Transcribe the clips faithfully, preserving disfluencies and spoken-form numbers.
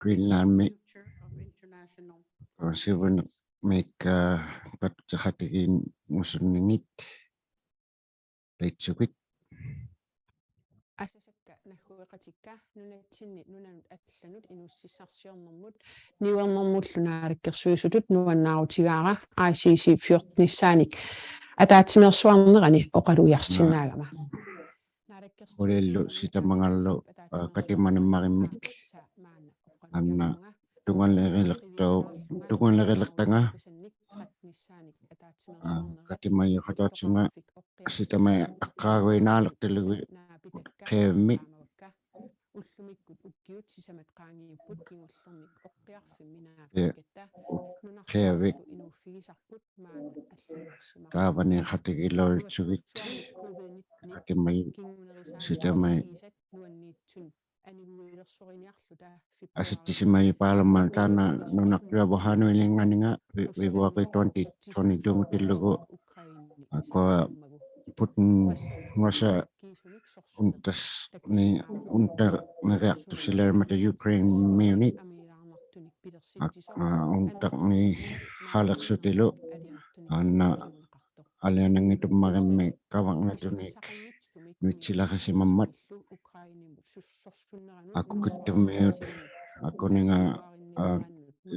Greenlandmi, sivunik, mik, aa, katuqatigiinngitsunningit. Taitsugit. Asasakka naggueqatikka nunatsinni nunanut allanut inuussutissarsiornermut niuernermullu naalakkersuisutut nuannaarutigaara I C C fjortenissaanik ataatsimeersuarnerani oqalugiarsinnaagama. Ulillu sitamangallu, aa, katimanimmarimmik. Anna tungaliriliktu-, tungaliriliktunga, aa, katimajuqatauqsunga sitama aqqaaguinaalaqtilugit Qiavimmi. Qiavik. Taavaniqatigiilauritsugit. Katimajut sitama asittisimajupaalammat taanna nunarjuavuq Hanuilinnganinga Fe-, February twenty twenty-two-ngutillugu. Akua Putin, Russia, untaqni-, untaqniriaqtusilaurmata Ukraine-miuni. Ak-, aa, untaqnihaliqsutilu. Anna aliananngitummarimmi kavangatunik nuitsilaqisimammat. Akukittumiut, akuninga, aa,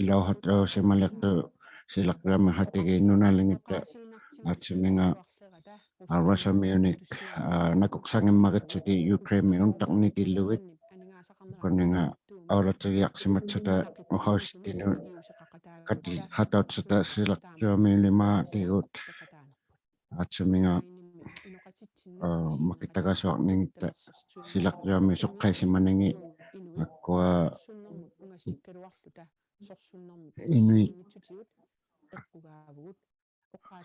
ilauqatausimaliqtuq silaqjuamiqatigiit nunalingitta, atsuminga, aa, Russia-miunik, aa, nakuqsanngimmaritsutik Ukraine-mi untaqnitillugit. Akuninga aulatigiaqsimatsuta uqausittinut katiqatauqsuta silaqjuamiulimaatigut. Atsuminga, aa, makitagasuarningitta silaqjuami suqqaisimaningit, akua Inuit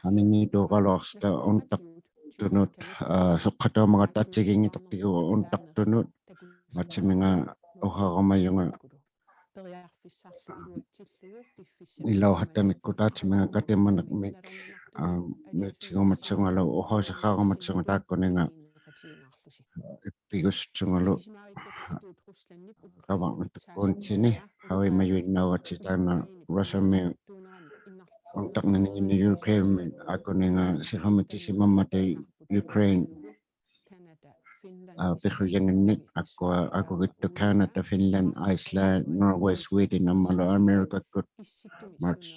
aningituugaluaqsuta untaqtunut, aa, suqqatuumagatta atsigiinngitaqtigu untaqtunut, atsuminga uqarumajunga ilauqattanikkut atsuminga katimaniqmik, aa, nuitsigumatsungalu uqausiqarumatsunga taakkuninga, aa, ippigusutsungalu kavangatukunitsini, hauimajuinnaugatsi taanna Russia-mi untaqnininginni Ukraine-mi, akuninga siqumitsisimammata Ukraine, aa, piqujanginnik, akua, akugittuq Canada, Finland, Iceland, Norway, Sweden, ammalu America-kkut. March,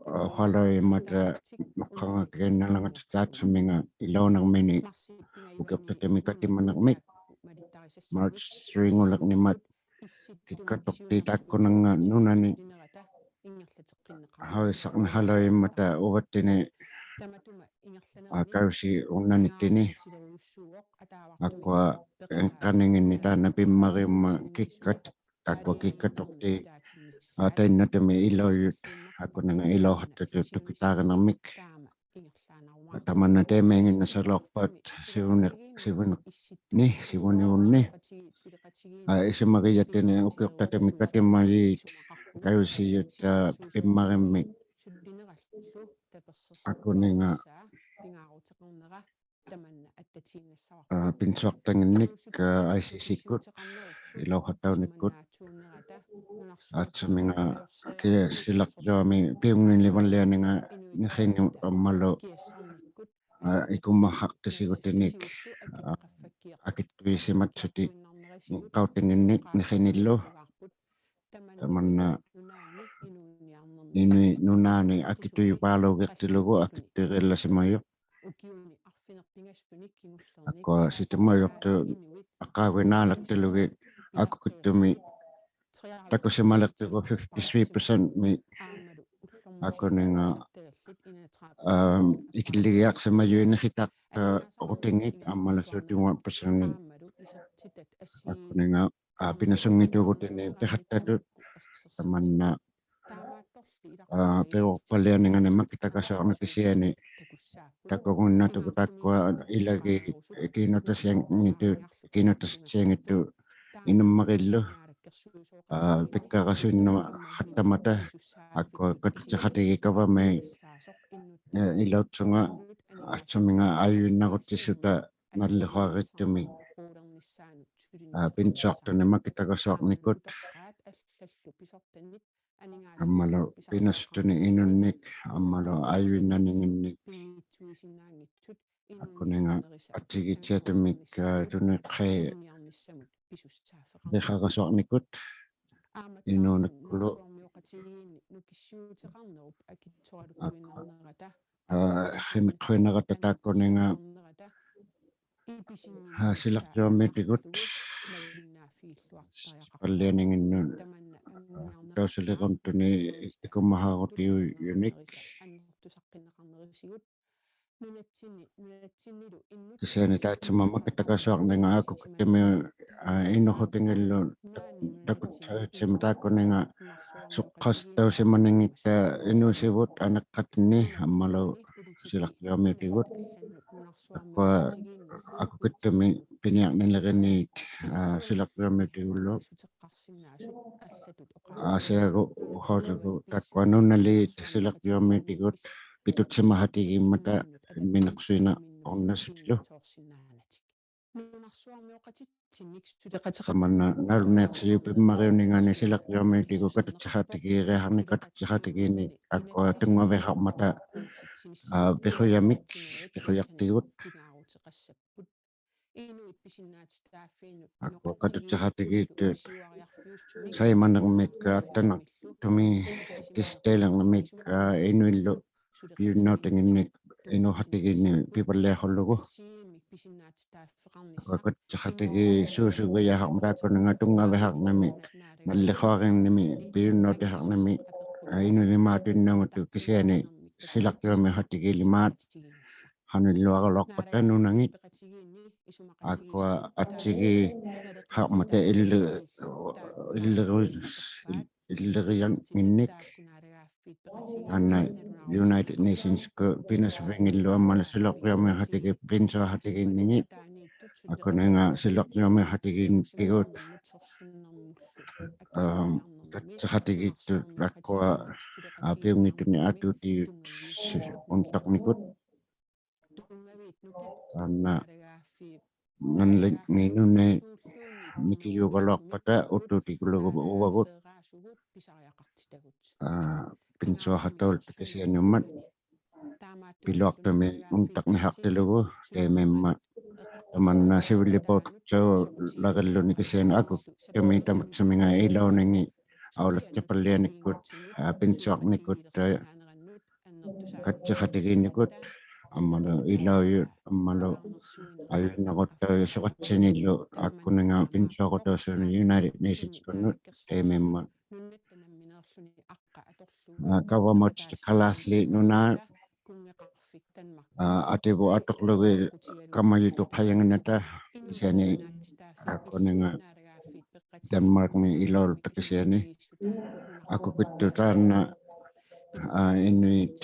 aa, uqaluimmata nuqqangakiinnalangatsi taatsuminga ilaunirmini ukiuqtatimi katimaniqmik. March three-nguliqnimmat kikkatuqtiit taakkunannga nunani. Hauisaqniqaluimmata uvattini, aa, karusiunnanittini. Akua inqaninginni taanna pimmariummat kikkat-, akua kikkatuqtiit, aa, tainnatami ilaujut, akuninga ilauqattatut tukitaarinirmik. Tamanna taimainginnasaluaqpat sivuni-, sivuni-, ni, sivunivunni. Aa, isumagijattini ukiuqtatimi katimajiit karusijut, aa, pimmarimmik. Akuninga, aa, pinsuaqtanginnik, aa, I C C-kkut, ilauqattaunikkut. Atsuminga ki-, silaqjuami piunngilivallianinga niqini ammalu, aa, ikumaqqaqtisigutinik, aa, akittujisimatsutik qautinginnik niqinillu. Tamanna Inuit nunaani akittujupaaluugiqtilugu akittujurilasimajut. Akua sitamajurtut aqqaaguinaalaqtilugit akukittumi takusimaliqtugu fifty-three percent-mi, akuninga, aa, ikilligiaqsimajut niqitaqtarutingit ammalu thirty-one percent-ngit. Akuninga, aa, pinasunngittugutini piqattatut, tamanna, aa, piruqpallianingani makitagasuarnik kisiani takugunnatugut taakkua ilagi kiinutasianngittuq, kiinutasianngittuq inummarillu, aa, pikkarasuinnaqattamata, akua katutiqatigiikavami, aa, ilautsunga, atsuminga ajuinnarutsisuta nalliquarittumi, aa, pinsuaqtunik makitagasuarnikut. ammalu pinasutunik inunnik, ammalu ajuinnaninginnik, akkuninga attigitsiatumik, aa, tuniqaiqarasuarnikut inuunikkulu, aa, qimiqhuinarata taakkuninga, aa, silaqjuamiutigut, pallianinginnut, aa, tausiliruntunik ikumahaarutiujunik. Kisiani taitsumik makittakasuarninga akukittumik, aa, inuhutingillu tak-, takutsahitsimik taakkuninga suqqusittausimaningitta inuusivut aniqqattinni ammalu silaqjuamiutigut. Taakkua akukittumik piniarniliriniit, aa, silaqjuamiutigullu Aasiagu, Uqausagu, taakkua nunaliit silaqjuamiutigut pitutsimahatigimmata imminiqsuinnaurnasutilu. Tamanna nalunaiqsijuq pimmariuningani silaqjuamiutigut katutsihatigiiriaqarnik, katutsihatigiinnik taakkua tunngaviqarmata, aa, piqujamik, piqujaqtigut. Taakkua katutsihatigiittut saimanirmik, aa, attanaqtumik, tissitailinirmik, aa, inuillu pijunnautinginnik inuuhatigiinnik pivalliaqulugu. Taakkua katutsihatigiisuusugiaqarmat taakkuninga tunngaviqarnimik, nalliquaringnimik, pijunnautiqarnimik, aa, inuunik maatuinnaungattut kisiani silaqjuamiuhatigiilimaat. Qanuilluaraluaqpata nunangit. Taakkua attigiiqarmata illi-, illiru-, il-, illirianginnik. Taanna United Nations-kut pinasuvingillu ammalu silaqjuamiuhatigiit pinsuuhatigiinningit. Taakkuninga silaqjuamiuhatigiinnitigut, aa, katutsihatigiittut taakkua, aa, piunngittunik atuutigut si-, untaqnikut. Taanna nalingit nunait mikijugaluaqpata utuutigulugu uvagut, aa, pinsuaqataulta kisianiummat piluaqtumik untaqnihaqtilugu, taimimmat tamanna sivillipuutuqtaularilluni kisiani akukittumik tamaksuminga ilauningit aulatsapallianikkut, aa, pinsuarnikkut, aa, katutsihatigiinnikut, ammalu ilaujut, ammalu ajunnarutaujuq suqatsinillu, taakkuninga pinsuarutausunik United Nations-kunut, taimimmat, aa, Kavamuutit Kalaallit Nunaat, aa, ativut atuqlugit kamajutuqajanginnata, kisiani, taakkuninga Denmark-mi ilaulta kisiani. Akukittut taanna, aa, inuit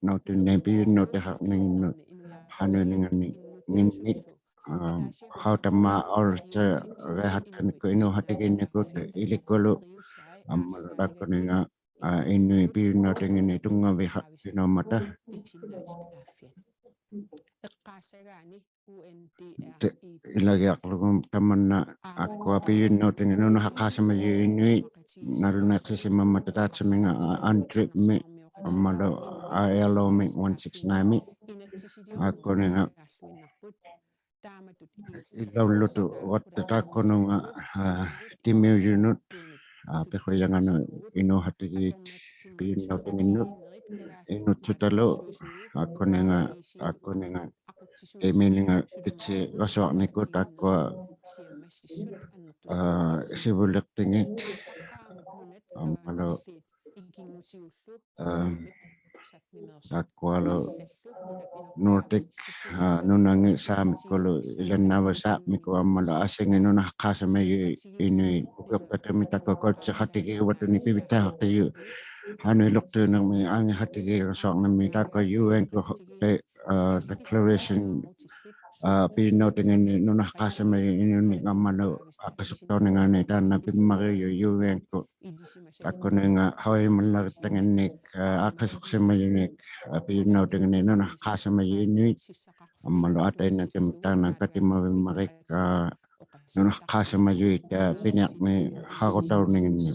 nautinnaik pijunnautiqarninginnut qanuininginnik, aa, qautama aulatsariaqattanikkut inuuhatigiinnikut ilikkulu, ammalu taakkuninga, aa, inuit pijunnautinginnik tunngaviqaqtinaummata. Ti-, ilagiaqlugu tamanna taakkua pijunnautingit nunaqaqaasimajut inuit nalunaiqsisimammata taatsuminga, aa, UNDRIP-mi ammalu, aa, ILO-mi one six nine-mi. Taakkuninga ilaullutuqatta taakkununga, aa, timiujunut, aa, piqujanganut inuuhatigiit pijunnautinginnut inutsutalu, taakkuninga, taakkuninga taiminglinga titsirasuarnikkut taakkua, aa, sivuliqtingit ammalu, aa, taakkualu Nordic, aa, nunangit Saamikkulu ilannaavai Saamikkut ammalu Aasiangit nunaqaqaasimajut inuit ukiuqtattumik taakkua katutsihatigiuvattunik pivittaiqaqtijut qanuiluqtuunirmik angiqatigiirasuarnirmik taakkua UN-kut, aa, declaration, aa, pijunnautinginnik nunaqaqaasimajut inunik ammalu aaqqisuqtauninganik taanna pimmariujut UN-kut. Taakkuninga Hawaiimallarittanginnik, aa, aaqqisuqsimajunik, aa, pijunnautinginnik nunaqaqaasimajut inuit ammalu atainnatumik taanna katimavimmarik, aa, nunaqqaasimajuit, aa, piniaqniqarutauninginni.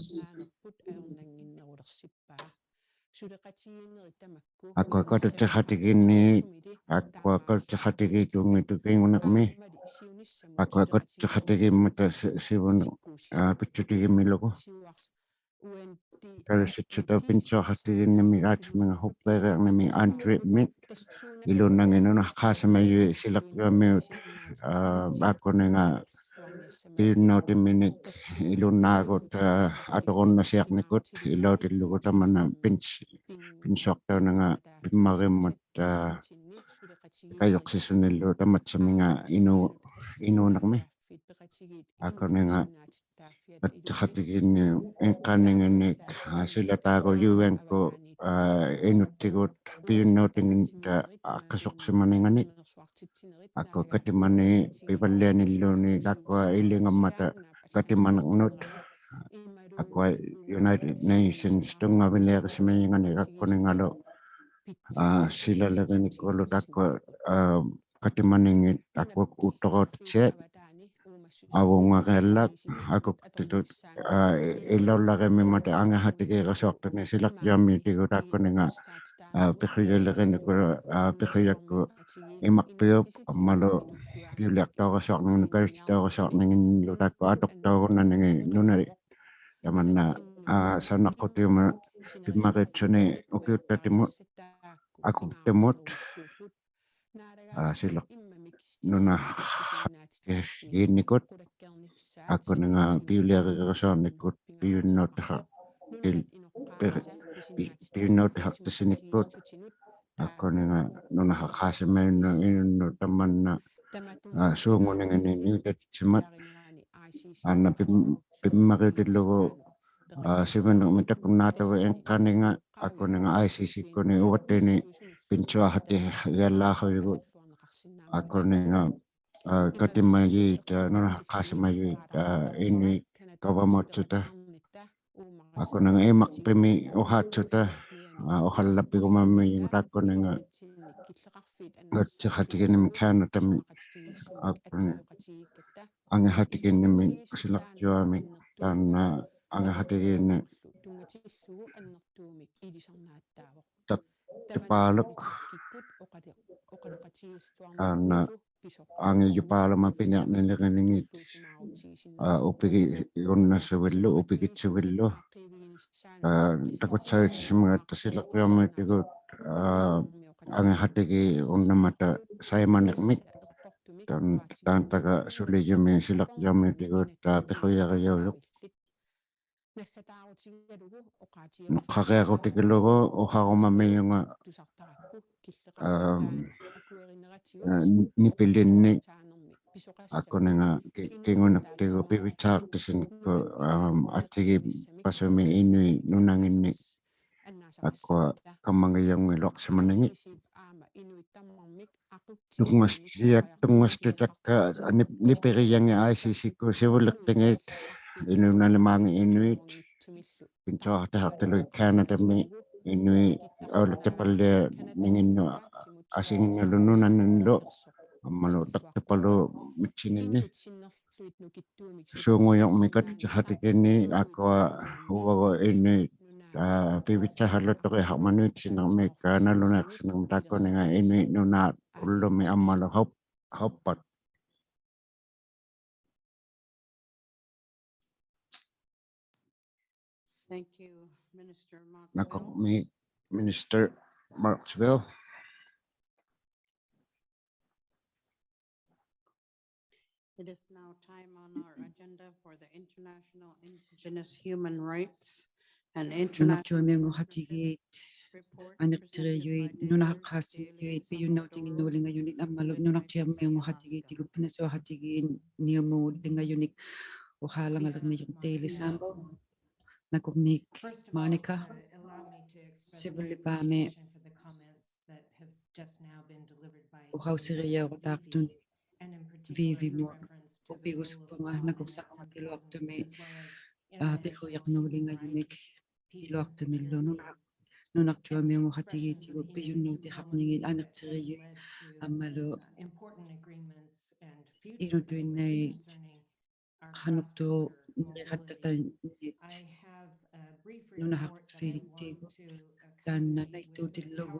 Akua katutsiqatigiinni, akua katutsiqatigiittuunngittuq kingunirmi, akua katutsiqatigiimmata si-, sivuniq, aa, pitsutigimmilugu. Kalusitsutaup pinsuaqatigiinnimik aatsaminga huppigiarnimik Andrewmik, ilunnangit nunaqqaasimajuit silaqjuamiut, aa, akkuninga pijunnautiminik ilunnaagut, aa, aturunnasiaqnikut ilautillugu tamanna pins-, pinsuaqtauninga pimmariummat, aa, kajuqsisunillu tamatsuminga inu-, inuunirmi. Akkuninga katutsiqatigiinni inqaninginnik, aa, silataagut U N-ku, aa, inuttigut pijunnautinginta aqqisuqsimaninganik. Akua katimani pivallianilluunniit akua ilingammata katimanirnut. Akua United Nations tunngaviliarisimajinganik akkuningalu, aa, silalirinikkualu akua, aa, katimaningit akua utturautitsiat. Avungariallak, akuktitut, aa, ilaullarimimmata angihatigiirasuaqtuni silaqjuamiutigut akkuninga, aa, piqhujalirinikku, aa, piqhujakkut imaqpiup ammalu piuliaqtaurasuaqninginni, kajutsitaurasuaqninginnilu akua atuqtaurunnaningit nunat tamanna, aa, sanaqqutiuma pimmariutsuni ukiuttatimut, akuktimut, aa, silaq nunaqatigiinnikut, akkuninga piuliarigirasuarnikkut, pijunnautihaqtil-, pi-, pi-, pijunnautihaqtisinikkut, akkuninga nunaqqaasimajunnut inunnut tamanna, aa, suunguninginni niutatitsimat, aa, tamanna pim-, pimmariutillugu, aa, sivinirmi takunnaatavut inqaninga, akkuninga I C C-kkuni uvattiini pinsuaqatigiallaaqhujugut, akkuninga, aa, katimajuit, aa, nunaqqaasimajuit, aa, inuit kavamautsuta. Akkuninga imaqpimi uhaatsuta, aa, uhallappigumammijugut akkuninga katutsiqatigiinnimik Canadami, akkuninga angihatigiinnimik silaqjuamik, taanna angihatigiinni taqtipaaluk, taanna angijupaaluma piniaqniliriningit, aa, upigigunnasuvillu, upigitsuvillu, aa, takutsaujusimangatta silaqjuamiutigut, aa, angihatigiinnimmata saimanirmik, taan-, taantaga sulijumi silaqjuamiutigut, aa, piqhujarijaujuq. Nuqqariarutigilugu uharumammiunga, aa, aa, ni-, nipilinnik, akkuninga ki-, kinguniqtigu pivitsaaqtisinikku, aa, attigipasumi inuit nunanginni, akua kammangijaungiluaqsimaningit. Tunngasutitak-, tunngasutitakka nip-, nipirijangit I C C-kkut sivuliqtingit, inuunalimaangit inuit pinsuaqatihaqtilugit Canadami, inuit aulaqtipallianinginnut asinginnilu nunanginnilu ammalu taqtipaluk mitsinginni. Suungujurmi katutsiqatigiinni akua uvagut inuit, aa, pivitsaaqhallutturihaqmat nuitsinirmik, aa, nalunaiqsinirmit akkuninga inuit nunaat ullumi ammalu haup-, hauppat. Thank you, Minister Marksville. Nakurmi Minister Marksville. It is now time on our agenda for the International Indigenous Human Rights and International Nunarjuumiunguqatigiit, aniqtirijuit, nunaqaasimajuit, pijunnautinginnuulingajunik ammalu nunarjuumiunguqatigiit, tigu pinasuaqatigiinniumuulingajunik, uqaalangalirmijut Daly Sambo. Nakurmiik Monica, sivullipaami uqausirijauqtaaqtuni Vivi-mut upigusuppunga nakursaqarumakiluaqtumi, aa, piqhujaqnuulingajunik iluaqtumillu nuna-, nunarjuumiunguqatigiitigut pijunnautihaqningit aniqtirijut ammalu inutuinnait qanuqtuunirihattaqtannit nunaqarfigiqtigut. Taanna naittuutillugu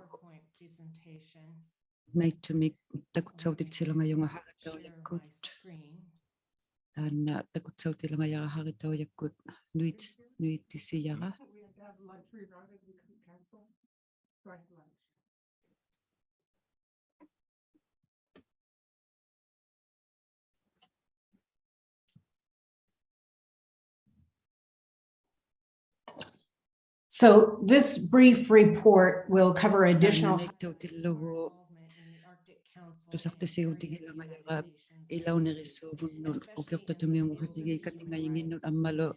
naittumik takutsautitsilangajunga haritaujakkut. Taanna takutsautilangajaga haritaujakkut nuit-, nuitisijara. So this brief report will cover additional tusaqtisigutigilangajaga ilaunirisuuvunnut ukiuqtatumiunguhatigiit katingajinnginnut ammalu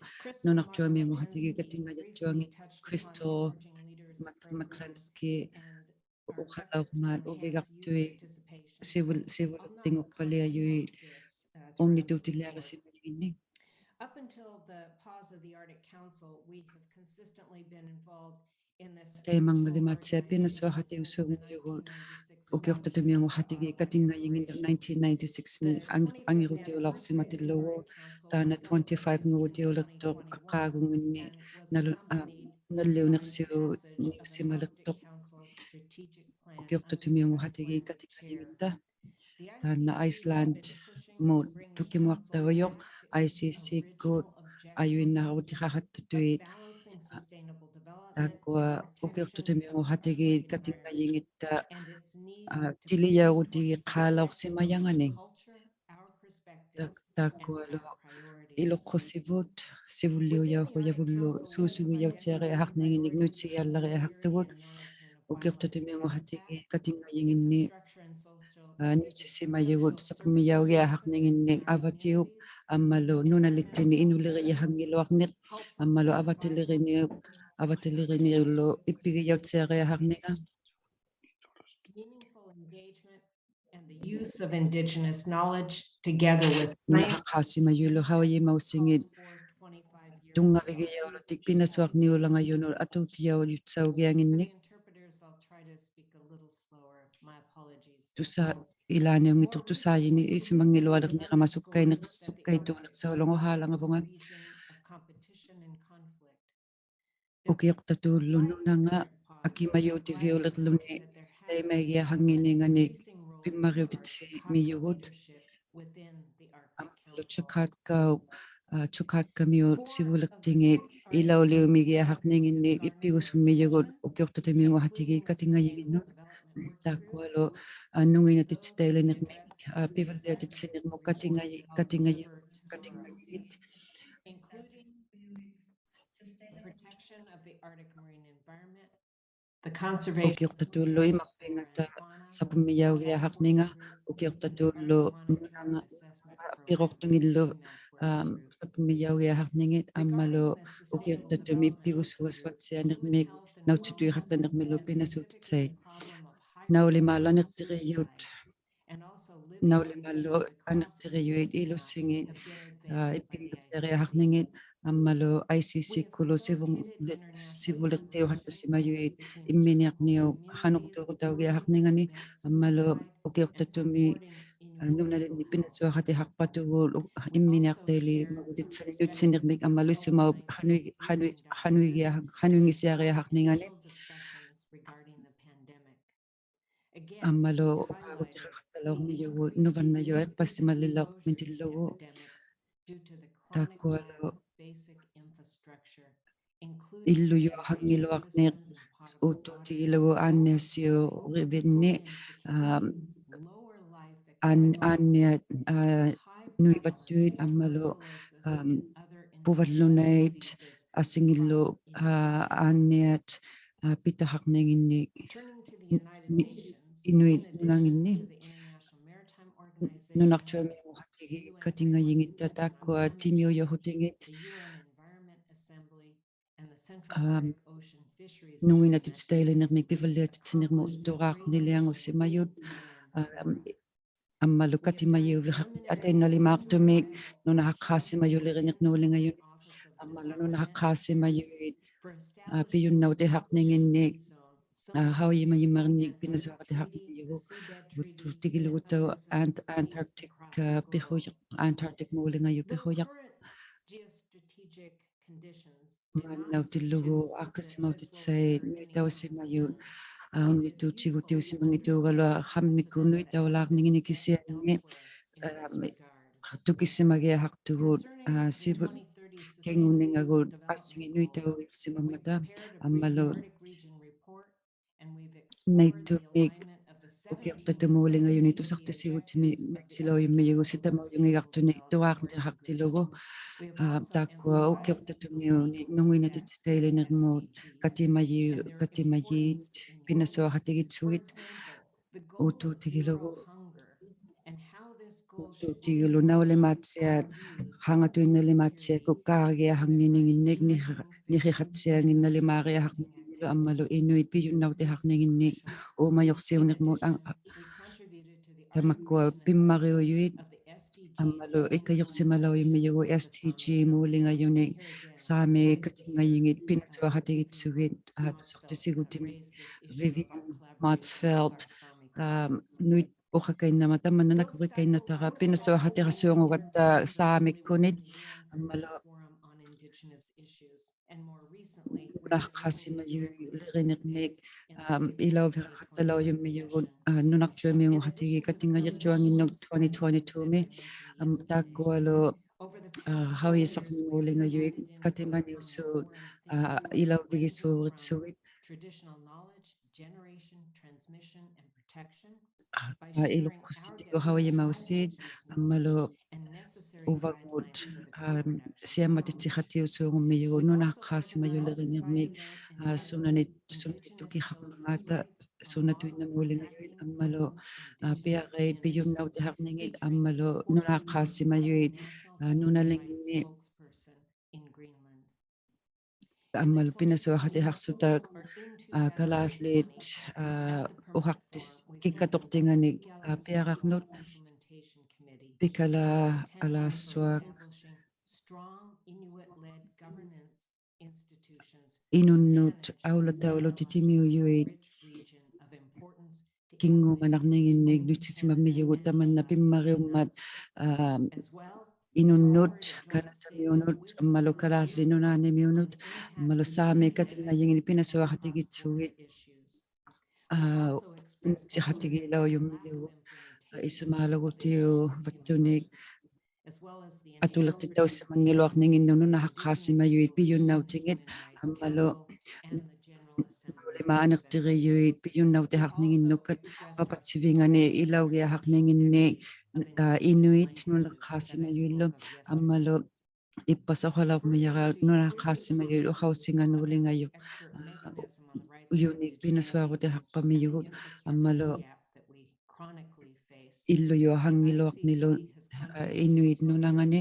nunarjuamiunguhatigiit katingajarjuanngit Crystal Mc-, McCluskey, Uqalauqmaat, Uvigaqtui, sivul-, sivuliqtinguqpaliajuit unnituutiliarisimajuinni. Up until the pause of the Arctic Council, we have consistently been involved in this Taimangalimaatsia pinasuaqatiusuunngijugut ukiuqtatumiunguhatigiit katingajinnginnut nineteen ninety-six-mi ang-, angirutiulauqsimatillugu taanna twenty-five-ngugutiuliqtuq qaangunginni nalu-, aa, nalliuniqsiuniusimaliqtuq ukiuqtatumiunguhatigiit katingajinngitta. Taanna Iceland-mut tukimuaqtaujuq I C C-kkut ajuinnarutiqaqattatuit, aa, taakkua ukiuqtatumiunguhatigiit katingajinngitta, aa, tilijaurutigiqaalauqsimajanganik. Taak-, taakkualu iluqusivut, sivulliujauqujavullu suusugijautiariaqarninginnik nuitsigiallariaqaqtugut, ukiuqtatumiunguhatigiit katingajinnginni, aa, nuitsisimajugut sapummijaugiaqarninginnik avatiup ammalu nunaliktini inulirijahanngiluarniq ammalu avatiliriniup, avatiliriniullu ippigijautiariaqarninga. And the use of indigenous knowledge together with Nunaqaqaasimajuillu qaujimausingit tunngavigijaulutik pinasuarniulangajunut atuutijaujusaugianginnik. Tusaa, ilaaniunngittuq tusaajini isumanngilualiqnirama sukkainiq, sukkaituuliqsaulunga uhaalangavunga. Ukiuqtatuullu nunanga akimajuutiviuliqłuni taimaigiaqannginninganik pimmariutitsimijugut. Ammalu Chukotkaup, aa, Chukotkamiut sivuliqtingit ilauliumigiaqarninginnik ippigusumijugut ukiuqtatumiunguhatigiit katingajinnginnut. Taakkualu, aa, nunguinatitsitailinirmik, aa, pivalliatitsinirmut katingaji-, katingaji-, katingajinnginnit. Protection of the Arctic marine environment, the conservation Ukiuqtatuullu imaqpingatta sapummijaugiaqarninga, ukiuqtatuullu nunanga piruqtungillu, aa, sapummijaugiaqarningit ammalu ukiuqtatumi ippigusuasuattianirmik nautsituiqattanirmilu pinasuutitsait. Naulimaallaniqtirijut Naulimaallu aniqtirijuit ilusingit, aa, ippingiutiariaqarningit, ammalu I C C-kkulu sivuli-, sivuliqtiuqattasimajuit imminiaqniup qanuqtuurutaugiaqarningani, ammalu ukiuqtatumi, aa, nunalinni pinasuaqatihaqpatugut, u-, imminiaqtaili magutitsanik nuitsinirmik, ammalu isumaup qanui-, qanui-, qanuigiaq-, qanuingisiariaqarningani. Ammalu uqaagutiqaqattalauqmijugut nuvannajuq iqpasimallilauqmitillugu. Taakkualu illujuaqanngiluaqniq uuttuutigilugu aanniasiurivinni, aa, aan-, aanniat, aa, nuivattuit ammalu, aa, puvallunait asingillu, aa, aanniat, aa, pitaqarninginni, ni-, Inuit nunanginni. Nunarjuamiunguqatigiit katingajingitta taakkua timiujuqutingit, aa, nunguinatitsitailinirmik pivalliatitsinirmut utturaaqniliangusimajut, aa, ammalu katimajiuviqaqpit atainnalimaaqtumik nunaqaqqaasimajuliriniq nuulingajunut, ammalu nunaqaqqaasimajuit, aa, pijunnautihaqninginnik, ᐋ, ᖃᐅᔨᒪᔨᒪᕆᓐᓂᒃ ᐱᓇᓱᐊᖃᑎᖃᕐᓂᔪᒍᑦ, ᐅᑦᑐᑎᒋᓗᒍᑦᑕᐅᖅ Ant-, Antarctic, ᐋ, ᐱᖁᔭᖅ, Antarctic ᒨᓕᖓᔪᑦ ᐱᖁᔭᖅ. ᒫᓐᓇᐅᑎᓪᓗᒍ ᐋᖅᑭᓯᒪᐅᑎᑦᓴᐃᑦ ᓄᐃᑕᐅᓯᒪᔪᑦ, ᐋ, ᐅᓐᓂᑦᑑᑦ ᑎᒍᑎᐅᓯᒪᙱᑑᒐᓗᐊᖅ ᖃᒻᒥᒃᑯᑦ ᓄᐃᑕᐅᓛᕐᓂᖏᓐᓂᒃ ᑭᓯᐊᓂ, ᐋ, ᑐᑭᓯᒪᒋᐊᖃᖅᑐᒍᑦ, ᐋ, ᓯᕗ-, ᑭᖑᓂᖓᒍᑦ ᐊᓯᖏᑦ ᓄᐃᑕᐅᒋᐊᖅᓯᒪᒻᒪᑕ, ᐊᒻᒪᓗ ᓇᐃᑦᑐᒥᒃ ᐅᑭᐅᖅᑕᖅᑐᒥ ᒨᓕᖓᔪᓂᒃ ᑐᓴᖅᑎᓯᒍᑎᒥ-, ᒥᑦᓯᓚᐅᔪᒻᒥᔪᒍᑦ ᓯᑕᒪᐅᔪᙱᒐᖅᑐᓂᒃ ᑐᕌᕐᓂᖃᖅᑎᓪᓗᒍ, ᐋ, ᑖᒃᑯᐊ ᐅᑭᐅᖅᑕᖅᑐᒥᐅᓂᒃ ᓄᖑᐃᓐᓇᑎᑦᑎᑕᐃᓕᓂᕐᒧᑦ ᑲᑎᒪᔨ-, ᑲᑎᒪᔩᑦ ᐱᓇᓱᐊᖃᑎᒋᑦᓱᒋᑦ ᐅᑦᑑᑎᒋᓗᒍ. ᐅᑦᑑᑎᒋᓗ ᓇᐅᓕᒫᑦᓯᐊᑦ, ᖃᖓᑐᐃᓐᓇᓕᒫᑦᓯᐊᒃᑯᑦ ᑳᕆᐊᖃᙱᓂᖏᓐᓂᒃ ᓂᕿ-, ᓂᕿᖃᑦᓯᐊᖏᓐᓇᓕᒫᕆᐊᖃᙱᓂᖏᓐᓂᓗ ᐊᒻᒪᓗ ᐃᓄᐃᑦ ᐱᔪᓐᓇᐅᑎᖃᕐᓂᖏᓐᓂᒃ ᐆᒪᔪᖅᓯᐅᓂᕐᒧᑦ ᐊᖕ-, ᑕᒪᒃᑯᐊ ᐱᒻᒪᕆᐅᔪᐃᑦ, ᐊᒻᒪᓗ ᐃᑲᔪᖅᓯᒪᓚᐅᔪᒻᒥᔪᒍᑦ S D G ᒨᓕᖓᔪᓂᒃ ᓵᒥ ᑲᑎᙵᔨᖏᑦ ᐱᓇᓱᐊᖃᑎᒋᑦᓱᒋᑦ, ᐋ, ᑐᓴᖅᑎᓯᒍᑎᒥ Vivian Motzfeldt, ᐋ, ᓄᐃᑦ ᐅᖃᑲᐃᓐᓇᒪ ᑕᒪᓐᓇ ᓇᑯᕆᑲᐃᓐᓇᑕᕋ ᐱᓇᓱᐊᖃᑎᖃᓲᖑᒐᑦᑕ ᓵᒥᒃᑯᓂᒃ, ᐊᒻᒪᓗ ᓄᓇᖃᖅᑳᓯᒪᔪᓕᕆᓂᕐᒥᒃ, ᐋ, ᐃᓚᐅᕕᖃᑦᑕᓚᐅᔪᒻᒥᔪᒍᑦ, ᐋ, ᓄᓇᕐᔪᐊᒥᐅᖑᖃᑎᒌᑦ ᑲᑎᙵᔨᕐᔪᐊᖏᓐᓄᑦ twenty twenty-two-ᒥ, ᐊᒻ, ᑖᒃᑯᐊᓗ, ᐋ, ᖃᐅᔨᓴᕐᓂᒨᓕᖓᔪᐃᑦ ᑲᑎᒪᓂᐅᓲᑦ, ᐋ, ᐃᓚᐅᕕᒋᓲᕆᑦᓱᒋᑦ, ᐋ, ᐃᓗᖅᑯᓯᑎᒍᑦ ᖃᐅᔨᒪᐅᓰᑦ, ᐊᒻᒪᓗ ᐅᕙᒍᑦ, ᐋ, ᓯᐊᒻᒪᑎᑦᓯᖃᑎᐅᓲᖑᒻᒥᔪᒍᑦ ᓄᓇᖃᖅᑳᓯᒪᔪᓕᕆᓂᕐᒥᒃ, ᐋ, ᓱᓇᓂ, ᓱᓇᓂ ᑐᑭᖃᕐᒪᖔᑕ ᓱᓇᑐᐃᓐᓇᒨᓕᖓᔪᐃᑦ, ᐊᒻᒪᓗ, ᐋ, ᐱᐊᕇᑦ ᐱᔪᓐᓇᐅᑎᖃᕐᓂᖏᑦ, ᐊᒻᒪᓗ ᓄᓇᖃᖅᑳᓯᒪᔪᐃᑦ, ᐋ, ᓄᓇᓕᖕᓂ ᐊᒻᒪᓗ ᐱᓇᓱᐊᖃᑎᖃᖅᓱᑕ, ᐋ, ᑲᓛᓪᓖᑦ, ᐋ, ᐅᖃᖅᑎᔅ ᑭᒃᑲᑐᖅᑎᖓᓂᒃ, ᐋ, ᐱᐊᕋᕐᓄᑦ, ᐱᑲᓛ ᐊᓛᔅᓱᐊᖅ, ᐃᓄᓐᓄᑦ ᐊᐅᓚᑕᐅᓗᑎᑦ ᑎᒥᐅᔪᐃᑦ ᑭᖑᒪᓇᕐᓂᖏᓐᓂᒃ ᓄᐃᑦᓯᓯᒪᒻᒥᔪᒍᑦ ᑕᒪᓐᓇ ᐱᒻᒪᕆᐅᒻᒪᑦ, ᐋ, ᐃᓄᓐᓄᑦ, ᑲᓇᑕᒥᐅᓄᑦ, ᐊᒻᒪᓗ ᑲᓛᓪᓖᑦ ᓄᓇᓂᒥᐅᓄᑦ, ᐊᒻᒪᓗ ᓵᒥ ᑲᑎᙵᔨᖏᑦ ᐱᓇᓱᐊᖃᑎᒋᑦᓱᒋᑦ, ᐋ, ᓂᑦᓯᖃᑎᒌᓚᐅᔪᒻᒥᔪᒍᑦ, ᐋ, ᐃᓱᒫᓗᒍᑎᐅᕙᑦᑐᓂᒃ ᐊᑐᓕᖅᑎᑕᐅᓯᒪᙱᓗᐊᕐᓂᖏᓐᓄᑦ ᓄᓇᖃᖅᑳᓯᒪᔪᐃᑦ ᐱᔪᓐᓇᐅᑎᖏᑦ, ᐊᒻᒪᓗ ᓇᐅᓕᒫᑦ ᐊᓂᖅᑎᕆᔪᐃᑦ ᐱᔪᓐᓇᐅᑎᖃᕐᓂᖏᓐᓄᑦ ᑲ-, ᐸᐸᑦᓯᕕᖓᓂ ᐃᓚᐅᒋᐊᖃᕐᓂᖏᓐᓂᒃ, ᐋ, ᐃᓄᐃᑦ ᓄᓇᖅᑳᓯᒪᔪᐃᓪᓗ, ᐊᒻᒪᓗ ᐃᑉᐸᓱᖃᓚᐅᕐᒥᔭᕋ ᓄᓇᖅᑳᓯᒪᔪᐃᑦ ᐅᖃᐅᓯᖓᓄᓕᖓᔪᖅ, ᐋ, ᐅᔪᓂᒃ ᐱᓇᓱᐊᕈᑎᖃᖅᐸᒥᔪᒍᑦ, ᐊᒻᒪᓗ ᐃᓪᓗᔪᐊᖃᙱᓗᐊᕐᓂᓗ, ᐋ, ᐃᓄᐃᑦ ᓄᓇᖓᓂ,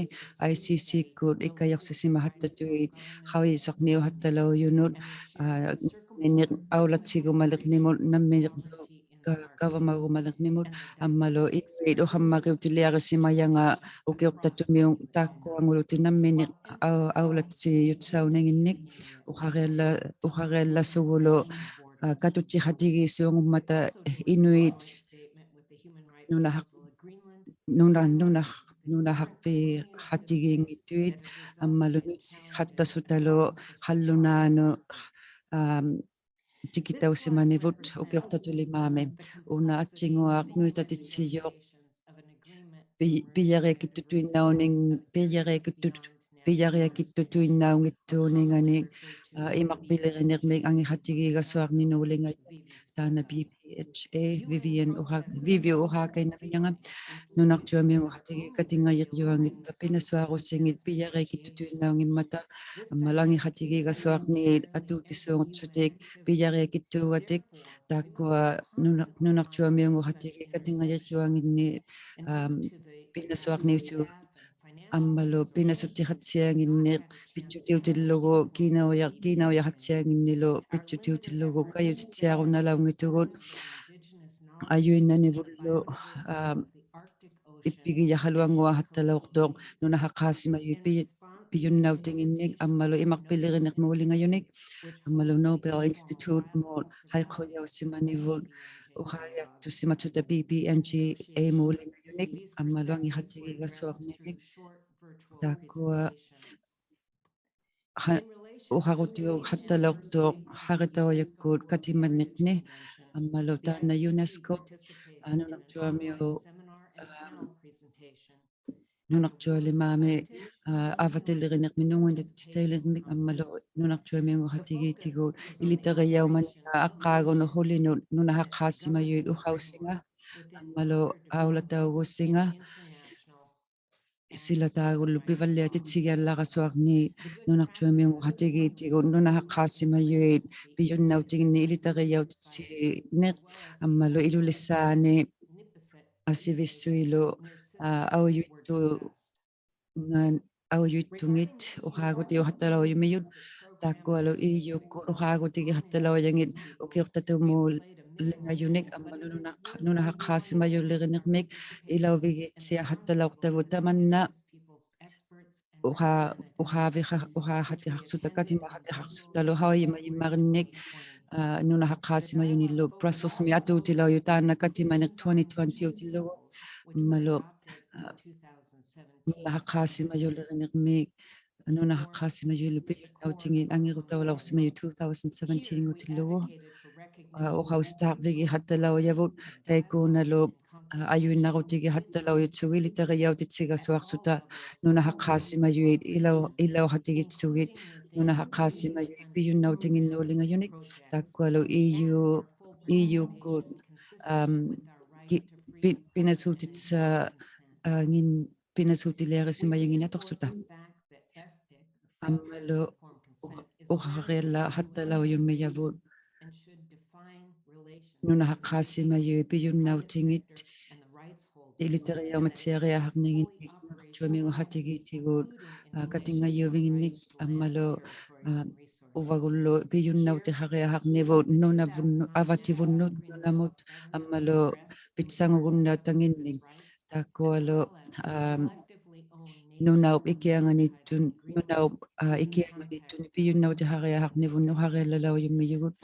ICC-ᑯᑦ ᐃᑲᔪᖅᓯᓯᒪᖃᑦᑕᑐᐃᑦ, ᖃᐅᔨᓴᕐᓂᐅᖃᑦᑕᓚᐅᔪᓄᑦ, ᐋ, ᓇᒻᒥᓂᖅ ᐊᐅᓚᑦᓯᒍᒪᓕᕐᓂᒧᑦ, ᓇᒻᒥᓂᖅ ᑲ-, ᑲᕙᒪᒍᒪᓕᕐᓂᒧᑦ, ᐊᒻᒪᓗ ᐃᓄᐃᑦ ᐅᖃᒻᒪᕆᐅᑎᓕᐊᕆᓯᒪᔭᖓ ᐅᑭᐅᖅᑕᖅᑐᒥᐅᖅ ᑖᒃᑯᐊᖑᓗᑎᒃ ᓇᒻᒥᓂᖅ ᐊᐅ-, ᐊᐅᓚᑦᓯᔪᑦᓴᐅᓂᖏᓐᓂᒃ, ᐅᖃᕆᐊᓪᓚ-, ᐅᖃᕆᐊᓪᓚᓱᒍᓗ, ᐋ, ᑲᑐᑦᓯᖃᑎᒌᓲᖑᒻᒪᑕ ᐃᓄᐃᑦ ᓄᓇᖃᖅ-, ᓄᓇ-, ᓄᓇᖃᖅ-, ᓄᓇᖃᖅᐱᖃᑎᒌᙱᑦᑐᐃᑦ, ᐊᒻᒪᓗ ᓄᑦᓯᖃᑦᑕᓱᑕᓗ ᖃᓪᓗᓈᓄᑦ, ᐋᒻ, ᑎᑭᑕᐅᓯᒪᓂᕗᑦ ᐅᑭᐅᖅᑕᖅᑐᓕᒫᒥ. ᐅᓇ ᐊᑦᔨᖑᐊᖅ ᓄᐃᑕᑎᑦᓯᔪᖅ ᐱ-, ᐱᔭᕆᐊᑭᑦᑐᑐᐃᓐᓇᐅᓂᖏ-, ᐱᔭᕆᐊᑭᑦᑐᑐ-, ᐱᔭᕆᐊᑭᑦᑐᑐᐃᓐᓇᐅᙱᑦᑑᓂᖓᓂᒃ, ᐋ, ᐃᒪᕐᕕᓕᕆᓂᕐᒥᒃ ᐊᖏᖃᑎᒌᒐᓱᐊᕐᓂᓅᓕᖓᔪᖅ. ᑖᓐᓇ BPHA, Vivian ᐅᖃ-, Vivi ᐅᖃᑲᐃᓐᓇᕕᓐᓇᖓ, ᓄᓇᕐᔪᐊᒥᐅᖑᖃᑎᒌᑦ ᑲᑎᙵᔨᕐᔪᐊᙱᑦᑕ ᐱᓇᓱᐊᕈᓯᖏᑦ ᐱᔭᕆᐊᑭᑦᑐᑐᐃᓐᓇᐅᙱᒻᒪᑕ, ᐊᒻᒪᓗ ᐊᖏᖃᑎᒌᒐᓱᐊᕐᓃᑦ ᐊᑑᑎᓲᖑᑦᓱᑎᒃ ᐱᔭᕆᐊᑭᑦᑑᒐᑎᒃ, ᑖᒃᑯᐊ ᓄᓇ-, ᓄᓇᕐᔪᐊᒥᐅᖑᖃᑎᒌᑦ ᑲᑎᙵᔨᕐᔪᐊᖏᓐᓂ, ᐋᒻ, ᐱᓇᓱᐊᕐᓂᐅᓲᑦ ᐊᒻᒪᓗ ᐱᓇᓱᑦᑎᖃᑦᓯᐊᖏᓐᓂᖅ ᐱᑦᔪᑎᐅᑎᓪᓗᒍ ᑮᓇᐅᔭ-, ᑮᓇᐅᔭᖃᑦᓯᐊᖏᓐᓂᓗ ᐱᑦᔪᑎᐅᑎᓪᓗᒍ ᑲᔪᓯᑦᓯᐊᕈᓐᓇᓚᐅᙱᑦᑐᒍᑦ ᐊᔪᐃᓐᓇᓂᕗᓪᓗ, ᐋᒻ, ᐃᑉᐱᒋᔭᖃᓗᐊᙳᐊᖃᑦᑕᓚᐅᖅᑐᖅ ᓄᓇᖃᖅᑳᓯᒪᔪᐃᑦ ᐱ-, pijunnautinginnik ammalu imaqpiliriniq muulingajunik ammalu Nobel Institute-mut haiqujausimanivut uqaagiaqtusimatsuta P P N G A muulingajunik ammalu angiqatigiigasuarninik. Taakkua ha-, uqaqutiuqattalauqtuq haqitaujakkut katimaniqni ammalu taanna UNESCO, aa, nunarjuamiut, aa, nunarjualimaami, aa, avatiliriniqmi nungujattitailirmik ammalu nunarjuamiunguqatigiitigut ilitarijaumaniga aqqaagunut qulinut nunaqaqqaasimajuit uqausinga ammalu aulataugusinga. Sila taagullu pivalliatitigiallaqasuarni nunarjuamiunguqatigiitigut nunaqaqqaasimajuit pijunnautinginni ilitarijautitsiniq ammalu Ilulissaani asivissuilu, aa, aujuittu-, ngan-, aujuittungit uqaagutiuqattalaujumijut taakkualu E U-kkut uqaagutigiqattalaujangit ukiuqtatumuulingajunik ammalu nunaq-, nunaqaqqaasimajuliriniqmik ilauvigitsiaqattalauqtavut tamanna uqa-, uqaaviqa-, uqaaqatiqaqsuta katimaqatiqaqsutalu qaujimajimmarinnik, aa, nunaqaqqaasimajunillu Brussels-mi atuutilaujuq taanna katimaniq twenty twenty-utillugu ammalu, aa, nunaqaqqaasimajuliriniqmik nunaqaqqaasimajullu pijunnautingit angirutaulauqsimajut two thousand seventeen-ngutillugu. Aa, uqausitaaqvigiqattalaujavut taikkuunalu, aa, ajuinnarutigiqattalaujutsugut ilitarijautitsigasuaqsuta nunaqaqqaasimajuit ilau-, ilauqatigitsugit nunaqaqqaasimajuit pijunnautinginnuulingajunik taakkualu E U, E U-kkut, am, ki-, pi-, pinasuutitsa-, aa, ngin-, pinasuutiliarisimajangin atuqsuta. Ammalu u-, uqariallaqattalaujumijavut nunaqaqqaasimajuit pijunnautingit ilitarijaumatsiariaqarninginnik nunarjuamiunguqatigiitigut, aa, katingajuvinginnik ammalu, aa, uvagullu pijunnautigariaqarnivut nunavunnu-, avativunnut nunamut ammalu pitsangugunnautanginnik. Taakkualu, am, nunaup ikianganittun-, nunaup, aa, ikianganittuni pijunnautigariaqarnivut uqariallalaujumijugut.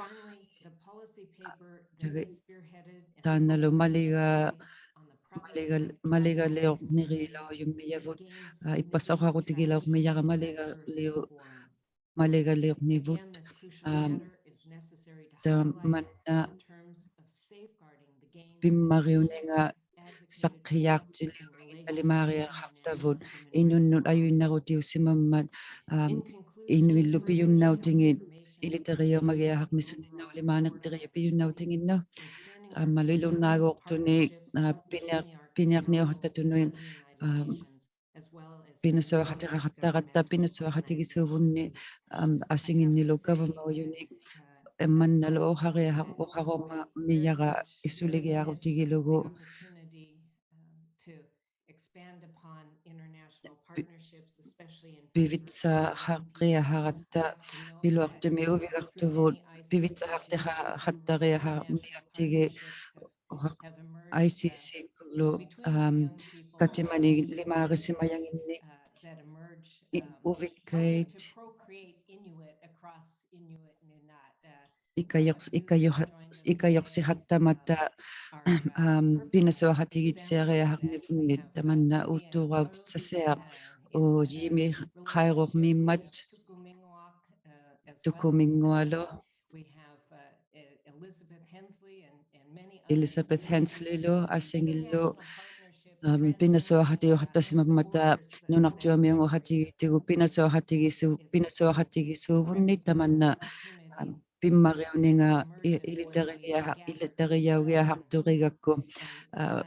Taannalu maliga-, maliga-, maligaliurnirilaujummijavut, aa, ippassaq uqaqutigilauqmijara maligaliu-, maligaliurnivut, am, tamanna pimmariuninga saqqijaaqtiliuringa limaariaqaqtavut inunnut ajuinnarutiusimammat, am, inuillu pijunnautingit ilitarijaumagiaqarmisunninnaulimaaniqtirijut pijunnautinginnut. Ammalu ilunnaaguuqtuni, aa, piniaq-, piniaqniuqattattunut, am, pinasuaqatiqaqattaratta pinasuaqatigisuuvunni, am, asinginnilu gavamaujunik, imannalu uqariaqaq-, uqarumamijara isuligiarutigilugu. Pi-, pivitsaqariaqaratta piluaqtumi uvigaqtuvut pivitsaqaqtiqaqattariaqarmigattigit uqa-, I C C-kkulu, am, katimani limaarisimajanginni i-, uvikkait ikajuq-, ikajuq-, ikajuqsiqattamatta, am, pinasuaqatigitsiariaqarnivunnit tamanna uuttuurautitsasiaq, uu, Jimmy Qairuqmiimmat Tukuminngualu, Elizabeth Hensleylu asingillu, am, pinasuaqatigiuqattasimammata nunarjuamiunguqatigiittigu pinasuaqatigisu-, pinasuaqatigisuuvunnit tamanna, am, pimmariuninga i-, ilitarigiaqa-, ilitarijaugiaqaqturigakku, aa,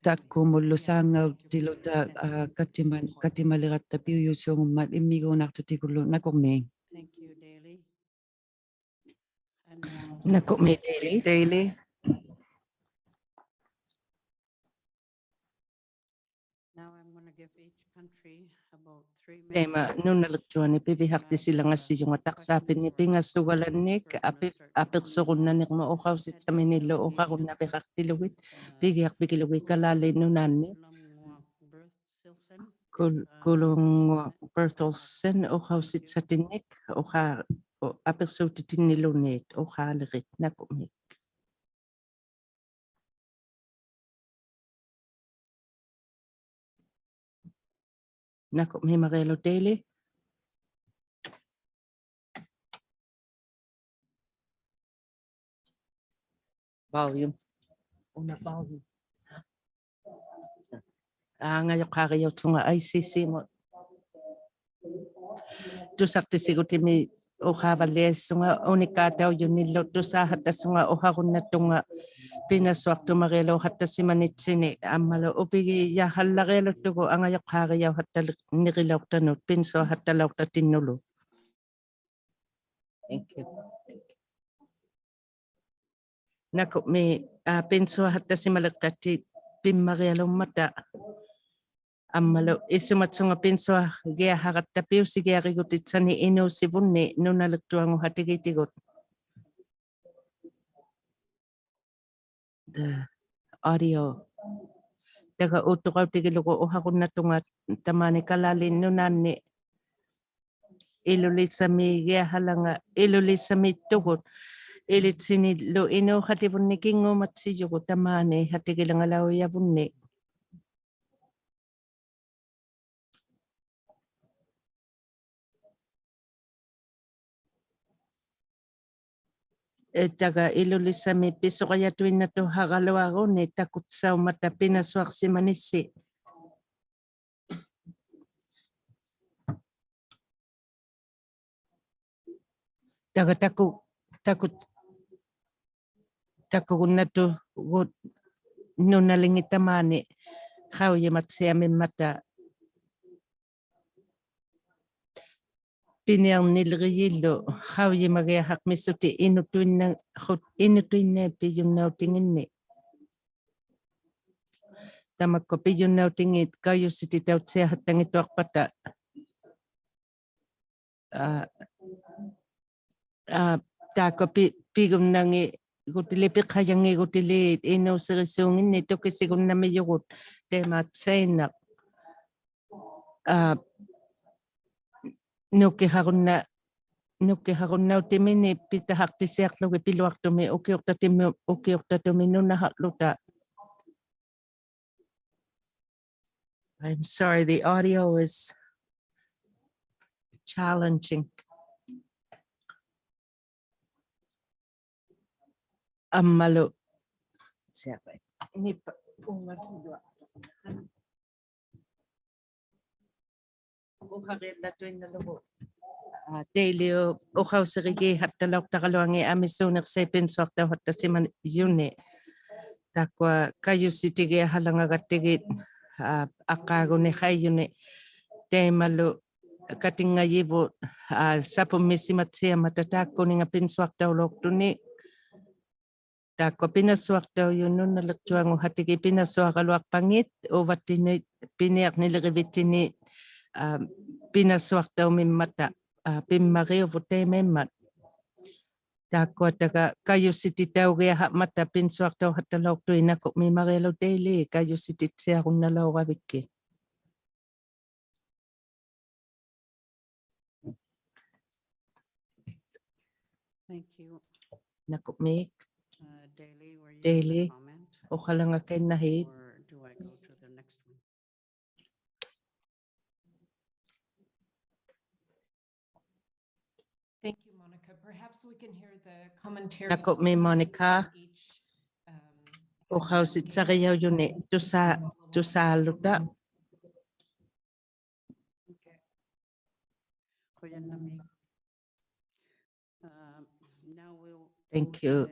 takkumullu saangautiluta, aa, katima-, katimaliqatta piujusuungummat immiguunaqtutigullu nakurmiik. Nakurmiik Daly. Daly. Now I'm gonna give each country about three minutes. Taima nunaliqtuani pivihaqtisilangassijunga taqsaapinnit pingasugalannik api-, apiqsurunnanirmut uqausitsaminillu uqarunnaviqaqtilugit pigiaqpigilugit Kalaallit Nunaanni. Kul-, Kulunnguaq Berthelsen, uqausitsatinnik, uqa-, u-, apirsuutitinniluunniit, uqaalirit, nakuqmik. Nakuqmik Marialu Daly. Volume. Una volume. Angajuqqaarijauttunga I C C-mut. Tusaqtisigutimi uqaavaliaisunga, unikkaataujunillu tusaahattasunga uqarunnatunga pinasuaqtumarialuuqattasimanitsini, ammalu upigijahallarialuttugu angajuqqaarijauqattalirnilauqtanut pinsuaqattalauqtatinnulu. Thank you. Nakuqmi, aa, pinsuaqattasimaliqtatti pimmarialummata. Ammalu isumatsunga pinsuagiaqaqatta piusigiarigutitsani inuusivunni nunaliqtuanguhatigitigut. The audio. Taga utuqautigilugu uqarunnatunga tamaani Kalaallit Nunaanni Ilulisamigiaqalanga, Ilulisamiittugut. Ilitsinillu inuuqativunni kinguumatsijugut tamaani hatigilangalauijavunni. Taga Ilulisamiit pisurajatuinnatuqaraluaruni takutsaumata pinasuaqsimanissi. Taga taku-, taku-, takugunnatugut nunalingit tamaani qaujimatsiamimmata piniarnilirijillu qaujimagiaqaqmisuti inutuinna-, qut-, inutuinnaat pijunnautinginni. Tamakkua pijunnautingit kajusititautsiaqattangituaqpata. Aa, aa, taakkua pi-, pigunnangigutili, piqajangigutili inuusirisuunginni tukisigunnamijugut, taimaatsainnaq. Aa, nukiqarunna-, nukiqarunnautimi pitahaqtisiaqługit piluaqtumi ukiuqtatimi, ukiuqtatumi nunahaqłuta. I'm sorry, the audio is challenging. Ammalu. Uqariallatuinnalugu. Aa, Daly-u uqausirigiiqattalauqtaraluangit amisuuniqsai pinsuaqtauqattasimajuni. Taakkua kajusitigiaqalangagattigit, aa, aqqaaguni qaijuni. Taimalu katinngajivut, aa, sapummisimatsiamata taakkuninga pinsuaqtaulauqtuni. Taakkua pinasuaqtaujut nunaliqtuanguhatigit pinasuaraluaqpangit, uvattini piniarnilirivittini, aa, pinasuaqtaumimmata, aa, pimmariuvut taimaimmat. Taakkua taga kajusititaugiaqaqmata pinsuaqtauqattalauqtuit, nakuqmi Marialu Daly, kajusititsiarunnalaugavikkit. Thank you. Nakuqmi. Uh, Daly, were you gonna Daly, comment? Uqalangakainnahit? Or do I go to the next one? Thank you, Monica. Perhaps we can hear the commentary. Nakuqmi Monica. Each, um, uqausitsarijaujuni tusa-, tusaalluta. Okay. Qujannamiik. Um, now we'll Thank you.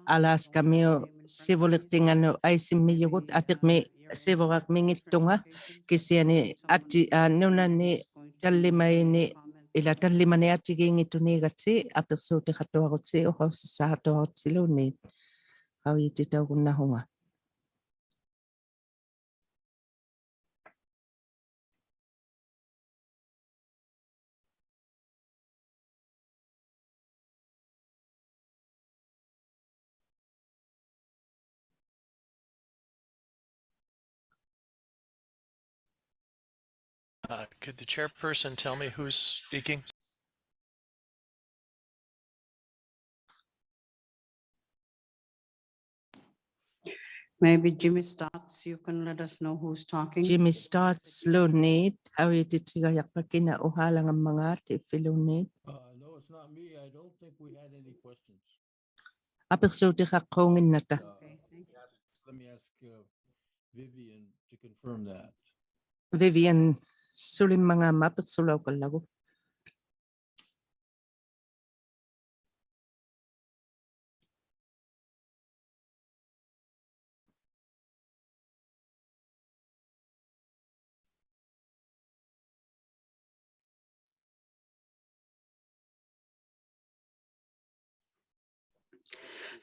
Alaska-miu sivuliqtinganut aisimmijugut, atiqmi sivuraqmingittunga, kisiani ati-, aa, nunani tallimaini, ila tallimani atigiinngittunigatti, apiqsuutiqatuarutti, uqausitsaqatuarutiluni, qaujititaugunnahunga. Uh, could the chairperson tell me who's speaking? Maybe Jimmy Starts, you can let us know who's talking. Jimmy Starts-ᓘᓐᓃᑦ, ᐊᐅᔪᑎᑦᓯᒐᔭᖅᐸ ᑭᓇ ᐅᖄᓚᖓᒻᒪᖔᑦ ᐃᕝᕕᓘᓐᓃᑦ. Uh, no, it's not me. I don't think we had any questions. ᐊᐱᖅᓲᑎᖃᖅᑰᖏᓐᓇᑕ. Uh, let me ask, let me ask, uh, Vivian to confirm that. Vivian ᓱᓕᒻᒪᖔᒻᒪᑦ ᐊᐱᖅᓱᓚᐅᖃᓪᓚᒍ.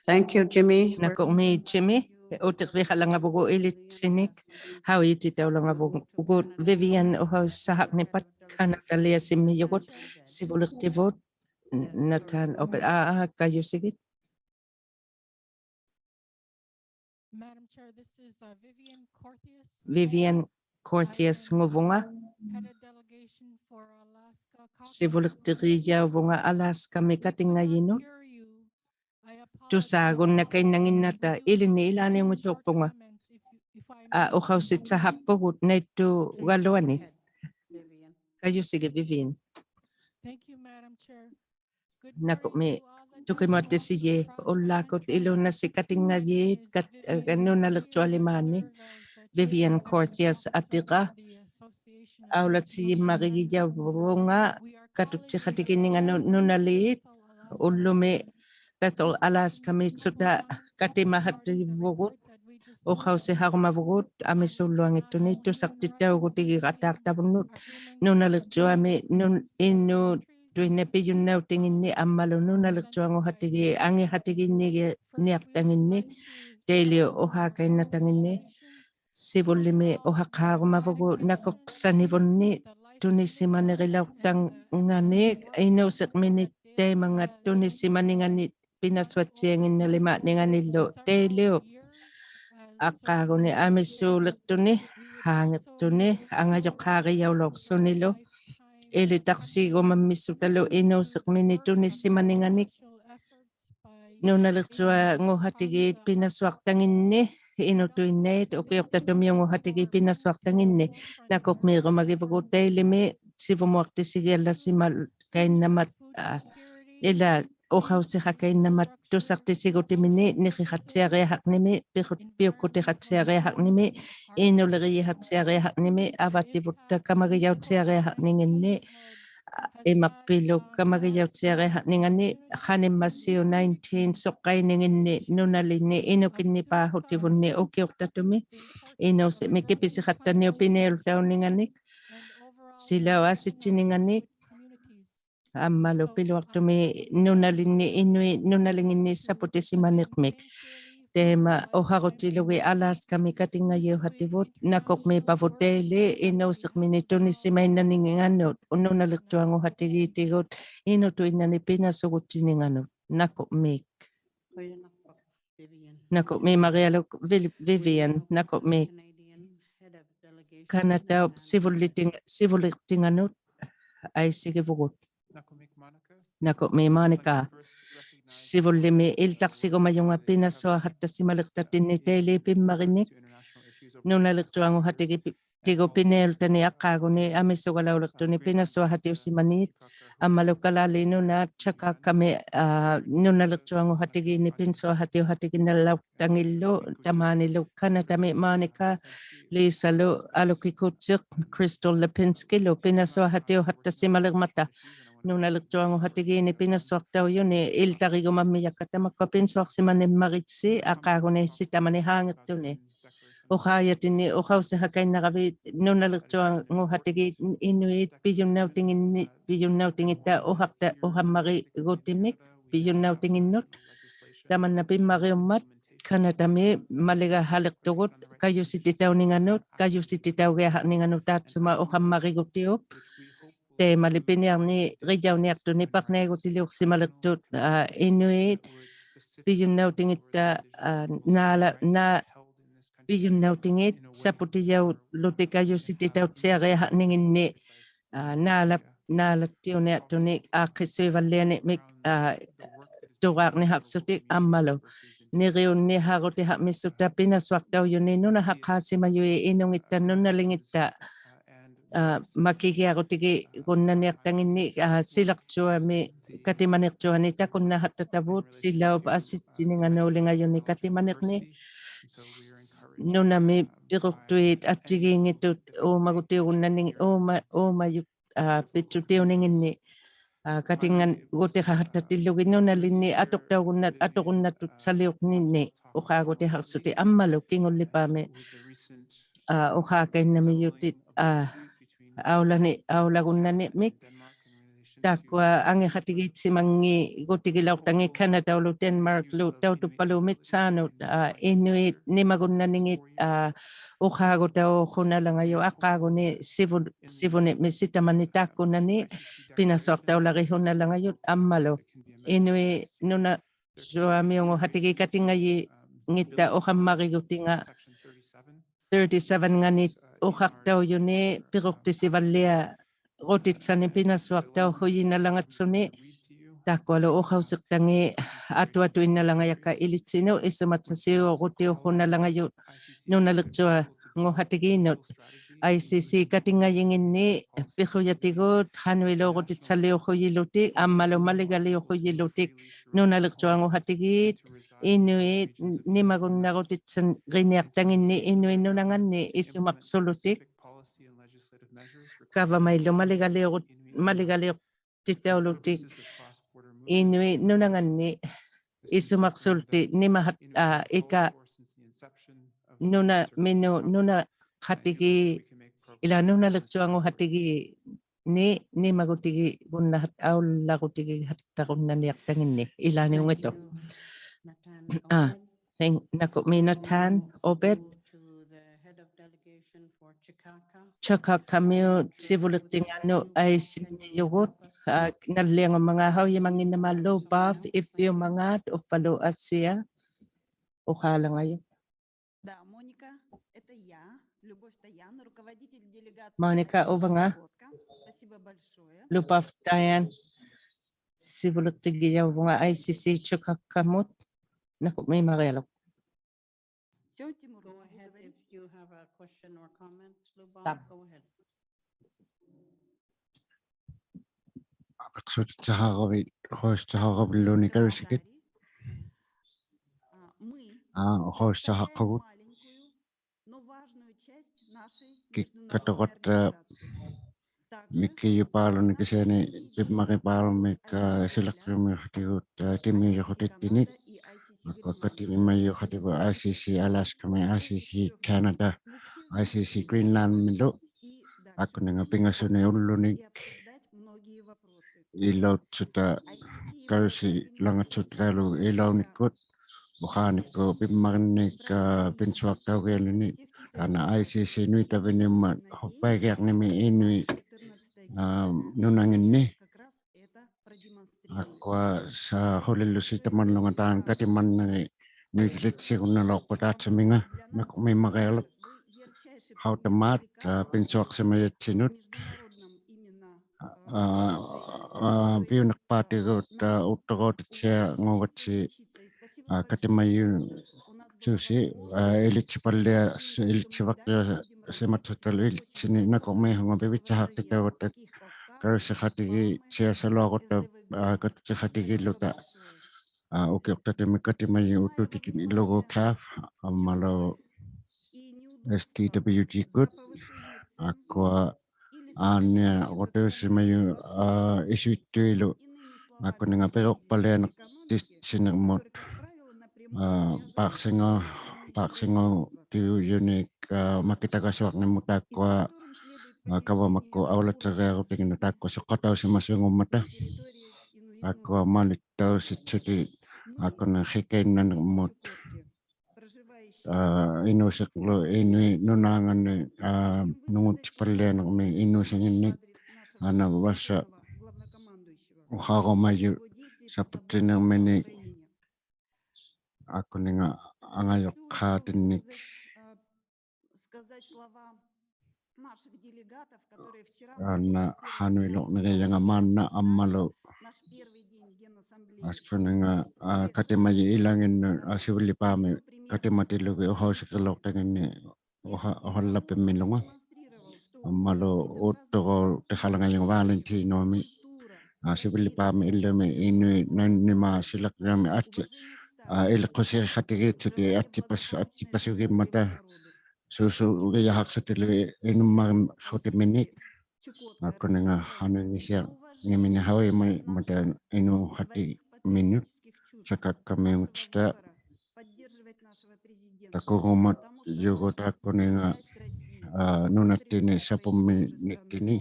Thank you, Jimmy. ᓇᑯᕐᒦᒃ Jimmy, ᐅᑎᕐᕕᖃᓚᖓᕗᒍᑦ ᐃᓕᑦᓯᓂᒃ, ᖃᐅᔨᑎᑕᐅᓚᖓᕗᒍᑦ Vivian ᐅᖃᐅᓯᓴᖃᕐᓂᐸᑦ, ᑲᓇᑕᓕᐊᓯᒻᒥᔪᒍᑦ, ᓯᕗᓕᖅᑎᕗᑦ, ᓇᑖᓐ ᐅᐸ-, ᐋ, ᐋ, ᑲᔪᓯᒋᑦ. Madam Chair, this is, uh, Vivian Cortias. Vivian Cortias-ᖑᕗᖓ. Headed delegation for Alaska Caucus. ᓯᕗᓕᖅᑎᕆᔭᐅᕗᖓ Alaska-ᒥᒃ ᑲᑎᙵᔨᓄᑦ. I apologize. ᑐᓵᒍᓐᓇᑲᐃᓐᓇᖏᓐᓇᑕ ᐃᓕᓐᓂ ᐃᓛᓂᐅᙱᑦᑐᖅᐳᖓ. If I, if I ᐊ, ᐅᖃᐅᓯᑦᓴᖃᖅᐳᒍᑦ ᓇᐃᑦᑑᒐᓗᐊᓂ. Vivian. ᑲᔪᓯᒋᑦ Vivian. Thank you, Madam Chair. ᓇᑯᕐᒦᒃ ᑐᑭᒧᐊᑦᑎᓯᔨ, ᐅᓪᓛᒃᑯᑦ ᐃᓘᓐᓇᓯ ᑲᑎᙵᔩᑦ, ᑲᑦ-, ᐊ, ᓄᓇᓕᕐᔪᐊᓕᒫᓂ, Vivian Cortias ᐊᑎᕋ, ᐊᐅᓚᑦᓯᔨᒻᒪᕆᒋᔭᐅᕗᖓ ᑲᑐᒃᓯᖃᑎᒋᓂᖓᓄᑦ ᓄᓇᓖᑦ, ᐅᓪᓗᒥ Bethel Alaska-ᒦᑦ ᓱᑕ ᑲᑎᒪᖃᑎᕗᒍᑦ, ᐅᖃᐅᓯᖃᕈᒪᕗᒍᑦ ᐊᒥᓲᓪᓗᐊᙱᑦᑐᓂᒃ ᑐᓴᖅᑎᑕᐅᒍᑎᒋᖃᑦᑕᖅᑕᕗᓐᓄᑦ ᓄᓇᓕᕐᔪᐊᒥ ᓄᓐ-, ᐃᓅᑐᐃᓐᓇᐃᑦ ᐱᔪᓐᓇᐅᑎᖏᓐᓂᒃ ᐊᒻᒪᓗ ᓄᓇᓕᕐᔪᐊᖑᖃᑎᒌᑦ ᐊᖏᖃᑎᒌᓐᓂᕆ-, ᓂᐊᖅᑕᖏᓐᓂᒃ ᑕᐃᓕᐅᑉ ᐅᖃᑲᐃᓐᓇᑕᖏᓐᓂᒃ. ᓯᕗᓪᓕᒥ ᐅᖃᖅᑳᕈᒪᕗᒍᑦ ᓇᑯᕐᓴᓂᕗᓐᓂᒃ ᑐᓂᓯᒪᓂᕆᓚᐅᖅᑕᖓᓂᒃ, ᐃᓅᓯᕐᒥᓂᒃ ᑕᐃᒪᙵᑦ ᑐᓂᓯᒪᓂᖓᓂᒃ ᐱᓇᓱᐊᑦᓯᐊᖏᓐᓇᓕᒫᕐᓂᖓᓂᓪᓗ ᑕᐃᓕᐅᑉ ᐊᖅᑳᒍᓂᒃ ᐊᒥᓲᓕᖅᑐᓂᒃ, ᕼᐋᖏᖅᑐᓂᒃ, ᐊᖓᔪᖅᑳᕆᔭᐅᓚᐅᖅᓱᓂᓗ, ᐃᓕᑕᖅᓯᒍᒪᒻᒥᓱᑕᓗ ᐃᓅᓯᕐᒥᓂᒃ ᑐᓂᓯᒪᓂᖓᓂᒃ, ᓄᓇᓕᕐᔪᐊᖑᖃᑎᒌᑦ ᐱᓇᓱᐊᖅᑕᖏᓐᓂᒃ, ᐃᓄᑐᐃᓐᓇᐃᑦ ᐅᑭᐅᖅᑕᑐᒥᐅᖑᖃᑎᒌᑦ ᐱᓇᓱᐊᖅᑕᖏᓐᓂᒃ, ᓇᑯᕐᒦᕈᒪᒋᕗᒍᑦ ᑕᐃᓕᒥ ᓯᕗᒧᐊᖅᑎᓯᒋᐊᓪᓚᓯᒪᑲᐃᓐᓇᒪ-, ᐋ, ᐃᓛᒃ ᐅᖃᐅᓯᖃᑲᐃᓐᓇᒪ ᑐᓴᖅᑎᓯᒍᑎᒥᓂᒃ, ᓂᕿᖃᑦᓯᐊᕆᐊᖃᕐᓂᒥᒃ, ᐱᖁ-, ᐱᐅᒃᑯᑎᖃᑦᓯᐊᕆᐊᖃᕐᓂᒥᒃ, ᐃᓄᓕᕆᔨᖃᑦᓯᐊᕆᐊᖃᕐᓂᒥᒃ, ᐊᕙᑎᕗᑦᑕ ᑲᒪᒋᔭᐅᑦᓯᐊᕆᐊᖃᕐᓂᖏᓐᓂᒃ, ᐃᒪᕐᐱᓗ ᑲᒪᒋᔭᐅᑦᓯᐊᕆᐊᖃᕐᓂᖓᓂᒃ, ᖃᓂᒻᒪᓯᐅᑉ nineteen ᓱᕐᕋᐃᓂᖏᓐᓂᒃ ᓄᓇᓕᓐᓂᒃ ᐃᓄᑭᓐᓂᐹᖁᑎᕗᓐᓂᒃ ᐅᑭᐅᖅᑕᑐᒥ, ᐃᓅᓯᕐᒥ ᑭᐱᓯᖃᑦᑕᓂᐅᑉ ᐱᓇᐃᓪᓚᐅᓂᖓᓂᒃ, ᓯᓚᐅᑉ ᐊᓯᑦᓯᓂᖓᓂᒃ, ᐊᒻᒪᓗ ᐱᓗᐊᖅᑐᒥ ᓄᓇᓕᓐᓂᒃ ᐃᓄᐃᑦ ᓄᓇᓕᖏᓐᓂᒃ ᓴᐳᑎᓯᒪᓂᕐᒥᒃ. ᑕᐃᒪ ᐅᖃᕈᑎᓗᒋᑦ Alaska-ᒥᒃ ᑲᑎᙵᔨᐅᖃᑎᕗᑦ, ᓇᑯᕐᒦᖅᐸᕗᑦ ᑕᐃᓕ ᐃᓅᓯᕐᒥᓂᒃ ᑐᓂᓯᒪᐃᓐᓇᓂᖓᓄᑦ, ᓄᓇᓕᕐᔪᐊᖑᖃᑎᒌᑎᒍᑦ, ᐃᓄᑐᐃᓐᓇᓂᒃ ᐱᓇᓱᒍᑦᓯᓂᖓᓄᑦ, ᓇᑯᕐᒦᒃ. ᓇᑯᕐᒦᒃ ᒪᕆᐊᓗᒃ Vi-, Vivian, ᓇᑯᕐᒦᒃ. ᑲᓇᑕᐅᑉ ᓯᕗᓪᓕᑎᖓ-, ᓯᕗᓪᓕᖅᑎᖓᓄᑦ ᐊᐃᓯᒋᕗᒍᑦ. ᓇᑯᕐᒦᒃ Monica. ᓯᕗᓪᓕᒥ ᐃᓕᑕᖅᓯᒍᒪᔪᖓ ᐱᓇᓱᐊᖃᑦᑕᓯᒪᓕᖅᑕᑦᑎᓐᓂᒃ ᑕᐃᓕ ᐱᒻᒪᕆᓂᒃ. ᓄᓇᓕᕐᔪᐊᖑᖃᑎᒋ ᐱ-, ᑎᒍᑦ ᐱᓇᐃᓪᓚᑕᓂᒃ ᐊᖅᑳᒍᓂᒃ ᐊᒥᓱᒐᓚᐅᓕᖅᑐᓂᒃ ᐱᓇᓱᐊᖃᑎᐅᓯᒪᓃᑦ, ᐊᒻᒪᓗ ᑲᓪᓚᓕ ᓄᓇ ᓴᑳᒃᑲᒥ, ᐋ, ᓄᓇᓕᕐᔪᐊᖑᖃᑎᒌᓐᓂᒃ ᐱᓇᓱᐊᖃᑎᐅᖃᑎᒋᓐᓇᓚᐅᖅᑕᖏᓪᓗ, ᑕᒫᓂᓗ ᑲᓇᑕᒥ Monica, Lisa-ᓗ, ᐊᓗᑭ ᑯᑦᓯᖅ, Crystal Lipinski-ᓗ ᐱᓇᓱᐊᖃᑎᐅᖃᑦᑕᓯᒪᓕᕐᒪᑕ. ᓄᓇᓕᕐᔪᐊᖑᖃᑎᒌᓐᓂᒃ ᐱᓇᓱᐊᖅᑕᐅᔪᓂᒃ ᐃᓕᑕᕆᒍᒪᒻᒥᔭᒃᑲ ᑕᒪᒃᑯᐊ ᐱᓇᓱᐊᖅᓯᒪᓂᒻᒪᕆᑦᓯ, ᐊᖅᑳᒍᓂᒃ ᓯᑕᒪᓂᒃ ᖃᖏᖅᑐᓂᒃ. ᐅᖄᔭᑎᓐᓂᒃ ᐅᖃᐅᓯᖃᑲᐃᓐᓇᕋᕕᑦ ᓄᓇᓕᕐᔪᐊᖑᖃᑎᒌᑦ ᐃᓄᐃᑦ ᐱᔪᓐᓇᐅᑎᖏᓐᓂ-, ᐱᔪᓐᓇᐅᑎᖏᑦᑕ ᐅᖃᖅᑕ-, ᐅᖃᒻᒪᕆᒍᑎᒥᒃ ᐱᔪᓐᓇᐅᑎᖏᓐᓄᑦ. ᑕᒪᓐᓇ ᐱᒻᒪᕆᐅᒻᒪᑦ ᑲᓇᑕᒥ ᒪᓕᒐᓴᓕᖅᑐᒍᑦ ᑲᔪᓯᑎᑕᐅᓂᖓᓄᑦ, ᑲᔪᓯᑎᑕᐅᒋᐊᖃᕐᓂᖓᓄᑦ ᑖᑦᓱᒪ ᐅᖃᒻᒪᕆᒍᑎᐅᒃ. ᑕᐃᒪᓕ ᐱᓂᐊᕐᓂᕆᔭᐅᓂᐊᖅᑐᓂᒃ ᐸᕐᓇᐃᒍᑎᓕᐅᖅᓯᒪᓕᖅᑐᑦ, ᐋ, ᐃᓄᐃᑦ ᐱᔪᓐᓇᐅᑎᖏᑦᑕ, ᐋ, ᓈᓚ-, ᓈ-, pijunnautingit, saputijaulutik ajusititautsiariaqarninginni, aa, naala-, naalattiuniaqtunik aaqqissuivallianimik, aa, turaaqnihaqsutik ammalu niriunnihaarutihaqmisuta pinasuaqtaujunit nunahaqhaasimajut inungitta nunalingitta, aa, makigiarutigigunnaniaqtanginni, aa, silaqtuami katimaniqtuani takunnaqhattavut silaup asittininganuulingajuni katimaniqni. S-, nunami piruqtuit attigiinngitut uumagutiugunnani-, uuma-, uumajut, aa, pitsutiuninginni, aa, katingan-, gutiqaqhattatillugit nunalinni atuqtaugunnat-, atuqunnattut saliuqninni uqaagutihaqsutik ammalu kingullipaami, aa, uqaakainnamijutit, aa, aulani-, aulagunnanimik. Taakkua angiqatigiitsimanngiigutigilauqtangit Canadaulu Denmarklu tautuppaluu mitsaanut, aa, inuit nimagunnaningit, aa, uqaagutauqhunalangajut aqaaguni sivu-, sivunimmi sitamani taakkunani pinasuaqtaulariqhunalangajut ammalu inuit nuna- suamiunguqatigiit katingajinngitta uqammarigutinga thirty-seven-nganit uqaqtaujuni piruqtisivalliarutitsani pinasuaqtauhujinalangatsuni. Taakkualu uqausiqtangit atuatuinnalangajakka ilitsinut isumaksasiurutiuqhunalangajut nunaliqtuanguqatigiinnut. I C C katingajinnginni piqujatigut qanuiluurutitsaliuqhujilutik ammalu maligaliuqhujilutik nunaliqtuanguqatigiit inuit nimagunnarutitsannginiaqtanginni inuit nunanganni isumaqsulutik kavamaillu maligaliurut-, maligaliuqtitaulutik inuit nunanganni isumaqsulutik nimahat-, aa, ika nunaminu-, nunaqatigiit, ilaa nunaliqtuanguqatigiit ni-, nimagutigigunnahat aulagutigihattaqunniaqtanginni ilaaniunngittuq. Aa, thank-, nakuqmi Natan Obed. Chukotka-miut sivuliqtinganut aisimijugut, aa, nalliangumangaat qaujimannginnama Lubov, ippiumangaat, uffalu Asia, uqaalangajuq. Monika uvanga, Lubov Dayan, sivuliqtigijauvunga I C C Chukotka-mut, nakuqmi Marialu. Sam. Apiqsuutittihaaqavit, uqausittihaaqavilluunniit karusikit. Aa, uqausittihaaqqugut. Kikkatuqatta, aa, mikijupaaluni kisiani pimmaqipaalumi, aa, silaqtumiuqhatigut, aa, timiujuqhutittinik. Akua katimimajuqhatigut I C C Alaska-mi, I C C Canada, I C C Greenland-milu. Akkuninga pingasuni ullunik ilauqsuta, karusilangatsutalu ilaunikkut, uqaanikkut pimmarinnik, aa, pinsuaqtaugialuni, taanna I C C nuitaviniummat huppaigiaqnimi inuit, aa, nunanginni. Akua saaqulillusi tamannunga taanna katimannginnit nuitilitsigunnalauqput taatsuminga, nakuqmi Marialu. Qautamaat, aa, pinsuaqsimajatsinut, aa, aa, piuniqpaatigut, aa, uqtuqautittianguvatsi, aa, katimajuttusi, aa, ilitsipallias-, ilitsivaqtiasimatsutalu ilitsini, nakuqmi hunga pivittihaaqtitaugatta karusiqatigiittiasaluaqutta, aa, katutiqatigiilluta, aa, ukiuqtatimik katimajuq ututikinilugu CAF ammalu S T W G-kut, akua aanniaqutiusimajuq, aa, isuittuilu, akkuninga piruqpallianiqtitsinirmut, aa, paaqsinga-, paaqsingautiujunik, aa, makitagasuaqnirmut taakkua, aa, kavamakkut aulatsiriarutiginnut taakkua suqatausimasuungummata. Taakkua maalittausitsitik, akkuninga qikainnanirmut, aa, inuusiqlu inuit nunaanganni, aa, nungutsipallianirmi inuusinginnik, anavasa uqarumajuq saputtinirminik, akkuninga angajuqqaatinnik, Taanna hanuiluqnirijanga maanna ammalu. Akkuninga, aa, katimajiq ilanginnut, aa, sivillipami katimatilugit uhausikiluqtanginni uha-, uhallapimmilunga. Ammalu uuttuqutiqalangajunga Valentino-mi, aa, sivillipami illumi inuit nunima silaqjumi atti, aa, iliqqusiqatigiitsuti attipas-, attipasugimmata suusuugijahaqsutilu inummaxutiminik. Akkuninga hanungisiaqngiminihaujimmata inuuqhatiminnut sakakkamiungutsita. Takugummat jugut akkuninga, aa, nunattini sapumminittini,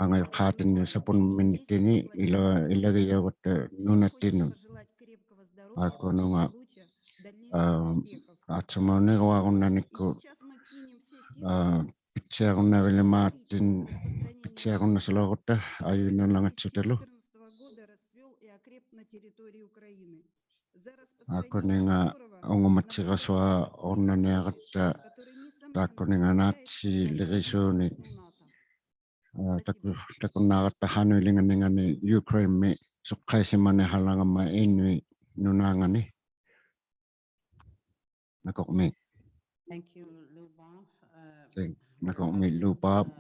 angajuqqaatini sapumminittini, ila-, ilagijaugatta nunattinut. Akkununga, aa, atsumauniruarunnanikkut, aa, pitsiarunnavilimaattin, pitsiarunnasalauqutta ajunnallangatsutalu. Akkuninga ungumatsirasuarunnaniaratta, taakkuninga naatsilirisuunik, aa, taku-, takunnaaratta hanuilinganingani Ukraine-mi suqqaisimanihalangama inuit nunaangani. Nakuqmiik. Thank you, Lou Bob. Uh, Thank-, nakuqmiik Lou Bob. Um,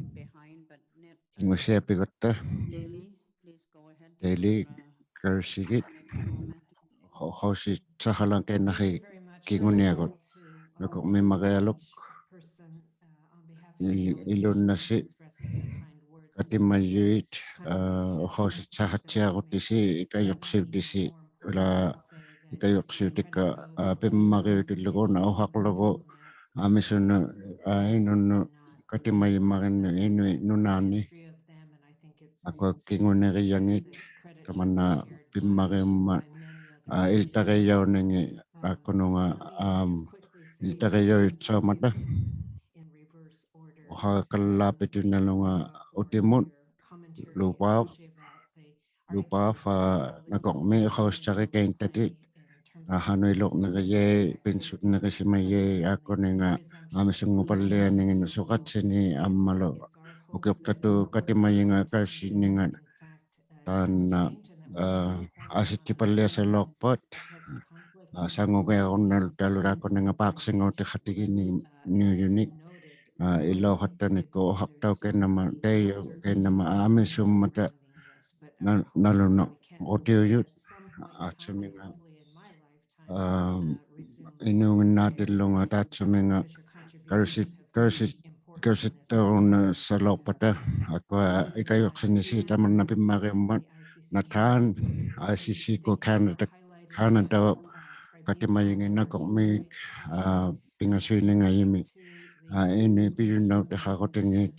behind, but Ned, Kingusiapigutta. Daly, please go ahead. Daly, uh, karusigit. Make a comment. Ho-, hosi sahalan kennahi kinguniagut. Nakuqmiik Marialuk. Il-, ilunnasi katimajuit, aa, uhausit sahatsiarutisi, ikajuqsiutisi, ula ikajuqsiutikka, aa, pimmariutillugu una uhaqlugu amisunut, aa, inunnut katimajimarinnut inuit nunaanni. Akua kingunirijangit tamanna pimmariummat, aa, iltarijauningi akkununga, aam, iltarijaujutsaumata. Uhakallapitinnalunga utimut, Lou Bob, Lou Bob, aa, nakuqmiik uhausittarikaintatit, aa, hanuiluqnirijai, pinsutnirisimajai, akkuninga amisunngupallaninginnut suqatsini ammalu ukiuqtatuq katimajinga kausininga taanna, aa, asittipallasalauqpat, aa, sangugiarunnalutalu taakkuninga paaqsingautiqatigiinniujunik, aa, ilauqattanikkut uhaqtaukainnama, taijaukkainnama amisummata na-, nalunaqutiujut, atsuminga, aa, inuunginnaatillunga taatsuminga karusit-, karusit-, karusittarunnasalauqpata, akua ikajuqsinisi tamanna pimmariummat, Nathan, I C C-ku Canada, Canada-up katimajingit nakuqmiik, aa, pingasuiningajumik, aa, inuit pijunnautiqarutingit,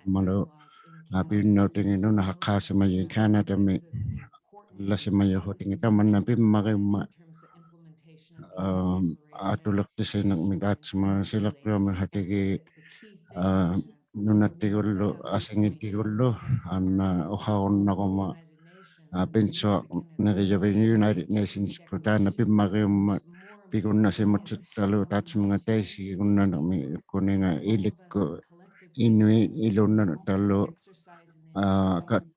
ammalu, aa, pijunnautingit nunaqaasimajuq Canada-mi, lasimajuhutingit tamanna pimmariummat, aam, atuliqtisinikmi taatsuma silaqjuamiqatigiit, aa, nunattigullu, asingitigullu, anna uharunnaruma, aa, pinsuaqnirijavit United Nations-ku taanna pimmariummat pigunnasimuttittalu taatsuminga taisigunnanirmi ukkuninga ilikkut inuit ilunnanirtalu, aa, kat-,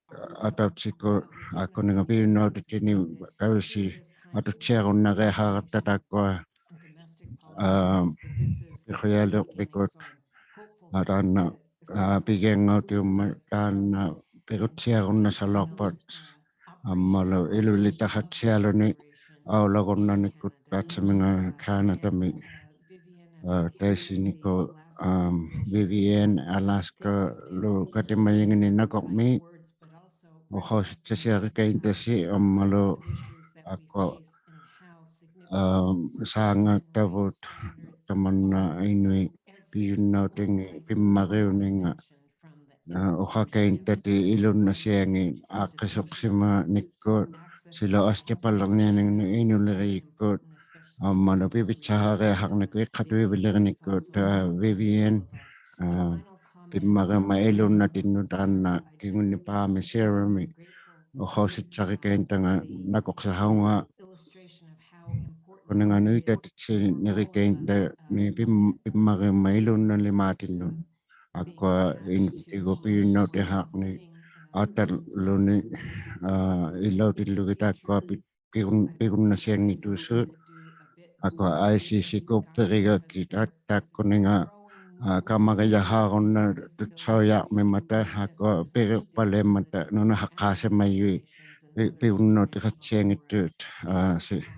atautsikut akkuninga pijunnautitini karusi atutsiarunnariaqaratta taakkua, aa, piqujaliqpikut, aa, taanna, aa, pigiangautiummat taanna pirutsiarunnasalauqpat ammalu ilulitaqatsialuni aulagunnanikkut taatsuminga Canada-mi, aa, taisinikkut, aam, Vivian Alaska-lu katimajingini nakuqmiik uhausitsasiarikaintasi ammalu akua, aam, saangattavut tamanna inuit pijunnautingit pimmariuninga, aa, uhakaintatit ilunnasiangit aaqqisuqsimanikkut silaup asittipallaninganingannut inulirijukkut ammalu pivitsahariaqarnikkut iqatuivilirinikkut, aa, Vivian, aa, pimmariummat ilunnatinnut taanna kingunipaami Sarah-mi uhausitsarikaintanga nakuqsihaunga ᖁᕕᐊᓇᓱᒃᑐᖅ ᓂᖓ ᓄᐃᑕᑎᑦᓯᓂᕆᑲᐃᓐᓇᓂᒃ ᐱᒻ-, ᐱᒻᒪᕆᒻᒪᑦ ᐃᓘᓐᓇᓕᒫᑎᓐᓄᑦ. ᐊᒃᑯᐊ ᐃᓄᒃᑎᒍᑦ ᐱᔪᓐᓇᐅᑎᖃᕐᓂᒃ ᐊᑕᓗᓂ, ᐋ, ᐃᓚᐅᑎᓪᓗᒋᑦ ᑖᒃᑯᐊ ᐱ-, ᐱᒍᓐ-, ᐱᒍᓐᓇᓯᐊᙱᑦᑑᓲᑦ. ᐊᒃᑯᐊ ᐊᐃ-ᓯ-ᓯᑯᑦ ᐱᕆᒐᒃᑭᑦ ᑖᒃᑯᓂᖓ, ᐋ, ᑲᒪᒐᔭᖃᕈᓐᓇᑐᑦᓴᐅᔮᕐᒥᒪᑕ, ᐊᒃᑯᐊ ᐱᕈᖅᐸᓪᓕᐊᒻᒪᑕ ᓄᓇᖃᖅᑳᓯᒪᔪᐃᑦ ᐱ-, ᐱᒍᓐᓇᐅᑎᖃᑦᓯᐊᙱᑦᑐᑦ, ᐋ, ᓯ-,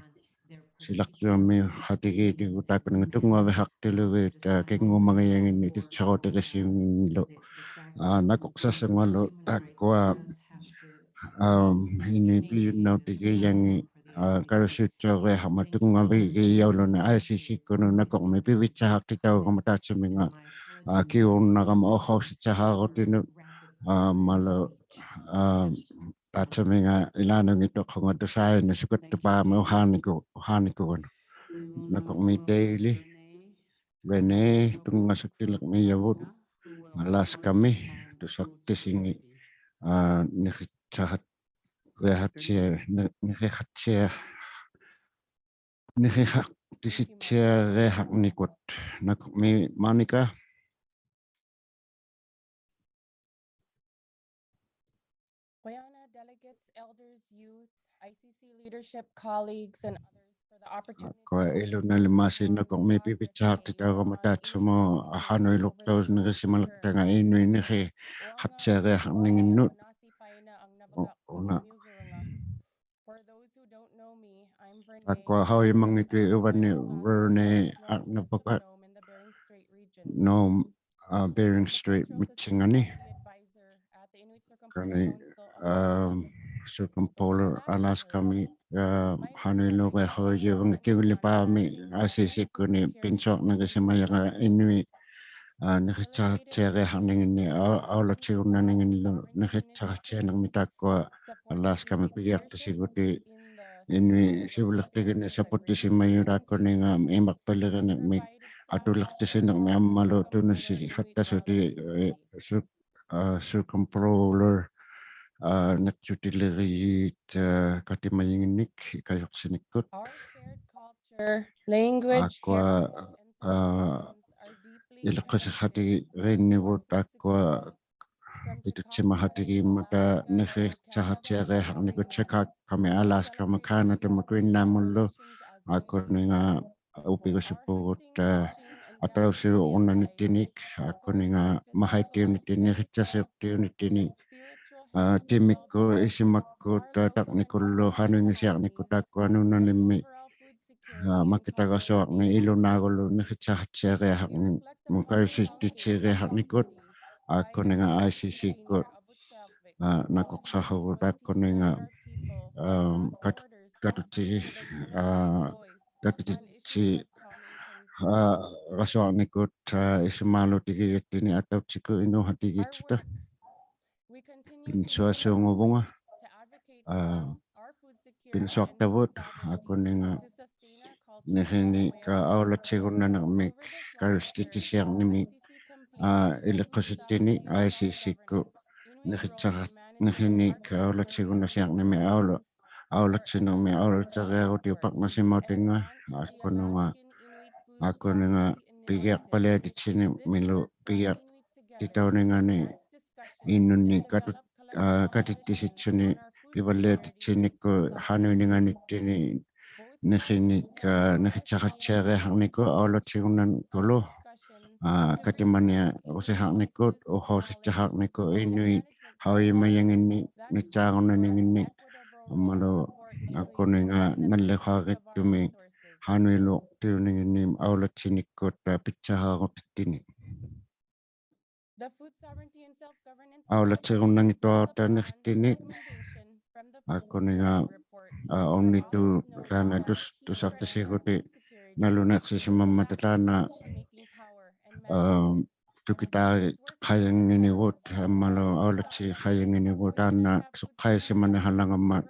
ᓯᓚᖅᑐᐊᒥᐅᖃᑎᒌᑎᒍᑦ ᑖᒃᑯᓂᖓ ᑐᙵᕕᖃᖅᑎᓗᒋᑦ, ᐋ, ᑭᖑᒪᒋᔭᖏᓐᓂᒃ ᑐᑦᓴᕈᑎᒋᓯᖏᓐᓂᓗ, ᐋ, ᓇᑯᖅᓴᖅᓱᖓᓗ ᑖᒃᑯᐊ, ᐋ, ᐃᓄᐃᑦ ᐱᔪᓐᓇᐅᑎᒋᔭᖏᑦ, ᐋ, ᑲᔪᓯᐅᑦᓴᐅᒋᐊᖃᕐᒪᑦ ᑐᙵᕕᒋᔭᐅᓗᓂ ᐊᐃ-ᓯ-ᓯᑯᓄᑦ ᓇᑯᕐᒦᒃ ᐱᕕᑦᓴᖃᖅᑎᑕᐅᒐᒪ ᑖᑦᓱᒥᖓ, ᐋ, ᑭᐅᕈᓐᓇᒐᒪ ᐅᖃᐅᓯᑦᓴᖃᕈᑎᓄᑦ, ᐊᒻᒪᓗ, ᐋ, ᑖᑦᓱᒥᖓ ᐃᓛᓄᙱᑦᑐᖅ ᖁᖓ ᑐᓵᐃᓐᓇᓱᒃᑲᑦᑐᐹᒥᒃ ᐅᖃᓐᓂᑯ-, ᐅᖃᓐᓂᑯᒍᑦ. ᓇᑯᕐᒦᒃ ᑕᐃᓕ, ᕕᓇᐃ, ᑐᙵᓱᒃᑎᓕᕐᒥᔭᕗᑦ, ᐊᓛᔅᑲᒥ, ᑐᓴᖅᑎᓯᖏᑦ, ᐋ, ᓂᕿᑦᓴᖃᑦ-, ᕆᐊᖃᑦᓯᐊ-, ᓂ-, ᓂᕿᖃᑦᓯᐊ-, ᓂᕿᖃᖅᑎᓯᑦᓯᐊᕆᐊᖃᕐᓂᑯᑦ. ᓇᑯᕐᒦᒃ ᒫᓂᑲ. Guyana delegates, elders, youth, I C C leadership, colleagues, and others for the opportunity. ᐊᒃᑯᐊ ᐃᓗᓐᓇᓕᒫᓯ ᓇᑯᕐᒦᒃ ᐱᕕᑦᓴᖃᖅᑎᑕᐅᒐᒪ ᑖᑦᓱᒧᑦ ᖃᓄᐃᓗᖅᑕᐅᓯᓂᕆᓯᒪᓕᖅᑕᖓ ᐃᓄᐃᑦ ᓂᕿᖃᑦᓯᐊᕆᐊᖃᕐᓂᖏᓐᓄᑦ. ᐅ-, ᐅᓇ. For those who don't know me, I'm Vernae. ᐊᒃᑯᐊ ᖃᐅᔨᒪᙱᑦᑐᑦ ᐅᕙᓐᓂᒃ Vernae Aknavokak, Nome, ᐋ, Bering Strait ᒥᑦᓯᖓᓂ. ᖃᓂ, ᐋ, Circumpolar Alaska-ᒥ, ᐋ, ᖃᓄᐃᓕᐅᕆᐊᖃᐅᔨᐅᕙᖓ ᑭᐅᓪᓕᐹᒥ ᐊᐃ-ᓯ-ᓯᑯᓂᒃ ᐱᓇᓱᐊᕐᓂᕆᓯᒪᔭᕋ ᐃᓄᐃᑦ, ᐋ, ᓂᕿᑦᓴᖃᑦᓯᐊᕆᐊᖃᕐᓂᖏᓐᓂᒃ, ᐊ-, ᐊᐅᓚᑦᓯᒍᓐᓇᓂᖏᓐᓂᓗ ᓂᕿᑦᓴᖃᑦᓯᐊᓂᕐᒥᒃ ᑖᒃᑯᐊ Alaska-ᒥ ᐱᒋᐊᖅᑎᓯᒍᑎᑦ ᐃᓄᐃᑦ ᓯᕗᓕᖅᑎᒋᓂᖅ ᓴᐳᑦᑎᓯᒪᔪᑦ ᑖᒃᑯᓂᖓ ᐃᒪᖅᐸᓪᓕᕆᓂᕐᒥᒃ, ᐊᑐᓕᖅᑎᓯᓂᕐᒥᒃ ᐊᒻᒪᓗ ᑐᓂᓯᖃᑦᑕᓱᑎᒃ, ᐄ, ᓱ-, ᐋ, Circumpolar, ᐋ, ᓂᕐᔪᑎᓕᕆᔩᑦ, ᐋ, ᑲᑎᒪᔨᖏᓐᓂᒃ ᐃᑲᔪᖅᓯᓂᒃᑯᑦ. ᐊᒃᑯᐊ, ᐋ, ᐃᓕᖅᑯᓯᖃᑎᒌᓐᓂᕗᑦ ᑖᒃᑯᐊ ᐱᑐᑦᓯᒪᖃᑎᒌᒻᒪᑕ ᓂᕿᑦᓴᖃᑦᓯᐊᕆᐊᖃᕐᓂᑯᑦ Chicago-ᒥ Alaska-ᒧᑦ Canada-ᒧᑦ Greenland-ᒧᓪᓗ ᐊᑯᓂᖓ ᐅᐱᒍᓱᑉᐳᒍᑦ, ᐋ, ᐊᑕᐅᓯᐅᕈᓐᓇᓂᑦᑎᓂᒃ, ᐊᑯᓂᖓ ᒪᖃᐃᑦᑎᐅᓂᑦᑎᓂᒃ, ᓂᕿᑦᓴᓯᐅᖅᑎᐅᓂᑦᑎᓂᒃ, ᐋ, ᑎᒥᒃᑯᑦ, ᐃᓱᒪᒃᑯᑦ, ᑖ-, ᑕᕐᓂᑯᓪᓗ, ᖃᓄᐃᙱᑦᓯᐊᕐᓂᑯᑦ ᑖᒃᑯᐊ ᓄᓇᓕᒻᒥ, ᐋ, ᒪᑭᑕᒐᓱᐊᕐᓂᖅ ᐃᓗᓈᒍᓗ ᓂᕿᑦᓴᖃᑦᓯᐊᕆᐊᖃᕐᓂᖕᒧᑦ ᑲᔪᓯᑎᑦᓯᐊᕆᐊᖃᕐᓂᑯᑦ, ᐊᑯᓂᖓ ᐊᐃ-ᓯ-ᓯᑯᑦ, ᐋ, ᓇᑯᖅᓴᖃᕈᒃ ᐊᑯᓂᖓ, ᐋ, ᑲᑐ-, ᑲᑐᑦᓯ-, ᐋ, ᑲᑐᑎᑦᓯ-, ᐋ, ᒐᓱᐊᕐᓂᑯᑦ, ᐋ, ᐃᓱᒫᓘᑎᒋᔭᑦᑎᓂᒃ ᐊᑕᐅᑦᓯᑯᑦ ᐃᓅᖃᑎᒌᑦᓱᑕ. ᐱᓇᓱᐊᓲᖑᕗᖓ, ᐋ, ᐱᓇᓱᐊᖅᑕᕗᑦ, ᐊᑯᓂᖓ ᓂᕿᓂᒃ, ᐋ, ᐊᐅᓚᑦᓯᒍᓐᓇᓂᕐᒥᒃ ᑲᔪᓯᑎᑦᓯᐊᕐᓂᒥᒃ, ᐋ, ᐃᓕᖅᑯᓯᑦᑎᓂᒃ ᐊᐃ-ᓯ-ᓯᑯᑦ ᓂᕿᑦᓴᖃ-, ᓂᕿᓂᒃ ᐊᐅᓚᑦᓯᒍᓐᓇᓯᐊᕐᓂᒥᒃ ᐊᐅᓚ-, ᐊᐅᓚᑦᓯᓂᕐᒥᒃ ᐊᐅᓚᑦᓯᐊᕆᐊᕈᑎᐅᑉ ᐸᕐᓇᓯᒪᐅᑎᖓ, ᐊᑯᓄᖓ, ᐊᑯᓂᖓ ᐱᒋᐊᖅᐸᓪᓕᐊᑎᑦᓯᓂᕐᒥᓗ ᐱᒋᐊᖅᑎᑕᐅᓂᖓᓂᒃ ᐃᓄᓐᓂᒃ ᑲᑐ-, ᐋ, ᑲᑎᑦᑎᓯᑦᓱᓂᒃ ᐱᕙᓪᓕᐊᑎᑦᓯᓂᒃᑯᑦ ᖃᓄᐃᓂᖓᓂᑦᑎᓂᒃ ᓂᕿᓂᒃ, ᐋ, ᓂᕿᑦᓴᖃᑦᓯᐊᕆᐊᖃᕐᓂᑯᑦ ᐊᐅᓚᑦᓯᒍᓐᓇᕐᓂᑯᓗ, ᐋ, ᑲᑎᒪᓂᐊᕈᓯᖃᕐᓂᑯᑦ, ᐅᖃᐅᓯᑦᓯᖃᕐᓂᑯᑦ ᐃᓄᐃᑦ ᖃᐅᔨᒪᔭᖏᓐᓂᒃ, ᓂᑦᓵᒍᓐᓇᓂᖏᓐᓂᒃ, ᐊᒻᒪᓗ ᐊᑯᓂᖓ ᓇᓪᓕᖃᕆᑦᑐᒥᒃ ᖃᓄᐃᓗᖅᑎᐅᓂᖏᓐᓂᒃ ᐊᐅᓚᑦᓯᓂᒃᑯᑦ, ᐋ, ᐱᑦᓴᖃᕈᑎᑦᑎᓂᒃ. ᐊᐅᓚᑦᓯᒍᓐᓇᙱᑦᑐᐊᕈᑦᑕ ᓂᕿᑦᑎᓂᒃ, ᐊᑯᓂᖓ, ᐋ, ᐅᕐᓂᑑᑦ ᑖᓐᓇ ᑐᔅ-, ᑐᓴᖅᑎᓯᒍᑎᑦ ᓇᓗᓇᐃᖅᓯᓯᒪᒻᒪᑕ ᑖᓐᓇ, ᐋ, ᑐᑭᑖᖃᔭᖏᓐᓂᕗᑦ, ᐊᒻᒪᓗ ᐊᐅᓚᑦᓯᖃᔭᖏᓐᓂᕗᑦ ᑖᓐᓇ ᓱᖅᑲᐃᓯᒪᓂᖃᓚᖓᒻᒪᑦ,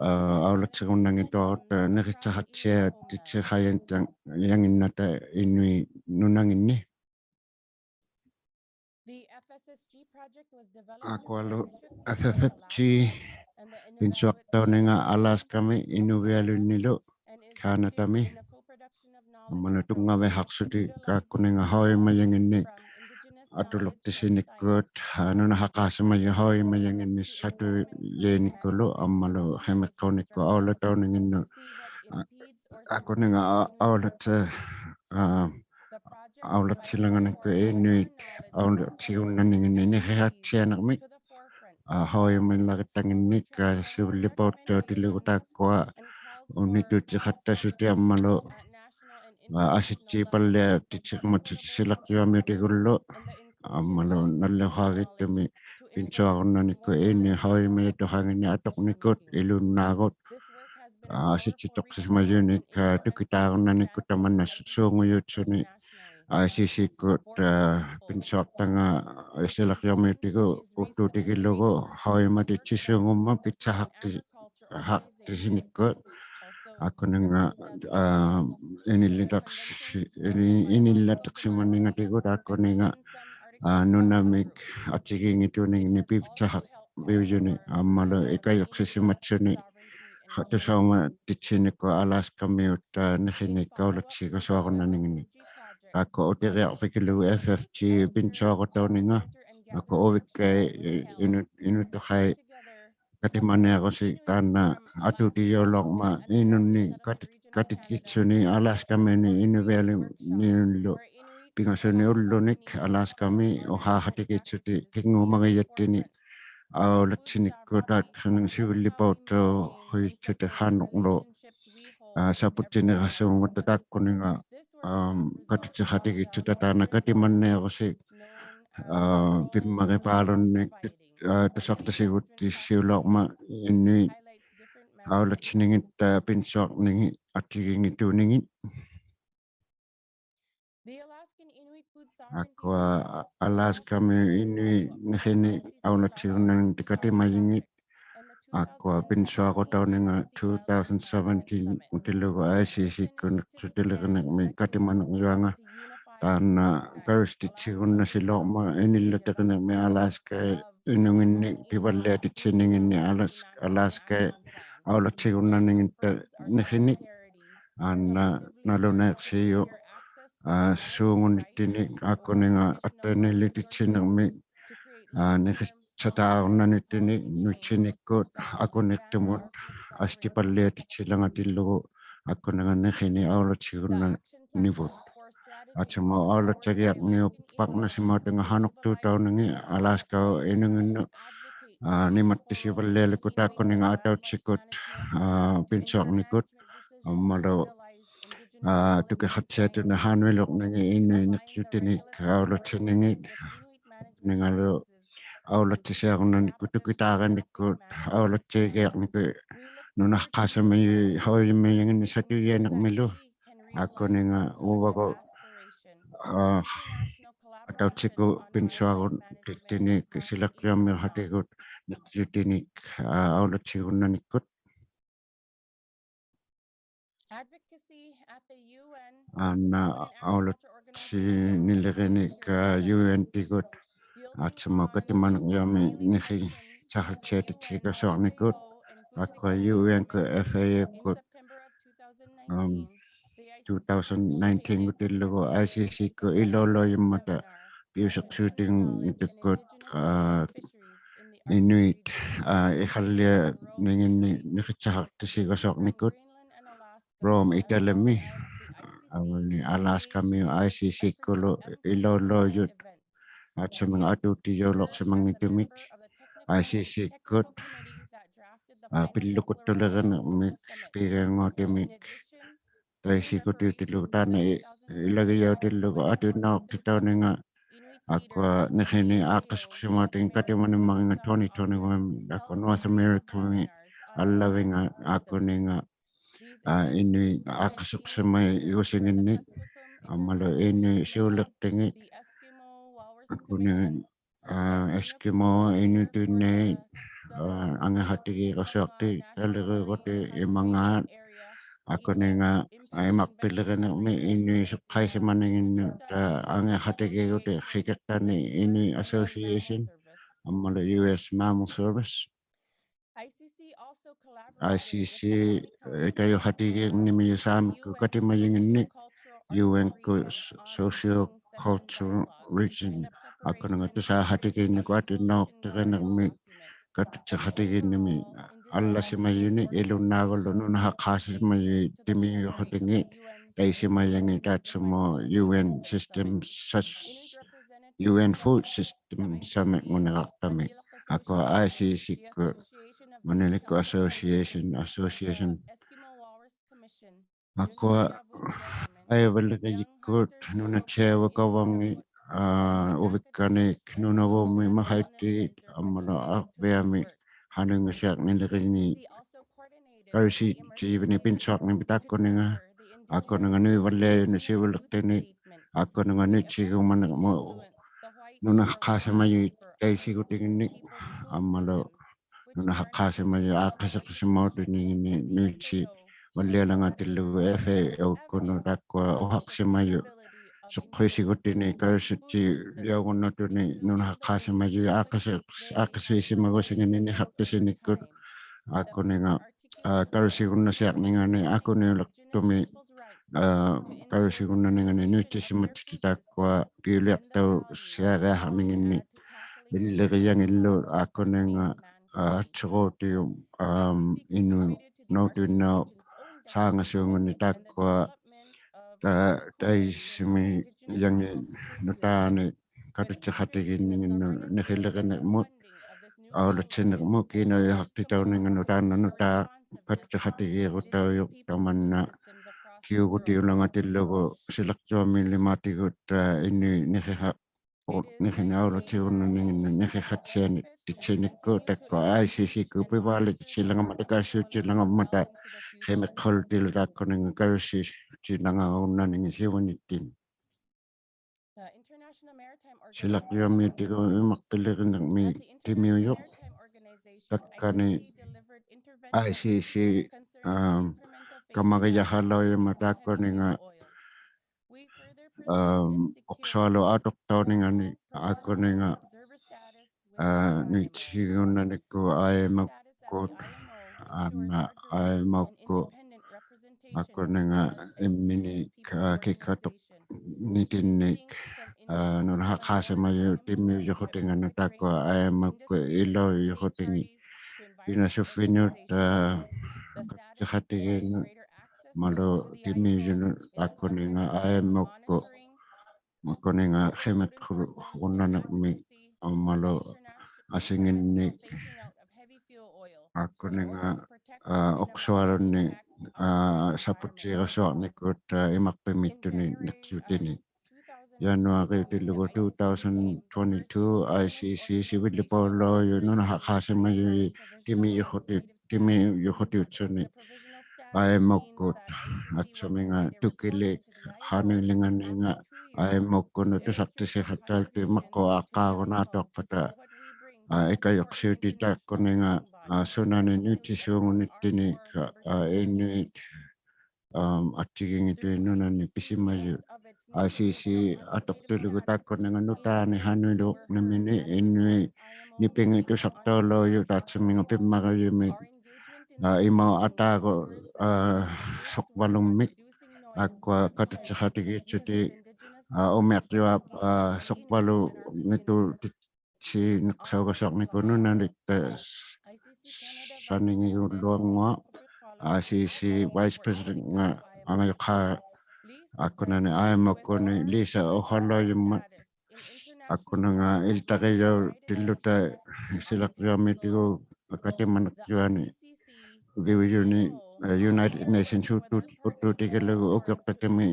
ᐋ, ᐊᐅᓚᑦᓯᒍᓐᓇᙱᑦᑐᐊᕈᑦᑕ ᓂᕿᑦᓴᖃᑦᓯᐊᑎᑦᓯᖃᔭᓐᓇ-, ᔭᖏᓐᓇᑕ ᐃᓄᐃᑦ ᓄᓇᖏᓐᓂ. ᐊᒃᑯᐊᓗ F F F G ᐱᓇᓱᐊᖅᑕᐅᓂᖓ Alaska-ᒥ ᐃᓄᕕᐊᓗᐃᓐᓂᓗ, Canadami. Ammalu tunngavihaqsuti taakkuninga haujimajanginnik atuliqtisinikkut, aa, nunahaqaasimajut haujimajanginnik satujainikkullu ammalu himiqquunikkut aulatauninginnut, aa, taakkuninga, aa, aulat-, aa, aulattilanganikku inuit aulattigunnaninginnik nihiqattianiqmik, aa, haujimalaqtanginnik, aa, siullipauttuutilugu taakkua unitutiqattasuti ammalu, aa, asijjiipalliatittiqmatuti silaqjuamiutigullu ammalu nalliuqhaagittumi pinsuarunnanikkut inuit haujimajatuqanginnik atuqnikkut ilunnaagut, aa, asijjituqsimajunik, aa, tukitaarunnanikkut tamanna su-, suungujutsuni I C C-kkut, aa, pinsuaqtanga, aa, silaqjuamiutigu uttuutigilugu haujimatittissuungummat pitsahaqti-, haqtisinikkut. Taakkuninga, aa, inillataqsi-, ini-, inillatiqsimaningatigut taakkuninga, aa, nunamik attigiinngittuuningni pitsahaqpiujuni ammalu ikajuqsisimatsuni ha-, tusaumatittinikku Alaskamiut, aa, nihinik aulattigasuarunnaningni. Taakku utiriaqvikilugu F F G pinsuarutauninga, taakku uvikkai, i-, inu-, inutuqai katimaniarusi taanna atuutijaulauqmat inunni kati-, katititsuni Alaskamiunni Inuvialimmiunnilu pingasuni ullunik Alaskami uhaaqatigiitsuti kingumangijattini aulatsinikkut taakkuninga siullipauttuuhuitsuti qanuqlu, aa, saputtinirasuungutta taakkuninga, aam, katitiqatigiitsuta taanna katimaniarusi, aa, pimmaripaalunnik, aa, tusaqtisiguttissiulauqmat inuit aulattiningitta pinsuarningit attigiinngittuuningit. Taakkua Alaskamiut inuit nihinik aulattigunnaningitta katimajingit. Taakkua pinsuarutauninga two thousand seventeen-utilugu I C C-kkut niqsutiliriniqmik katimaniqjuanga. Taanna karustitsigunnasilaurmat inillatiqiniqmik Alaska inunginnik pivalliatittininginnik Alas-, Alaska aulattigunnaningitta nihinik. Taanna nalunaiqsijuq, aa, suungunittinik taakkuninga attainniilititsiniqmik, aa, nihiqsataarunnanittinik nutsinikkut akuniqtumut asijjipalliatittilangatillugu taakkuninga nihinik aulattigunnanivut. Taatsumauk aulattigiaqniuparnasimautinga qanuqtuutauningi Alaskaup inunginnut, aa, nimattisivallialukku taakkuninga atautsikut, aa, pinsuarnikut ammalu, aa, tukiqattiatuni qanuiluqningit inuit niqjutinik aulattiningit, ningalu aulattisiarunnanikku tukitaarinikkut aulattigiaqnikut nunaqaasimajut haujimajanginnik satujainiqmilu. Taakkuninga uvagut, aa, atautsikut pinsuarutittinik silaqjuamiuqatigut niqjutinik, aa, aulattigunnanikkut. Taanna aulattinilirinik, aa, U N-tigut, taatsumauk katimaniqjuami nihiqsaqattiatitsigaasuarnikut, taakkua U N-kkut F A O-kkut, aam, two thousand nineteen-gutillugu I C C-kkut iluiluujummata piusiqsuutinngitukkut, aa, inuit, aa, iqallianinginnik nihiqsaqattisigaasuarnikut. Rome, Italymi, aa, uani Alaskamiut I C C-kkulu iluiluujut, taatsuminga atuutijaulauqsimanngitumik, I C C-kkut, aa, pillukuttulirinirmik piigaingautimik taisikutiutilugu taanna i-, ilagijautillugu atuinnauqtitauninga, taakkua nihinik aaqqisuqsimautinga katimanimmaringa twenty twenty-one, taakkua North America-mi allavinga taakkuninga, aa, inuit aaqqisuqsimaigusinginnik ammalu inuit siuliqtingit, taakkuninga, aa, Eskimo inuituinnait, aa, angiqatigigaasuaqti taliriuguti imangaat, taakkuninga, aa, imaqpilirinirmik inuit suqqaisimaninginnut, aa, angiqatigiiguti Qikiqtani Inuit Association ammalu U S Mammal Service. I C C ikayuqatigiinnimiyu saamikkut katimajinginnik, U N-kkut socio-cultural region, akkuninga tusaqatigiinnikut atinnauqtigiinnirmi katutsiqatigiinnimi allasimajunnik ilunnaagullu nunaqaqaasimajut timijuqutingit taisimajangit tatsumut U N system, such U N food system-samit nguniraqtamik. Akua I C C-kkut ngunilikkut association, association. Akua aivaligijikkut nunatiaivakavangit uvikkanik Nunavummi, Mahaitiit ammalu Arviami hanungisiaqniliginnit karusijivinit pinsuaqnimit taakkuninga, akkuninga nuivalliajunit sivuliqtinit, akkuninga nuitsigumanirmut nunaqaqaasimajut taisigutinginnik ammalu nunaqaqaasimajut aaqqisiqsimautininginnik nuitsivallialangatillugu F A O-kkunut, taakkua uhaqsimajut suqhuisigutinik karusuttiujaungunnattunik nunaqaqaasimajut aaqqisi-, aaqqisuisimagusinginnik niqaqpisinikkut, akkuninga karusigunnasiaqningani akuniuliqtumi karusigunnaningani nuitsisimattitit taakkua piuliaqtausiariaqninginnik illirijangillu, akkuninga atsuruutium Inuit Nautuinnaup Saangasuungunni taakkua taisimijangi nutaani katutsiqatigiinninginnut niqilirinirmut aulutsinirmut kiinaujahaqtitauninga nutaani nutaa katutsiqatigiirutaujuq tamanna kiugutiulangatillugu silaqtuamiulimaatigut Inuit niqiqa niqini aulutsigunnaningini niqiqattianititsinikkut, taakkua I C C-kkut pivaalititsilangama takaasiutsilangama ta qimiqhulutilu taakkuninga karusiutsilangaunnaningi sivunittinit. Silaqtuamiutigut imaqpilirinirmi timiujuq takkani I C C kamarijahaluujama taakkuninga uqsualu atuqtauningani akkuninga nuitsigunnanikkut I M O-kkut, anna I M O-kkut akkuninga imminik kikkatuqnitinnik nunaqaqaasimajut timiujuqutinganut taakkua I M O-kkut ilaujuqutingit pinasuffinut katutsiqatigiinnut malu timiujunut akkuninga I M O-kkut akkuninga qimiqhurunnanirmi ammalu asinginnik akkuninga uqsualunni saputiirasuaqnikkut imaqpimitunik niqsutini. January-utillugu two thousand twenty-two I C C sivilipaulaujut nunaqaqaasimajut timiujuqutiutsuni I M O-kkut aksuminga tukilik hanuilinganinga I M O-kkunut tusaqtisiqattalti maqqut aqqaagunatuaqpata ikajuqsiutit taakkuninga sunani nuitsisuungunittinik Inuit attigingituin nunani pisimajut. I C C atuqtullugu taakkuninga nutaani hanuiluuqnimini Inuit nipingit tusaqtaulaujut taatsuminga pimmarujumik imauq ataagu suqvalummik akkua katutsiqatigiitsutik umiaqjuap suqvalungitut siniqsaugasuarnikut nunaliktaq saningigulluannguaq. I C C Vice President-nga angajuqhaa akkunani I M O-kkuni Lisa Uhalaujummat akkuninga ilitariijautilluta silaqtuamiutigut katimaniqjuani ugiujuni United Nations utuutigilugu ukiuqtatimi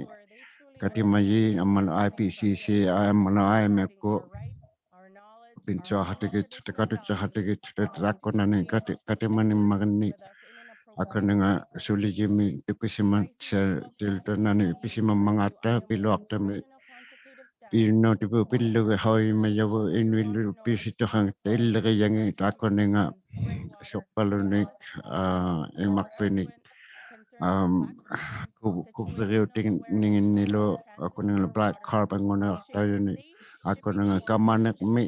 katimajiit ammalu I P C C ammalu I M F-kkut pinsuaqatigiitsuta katutsiqatigiitsuta taakkunani kati-, katimanimmarinnik akkuninga sulijumik tukisimatsiatilluta nani pisimammangaata piluaqtami piunnautiput pillugit qaujimajavut Inuillu piusituqangatta illirijangit taakkuninga suqvalunik imaqpinik kuvviriutinninginnilu akkuninga black carbon-nguniraqtaujuni akkuninga kamanirmi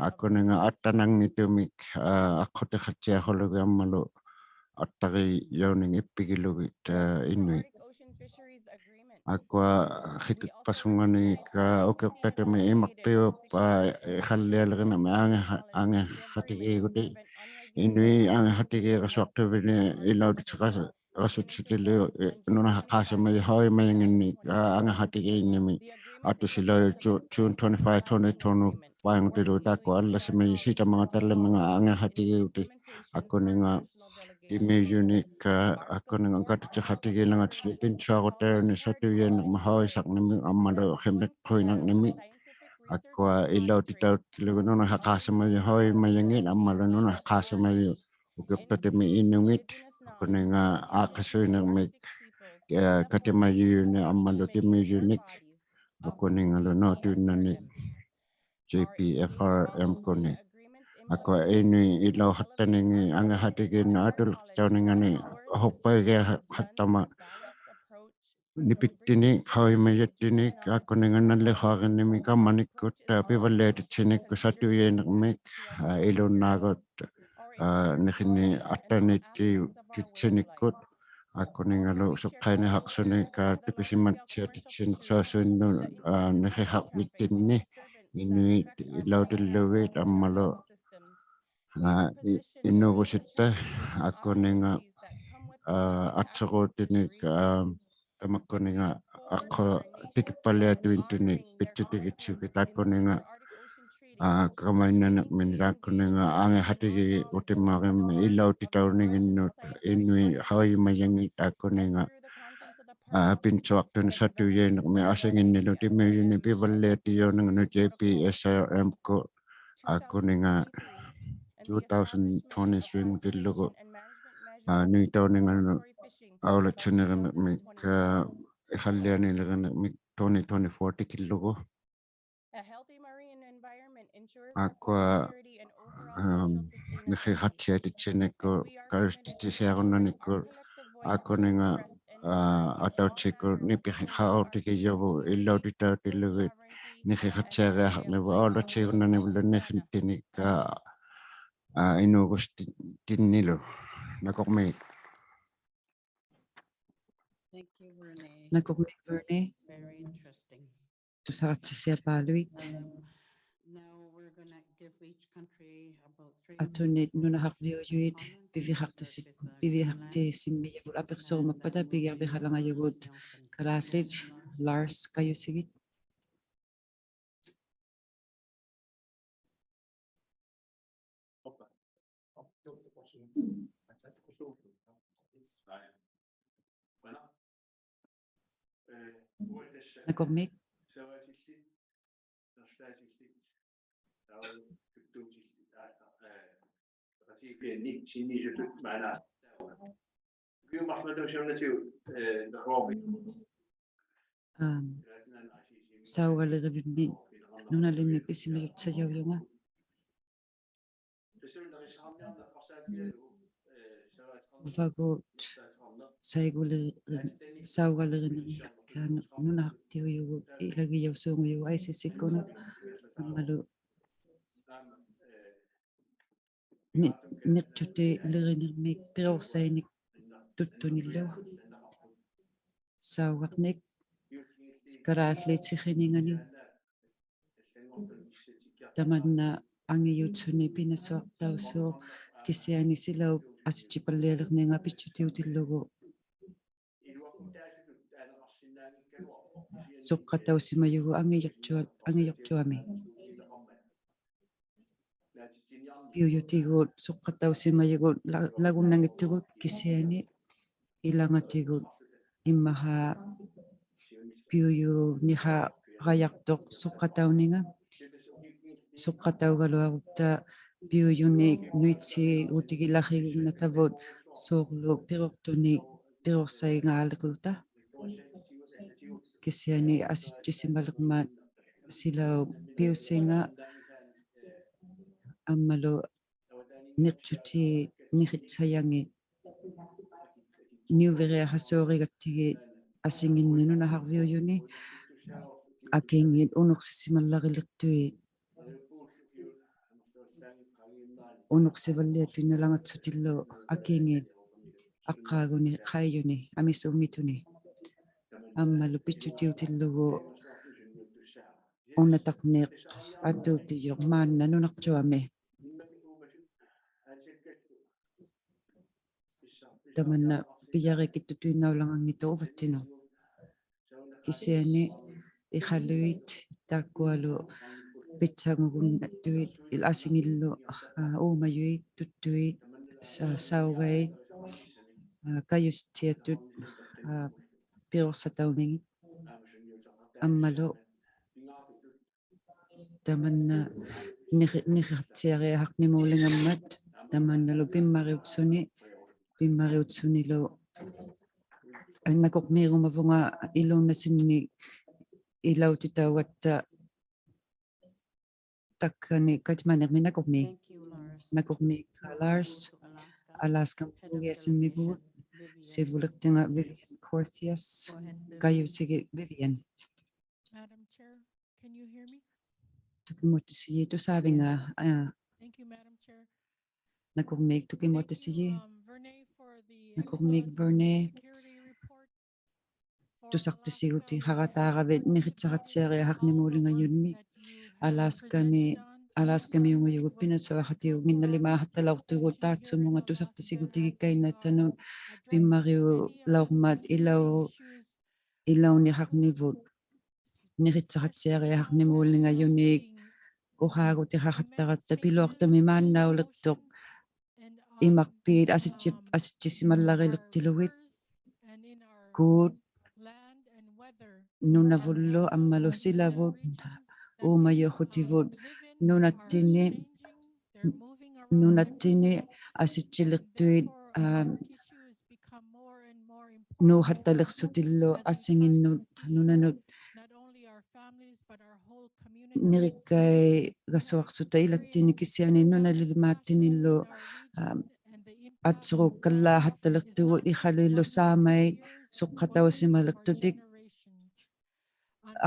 ᐊᑯᓂᖓ ᐊᑦᑕᓇᙱᑦᑐᒥᒃ, ᐋ, ᐊᖅᑯᑎᖃᑦᓯᐊᖁᓗᒋᑦ ᐊᒻᒪᓗ ᐊᑦᑕᕆᔭᐅᓂᖓ ᐃᑉᐱᒋᓗᒋᑦ, ᐋ, ᐃᓄᐃᑦ. ᐊᒃᑯᐊ ᕿᑭᒃᐸᓱᖓᓂᒃ, ᐋ, ᐅᑭᐅᖅᑕᖅᑐᒥᒃ ᐃᒪᖅᐱᐅᑉ, ᐋ, ᐃᖃᓪᓕᐊᓕᕆᓂᕐᒥᒃ ᐊᖏᕼᐊ-, ᐊᖏᕼᐊᑎᒌᒍᑎᒃ. ᐃᓄᐃᑦ ᐊᖏᕼᐊᑎᒌᕋᓱᐊᖅᑐᕕᓪᓕ ᐃᓚᐅᑎᑦᓯᖃᓱ-, ᖃᓱᑦᓱᑎᓪᓗ, ᐃ, ᓄᓇᖃᖅᑳᓱᒪᔪᖅ ᖃᐅᔨᒪᔭᖏᓐᓂᒃ, ᐋ, ᐊᖏᕼᐊᑎᒌᓐᓂᕐᒥᒃ ᐊᑐᓯᓚᐅᔪᖅ Ju-, June twenty-five, twenty twenty-five-ᖑᑎᓪᓗ ᑖᒃᑯᐊ ᐊᓪᓚᓯᒪᔪᖅ ᓯᑕᒪᖔᑕᓕᒻᒥᖓ ᐊᖏᕼᐊᑎᒌᒍᑎᒃ. ᐊᑯᓂᖓ ᑎᒥᐅᔪᓂᒃ, ᐋ, ᐊᑯᓂᖓ ᑲᑐᔾᔨᖃᑎᒌᓚᖓᑦᓯᓗ ᐱᓐᓱᐊᕈᑕᐅᓂᒃ ᓴᑐᔮᓂᕐᒥᒃ ᖃᐅᔨᓴᕐᓂᕐᒥᒃ ᐊᒻᒪᓗ ᕿᒥᖅᑯᐃᓐᓇᕐᓂᕐᒥᒃ. ᐊᒃᑯᐊ ᐃᓚᐅᑎᑕᐅᑎᓪᓗᒍ ᓄᓇᖃᖅᑳᓱᒪᔪᖅ ᖃᐅᔨᒪᔭᖏᑦ ᐊᒻᒪᓗ ᓄᓇᖃᖅᑳᓱᒪᔪᖅ ᐅᑭᐅᖅᑕᖅᑐᒥᒃ ᐃᓄᖏᑦ. ᐊᑯᓂᖓ ᐋᖅᑭᓱᐃᓂᕐᒥᒃ, ᐋ, ᑲᑎᒪᔨᐅᓂᒃ ᐊᒻᒪᓗ ᑎᒥᐅᔪᓂᒃ. ᐊᑯᓂᖓᓗ ᓅᑐᐃᓐᓇᓂᒃ J P F R M-ᑯᓂᒃ. ᐊᒃᑯᐊ ᐃᓄᐃᑦ ᐃᓚᐅᖃᑦᑕᓂᖏᑦ ᐊᖏᕼᐊᑎᒌᓐᓇᖅ ᐊᑐᓗᒃᑕᐅᓂᖓᓂᒃ ᐅᖃᐅᖅᐸᒋᐊᖃᑦᑕᒪ ᓂᐱᑦᑎᓂᒃ ᖃᐅᔨᒪᔭᑦᑎᓂᒃ ᐊᑯᓂᖓ ᓇᓪᓕᖅᓱᐊᕆᓐᓂᕐᒥᒃ ᑲᒻᒪᓂᒃᑯᑦ, ᐋ, ᐱᕙᓪᓕᐊᑎᑦᓯᓂᒃᑯᑦ ᓴᑐᔮᓂᕐᒥᒃ, ᐋ, ᐃᓘᓐᓈᒍᑦ, ᐋ, ᓂᕿᓂᒃ ᐊᑦᑕᓃᑎᑦᓯᓂᒃᑯᑦ. ᐊᑯᓂᖓᓗ ᓱᖅᑲᐃᓂᖃᖅᓱᓂᒃ, ᐋ, ᑐᑭᓯᒪᑦᓯᐊᑎᑦᓯᓂᒃ ᓱᐊᓱᐃᓐᓄᑦ, ᐋ, ᓂᕿᖃᕐᕕᑦᑎᓐᓂᒃ ᐃᓄᐃᑦ ᐃᓚᐅᑎᓪᓗᒋᑦ ᐊᒻᒪᓗ, ᐋ, ᐃ-, ᐃᓅᒍᓯᑦᑕ ᐊᑯᓂᖓ, ᐋ, ᐊᑦᓱᕉᑎᓂᒃ, ᐋ, ᑕᒪᒃᑯᓂᖓ ᐊᖅᓱ-, ᑎᑭᑉᐸᓪᓕᐊᑐᐃᑦᑐᓂᒃ ᐱᑦᓱᑎᒋᑦᓱᒋᑦ ᑖᒃᑯᓂᖓ, ᐋ, ᑲᒪᐃᓐᓇᓂᕐᒥᒃ ᑖᒃᑯᓂᖓ ᐊᖏᕼᐊᑎᒌᒍᑎᒻᒪᕆᒻᒥᒃ ᐃᓚᐅᑎᑕᐅᓂᖏᓐᓄᑦ ᐃᓄᐃᑦ ᖃᐅᔨᒪᔭᖏᑦ ᑖᒃᑯᓂᖓ, ᐋ, ᐱᓐᓱᐊᖅᑐᓂᒃ ᓴᑐᔮᓂᕐᒥᒃ ᐊᓯᖏᓐᓂᓗ ᑎᒥᐅᔪᓂᒃ ᐱᕙᓪᓕᐊᑎᔭᐅᓂᖓᓄᑦ J P S R M-ᑯ ᐊᑯᓂᖓ two thousand twenty-three-ᖑᑎᓪᓗᒍ, ᐋ, ᓄᐃᑕᐅᓂᖓᓄᑦ ᐊᐅᓚᑦᓯᓂᕆᓂᕐᒥᒃ, ᐋ, ᐃᖃᓪᓕᐊᓂᓕᕆᓂᕐᒥᒃ twenty twenty-four-ᑎᒌᓪᓗᒍ. ᐊᒃᑯᐊ, ᐋᒻ, ᓂᕿᖃᑦᓯᐊᑎᑦᓯᓂᒃᑯᑦ ᑲᔪᖅᑎᑦᓯᐊᕈᓐᓇᓂᒃᑯᑦ ᐊᑯᓂᖓ, ᐋ, ᐊᑕᐅᑦᓯᒃᑯᑦ ᓂᐱᖃᐅᑎᒋᔭᕗᑦ ᐃᓚᐅᑎᑕᐅᑎᓪᓗᒋᑦ ᓂᕿᖃᑦᓯᐊᕆᐊᖃᕐᓂᕗᑦ ᐊᐅᓚᑦᓯᒍᓐᓇᓂᕗᓪᓗ ᓂᕿᑦᑎᓂᒃ, ᐋ, ᐋ, ᐃᓅᒍᔅᑎ-, ᑎᓐᓂᓗ. ᓇᑯᕐᒦᒃ. Thank you, Verne. ᓇᑯᕐᒦᒃ Verne. Very interesting. ᑐᓴᕋᑦᓯᓯᐊᐹᓗᐃᑦ. Um, now we're gonna give each country about three minutes. ᐊᑐᓂ ᓄᓇᖃᕐᕕᐅᔪᐃᑦ ᐱᕕᖃᖅᑎᓯ-, ᐱᕕᖃᖅᑎᓯᒻᒥᔪᒍᑦ ᐊᐱᖅᓱᕈᒪᑉᐸᑕ ᐱᒋᐊᕐᕕᖃᓚᖓᔪᒍᑦ ᑲᓛᓪᓖᑦ. Lars, ᑲᔪᓯᒋᑦ. ᓇᑯᕐᒦᒃ. ᐋᒻ, ᓴᐅᒐᓕᕆᓪᓗᓂ ᓄᓇᓕᓐᓂ ᐱᓯᒪᔪᑦᓴᔭᐅᔪᖓ. ᐅᕙᒍᑦ ᓴᐃᒍᓕ-, ᓴᐅᒐᓕᕆᓂᕐᒥᒃ ᑳᓄ-, ᓄᓇᖅᑎᐅᔪᒍᑦ ᐃᓚᒋᔭᐅᓲᖑᔪᒍᑦ I C C-ᑯᓐᓄᑦ ᐊᒻᒪᓗ ᓂ-, ᓂᕐᔪᑎᓕᕆᓂᕐᒥᒃ ᐱᕈᖅᓴᐃᓂᒃ ᑐᒃᑐᓂᓪᓗ. ᓴᐅᒐᕐᓂᒃ ᑲᓛᓪᓖᑦ ᓯᕿᓂᖓᓂᒃ. ᑕᒪᓐᓇ ᐊᖏᔪᑦᓱᓂ ᐱᓇᓱᐊᖅᑕᐅᓲᖅ ᑭᓯᐊᓂ ᓯᓚᐅᑉ ᐊᓯᑦᔨᐸᓪᓕᐊᓕᕐᓂᖓ ᐱᑦᔪᑎᐅᑎᓪᓗᒍ. ᓱᖅᑲᑕᐅᓯᒪᔪᒍᑦ ᐊᖏᔪᕐᔪᐊ-, ᐊᖏᔪᕐᔪᐊᒥ. ᐱᐅᔪᑎᒍᑦ ᓱᖅᑲᑕᐅᓯᒪᔪᒍᑦ ᓚ-, ᓚᒍᓐᓇᙱᑦᑐᒍᑦ ᑭᓯᐊᓂ ᐃᓚᖓᑎᒍᑦ ᐃᒻᒪᖄ ᐱᐅᔪᓂᖃᕋᔭᖅᑐᖅ ᓱᖅᑲᑕᐅᓂᖓ. ᓱᖅᑲᑕᐅᒐᓗᐊᕈᑦᑕ ᐱᐅᔪᓂᒃ ᓄᐃᑦᓯᒍᑎᒋᓚᕿᒍᓐᓇᖅᑕᕗᑦ ᓲᕐᓗ ᐱᕈᖅᑐᓂᒃ ᐱᕈᖅᓴᐃᖔᓕᕐᓗᑕ. ᑭᓯᐊᓂ ᐊᓯᑦᔨᓯᒪᓕᕐᒪᑦ ᓯᓚᐅᑉ ᐱᐅᓯᖓ ᐊᒻᒪᓗ ᓂᕐᔪᑎᑦ ᓂᕿᑦᓴᔭᖏᑦ ᓂᐅᕕᕆᐊᖃᓲᕆᒐᑦᑎᒋᑦ ᐊᓯᖏᓐᓂᒃ ᓄᓇᖃᕐᕕᐅᔪᓂ ᐊᑭᖏᑦ ᐅᓄᖅᓯᓯᒪᓪᓚᕆᓕᖅᑐᐃᑦ. unuqsivalliatuinnalangatsutillu akiinngit aqqaaguni qaijuni amisuunngituni. Ammalu pijjutiutillugu unataqniq atuutijuq maanna nunarjuami. Tamanna pijarikittuttuinnaulanganngittuq uvattinut. Kisiani iqaluit taakkualu pitsangugunnattuit ilaa asingillu, aa, uumajuit, tuttuit, sa-, saugait, aa, kajusitsiatut, aa, piruqsatauningit. Ammalu tamanna niqi-, niqitsiariahaqnimuulingammat, tamannalu pimmariutsuni, pimmariutsunilu nakuqmiigumavunga iluunnasinni ilautitaugatta takkani katimaniqmi nakuqmiik. Nakuqmiik Lars, Alaska Pugiasimmivugut, sivuliqtinga Vivian Corthias, kajusigit Vivian. Can you hear me? Tukimuattisiji tusaavinga, aa. Thank you, Madam Chair. Nakuqmiik tukimuattisiji. Thank you, um, Verne, for the Nakuqmiik Verne. Security report for Alaska. Tusaqtisigutihaqataaravit niqitsaqatsiariahaqnimuulingajunni. Alaskami, Alaskamiungujugut pinasuaqatiginnalimaaqattalauqtugut taatsumnga tusaqtisigut tigikkainnattanut pimmariulaurmat ilau ilaunihaqnivut niqitsaqatsiariahaqnimuulingajunik uqaagutihaqattaratta piluaqtumi maannauliqtuq imaqpiit asitsi-, asitchisimallariqtilugit kuut nunavullu ammalu silavut uumajuqqutivut nunattini nunattini asichiliqtuit, aa, nuuqattaliqsutillu asinginnut nunanut nirikkaiqasuaqsuta ilattini kisiani nunalilimaattinillu, aa, atsuruukkallaaqattaliqtugut iqaluillu saamait suqatausimaliqtutik.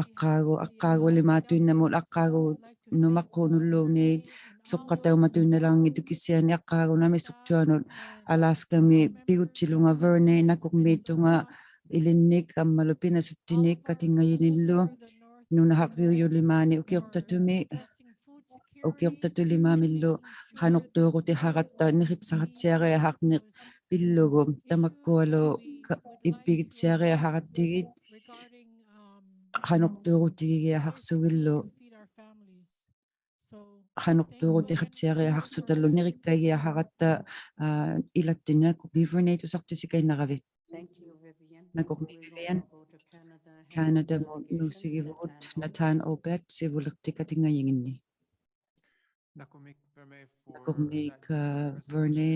Aqqaagu, aqqaagulimaatuinnamut, aqqaagunut maquunulluunniit suqataumatuinnalanngittut kisiani aqqaagunut amisuqtuanut. Alaskami pigutsilunga Verne nakuqmiittunga ilinnik ammalu pinasuttinik katinngajinillu nunahaqviujulimaani ukiuqtatumi, ukiuqtatulimaamillu qanuqtuurutihaqatta niqitsaqatsiariahaqniq pillugu tamakkualu ka-, ippigitsiariahaqattigit qanuqtuurutigigiahaqsugillu qanuqtuurutihaqsiariahaqsutalu nirikkaigiahaqatta, aa, ilattini. Nakuqmiik Verne tusaqtisikainnaqavit. Nakuqmiik Vivian. Canadamut nuusigivugut Nathan Obed sivuliqti katinngajinginni. Nakuqmiik, aa, Verne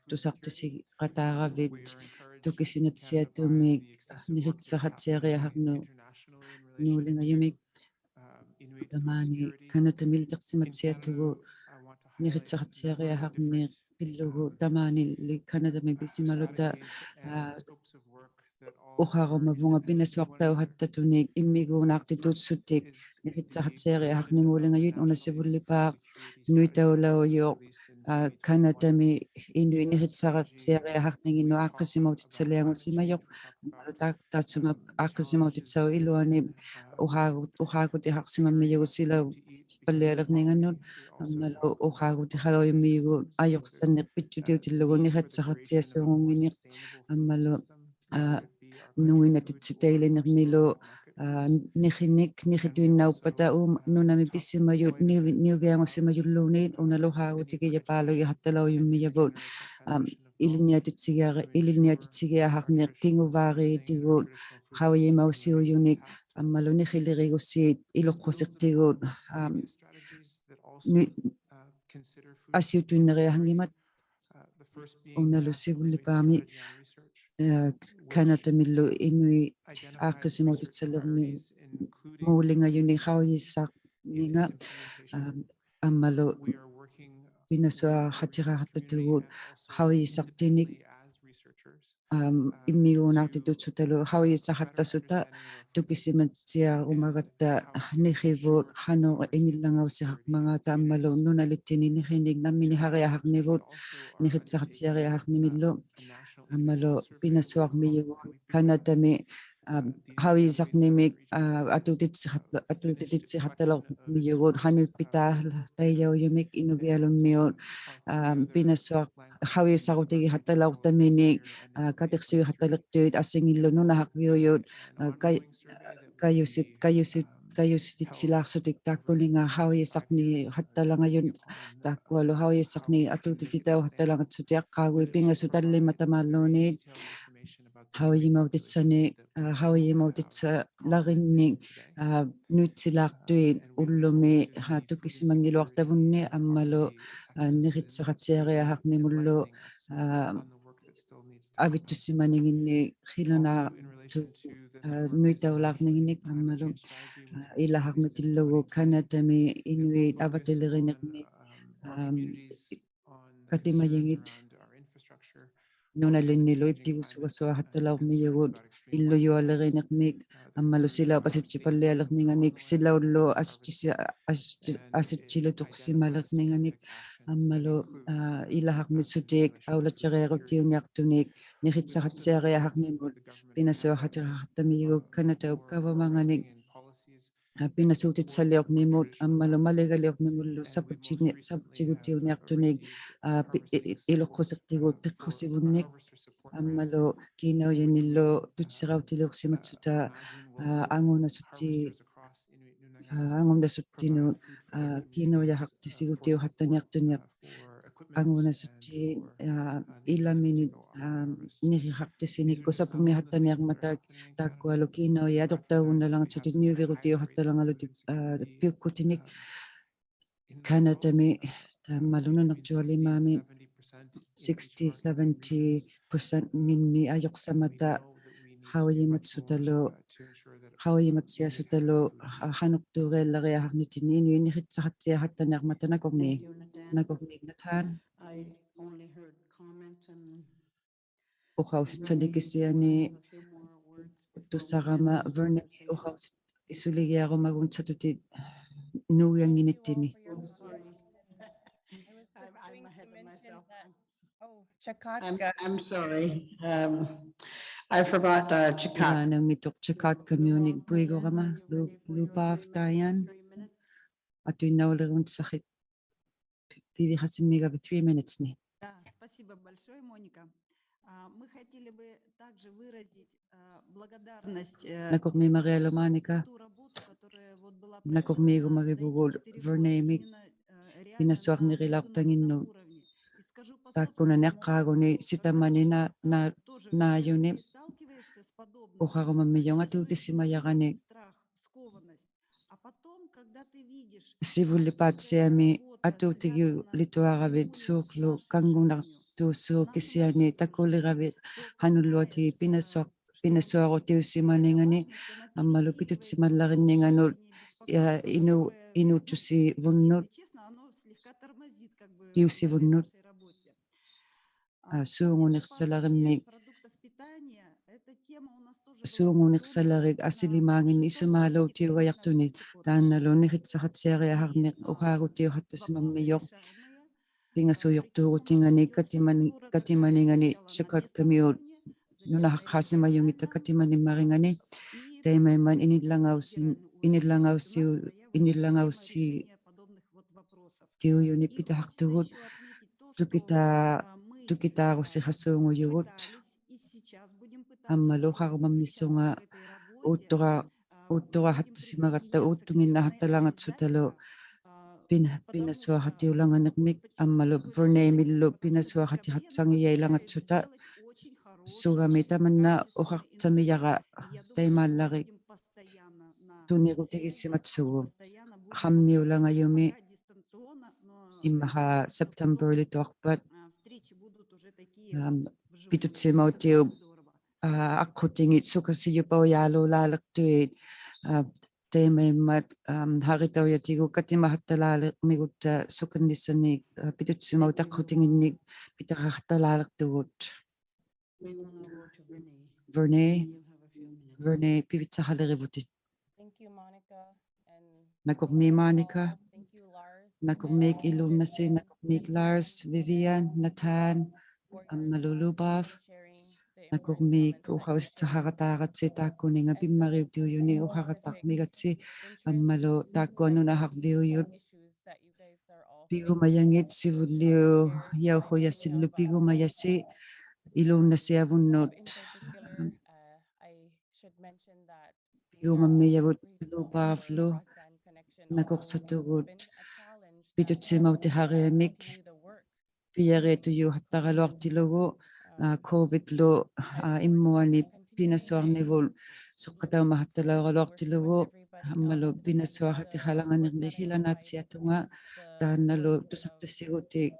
tusaqtisiqataaravit tukisinatsiattumik niqitsaqatsiariahaqnimuulingajumik. Tamaani Kanatamilu tiqsimatsiattugut niqitsaqatsiariahaqniq pillugu tamaanili Kanatami pisimaluta, aa, uqarumavunga pinasuaqtauqattatunik immiguunaqtitutsutik niqitsaqatsiariahaqnimuulingajut. Una sivullipaaq nuitaulaujuq, aa, Kanatami inuit niqitsaqatsiariahaqninginnut aaqqisimautitsaliangusimajuq. Ammalu taa-, taatsuma aaqqisimautitsauq iluani uqaagu-, uqaagutihaqsimammijugut silauqpallialiqningannut. Ammalu uqaagutiqalaujumijugut ajuqsanniq pijjutiutillugu niqitsaqatsiasuungunnginniq. Ammalu, aa, nunginatitsitailinirmilu, aa, niqinik, niqituinnauppata, uum, nunami pisimajut, niu-, niuviangusimajulluunniit, unalu uqaagutigijapaalugiqattalaujummijavugut, am, ilinniatitsigiara-, ilinniatitsigiahaqniq kinguvaariitigut, qaujimausiujunik, ammalu niqilirigusiit iluqqusiqtigut, am, ni-, asiutuinnariahanngimat. Unalu sivullipaami, aa, Kanatamilu inuit aaqqisimautitsalirmimuulingajuni qaujisaqninga, aa, ammalu pinasuaqatiqaqattatugut qaujisaqtinik. am, immiguunaaqtitutsutalu haujisaqattasuta tukisimatsiarumagatta nirivut qanuq inillangausiqaqmangaata ammalu nunalittini nirinik namminihariaqaqnivut niritsarattiariaqaqnimillu ammalu pinasuarmijugut Kanatami, am, haujisaqnimik, a, atuutitsiqatta-, atuutititsiqattalauqmijugut qanuippitaajaujumik inuvialummiut, am, pinasuaq haujisarutigiqattalauqtaminik, a, katiqsuiqattaliqtuit asingillu nunaqarviujut, a, kaj-, kajusit-, kajusit-, kajusititsilaaqsutik taakkuninga haujisaqniqattalangajut taakkualu haujisaqniq atuutititauqattalangatsutik aqqaagui pingasut tallimat tamaalluunniit haujimautitsanik, a, haujimautitsalarinnik, a, nuitsilaaqtuit ullumi, a, tukisimanngiluaqtavunni ammalu, a, niritsarattiariaqaqnimullu, a, avittusimaninginnik qilunaaqtut, a, nuitaulaarninginnik ammalu, a, ilaqarmitillugu Kanatami inuit avatiliriniqmik, am, katimajingit nunalinnilu ippigusugasuaqattalaurmijugut illujualiriniqmik ammalu silaup asijjipallialirninganik silaullu asijjisi-, asijji-, asijjilutuqsimalirninganik ammalu, a, ilaqarmisutik aulattariarutiuniaqtunik niritsarattiariaqaqnimut pinasuaqatiqaqtamijugut Kanataup gavamanganik, a, pinasuutitsaliuqnimut ammalu maligaliuqnimullu saputjini-, saputjigutiuniaqtunik, a, pi-, i-, i-, iluqqusiqtigut piqqusivunnik ammalu kiinaujannillu tutsirautiliuqsimatsuta, a, angunasutti-, a, angunasuttinut, a, kiinaujaqaqtisigutiuqattaniaqtuniaq angunasuttiit, a, ilaminit, a, niriqaqtisinikkut sapumiqattaniarmata taakkualu kiinaujat atuqtaugunnalangatsutik niuvirutiuqattalangalutik, a, piukkutinik Kanatami taamalu nunarjualimaami sixty, seventy percent-nginni ajuqsamata qaujimatsutalu, qaujimatsiasutalu, a, qanuqtuuriallariaqaqnitinni inuit niritsaqattiaqattaniarmata nakurmiik, nakurmiik Nathan. I only heard comment and Uqausitsani kisiani tusarama Vernon uqausit isuligiarumaguun satutit nuugiannginittini. I'm, I'm sorry. Um, I forgot, uh, Chukotka. Ilaananngittuq Chukotka-miunik puigurama lu-, lupaavtajan. Atuinnaulirunsaqit piviqasimigavi three minutes-ni. Да, спасибо большое, Моника. А, мы хотели бы также выразить, а, благодарность, э, Nakurmiimarialu Monica. Наkurmiigumagivugut Vernon-imik pinasuarnirilauqtanginnut. Taakkunani aqqaaguni sitamani na-, na-, naajuni uqarumammijunga atuutisimajarani. Sivulipaatsiami atuutigiulituaravit suuqlu kanngunaqtuusuuq kisiani takuliravit qanulluatigit pinasuaq-, pinasuarutiusimaningani ammalu pitutsimallarinninganut, ja, inu-, inuuttusivunnut, piusivunnut. A, suunguniqsalarimmik, suunguniqsalarik asilimaanginni isumaaluutiugajaqtunik, taannalu niritsaqattiariaqarniq uqaarutiuqattasimammijut. Pingasuujuqtuugutingani katimani-, katimaningani Chukotka-miut nunaqaqsimajunngittat katimanimmaringani. Taimaimmat inillangausi-, inillangausiu-, inillangausi- tiujuni pitaqaqtugut, tukita-, tukitaarusiqasuungujugut. Ammalu uqarumammisunga uuttura-, uutturaqattasimagatta uuttunginnaqattalangatsutalu pin-, pinasuaqatiulanganirmik ammalu Vernon-imillu pinasuaqatiqatsangijailangatsuta sugami tamanna uqaqtamijara taimaallari tunirutigisimatsugu. Qammiulangajumi immaqa September-lituaqpat, am, pitutsimautiup, a, aqqutingit sukasijupaujaaluulaaliqtuit, a, taimaimmat, am, haritaujatigu katimaqattalaaliqmigutta sukannisanik, a, pitutsimautit aqqutinginnik pitaqaqattalaaliqtugut. Vernae, Vernae, pivitsaharirivutit. Nakurmiik Monica, nakurmiik Ilunnasi, nakurmiik Lars, Vivian, Nathan, ammalu Lubov, nakurmiik uqausitsahaqataarati taakkuninga pimmariutiujuni uqaqataqmigati, ammalu taakkua nunahaqviujut. Pigumajangit sivulliujauqhujasillu pigumajasi Ilunnasiavunnut. Pigumammijavut Lubovlu nakuqsatugut pitutsimautihariamik pijariatujuuhattaraluaqtilugu, aa, COVID-lu, aa, immuani pinasuarnivut suqqataumahattalauraluaqtilugu, ammalu pinasuaqatiqalanganirmik hilanaatsiatunga, taannalu tusaqtissigutik,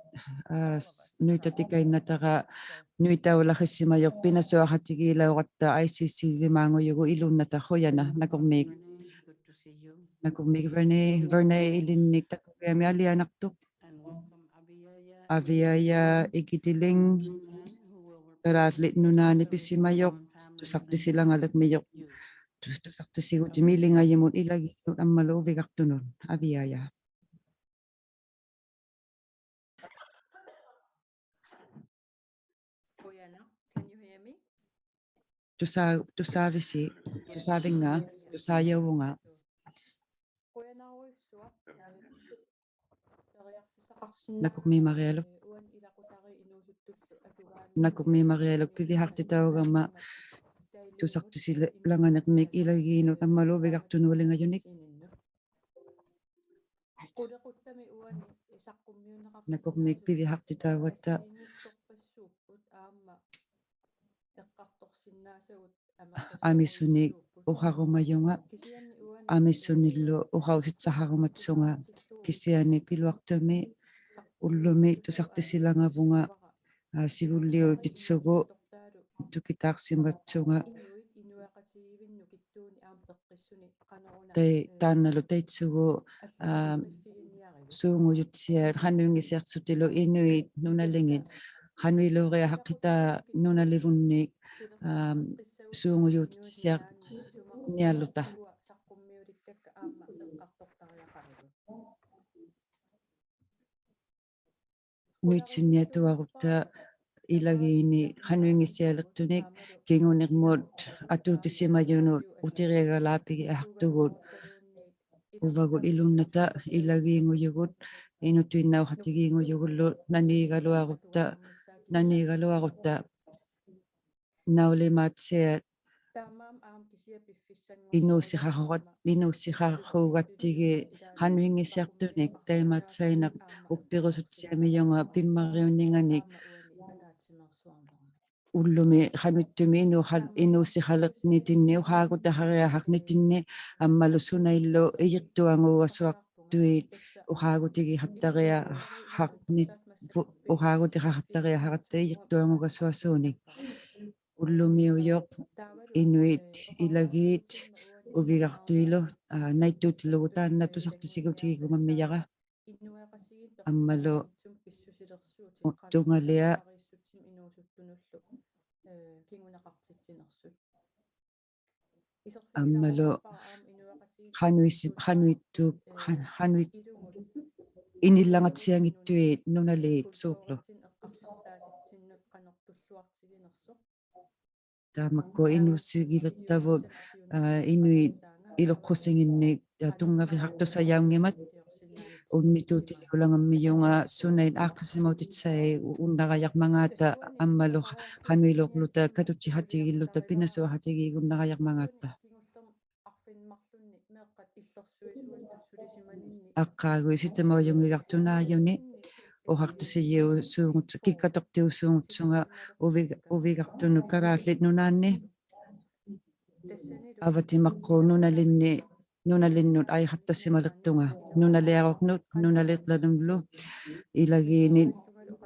aa, s-, nuitatikainnatara nuitaulaqisimajuq pinasuaqatigiilauratta I C C-limaangujugu ilunnata qujana. Nakurmiik. Nakurmiik Vernae, Vernae ilinnik takuriami alianaqtuq. Aviaja Igitiling, Kalaallit Nunaanni pisimajuq, tusaqtisilangalirmijuq, tu-, tusaqtissigutimik ilingajimut ilagiinut ammalu uvigaqtunut. Aviaja. Tusaa-, tusaavisi, tusaavinnga, tusaajavunga. Nakurmiik Marialuk. Nakurmiik Marialuk pivihaqtitaugama tusaqtisilanganirmik ilagiinut ammalu uvigaqtunut ilingajunik. Nakurmiik pivihaqtitaugatta amisunik uqarumajunga, amisunillu uqausitsaharumatsunga, kisiani piluaqtumi ullumi tusaqtisilangavunga, aa, sivulliutitsugu tukitaaqsimatsunga. Tai-, taannalu taitsugu, aa, suungujutsiat qanuinngisaaqsutilu inuit nunalingit, qanuiluuriaqaqqitaa nunalivunnik, aa, suungujutisiaqnialuta. Nuitsinniatuarutta ilagiini qanuinngisaaliqtunik kingunirmut atuutisimajunut utiriagalaapigiaqtugut. Uvagut ilunnata ilagiingujugut, inutuinnauqatigiingujugullu nanigaluarutta, nanigaluarutta naulimaatsiat inuusiqaqugat-, inuusiqaqugattigit qanuinngisaaqtunik, taimaatsainnaq uppirusutsiamijunga pimmariunninganik ullumi qanuittumi inuuqal-, inuusiqaliqnitinni uqaagutihariaqaqnitinni ammalu sunaillu iyiqtuangugasuaqtuit uqaagutigiqattariaqaqnit-, uqaagutiqaqattariaqaqta iyiqtuangugasuasuunik. Ullumiujuq inuit ilagiit uvigaqtuilu, aa, naittuutilugu taanna tusaqtisigitigigumammijara. Ammalu tungalia. Ammalu qanuisi-, qanuittu-, qa-, qanuit-, inillangatsianngittuit nunaliit suuqlu. Taamakku inuusigiliqtavut, aa, inuit iluqqusinginnik, aa, tunngavihaqtusajaunngimmat. Unnituutiliulangammijunga sunait aaqqisimautitsait unnarajaqmangaata ammalu qanuiluuqłuta katutsiqatigiilluta pinasuaqatigiigunnarajaqmangaata. Aqqaaguit sitamaujunngigaqtuq naajuni, uqaqtisijiusuunguts-, kikkatuqtiusuungutsunga uvi-, uvigaqtunut Kalaallit Nunaanni. Avatimaqqut nunalinni, nunalinnut aiqattasimaliqtunga. Nunaliaraqnut, nunaliqlanullu, ilagiinit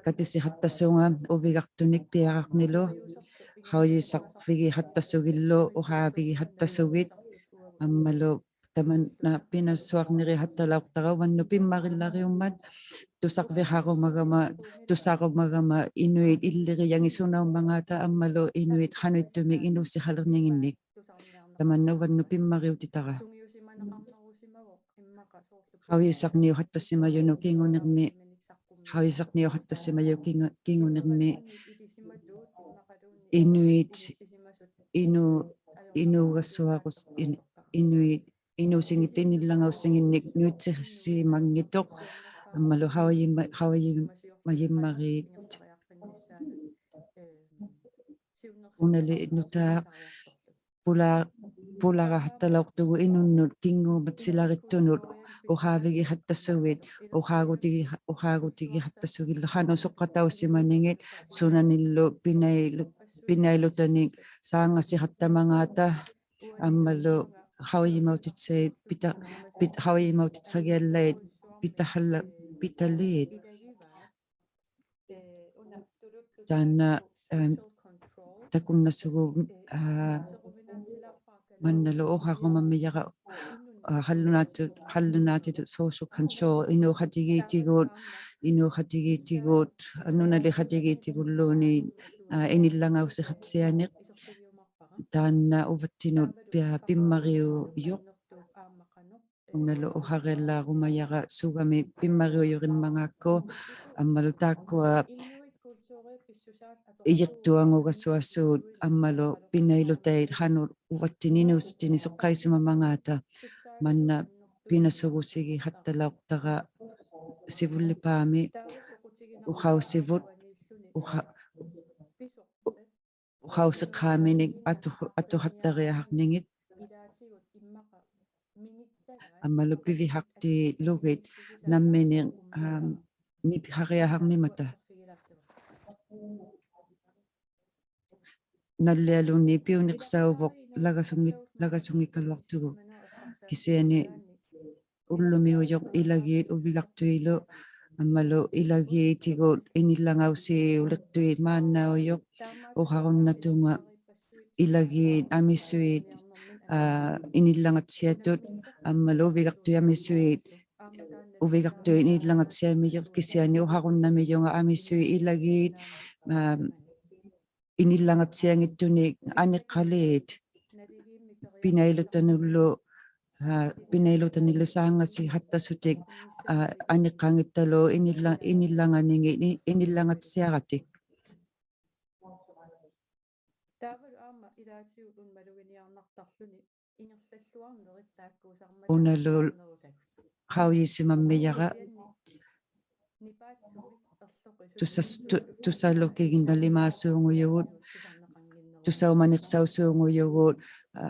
katisiqattasunga, uvigaqtunik piaraqnilu, qaujisaqvigiqattasugillu, uqaavigiqattasugit, ammalu tamanna pinasuarniriqattalauqtara uvannut pimmarillariummat, ᑐᓴᕐᕕᖃᕈᒪᒐᒪ, ᑐᓴᕈᒪᒐᒪ ᐃᓄᐃᑦ ᐃᓪᓕᕆᔭᖏᑦ ᓱᓇᐅᒻᒪᖔᑕ ᐊᒻᒪᓗ ᐃᓄᐃᑦ ᖃᓄᐃᑦᑐᒥᒃ ᐃᓅᓯᖃᓕᕐᓂᖏᓐᓂᒃ. ᑕᒪᓐᓇ ᐅᕙᓐᓄᑦ ᐱᒻᒪᕆᐅᑎᑕᕋ. ᖃᐅᔨᓴᕐᓂᐅᖃᑦᑕᓯᒪᔪᓄᑦ ᑭᖑᓂᕐᒥ, ᖃᐅᔨᓴᕐᓂᐅᖃᑦᑕᓯᒪᔪᑦ ᑭᖑ-, ᑭᖑᓂᕐᒥ, ᐃᓄᐃᑦ, ᐃᓄ-, ᐃᓅᒐᓱᐊᕈᔅ-, ᐃᓐ-, ᐃᓄᐃᑦ, ᐃᓅᓯᖏᑦ ᐃᓂᓪᓚᖓᐅᓯᖏᓐᓂᒃ ᓄᐃᑦᓯᒪᙱᑦᑐᖅ, ᐊᒻᒪᓗ ᖃᐅᔨᒪ-, ᖃᐅᔨᒪᔨᒻᒪᕇᑦ. ᐅᓇᓕ ᓄᑖᖅ ᐳᓛ-, ᐳᓚᕋᖃᑦᑕᓚᐅᖅᑐᒍᑦ ᐃᓄᓐᓄᑦ ᑭᖑᒪᑦᓯᓚᕆᑦᑐᓄᑦ ᐅᖄᕕᒋᖃᑦᑕᓱᒋᑦ, ᐅᖄᒍᑎᒋ-, ᐅᖄᒍᑎᒋᖃᑦᑕᓱᒋᓪᓗ ᖃᓄᖅ ᓱᖅᑲᑕᐅᓯᒪᓂᖏᑦ ᓱᓇᓂᓪᓗ ᐱᓇᐃᓗ-, ᐱᓇᐃᓗᑕᓂᒃ ᓵᖓᓯᖃᑦᑕᒪᖔᑕ ᐊᒻᒪᓗ ᖃᐅᔨᒪᐅᑎᑦᓴᐃᑦ ᐱᑕ-, ᐱᑦ-, ᖃᐅᔨᒪᐅᑎᑦᓴᒋᐊᓪᓚᐃᑦ ᐱᑕᖃᓪᓚ-, ᐱᑕᓖᑦ. ᑖᓐᓇ, ᐊᒻ, ᑕᑯᓐᓇᓱᒍ, ᐋ, ᒪᓐᓇᓗ ᐅᖃᕈᒪᒻᒥᔭᕋ, ᐋ, ᖃᓪᓗᓈᑎᑐᑦ, ᖃᓪᓗᓈᑎᑐᑦ social control, ᐃᓅᖃᑎᒌᑎᒍᑦ, ᐃᓅᖃᑎᒌᑎᒍᑦ, ᓄᓇᓕᖃᑎᒌᑎᒍᓪᓘᓐᓃᑦ, ᐋ, ᐃᓂᓪᓚᖓᐅᓯᖃᑦᓯᐊᓂᖅ, ᑖᓐᓇ ᐅᕙᑦᑎᓄᑦ ᐱ-, ᐱᒻᒪᕆᐅᔪᖅ. ᐅᓇᓗ ᐅᖃᕆᓪᓚᕈᒪᔭᕋ ᓱᒐᒥ ᐱᒻᒪᕆᐅᔪᕆᒻᒪᖔᒃᑯ, ᐊᒻᒪᓗ ᑖᒃᑯᐊ ᐃᔨᖅᑐᐊᖑᒐᓱᐊᓲᑦ, ᐊᒻᒪᓗ ᐱᓇᐃᓗᑕᐃᑦ ᖃᓄᖅ ᐅᕙᑦᑎᓐᓂᒃ ᐃᓅᓯᑦᑎᓐᓂᒃ ᓱᖅᑲᐃᓯᒪᒪᖔᑕ, ᒪᓐᓇ ᐱᓇᓱᒍᓯᒋᖃᑦᑕᓚᐅᖅᑕᕋ ᓯᕗᓪᓕᐹᒥ, ᐅᖃᐅᓯᕗᑦ, ᐅᖃ-, ᐅᖃᐅᓯᖅᑳᒥᓂᒃ ᐊᑐ-, ᐊᑐᖃᑦᑕᕆᐊᖃᕐᓂᖏᑦ. ᐊᒻᒪᓗ ᐱᕕᖃᖅᑎᓗᒋᑦ ᓇᒻᒥᓂᖅ, ᐊᒻ, ᓂᐱᖃᕆᐊᖃᕐᒥᒪᑕ. ᓇᓪᓕᐊᓘᓐᓃᑦ ᐱᐅᓂᖅᓴᐅᕗᖅ ᓚᒐᓱᙱ-, ᓚᒐᓱᙱᒃᑲᓗᐊᖅᑐᒍᑦ. ᑭᓯᐊᓂ ᐅᓪᓗᒥᐅᔪᖅ ᐃᓚᒌᑦ ᐅᕕᒐᖅᑐᐃᓗ, ᐊᒻᒪᓗ ᐃᓚᒌᑎᒍᑦ ᐃᓂᓪᓚᖓᐅᓯᐅᓕᖅᑐᐃᑦ ᒫᓐᓇᐅᔪᖅ, ᐅᖃᕈᓐᓇᑐᖓ ᐃᓚᒌᑦ ᐊᒥᓱᐃᑦ, ᐋ, ᐃᓂᓪᓚᖓᑦᓯᐊᑐᑦ, ᐊᒻᒪᓗ ᐅᕕᒐᖅᑐᐃᑦ ᐊᒥᓱᐃᑦ, ᐅᕕᒐᖅᑐᐃᑦ ᐃᓂᓪᓚᖓᑦᓯᐊᒥᔪᖅ, ᑭᓯᐊᓂ ᐅᖃᕈᓐᓇᒥᔪᖓ ᐊᒥᓱᐃᑦ ᐃᓚᒌᑦ, ᐋ, ᐃᓂᓪᓚᖓᑦᓯᐊᙱᑦᑐᓂᒃ ᐊᓂᖅᑲᓖᑦ. ᐱᓇᐃᓗᑕᓄᓪᓗ, ᐋ, ᐱᓇᐃᓗᑕᓂᓪᓗ ᓵᖓᓯᖃᑦᑕᓱᑎᒃ, ᐋ, ᐊᓂᖅᑲᙱᑦᑕᓗ ᐃᓂᓪᓚ-, ᐃᓂᓪᓚᖓᓂᖏᑦ, ᐃ-, ᐃᓂᓪᓚᖓᑦᓯᐊᕋᑎᒃ. ᐅᓇᓗ ᖃᐅᔨᓯᒪᒻᒥᔭᕋ ᑐᓴᔅ-, ᑐ-, ᑐᓴᓗᑭᒋᓐᓇᓕᒫᓲᖑᔪᒍᑦ, ᑐᓴᐅᒪᓂᖅᓴᐅᓲᖑᔪᒍᑦ,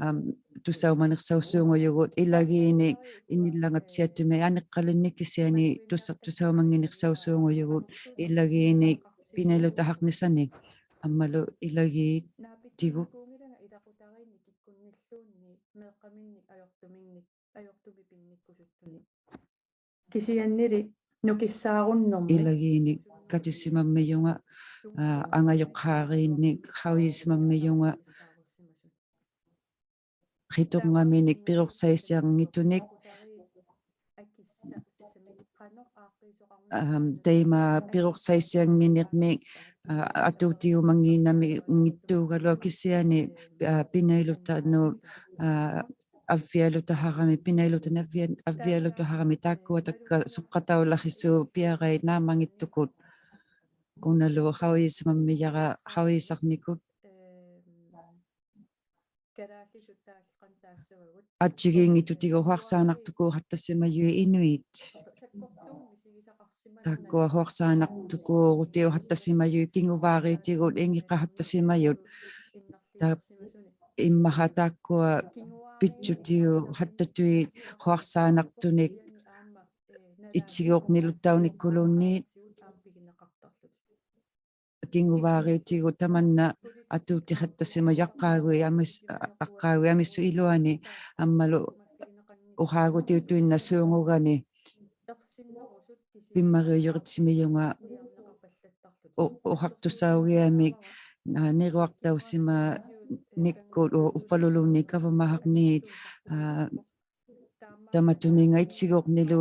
ᐊᒻ, ᑐᓴᐅᒪᓂᖅᓴᐅᓲᖑᔪᒍᑦ, ᐃᓚᒌᓂᒃ ᐃᓂᓪᓚᖓᑦᓯᐊᑦᑐᒥᒃ ᐊᓂᖅᑲᓕᓐᓂᒃ ᑭᓯᐊᓂ ᑐᓴ-, ᑐᓴᐅᒪᙱᓂᖅᓴᐅᓲᖑᔪᒍᑦ, ᐃᓚᒌᓂᒃ ᐱᓇᐃᓗᑕᖃᕐᓂᓴᓂᒃ, ᐊᒻᒪᓗ ᐃᓚᒌᑎᒍᑦ. ᑭᓯᐊᓂᓕ ᓄᑭᓴᕈᓐᓂᕐᒥ. ᐃᓚᒌᓂᒃ ᑲᑎᓯᒪᒻᒥᔪᖓ, ᐋ, ᐊᖓᔪᖅᑳᕇᓐᓂᒃ ᖃᐅᔨᓯᒪᒻᒥᔪᖓ, ᕿᑐᕐᖓᒥᓂᒃ ᐱᕈᖅᓴᐃᓯᐊᙱᑦᑐᓂᒃ, ᐊᒻ, ᑕᐃᒪ ᐱᕈᖅᓴᐃᓯᐊᙱᓐᓂᕐᒥᒃ, ᐋ, ᐊᑑᑎᐅᒪᙱᓐᓇᒦᙱᑦᑑᒐᓗᐊᖅ ᑭᓯᐊᓂ, ᐋ, ᐱᓇᐃᓗᑕᓄᑦ, ᐋ, ᐊᕝᕕᐊᓗᑕᖃᕋᒥ, ᐱᓇᐃᓗᑕᓐᓂ ᐊᕝᕕᐊ-, ᐊᕝᕕᐊᓗᑕᖃᕋᒥ ᑖᒃᑯᐊ ᑕᒃᑲ ᓱᖅᑲᑕᐅᓚᕿᓲᑦ ᐱᐊᕋᐃᑦ ᓈᒻᒪᙱᑦᑐᒃᑯᑦ. ᐅᓇᓗ ᖃᐅᔨᓯᒪᒻᒥᔭᕋ ᖃᐅᔨᓴᕐᓂᑯᑦ. ᐊᔾᔨᒌᙱᑦᑐᑎᒍᑦ ᓱᖅᓵᓇᖅᑐᒃᑰᖃᑦᑕᓯᒪᔪᐃᑦ ᐃᓄᐃᑦ. ᑖᒃᑯᐊ ᓱᖅᓵᓇᖅᑐᒃᑰᕈᑎᐅᖃᑦᑕᓯᒪᔪᐃᑦ ᑭᖑᕚᕇᑎᒍᑦ ᐃᖏᕐᕋᖃᑦᑕᓯᒪᔪᑦ. ᑕ-, ᐃᒻᒪᖄ ᑖᒃᑯᐊ ᐱᑦᔪᑎᐅᖃᑦᑕᑐᐃᑦ ᓱᖅᓵᓇᖅᑐᓂᒃ ᐃᑦᓯᒎᕐᓂᓗᑦᑕᐅᓂᒃᑯᓘᓐᓃᑦ. ᑭᖑᕚᕇᑎᒍᑦ ᑕᒪᓐᓇ ᐊᑑᑎᖃᑦᑕᓯᒪᔪᑦ ᐊᕐᕌᒍᐃᑦ ᐊᒥᓱ-, ᐊᕐᕌᒍᐃᑦ ᐊᒥᓱᐃᑦ ᐃᓗᐊᓂ, ᐊᒻᒪᓗ ᐅᖄᒍᑎᐅᑐᐃᓐᓇᓲᖑᒐᓂ. ᐱᒻᒪᕆᐅᔪᕆᑦᓯᒪᔪᖓ ᐅ-, ᐅᖃᖅᑐᓴᐅᒋᐊᒥᒃ, ᐋ, ᓂᕈᐊᖅᑕᐅᓯᒪᓂᒃᑯᑦ ᐅ-, ᐅᕝᕙᓗᓘᓐᓃᑦ ᒐᕙᒪᖃᕐᓃᑦ, ᐋ, ᑕᒪᑐᒥᖓ ᐃᑦᓯᒎᕐᓂᓗ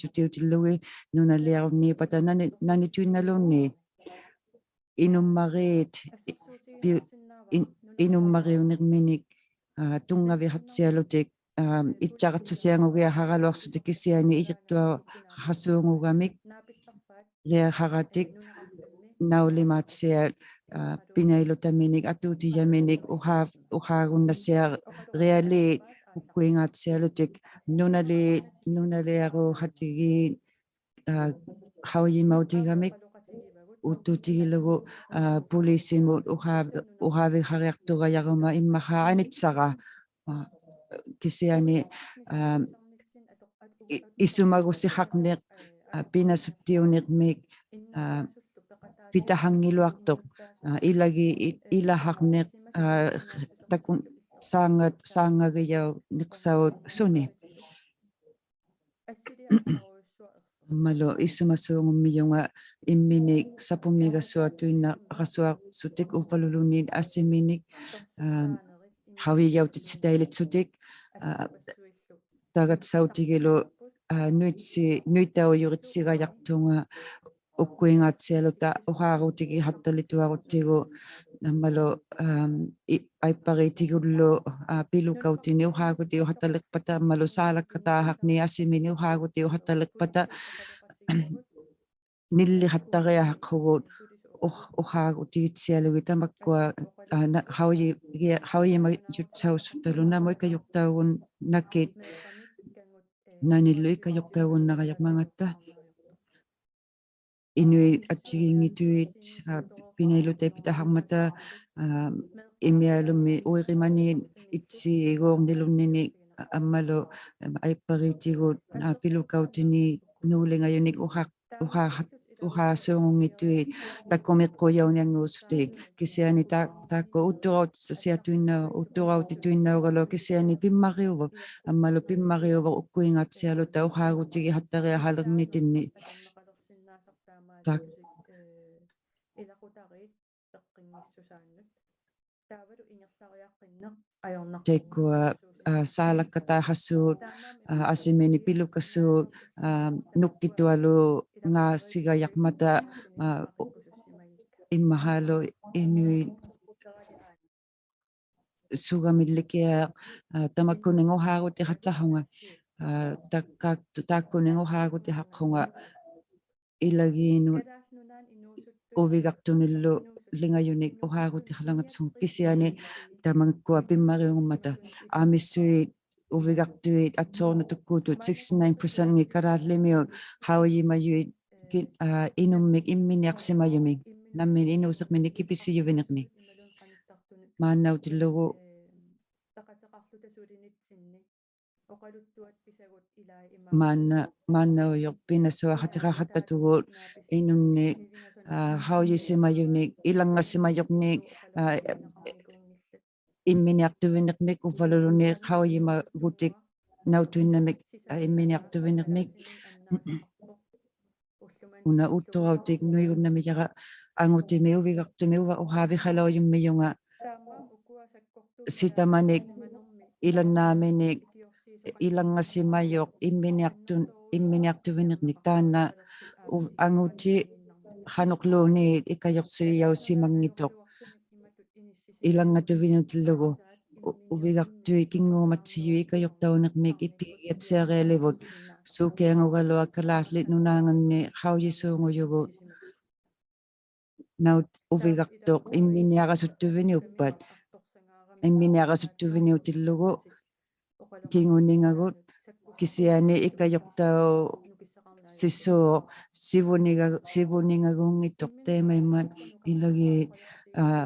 ᖃᓄᐃᑦᓱᑎᐅᑎᓪᓗᒋᑦ ᓄᓇᓕᐊᕈᓐᓃᐸᑕ ᓇᓂ-, ᓇᓂᑐᐃᓐᓇᓘᓐᓃᑦ. ᐃᓄᒻᒪᕇᑦ, ᐱᐅ-, ᐃᓐ-, ᐃᓄᒻᒪᕆᐅᓂᕐᒥᓂᒃ, ᐋ, ᑐᙵᕕᖃᑦᓯᐊᓗᑎᒃ, ᐋ, ᐃᑦᓴᕋᑦᓴᓯᐊᖑᒋᐊᖃᕋᓗᐊᖅᓱᑎᒃ ᑭᓯᐊᓂ ᐃᔨᖅᑐᐊᖃᓲᖑᒐᒥᒃ, ᕆᐊᖃᕋᑎᒃ, naulimaatsiat, aa, pinailutaminik, atuutijaminik, uha-, uhaagunnasiarialiit, ukkuingaatsialutik, nunali-, nunaliaruuhatigiit, aa, qaujimautigamik, utuutigilugu, aa, puliisimut uha-, uhaavihariaqtugajaruma immaqa anitsara. Aa, kisiani, aa, i-, isumagusihaqniq, aa, pinasuttiunirmik, aa, pitahanngiluaqtuq, aa, ilagi-, i-, ilahaqniq, aa, takun-, saanga-, saangagijauniqsaut suni. Ammalu isumasuungummijunga imminik sapumigasuatuinnaqasuaqsutik uvvaluluniit asiminik, aa, qaujijautitsitailitsutik, aa, tagatsautigilu, aa, nuitsi-, nuitaujuritsigajaktunga ukkuingaatsialuta uhaagutigihattalituaruttigu, ammalu, am, i-, aippariitigullu, aa, pilukautini uhaagutiuhattaliqpata, ammalu saalakkataahaqniit asimini uhaagutiuhattaliqpata, nillihattariahaqhugut uh-, uhaagutigitsialugit tamakkua, aa, na-, qauji-, gia-, qaujimajutsausutalu namut ikajuqtaugunnakit, nanillu ikajuqtaugunnarajurmangatta. Inuit attigiinngituit, aa, pinailutait pitaharmata, aa, imialummi uirimaniit itsiiguurnilunninik, aa, ammalu, aa, aippariitigut, aa, pilukautini nuulingajunik uha-, uha-, uhaasuungunngituit takumiqqujauniannguusutik. Kisiani ta-, taakkua utturautitsisiatuinnau-, utturautituinnaugaluaq kisiani pimmariuvut, ammalu pimmariuvut ukkuingaatsialuta uhaagutigihattariahalirnitinni. Ta-, taikkua, aa, saalakkataahasuut, aa, asimini pilukasuut, aa, nukkitualungaasigajaqmata, aa, u-, immahaalu inuit sugamillikiaq, aa, tamakkuninga uhaagutihatsahunga, aa, takka-, taakkuninga uhaagutihaqhunga ilagiinut uvigaqtunillu lingajunik uhaagutihalangatsunga kisiani tamakkua pimmariungummata. Amissuit uvigaqtuit atsuurnatukkutut sixty-nine percent-ngi Kalaallit Nunaanni qaujimajuit ki-, aa, inummik imminiaqsimajumik, nammineq inuusiqminik kipisijuvinirmik. Maannautillugu maanna, maannaujuq pinasuaqatiqaqattatugut inunnik, aa, qaujisimajunik, ilanngasimajurnik, aa, imminiaqtuvinirmik uvvaluluni qaujimagutik nautuinnamik, aa, imminiaqtuvinirmik. Una utturautik nuigunnamijara angutimi uvigaqtumi uva-, uhaavihalaujummiunga sitamanik, ilannaaminik, ilanngasimajuq, imminiaqtun-, imminiaqtuvinirnik taanna u-, anguti qanuqluuniit ikajuqsijausimanngittuq. Ilanngatuviniutillugu u-, uvigaqtuit kinguumatsijut ikajuqtaunirmik ippigiatsiarialivut suukiangugaluaq Kalaallit Nunaanganni qaujisuungujugut. Naut uvigaqtuq imminiarasuttuviniuppat, imminiarasuttuviniutillugu kinguningagut kisiani ikajuqtausisuuq sivuniga-, sivuningaguunngittuq taimaimmat ilagiit, aa,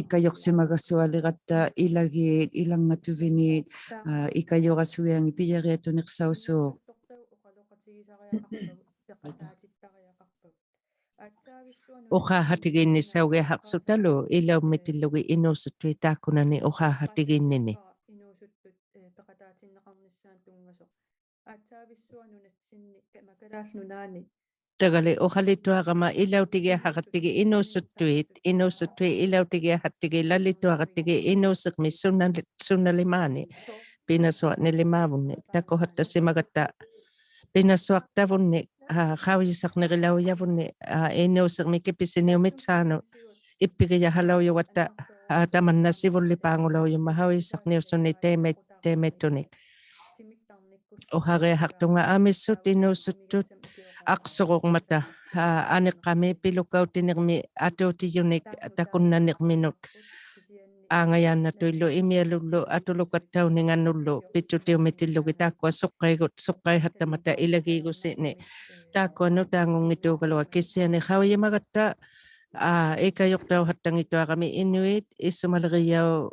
ikajuqsimagasualiratta ilagiit ilanngatuviniit, aa, ikajurasugiangi pijariatuniqsausuuq. Uqaaqatigiinnissaugiaqaqsutalu ilaummitillugit inuusuttuit taakkunani uqaaqatigiinnini. Tagali uqalituarama ilautigiaqaqattigit inuusuttuit, inuusuttuit ilautigiaqaqattigit lalituaqattigit inuusiqmi sunali-, sunalimaani pinasuarnilimaavunni. Takuhattasimagatta pinasuaqtavunni, aa, qaujisaqnigilaujavunni, aa, inuusiqmi kipisiniumitsaanut ippigijaqalaujugatta, aa, tamanna sivullipaangulaujummat qaujisaqniusunik taimai-, taimaittunik. Uhariahaqtunga amissut inuusuttut aqsururmata, aa, aniqqami pilukautinirmi atuutijunik takunnanirminut. Aangajaannatuillu imialullu atulukattauninganullu pitsutiumitillugit taakkua suqqaigut, suqqaihattammata ilagiigusini. Taakkua nutaangunnngituugaluaq kisiani qaujimagatta, aa, ikajuqtauhattanngittuarami inuit isumalirijau-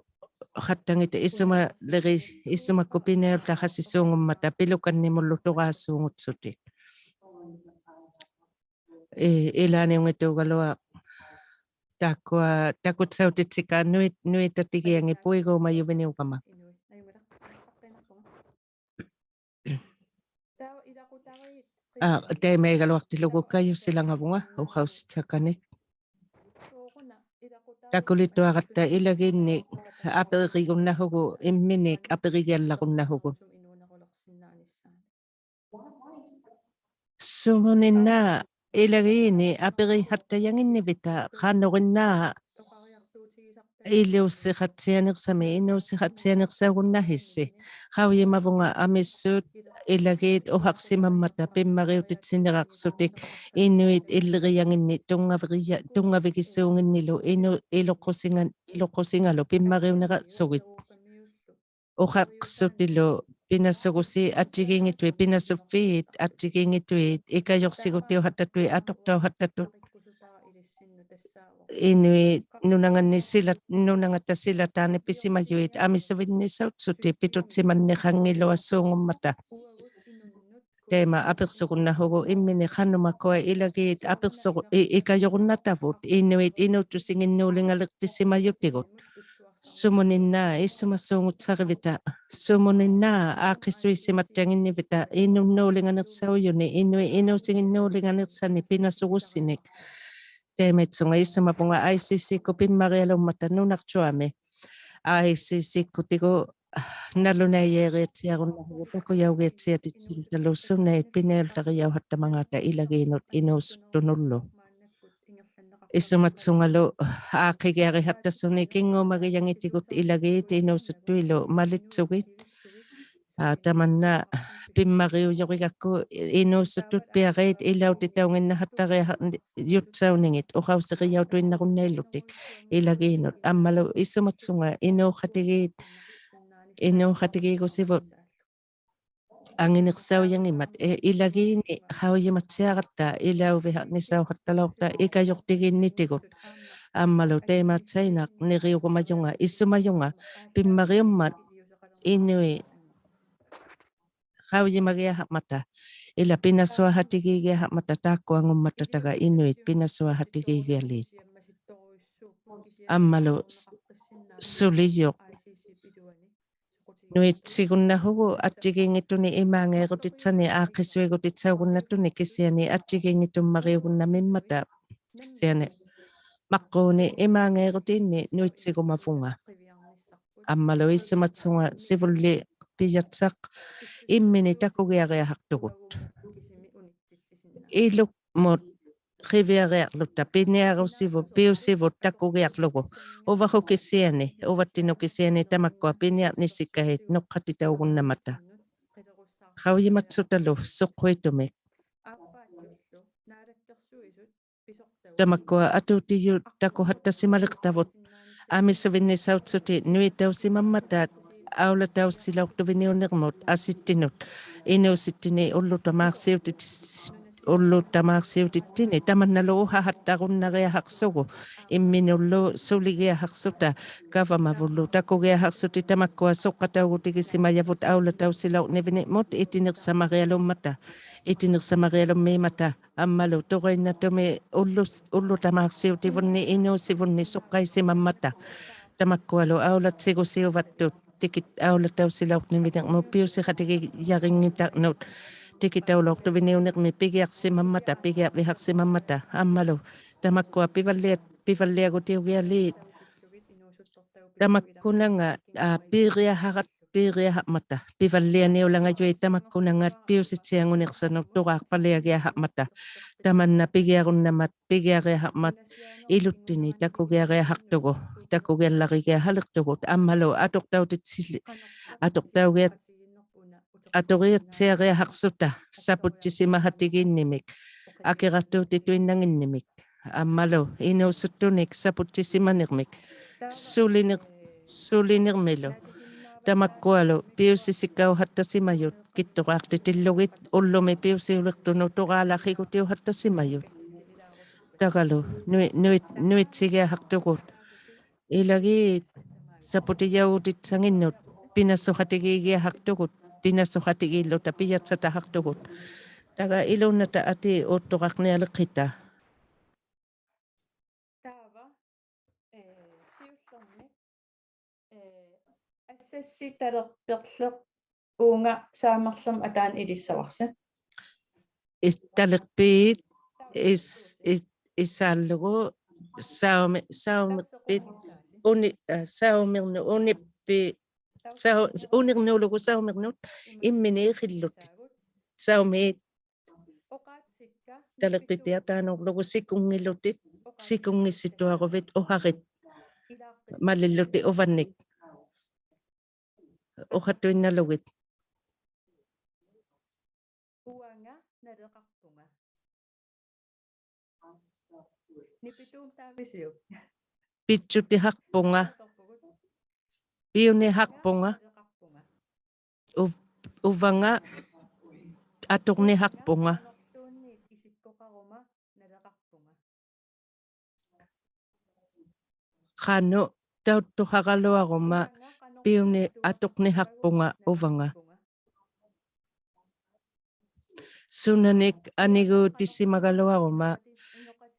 hattanngit isumaliri-, isumakkut pinialta qasisuungummata pilukannimullu turaasuungutsutit. I-, ilaaniunngituugaluaq taakkua takutsautitsikka nuit-, nuitatigiangit puiguumajuviniugama. Aa, taimaigaluaqtilugu kajusilangavunga uqausitsakani. Takulittuaratta ilagiinnik apiririgunnahugut, imminik apirigiallagunnahugut. Sumuninna ilagiini apirihattajanginnivita, qanurinna ilusiqattianiqsami, inuusiqattianiqsaugunnahitsi. Qaujimavunga amissut ilagiit uhaqsimammata pimmariutitsiniraqsutik inuit illirijanginni tunngaviriya-, tunngavigisuunginnilu inu-, iluqusinga-, iluqusingalu pimmariuniraqsugit. Uhaqsutilu pinasugusi attigiinngittuit, pinasuffiit attigiinngittuit, ikajuqsigutiuhattattuit, atuqtauhattatut. Inuit nunanganni sila-, nunangatta silataani pisimajuit amisuvinnisautsutit pitutsimanniqanngiluasuungummata. Taima apiqsugunnahugut imminik qanumakkua ilagiit apiqsugu-, i-, ikajurunnatavut inuit inuuttusinginnuulingaliqtisimajutigut. Sumuninna isumasuungutsarivita, sumuninna aaqqisuisimattianginnivita inunnuulinganiqsaujuni, inuit inuusinginnuulinganiqsani pinasugusinik. Taimitsunga isumavunga I C C-kkut pimmarialummata nunarjuami. I C C-kkutigu nalunaijairiatsiarunnahugut takujaugiatsiatitsilutalu sunait pinialtarijauhattamangaata ilagiinut inuusuttunullu. Isumatsungalu aaqqigiarihattasunik kinguumagijangitigut ilagiit inuusuttuilu malitsugit. Aa, tamanna pimmariujurigakku inuusuttut piarait ilautitaunginnahattariaha-, jutsauningit uqausirijautuinnarunnailutik ilagiinut. Ammalu isumatsunga inuuqatigiit, inuuqatigiigusivut anginiqsaujangimmat, e, ilagiini qaujimatsiaratta ilauvihaqnisauqattalauqta ikajuqtigiinnitigut. Ammalu taimaatsainaq niriugumajunga, isumajunga pimmariummat inuit qaujimagiahaqmata, ila pinasuaqatigiigiahaqmata taakkuangummatataga inuit pinasuaqatigiigialiit. Ammalu s-, sulijuq nuitsigunnaqhugut attigiinngittunik imaangairutitsani aaqqisuigutitsaugunnattunik kisiani attigiinngitumariugunnamimmata kisiani. Maqquuni imaangairutiinni nuitsigumavunga. Ammalu isumatsunga sivulli pijatsaq imminik takugiariahaqtugut. Ilummut qiviariaqłutta piniarusivut, piusivut takugiaqługu. Uvaqhuk kisiani, uvattinnut kisiani tamakkua piniarnisikkait nuqqatitaugunnammata. Qaujimatsutalu suqquitumik. Tamakkua atuutijut takuhattasimaliqtavut amisuvinnisautsutit nuitausimammata aulatausilauqtuviniunirmut asittinut inuusittinni ullutamaaqsiutit-, ullutamaaqsiutittini tamannalu uhahattarunnariahaqsugu imminullu suligiahaqsuta kavamavullu takugiahaqsutit tamakkua suqqataugutigisimajavut aulatausilauqnivinirmut itiniqsamarialummata, itiniqsamarialummiimmata. Ammalu turinnatumi ullus-, ullutamaaqsiutivunni inuusivunni suqqaisimammata. Tamakkualu aulatsigusiuvattut tikit aulatausilauqnivinirmut piusiqatigijarinngittarnut tikitaulauqtuviniunirmi pigiaqsimammata, pigiarvihaqsimammata. Ammalu tamakkua pivallia-, pivalliagutiugialiit. Tamakkunanga, aa, piiriaharat piiriahaqmata, pivallianiulangajuit tamakkunangat piusitsianguniqsanut turaaqpaliagiahaqmata. Tamanna pigiarunnammat, pigiariahaqmat iluttini takugiariahaqtugut, takugiallarigiahaliqtugut, ammalu atuqtautitsil-, atuqtaugiat-, atugiatsiariahaqsuta saputtisimahatigiinnimik, akiraqtuutituinnanginnimik, ammalu inuusuttunik saputtisimanirmik, sulinir-, sulinirmilu, tamakkualu piusisikkauhattasimajut, kittuqaaqtitillugit ullumi piusiuliqtunut turaalaqhigutiuhattasimajuq. Tagalu, nui-, nui-, nuitsigiahaqtugut. Ilagiit saputijaugutit sanginnut, pinasuqatigiigiahaqtugut, pinasuqatigiilluta pijatsatahaqtugut. Taga iluunnata atii uuttuqaqnialiqhita. Taava, eh, siullermik, eh, assassi talerpiqleq uunga saamerlermik ataani ilissavarsi. Is-, talerpiit is-, is-, isaallugu saumi-, saumiqpit uni-, eh, saumirnu-, unippi-, sau-, unirnuulugu saumirnut immini iqillutit. Saumiit talerpipiataanuqlugu sikunngilutit, sikunngisituaruvit uharit malillutit uvannik. Uqatuinnalugit. Uanga naleqaqpunga. Nipituum taavisiuk. Pitsutihaqpunga. Piunihaqpunga. U-, uvanga atuqnihaqpunga. Qanuq tauttuharaluaruma piuni atuqnihaqpunga uvanga. Sunanik aniguutisimagaluaruma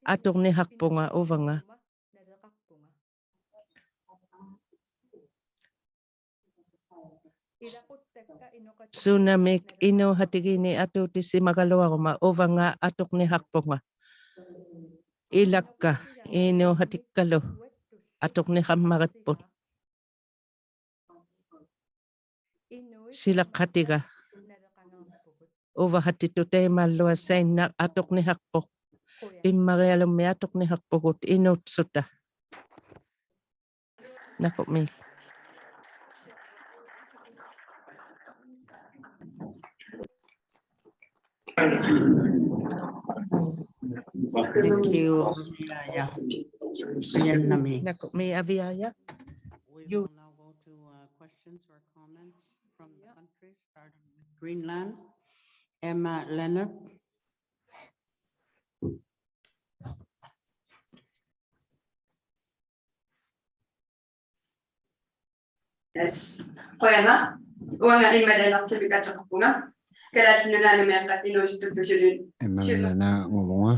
atuqnihaqpunga uvanga. Sunamik inuuhatigiinni atuutisimagaluaruma uvanga atuqnihaqpunga. Ilakka inuuhatikkalu atuqniqammaripput. Silaqhatiga. Uvahatitut taimaallua Sainnaq atuqnihaqpuq. Pimmarialummi atuqnihaqpugut inuutsuta. Nakumiik. Thank you, Aviaja. Sujannami. Nakumiik Aviaja. We will now go to, uh, questions or comments from the country, starting with Greenland. Emma Leonard. Yes. Qujanaq. Uanga Emma Leonardimik ateqarpunga. Kalaallit Nunaanni meeqqat inuusuttullu suli. Emma Leonard-nguvunga.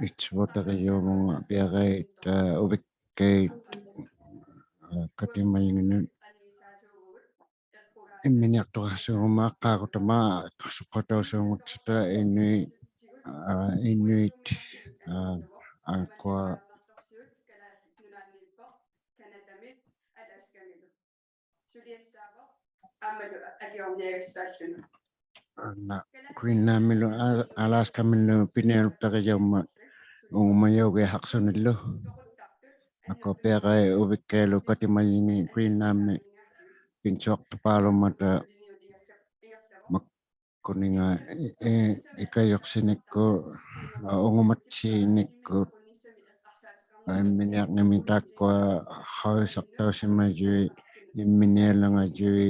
Itsivutaqijuvunga piarait, aa, uvikkait, aa, katimajinginut. Imminiaqtuqaqsuuguma aqqaaqutama suqatausuungutsuta Inuit, aa, Inuit, aa, aakkua Aana Greenlandmilu, aa, Alaskamilu pinialuttarijaummat ungumajaugiaqaqsunillu. Aakkua piarait uvikkailu katimajingi Greenlandmi pinsuaqtapaalummata makkuninga i-, i-, ikajuqsinikkut, aa, ungumatsinikkut, aa, imminiaqnimik taakkua qaujisaqtausimajui, imminialangajui,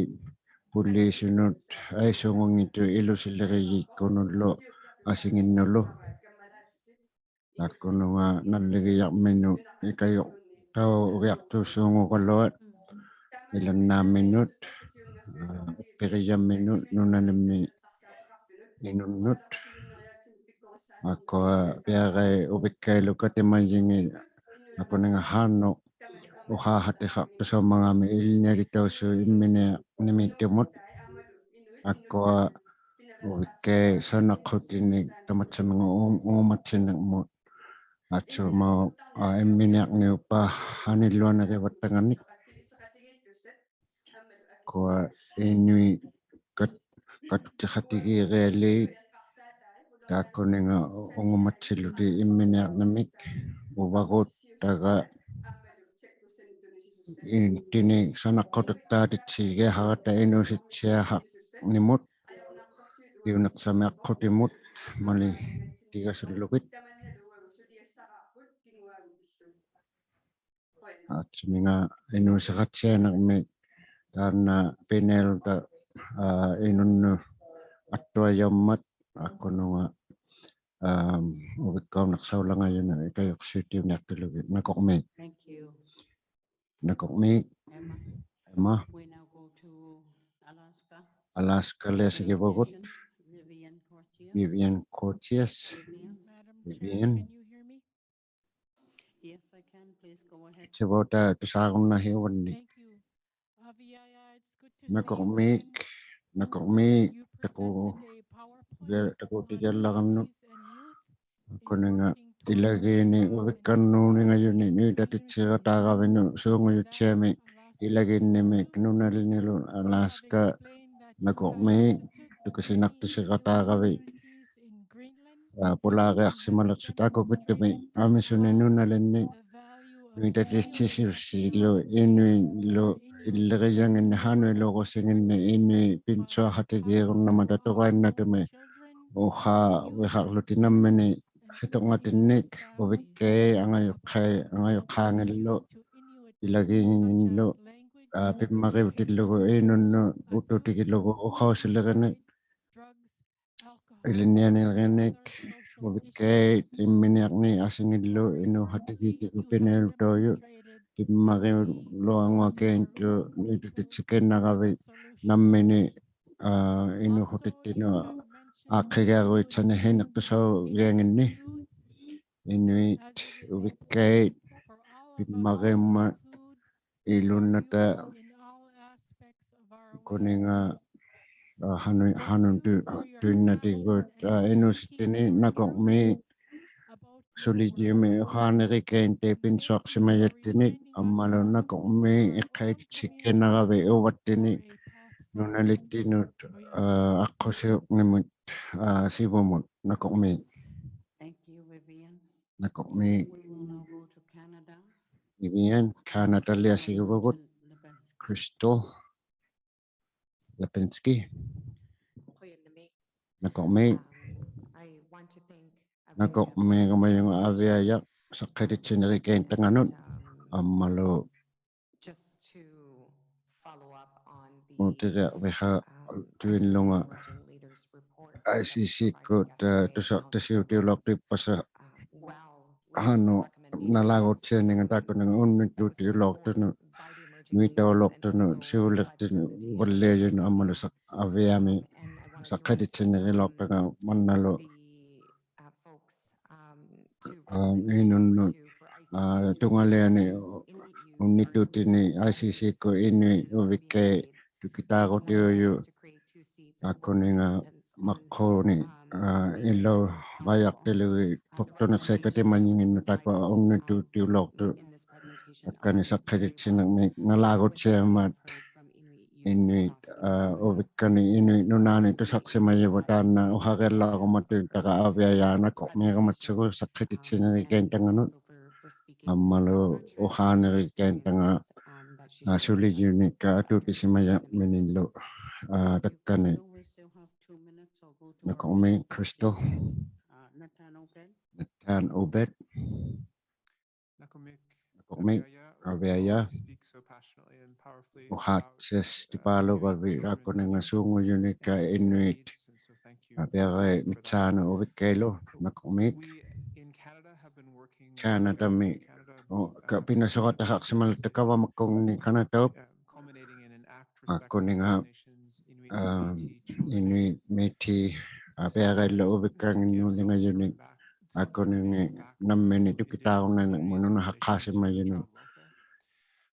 puliisunut, aisuungunngitut ilusilirijikkunullu, asinginnulu. Taakkununga nalligijaqminut ikajuqtaugiaqtuusuungugaluat, ilannaaminut, aa, uppigijaminut, nunanimmi inunnut. Aakkua piarait uvikkailu katimajingi, aakkua ninga qanuq uqaaqatiqaqtusaumangaami ilinnialitausuuq imminiaqnimiittumut. Aakkua uvikkait sanaqhutinik tamatsuminga u-, ungumatsiniqmut. Aatsumauq, aa, imminiaqniup paaqaniluanirivattanganik. Kua Inuit kat-, katutiqatigiirialiit taakkuninga ungumatsilutik imminiaqnimik, uvagut taga Inittinik sanaqqutuqtaatitsigiaqarata inuusitsisiaqarnimut, iunaqsamiaqqutimut, mali tigasullugit. Atsuminga inuusiqatsianirmi taanna pinealta, aa, inunnut attuajammat, akkununga, aam, uvikkaunaqsaulangajunut ikajuqsiutiuniaqtilugit. Nakuqmiik. Thank you. Nakuqmiik. Emma. Emma. We now go to Alaska. Alaskali asigivugut. Vivian Cortias. Vivian Cortias. Vivian. Madam Chair, Vivian. Can you hear me? Yes, I can. Please go ahead. Sivauta tusaarunnahivunni. Thank you. Aviaja, it's good to see you again. Nakuqmiik, nakuqmiik, you taku-, presented a PowerPoint on takuutigiallarannut. Peace and youth. Akkuninga ilagiinni uvikkannuuningajunni nuitatitsiqataaravinut suungujutsiami ilagiinnimik nunalinnilu Alaska nakuqmiik tukisinaqtisiqataaravit, aa, pulaariaqsimaliqsut akukittumik Amisuni nunalinni nuitatitsisuusilu inuilu illirijanginni hanuiluurusinginni inuit pinsuaqatigiirunnamata tungainnattumik uqaavihaqłutik namminik qitungatinnik uvikkait angajuqqai-, angajuqqaangillu ilagiinngillu, aa, pimmariutillugu inunnut utuutigilugu uqausilirinik ilinnianirinik uvikkait imminiarnik asingillu inuuqatigiitigut pinealtaujuq pimmariulluanguakiintu nuitatitsikkinnaravit namminik, aa, inuuqutittinut aaqqigiaruitsanik hiniqtusaugianginni inuit uvikkait pimmariummat ilunnata kuninga, aa, hanu-, hanuntu-, tuinnatigut, aa, inuusittinik nakuqmiik sulijiumi uqaanirikainti pinsuaqsimajattinik ammalu nakuqmiik iqqaititsikkinnaravit uvattinik nunalittinut, aa, aqqusiuqnimut, aa, sivumut nakuqmiik. Thank you, Vivian. Nakuqmiik. We will now go to Canada. Vivian, Canadali asigivugut. Crystal Lipinski. Nakuqmiik. Nakuqmiik, amajunga Aviaja saqqititsinirikaintanganut ammalu uutigiaqviqautigiullunga I C C-kkut, aa, tusaqtasiutiulauqtuq ippassaq hanut nalaagutsianinga taakkuninga unnituutiulauqtunut nuitaulauqtunut sivuliqtunuvalliajunut ammalu saq-, Aviami saqqititsinirilauqtanga mannalu aa, inunnut, aa, tungaliani unnituutini I C C-kkut inuit uvikkait tukitaarutiujuq taakkuninga maqquni, aa, ilaurajaqtilugit puqtuniqsaikkatimanjinginnut taakkua unnituutiulauqtuq takkani saqqititsinirmik nalaagutsiammat inuit, aa, uvikkani inuit nunaani tusaqsimajavut taanna uqariallaurumatuttara Aviaja nakuqmiirumatsigu saqqititsinirikaintanganut ammalu uqaanirikaintanga, aa, sulijunik atuutisimajamminillu, aa, takkani nakuqmiik Crystal. Nathan Obed. Nakuqmiik Aviaja. Uqaatsistipaalugavit taakkuninga suungujunikka inuit, aa, piarait mitsaanut uvikkailu nakuqmiik. Canadami, u-, ka-, pinasuqataqaqsimalauqtuq kavamakungni Kanataup. Taakkuninga, aa, Inuit Métis, aa, piaraillu uvikkanginnuulingajunik taakkuninga namminik tukitaarunnanirmut nunaqaqqaasimajunut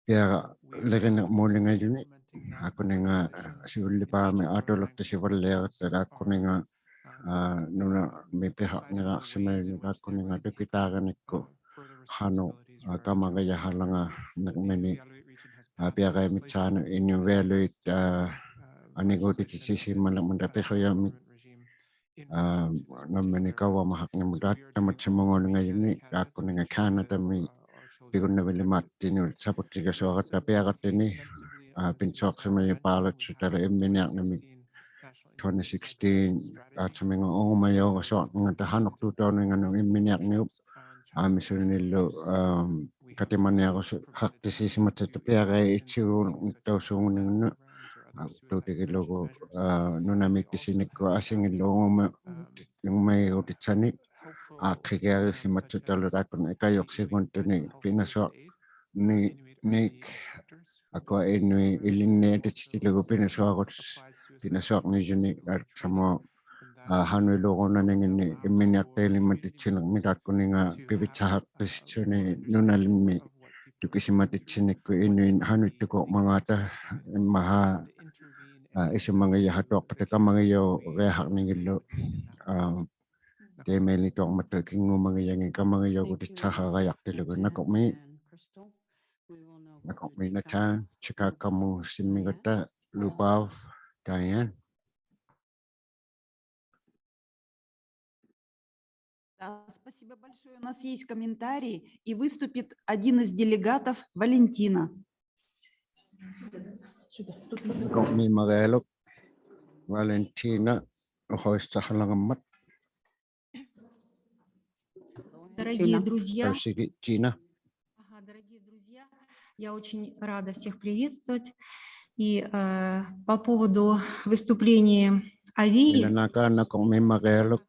piaralirinirmuulingajunik taakkuninga sivullipaami atulaqtisivalliaratta taakkuninga, aa, nunami piharniraaqsimajunut taakkuninga tukitaarinikkut qanuq, aa, kamarijahalanganirminik, aa, piarait mitsaanut Inuvialuit, aa, aniguutititisimalirmata piqujamik, aa, namminik kavamahaqnirmata tamatsumunguulingajunik taakkuninga Canadami pigunnavilimaattinut saputtigasuaratta piaqattini, aa, pinsuaqsimajupaalutsutalu imminiarnimik twenty sixteen aatsumingua ungumajaugasorngat tahanuktuutauninganut imminiarniup aamisunillu, aa, katimaniarusuhaqtisiisimatsutta piarai itsigulungtausuunguningnut, aa, tuutigilugu, aa, nunamiittisinikku asingillu unguma-, ungumagigatitsanik aaqhigiarisimatsutalu taakkun ikajuqsiguntunik pinasuarninik, akua inuit ilinniatitsitilugu pinasuarut, pinasuarnijunik, aa, samua, aa, hanuiluurunaninginni imminiaqtailimatitsinik taakkuninga pivitsahaqtissuni nunalimmi tukisimatitsinikku inuit hanuittukuumangaata immahaa, aa, isumangijahatuaqpata kamagijauriahaqningillu, aa, taimaalituarmata kingumangijangi kamagijaugutitsahaqajaqtilugu. Nakurmi, nakurmi Natan, Chicago-mut simmigatta, Lubov, Diane. Да, спасибо большое. У нас есть комментарий, и выступит один из делегатов, Валентина. Nakurmimarialuk, Valentina, uqausitsahalangammat. Дорогие друзья, Tausigit Tina. Ага, дорогие друзья, я очень рада всех приветствовать. И, э, по поводу выступления Авии, Ina nakaa nakurmimarialuk,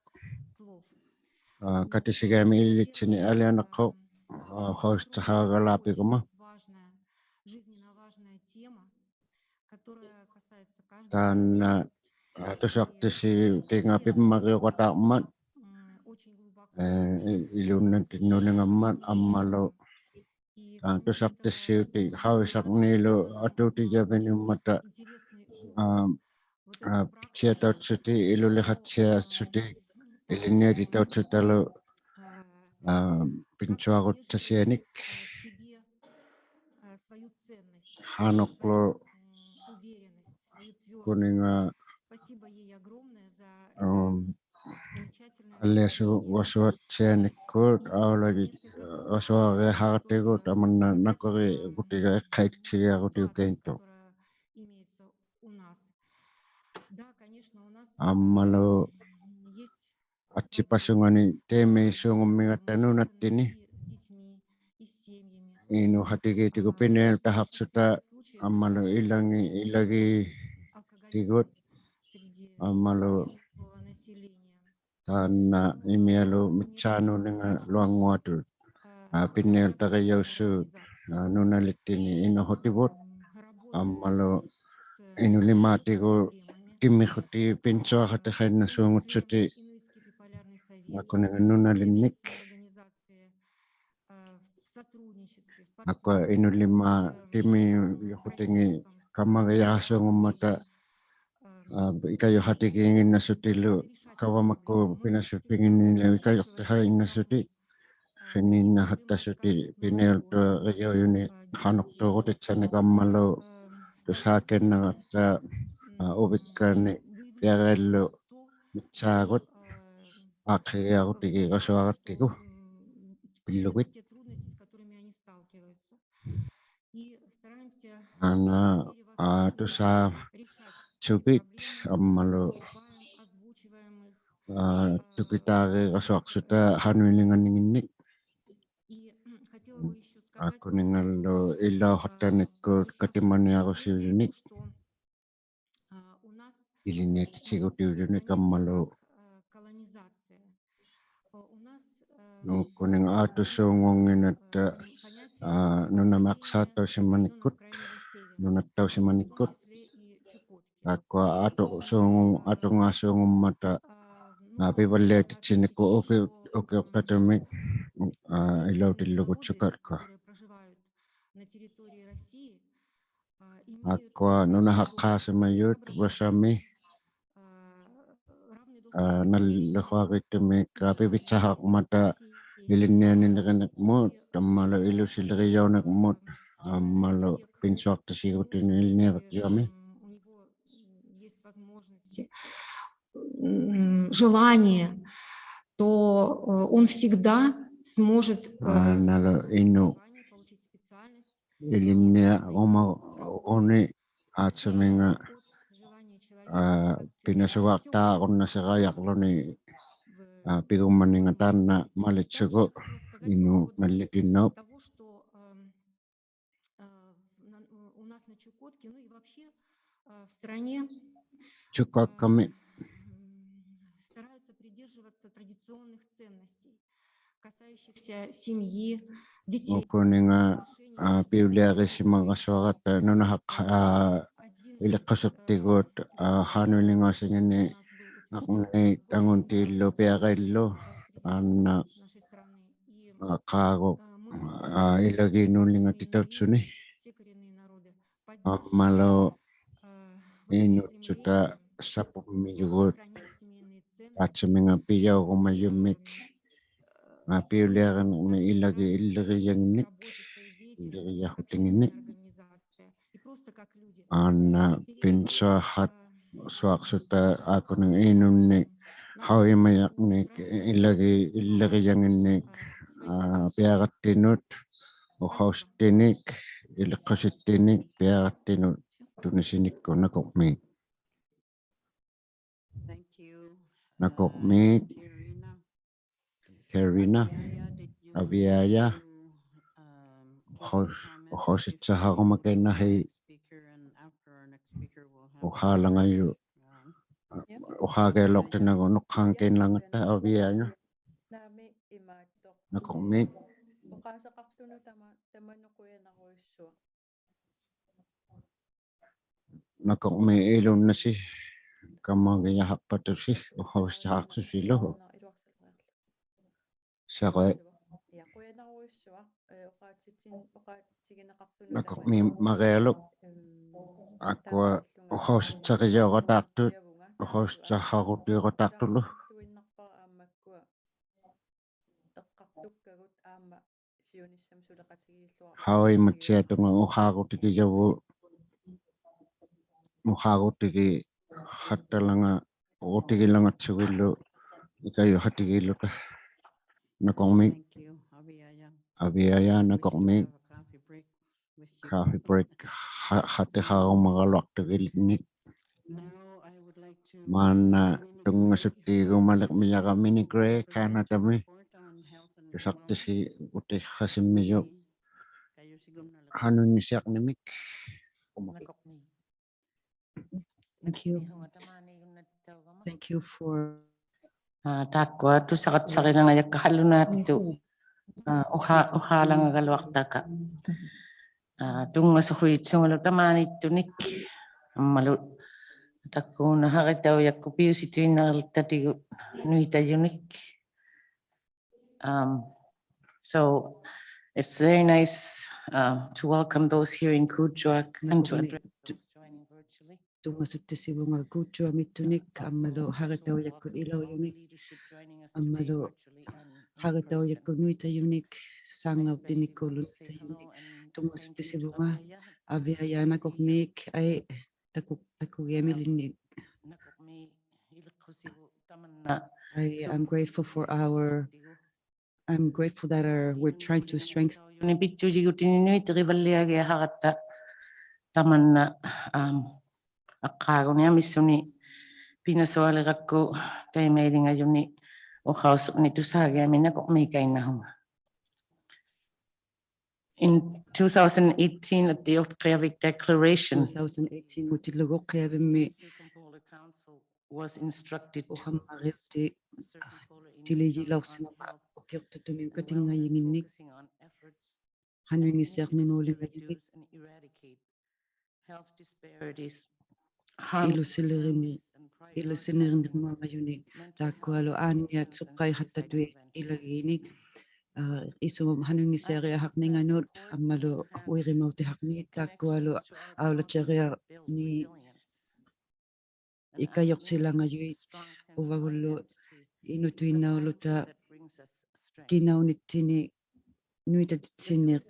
aa, katisigaimmik ilitsini alianaqquq, aa, uqausitsahaagalaapiguma. Taanna, aa, tusaqtisiutinga pimmariuqataarmat, ee, i-, ilunnatinnulingama ammalu, aa, tusaqtisiutit qaujisarnilu atuutijavingimmata, aa, aa, pitsiatautsutik, iluliqatsiaatsutik, ilinniatitautsutalu, aa, pinsuarutsasianik. Qanuqlu kuninga, um, aliasugasuatsianikkut, aulajit, gasuariaqaratigut, tamanna nakurigutiga iqqaittigiarutiukaintuq. Ammalu atsipasungani taimaisuungummigatta nunattini. Inuqatigiitigut pinialtahaqsuta ammalu ilangi-, ilagiitigut ammalu taanna imialu mitsaanungaluannguatut, aa, pinialtarijausut, aa, nunalittini inuqutivut ammalu inulimaatigut timiqutit pinsuaqatiqainnasuungutsutik. Nakuninga nunalinnik. Akua inulimaat timijuqutingit kamagijaasuungummata, aa, ikajuqatigiinnginnasutilu kavamakkut pinasipinginnilu ikajuqtiqainnasutik. Qininnaqattasutik pinialtarijaujuni qanuqtuurutitsanik ammalu tusaakinnaqatta, aa, uvikkanik piaraillu mitsaagut aaqqigiarutigigasuarattigu pillugit. Aana, aa, tusaatsugit ammalu, aa, tukitaarigasuaqsuta hanuilinganinginnik. Aa, kuningallu ilauqattanikkut katimaniarusiujunik. Ilinniatitigutiujunik ammalu nuukkuninnga atusuungunnginnatta, aa, nunamiaqsaattausimanikkut, nunattausimanikkut. Akua atusuungu-, atungaasuungummata, aa, pivalliatitsinikkut uki-, ukiuqtatumik, aa, ilautillugu Chukotka. Akua nunahaqqaasimajut Russiami, aa, nalliquarittumik, aa, pivitsahaqmata ilinnianiliginikmut ammalu ilusilirijaunirmut ammalu pinsuaqtisigutini ilinniarjami. М, желание, то, э, он всегда сможет, э, Aanalu inuk ilinniarumaguni aatsaminnga, aa, pinasugaqtaarunnasirajaqłuni, aa, pigumaninnga taanna malitsugu inuup nallitinnup. Chukotkami. Ukuninnga, aa, piuliarisimagasuaratta nunahaq, aa, iliqqusiqtigut, aa, qaanuilingausinginni arnait anguntiillu piarillu, aamna, aa, qaaguk, aa, ilagiinuulingatitautsuni. Ammalu inuutsuta sapummijugut aatsaminnga pijaurumajummik, aa, piuliarinirmi ilagi illirijanginnik, illirijahutinginnik. Aamna pinsuaqsuaqsuta aakunnannga inunni qaujimajaqnik ilagi illirijanginnik, aa, piarattinut, uqausittinik, iliqqusittinik, piarattinut, tunisinikku. Nakurmiik. Nakurmiik. Karina, Aviaya, uqau-, uqausitsaqarumakinnahii, uqaalangaju-, uqaagialuqtinnagu nuqqaankinnangatta Aviaya. Nakurmiik. Nakurmiik ilunnasi, kamagijaqpatusi uqausitsaqaqsusilu. Saqui. Nakurmiik Marialuk, akua uqausitsaqijauqataaqtut, uqausitsaqarutiuqataaqtulu. Qaujimatsiatunga uqaarutigijavuq, uqaarutigiqattalanga, utigilangatsugillu ikajuqatigiilluta. Nakurmiik. Aviaya, nakurmiik. Coffee break, qa-, qatiqarumagaluaqtugilinnik. Maanna tunngasuttiigumaliqmijara Minnie Gray, Canadami. Tusaqtisi utiqasimmijuq qanuinnisiaqnimik. Thank you. Thank you for, aa, taakkua tusaqatsarilangajakka qallunaatitut, aa, uqa-, uqaalangagaluaqtaka. Aa, tunngasujujitsungalu tamaaniittunik. Ammalu taakkuuna qaritaujakkut piusituinnarlittatigut nuitajunik. Um, so it's very nice, uh, to welcome those here in Kuujjuaq and to address those joining virtually. Tunngasuttisivunga Kuujjuamittunik, ammalu qaritaujakkut ilaujumik, ammalu qaritaujakkut nuitajunik, saangauttinikkuulu nuitajunik, tunngasuttisivunga, Aviaya nakurmiik, ai, taku-, takugiamilinnik. I am grateful for our, I'm grateful that our, we're trying to strengthen. Pitujigutini nuitirivalliagiaqaratta tamanna, um, aqqaaguni amissuni pinasualirakku taimailingajuni uqausiqni tusaagiami nakurmiikainnahunga. In two thousand eighteen, at the Utqiagivik Declaration, two thousand eighteen-ngutillugu Utqiagivimmi was instructed to uqammariuti, aa, tilijilauqsimavaa ukiuqtatumi ukatingaijinginnik qanuinnisiaqnimuulingajunik. Ilusilirni-, ilusilirnirmangajunik, taakkualu aanniat suqqaiqattatuit ilagiinik, aa, isumut qanuinnisiariaqaqninganut, ammalu uirimautihaqniit, taakkualu aulatsiriaqniit ikajuqsilangajuit, uvagullu inutuinnauluta kinaunittinik nuitatitsiniq,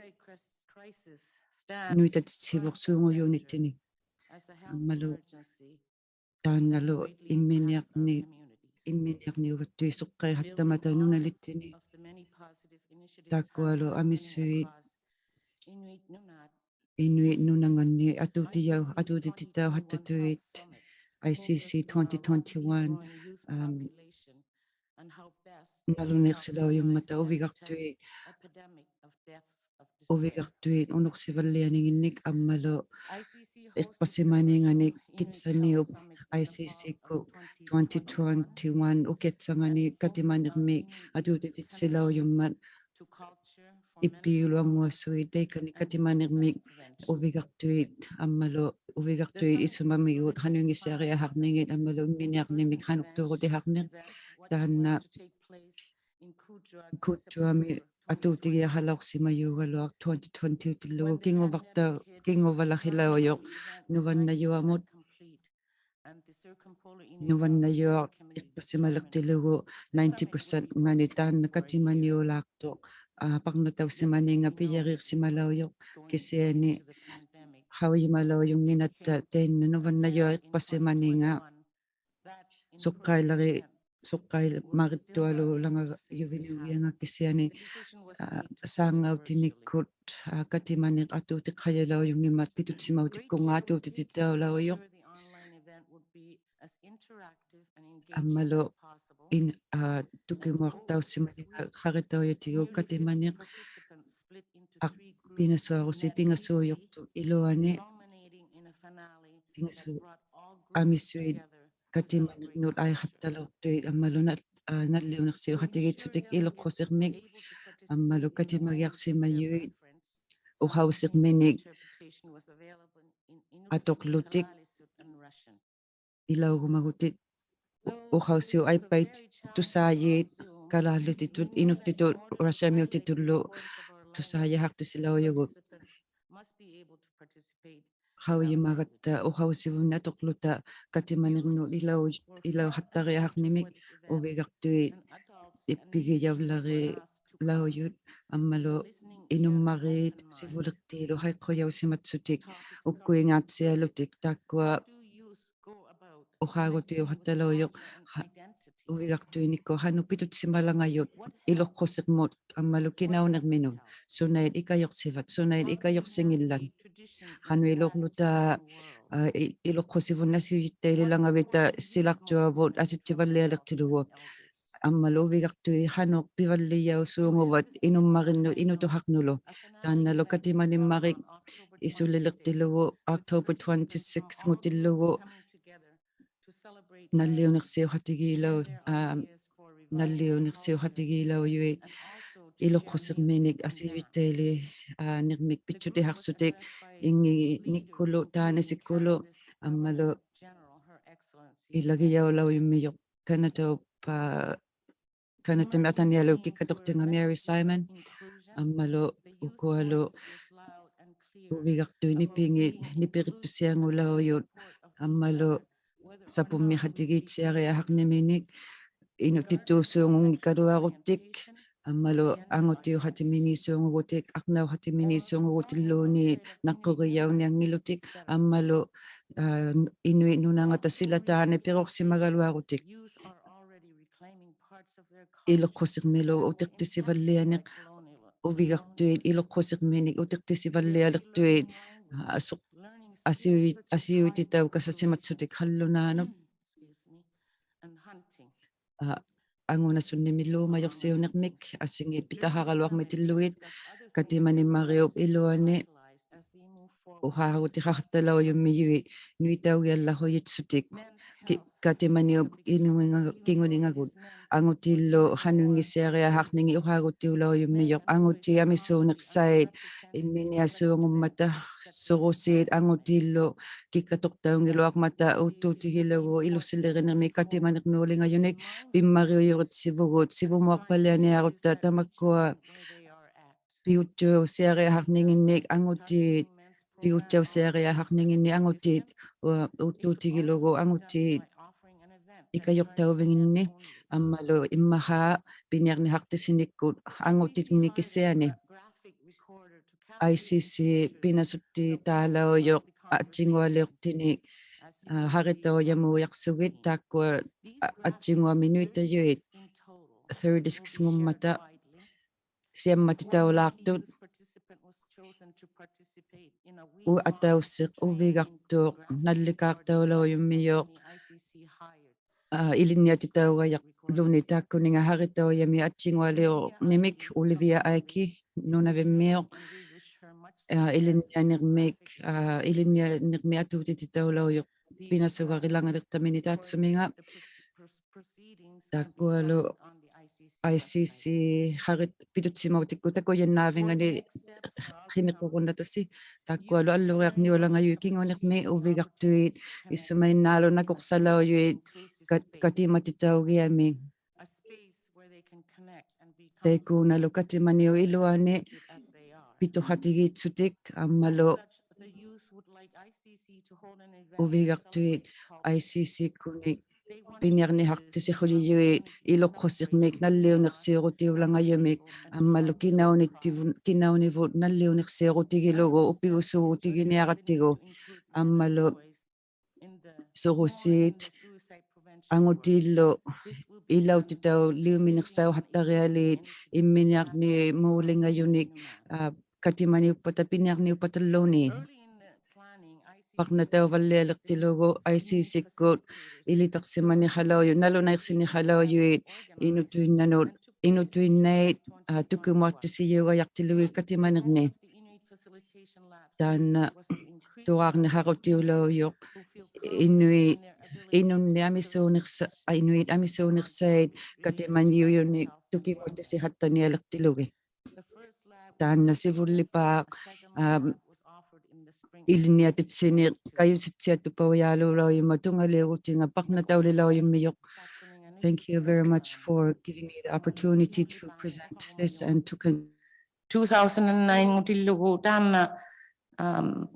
nuitatitsivursuungujuunittinik. Ammalu taannalu imminiaqni-, imminiaqniuvattuisuqqaiqattamata nunalittinik. Taakkualu amissuit Inuit nunanganni atuutijau-, atuutititauqattatuit I C C twenty twenty-one, um, nalunaiqsilaujummata uvigaqtuit, uvigaqtuit unuqsivallianinginnik ammalu iqpasimaninganik Kitsaniup I C C-kkut twenty twenty-one ukiatsangani katimanirmik atuutititisilaujummat ippigiluannguasuit taikani katimanirmik uvigaqtuit ammalu uvigaqtuit isumamigut qanuinngisiariaqarningit ammalu imminiarnimik qanuqtuurutihaqniq. Taanna Kujjuami atuutigiaqalauqsimajugaluaq twenty twenty-utillugu kinguvaqta-, kinguvalaqilaujuq nuvannajuamut. Nuvannajuaq iqpasimaliqtilugu ninety percent-ngani taanna katimaniulaaqtuq, aa, parnatauqsimaninga pijariiqsimalaujuq kisiani qaujimalaujunnginatta taanna nuvannajuaq iqpasimaninga suqqailari-, suqqaimarittualulangajuviniugianga kisiani, aa, saangautinikkut, aa, katimaniq atuutiqajalaujunngimmat pitutsimautikkunga atuutititaulaujuq. Ammalu in-, aa, tukimuaqtauqsimaninga qaritaujatigu katimaniq aq-, pinasuarusi pingasuujuqtut iluani pingasu-, amisuit katimaniqnut aiqattalauqtuit ammalu nal-, aa, nalliuniqsiuqatigiitsutik iluqqusiqmik ammalu katimagiaqsimajuit uqausirminik atuqlutik ilaugumagutit u-, uqausiuq aippait tusaajiit Kalaallit-titut, Inuktitut, Russiamiutitullu tusaajaqaqtisilaujugut. Qaujimagatta uqausivunni atuqluta katimanirnut ilau-, ilauqattariaqarnimik uvigaqtuit ippigijaularilaujut ammalu inummariit sivuliqtiilu haiqqujausimatsutik ukkuingaatsialutik taakkua uqaagutiuqattalaujuq ha-, uvigaqtuinikkut qanuq pitutisimalangajut iluqqusiqmut ammalu kinaunirminut, sunait ikajuqsivat, sunait ikajuqsingillat. Qanuq iluqluta, aa, i-, iluqqusivunni asiujiktaililangavita silaqtuavut asittivallialiqtilugu. Ammalu uvigaqtuit qanuq pivallijausuunguvat inummarinnut inutuqaqnulu. Taannalu katimanimmarik isuliliqtilugu October twenty-six-ngutillugu nalliuniqsiuqatigiilau-, aa, nalliuniqsiuqatigiilaujuit iluqqusirminik asiujiktaili-, aa, nirmik pitsutihaqsutik innginikkulu taanisikkulu ammalu ilagijaulaujummijuq Kanataup, aa, Kanatami atanialup kikkatuqtinga Mary Simon ammalu ukualu uvigaqtuit nipingit nipirittusiangulaujut ammalu sapummiqatigiitsiariaqarniminik inuttittuusuungunngikkaluaruttik ammalu angutiuqatiminiisuungugutik, aqnauqatiminiisuungugutilluunniit naqqugijaunianngilutik ammalu, aa, inuit nunangata silataani piruqsimagaluaruttik. Iluqqusirmilu utiqtisivallianiq, uvigaqtuit iluqqusirminik utiqtisivallialiqtuit, aa, asu-, asiui-, asiuititauqasasimatsutik qallunaanut. Aa, angunasunnimik luumajuqsiunirmik asingit pitaqaqaluaqmitillugit katimanimmariup iluani uqaagutiqaqtalaujummijut nuitaugiallaqujitsutik ki-, katimaniup kinguninga-, kinguningagut. Angutiillu qanuinngisiariaqaqningit uqaagutiulaujummijut. Angutit amisuuniqsait imminiasuungummata surusiit angutiillu kikkatuqtaungiluaqmata uuttuutigilugu ilusilirinikmi katimanirnuulingajunik pimmariujuritsivugut. Sivumuaqpalianiarutta tamakkua piguttiusiariaqaqninginnik angutiit, piguttiusiariaqaqninginnik angutiit, ua, uuttuutigilugu angutiit ikajuqtauvinginni ammalu immaqaa piniarniqaqtisinikkut angutinni kisiani. I C C pinasuttitaalaujuq atchingualiuqtinik, aa, qaritaujamuujaqsugit taakkua, aa, atchinguami nuitajuit thirty-six-ngummata siammatitaulaaqtut. u-, atausiq uvigaqtuq nallikaaqtaulaujummijuq, aa, ilinniatitaugajaqłuni taakkuninga Haritaujami Atjingualiurnimik, Olivia Aiki, Nunavimmiuq, aa, ilinnianirmik, aa, ilinnianirmik atuutititaulaujuq pinasugarilangaliqtamini taatsuminga. Taakkualu I C C Harit pitutsimautikku takujannaavingani qiniqurunnatasi. Taakkualu alluriaqniulangajut kingunirmi uvigaqtuit isumainnaalu nakuqsalaujuit kat-, katimatitaugiami. Taikuunalu katimaniup iluani pituqatigiitsutik ammalu uvigaqtuit I C C-kkuni piniarnihaqtisiqujijuit iluqqusiqmik nalliuniqsiurutiulangajumik ammalu kinaunittivut, kinaunivut nalliuniqsiurutigilugu upigusuugutiginiarattigu ammalu surusiit angutiillu ilautitauliuminiqsauhattarialiit imminiarnimuulingajunik, aa, katimaniuppata piniarniuppatalluni. Parnatauvallialiqtilugu I C C-kkut ilitaqsimaniqalaujuit nalunaiqsiniqalaujuit inutuinnanut, inutuinnait, aa, tukimuattisijiugajaqtilugit katimanirni. Taanna turaarniqarutiulaujuq inui-, inunni amisuuniqsa-, inuit amisuuniqsait katimaniujunik tukimuattisihattanialiqtilugit. Taanna sivullipaaq, am, ilinniatitsiniq kajusitsiattupaujaaluulaujuma tungaliugutinga parnataulilaujumijuq. Thank you very much for giving me the opportunity to present this and to con- two thousand and nine-ngutillugu taanna, am,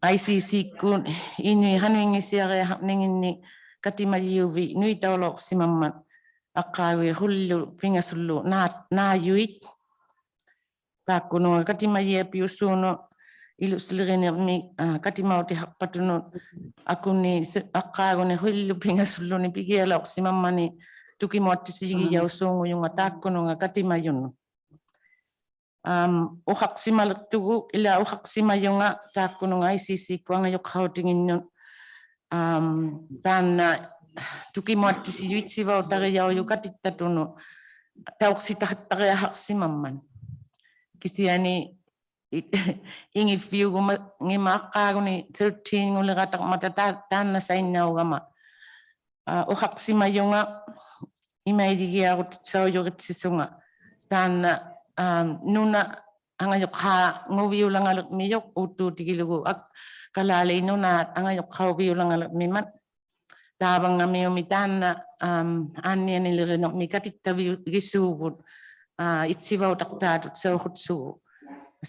I C C-kkut inuit hanuinngitsiariaqarninginni katimajiuvit nuitaulauqsimammat aqqaaguit qulilu pingasullu naa-, naajuit. Taakkununga katimajiapiusuunut ilusilirinirmik, aa, katimautihaqpatunut akuni si-, aqqaaguni qulilu pingasulluni pigialauqsimammani tukimuattisigijausuungujunga taakkununga katimajunut. Am, uqaqsimaliqtugut, ilaa uqaqsimajunga taakkununga I C C-kkut angajuqqautiginnut. Am, taanna tukimuattisijuit itsivautarijaujut katittattunut tauqsitahattariaqaqsimammat. Kisiani i-, ingiffiugumangimmat aqqaaguni thirteen-nguliratarmata taa-, taanna sainnaugama. Aa, uqaqsimajunga imaidigiarutitsaujurittisunga. Taanna, am, nuna angajuqqaanguviulangalimmijuq uuttuutigilugu ak-, kalaaliit nunaat angajuqqauviulangalimmimat. Taavangamiumi taanna, am, aannianilirinirmi katittavigisuuvut, aa, itsivautaqtaatut sauqutsugu.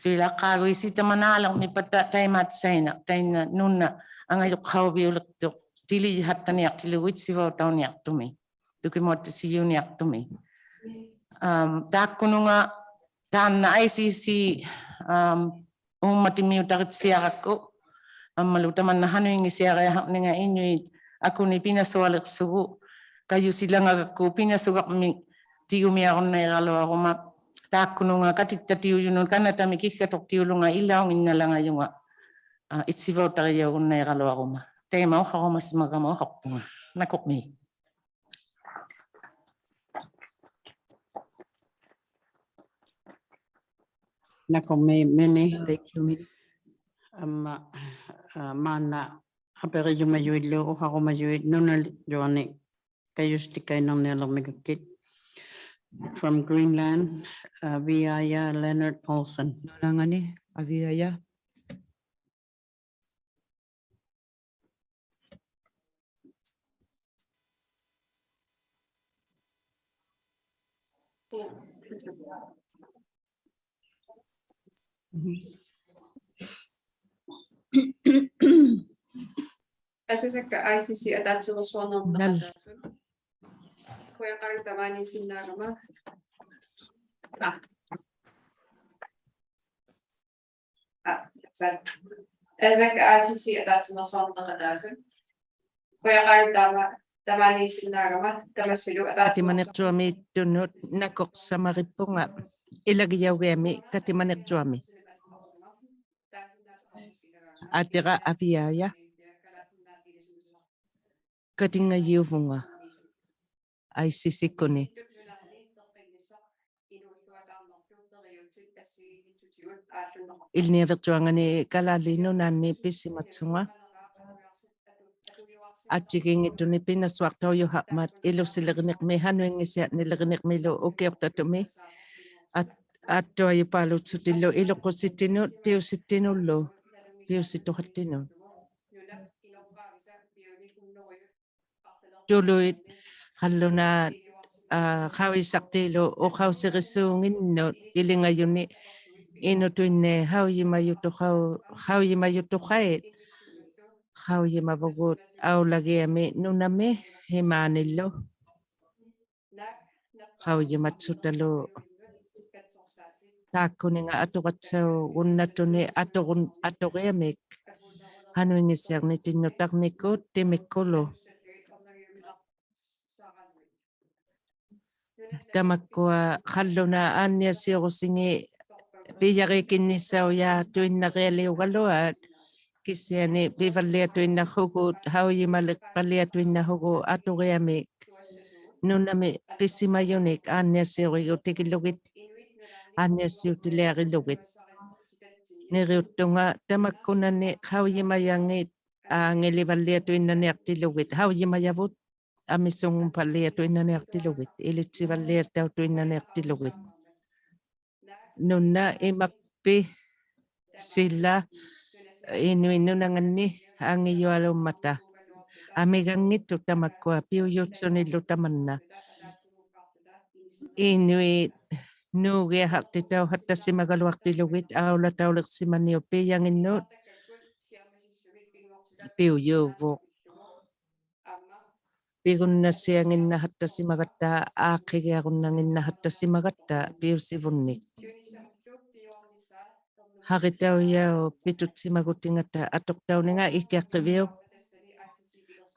Suilaqqaaguisi tamanaalirmipata taimaatsainaq, tainna nuna angajuqqauviuliqtuq tilijihattaniaqtilugu itsivautauniaqtumi tukimuattisijiuniaqtumi. Am, taakkununga taanna I C C, am, uummatimiutaritsiarakku, ammalu tamanna hanuinngitsiariaqarninga inuit akuni pinasualiqsugu, kajusilangagakku pinasugaqmik tigumiarunnairaluaruma, taakkununga katittatiujunut kanatami kiggatuqtiulunga ilaunnginnalangajunga, aa, itsivautarijaugunnairaluaruma. Taima uqarumasimagama uqaqpunga. Nakuqmiik. Nakuqmiik, Mini. Thank you, Mini. Amma, aa, maanna apirijumajuillu uqarumajuit nunalijuanik kajusitikainarnialirmigukkit. From Greenland, aa, Aviaja Leonard Olsen. Nunangani, Aviaja. Asasakka I C C ataatsimoorsuarnarneq. Nal. Qujaqaanga tamaaniisinnaagama. Aa. Aa, sa-, asasakka I C C ataatsimoorsuarnarneq ataatsimoorsuarnarneq. Qujaqaanga tama-, tamaaniisinnaagama, tamassalu ataatsimoorsuarnarneq. Katimaniqtuamiittunut nakuq samarippunga. Ilagijaugiami katimaniqtuami. Atira aviaja. Katingajiuvunga. Aisisikkuni. Iliniavirjuangani Kalaallit Nunaanni pisimatsunga. Attigiinngittunik pinasuaqtaujuharmat ilusilirnikmi hanuinngisaatnilirnikmilu ukiuqtatumi. At-, attuajupaaluuqsutillu iluqqusitinut piusittinullu, piusituqattinut. Tuluit qallunaat, aa, qaujisaqtiilu uqausirisuunnginnut ilingajuni inutuinnait qaujimajutuqau-, qaujimajutuqait, qaujimavugut aulagiami nunami imaanillu. Qaujimatsutalu taakkuninga atuqatsaugunnattunik atuqun-, atuqiamik hanuinngisaarnitinnut tarnikkut timikkulu. Tamakkua qallunaat aanniasiurusingit pijariikinnisaujaatuinnarialiugaluat kisiani pivalliatuinnahugut qaujimaliqpalliatuinnahugut atuqiamik nunami pisimajunik aanniasiurijutigilugit, aanniasiutiliarilugit. Niriuttunga tamakkunani qaujimajangit aangilivalliatuinnaniaqtilugit, qaujimajavut amisunngupalliatuinnaniaqtilugit, ilitsivalliatautuinnaniaqtilugit. Nuna imaqpi sila Inuit nunanganni angijualummata. Amiganngittut tamakkua piujutsunillu tamanna. Inuit nuugiaqaqtitauqattasimagaluaqtilugit aulatauliqsimaniup piijanginnut piujuvuq. Pigunnasianginnaqattasimagatta, aaqqigiarunnanginnaqattasimagatta piusivunnik. Haqitaujaup pitutsimagutinngatta atuqtauninga ikiaqqiviuq.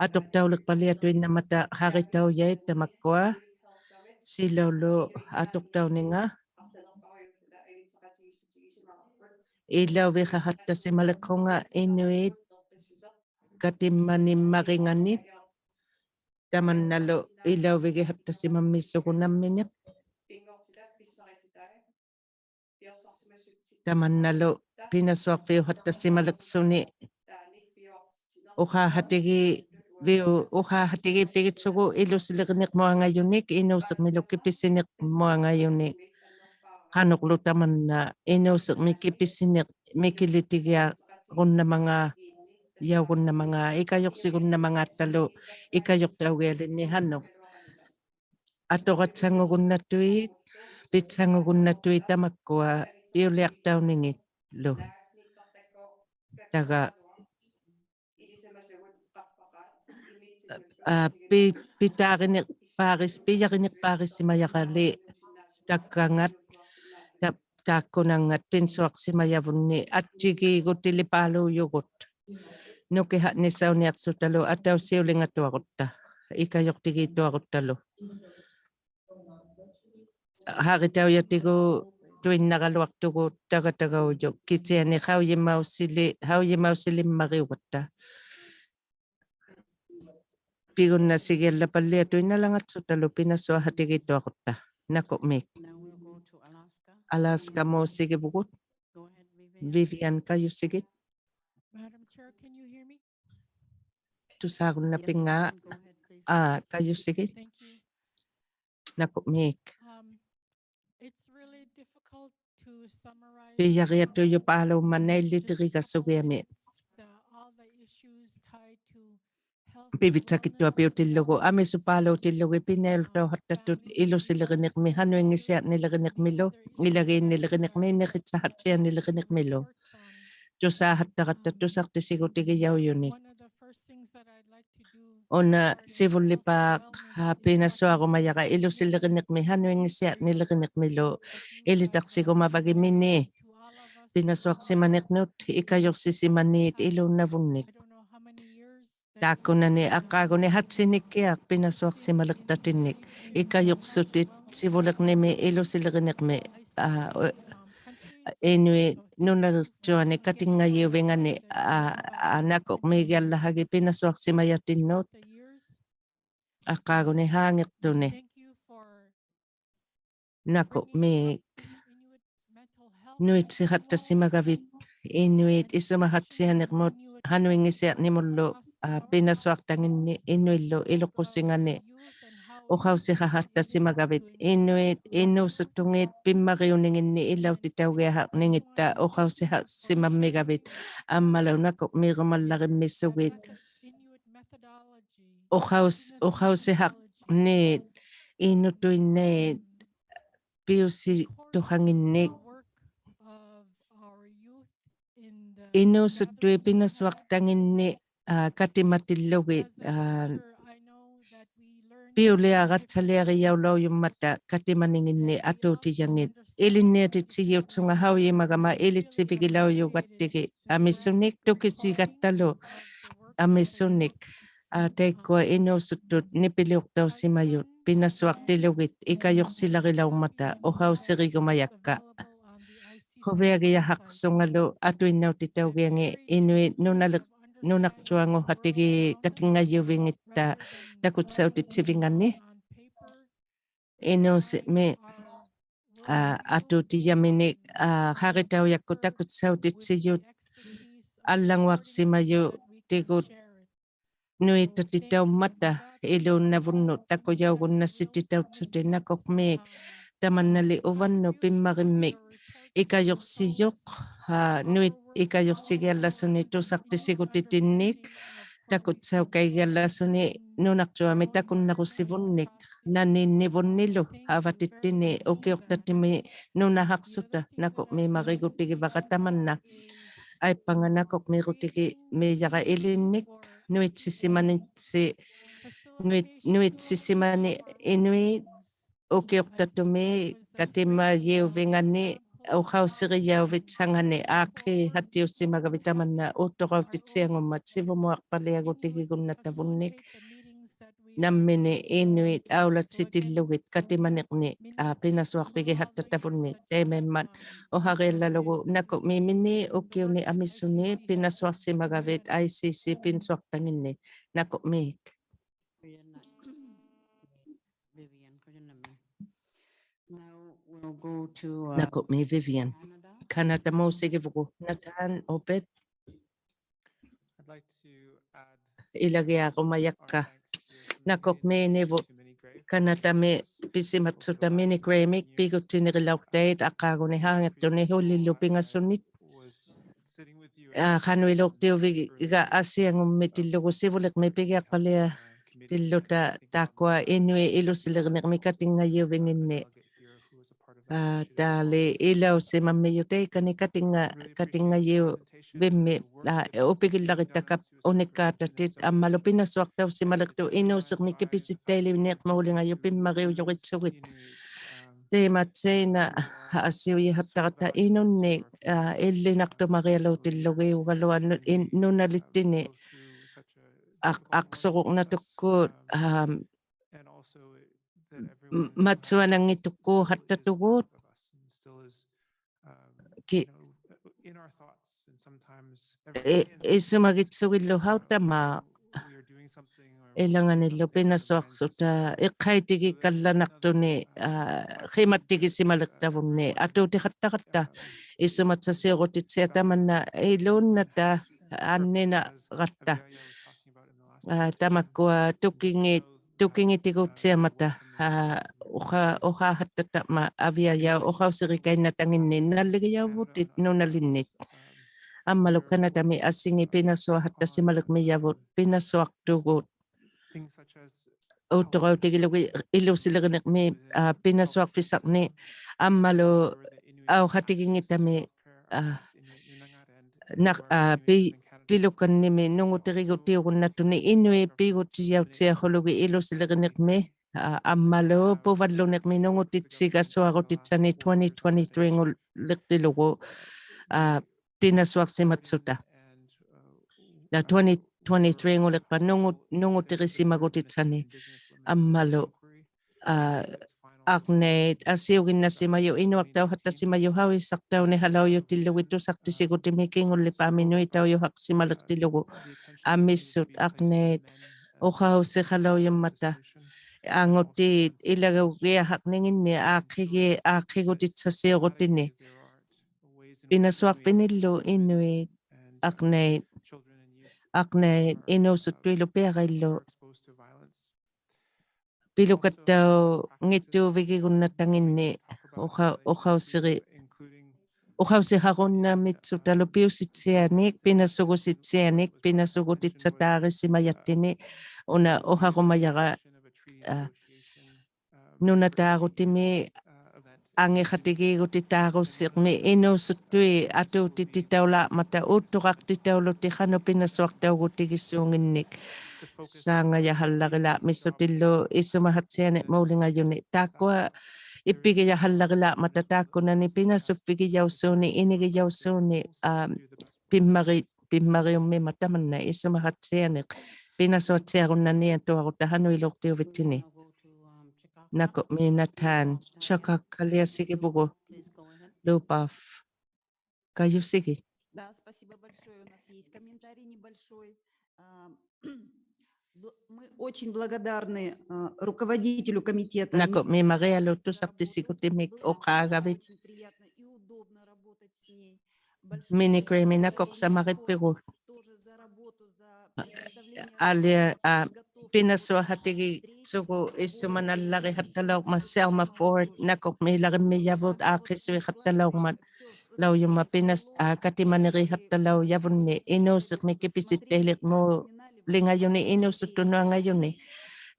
Atuqtauliqpalliatuinnammata haqitaujait tamakkua. Silaulu atuqtauninga. Ilauviqaqattasimaliqunga inuit katimmanimmaringanit. Tamannalu ilauvigiqaqtasimammiisugut namminik. Tamannalu pinasuaqviuqaqtasimaliqsuni uqaqatigiviu-, uqaqatigivigitsugut ilusilirnikmuangajunik inuusiqmilu kipisiniqmuangajunik. Qanuqlu tamanna inuusiqmi kipisiniq mikilitigiarunnamangajaugunnamanga ikajuqsigunnamangattalu ikajuqtaugialinnik qanuq. Atuqatsangugunnattuit, pitsangugunnattuit tamakkua piuliaqtauningitlu. Taga, aa, pi-, pitaariniqpaaris-, pijariniqpaarisimajarali takkangat, ta-, taakkunanngat pinsuaqsimajavunni attigiigutilipaaluujugut. Nukiqaqnisauniaqsutalu atausiulingatuarutta, ikajuqtigiituaruttalu. Haqitaujatigutuinnaraluaqtugut tagatagaujuq, kisiani qaujimausili-, qaujimausilimmariugatta. Pigunnasigiallapalliatuinnalangatsutalu pinasuaqatigiituarutta. Nakuq Miik. Alaska-muusigivugut. Vivian, kajusigit. Madam Chair, can you hear me? Tusaagunnapinga, aa, kajusigit. Thank you. Nakuq Miik. Um, it's really difficult to summarize, um, pijariatujupaaluummat naillitirigasugiami. The, all the issues tied to health and wellness. Pivitsakittuapiutillugu amisupaaluutillugit pinailuttauqattaqtut ilusilirnikmi, qanuinngisaatnilirnikmilu, ilagiinnilirnikmi, niqitsahattianilirnikmilu. Tusaahattaqatta tusaqtisigutigijaujunit. Una sivullipaaq, aa, pinasuarumajara ilusilirnikmi, qanuinngisaatnilirnikmilu, ilitaqsigumavagimini pinasuaqsimaniqnut, ikajuqsisimaniit iluunnavunnik. Taakkunani aqqaaguni hattinikkiaq pinasuaqsimaliqtatinnik, ikajuqsutit sivulirnimi ilusilirnikmi, aa, u-, Inuit nunalirjuanik katingajiuvingani, aa, aa, nakuqmiigiallahagit pinasuaqsimajatinnut aqaaguni haangiqtuni. Nakuqmiik nuitsihattasimagavit inuit isumahatsianiqmut hanuingisianiqmullu, aa, pinasuaqtanginni inuillu iluqusingani uqausihahattasimagavit inuit inuusutungit pimmariuninginni ilautitaugiahaqningitta uqausihaqsimammigavit ammalu nakuqmiirumallarimmissugit uqaus-, uqausihaqniit inutuinniit piusituhanginnik inuusuttuit pinasuaqtanginni, aa, katimatillugit, aa, piuliaratsaliarijaulaujummatta katimaninginni atuutijangit. Ilinniatitsijiutsunga haujimagama ilitsivigilaujugaptigit amisunik tukisigattalu amisunik, aa, taikkua inuusuttut nipiliuqtausimajut pinasuaqtilugit ikajuqsilarilaummata uqausirigumajakka. Quviagijahaqsungalu atuinnautitaugiangi inuit nunaliq-, nunaqtuanguhatigit katingajiuvingitta takutsautitsivingani. Inuusimi, aa, atuutijaminik, aa, qaritaujakkut takutsautitsijut allanguaqsimajutigut nuitatitaummata iluunnavunnut takujaugunnassititautsutit nakuqmiik tamannali uvannut pimmarimmik ikajuqsijuq, aa, nuit ikajuqsigiallasuni tusaqtisigutitinnik takutsaukaigiallasuni nunaqtuami takunnarusivunnik naninnivunnilu avatittini ukiuqtatimi nunahaqsuta nakuqmiimarigutigivara tamanna. Aippanga nakuqmiirutigimiijara ilinnik nuitsisimanitsi, nuit-, nuitsisimani inuit ukiuqtatumi katimajiuvingani uqausirijauvitsangani aaqqihatiusimagavit tamanna uuttuqautitsiangummat sivumuaqpaliagutigigunnatavunnik. Nammini inuit aulatsitillugit katimaniqni, aa, pinasuaqvigihattatavunnik. Taimaimmat uqariallalugu nakuqmiimini ukiuni amisuni pinasuaqsimagavit I C C pinasuaqtanginni nakuqmiik. Now we'll go to, uh, nakuqmiik Vivian. Canada. Canada-mut usigivugut. Nathan, Obed. I'd like to add ilagiarumajakka. Our thanks to the community, nakuqmiinivut to Minnie Gray, Canada-mi pisimatsuta Minnie Gray-mik piguttinirilauktait aqaaguni haangiqtuni hulillu pingasunit. Aa, qanuiluuqtiuviga asiangummitillugu sivuliqmi pigiaqpaliatilluta taakkua inuit ilusilirnirmi katingajiuvinginni. Aa, taali ilausimammijuq taikani katinga-, katingajiuvimmi, aa, upigillarittaka unikkaatatit ammalu pinasuaqtausimaliqtuq inuusirmi kipisittailiniiqmuulingajuq pimmariujuritsuguit. Taimatsianna asiujihattaratta inunnik, aa, illinaqtumarialuutillugiugaluaq nu-, in-, nunalittini aq-, aqsururnatukkut, aam, m-, matsuananngitukkuuhattatugut ki-, i-, isumagitsugilu hautama ilanganillu pinasuaqsuta iqqaitigikallanaqtuni, aa, qimattigisimaliqtavunni atuutiqattaqatta isumatsasiurutitsiaq tamanna iluunnata anninaqatta. Aa, tamakkua tukingi-, tukingitigutsiamata, aa, uqa-, uqaahattama aviajauq uqausirikainnatanginni nalligijauvutit nunalinnit. Ammalu Canada-mi asingit pinasuahattasimaliqmijavut pinasuaqtugut. Uuttuqautigilugit ilusilirnirmi, aa, pinasuaqpissarni ammalu auqatiginngitami, aa, naq-, aa, pi-, Pilukannimi nungutirigutiugunnatuni inuit pigutijautsiaqhulugit ilusilirnirmi, aa, ammalu puvallunirmi nungutitsigasuarutitsani twenty twenty-three-nguliqtilugu, aa, pinasuaqsimatsuta. Naa, twenty twenty-three-nguliqpa nungu-, nungutirisimagutit sani ammalu, aa, Arnait asiuginnasimajuq inuaqtauhattasimajuq hauissaqtauniqalaujutillugit tusaqtisigutimi kingullipaami nuitaujuhaqsimaliqtilugu amissut arnait uqausiqalaujummata angutiit ilagugiahaqninginni aaqqigi-, aaqqigutitsasiurutini. Pinasuaqpinillu inuit arnait, arnait inuusuttuilu piaraillu pilukattaunngittuvigigunnattanginni uqa-, uqausiri-, uqausiqarunnamitsutalu piusitsianik, pinasugusitsianik, pinasugutitsataarisimajattini, una uqarumajara, aa, nunataarutimi angiqatigiigutitaarusiqmi inuusuttui atuutititaulaarmata uuttuqaqtitaulutik qanuq pinasuaqtaugutigisuunginnik. Saangajaqallarilaarmissutillu isumaqatsianiq muulingajuni. Taakkua ippigijaqallarilaarmata taakkunani pinasuffigijaussuuni, inigijausuuni, aa, pimmari-, pimmariummimmat tamanna isumaqatsianiq pinasuatsiarunnaniatuarutta qanuiluuqtiuvittini. Nakuq mi Nathan, Chakak kaliasigivugut, Lubov. Kajusigit. Да, спасибо большое. У нас есть комментарий небольшой. А, бл-, мы очень благодарны, а, руководителю комитета. Nakuq mi Marialu tusaqtisigutimik uqaagavit. Очень приятно и удобно работать с ней. Mini Graham-i nakuq samaqippigut. Alia, aa, pinasuaqatigiitsugut isumanallariqattalaurmat Selma Ford, nakuq mi ilarimmijavut aaqqisuiqattalaurmat, laujummat pinas-, aa, katimaniriqattalaujavunni, inuusiqmi kipisittailiqmuulingajuni, inuusuttunnuangajuni.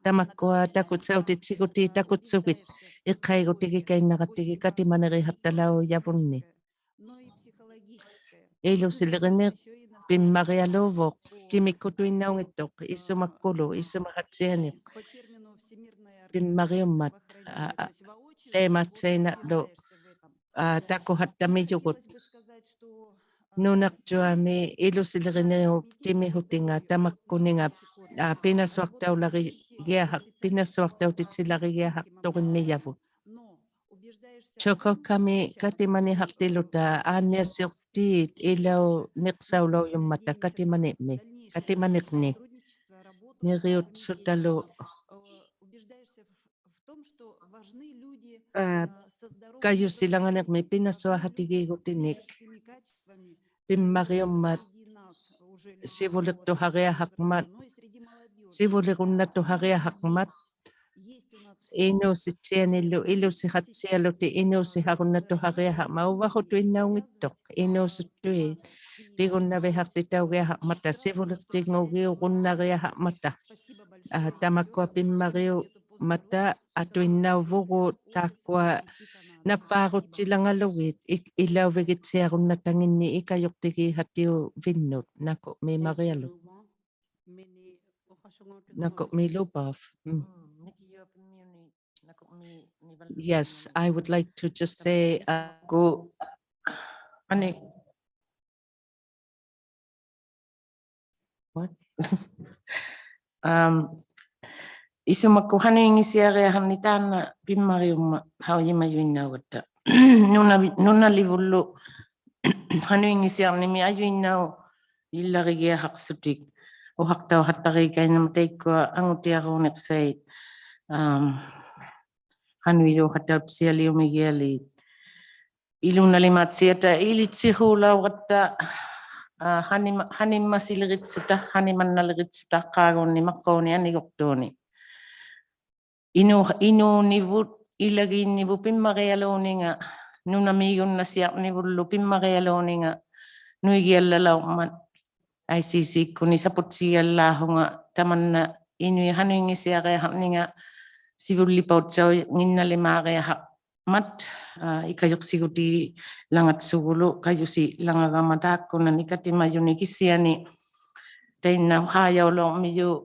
Tamakkua takutsautit sigutii takutsugit, iqqaigutigikainnaqatigit katimaniriqattalaujavunni. Ilusiliriniq pimmarialuuvuq, timikkutuinnaunngittuq, isumakkulu, isumaqatsianiq. Pimmariummat, aa, aa, climate change-alu, aa, takuqattamijugut. Nunarjuami ilusiliriniup timihutinga tamakkuninga, aa, pinasuaqtaularigiaqhaq, pinasuaqtautitsilarigiaqhaqtuqimmijavut. Chakak-kami katimaniqaqtiluta aanniasiuqtiit ilauniqsaulaujummata katimaniqmi, katimaniqni. Niriutsutalu, aa, kajusilanganiqmi pinasuaqatigiigutinik. Pimmariummat sivuliqtuqariaqhaqmat, sivulirunnatuqariaqhaqmat, inuusitsianilu ilusiqatsialutik inuusiqarunnatuqariaqhaqmat, uvvaqutuinnaunngittuq, inuusuttui pigunnavihaqtitaugiaqhaqmata, sivuliqtingugiurunnariaqhaqmata, aa, tamakkua pimmariummata atuinnauvugut, taakkua navvaaruttilangalugit, i-, ilauvigitsiarunnattanginni ikajuqtigiiqatiuvinnut, nakuq mi Marialu. Nakuq mi Lubov. Mm. Yes, I would like to just say, uh, ku-, ani-, what? Um, isumakkut qanuinngisaariaqarniq taanna pimmariummat qaujimajuinnaugatta. Nuna-, nunalivullu qanuinngisaarnimi ajuinnaujillarigiaqhaqsutik. Uqaqtauqattariikainnama taikkua angutiaruuniqsait, um, qanuiluuqattautsialiumigialiit. Ilunnalimaatsiata ilitsihuulauratta, aa, qanima-, qanimmasiliritsuta, qanimannaliritsuta, qaaguni, maqquuni, aniguqtuuni. Inu-, inuunivut, ilagiinnivut pimmarialuuninga, nunamiigunnasiarnivullu pimmarialuuninga, nuigiallalaurmat, I C C-kkuni saputtigiallaaqhunga tamanna inuit qanuinngisaariaqarninga sivullipautsaunnginnalimaariaqarmat, aa, ikajuqsigutigilangatsugulu, kajusilangagamma taakkunani katimajuni kisiani tainna qajaulaurmijut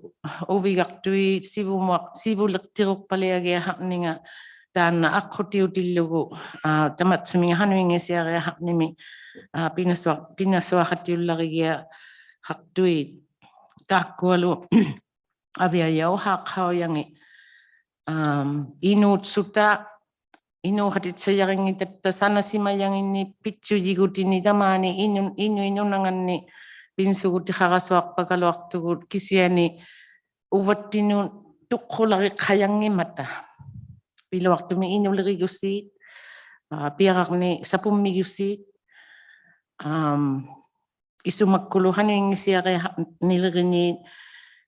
uvigaqtuit sivumua-, sivuliqtiruqpaliagiaqarninga taanna aqqutiutillugu, aa, tamatsuminga qanuinngisaariaqarnimi, aa, pinasua-, pinasuaqatiullarigiaqaqtuit. Taakkualu aviaja uqaqqaujangit, um, inuutsuta inuuqatitsajarinngitatta sanasimajanginnik pitsujigutini tamaani inu-, inuit nunanganni pinsugutiqarasuaqpagaluaqtugut kisiani uvattinut tuqqulariqajanngimmata. Piluaqtumi inulirigusiit, aa, piaraqni sapummijusiit, am, isumakkulu qanuinngisiariaqarniliriniit,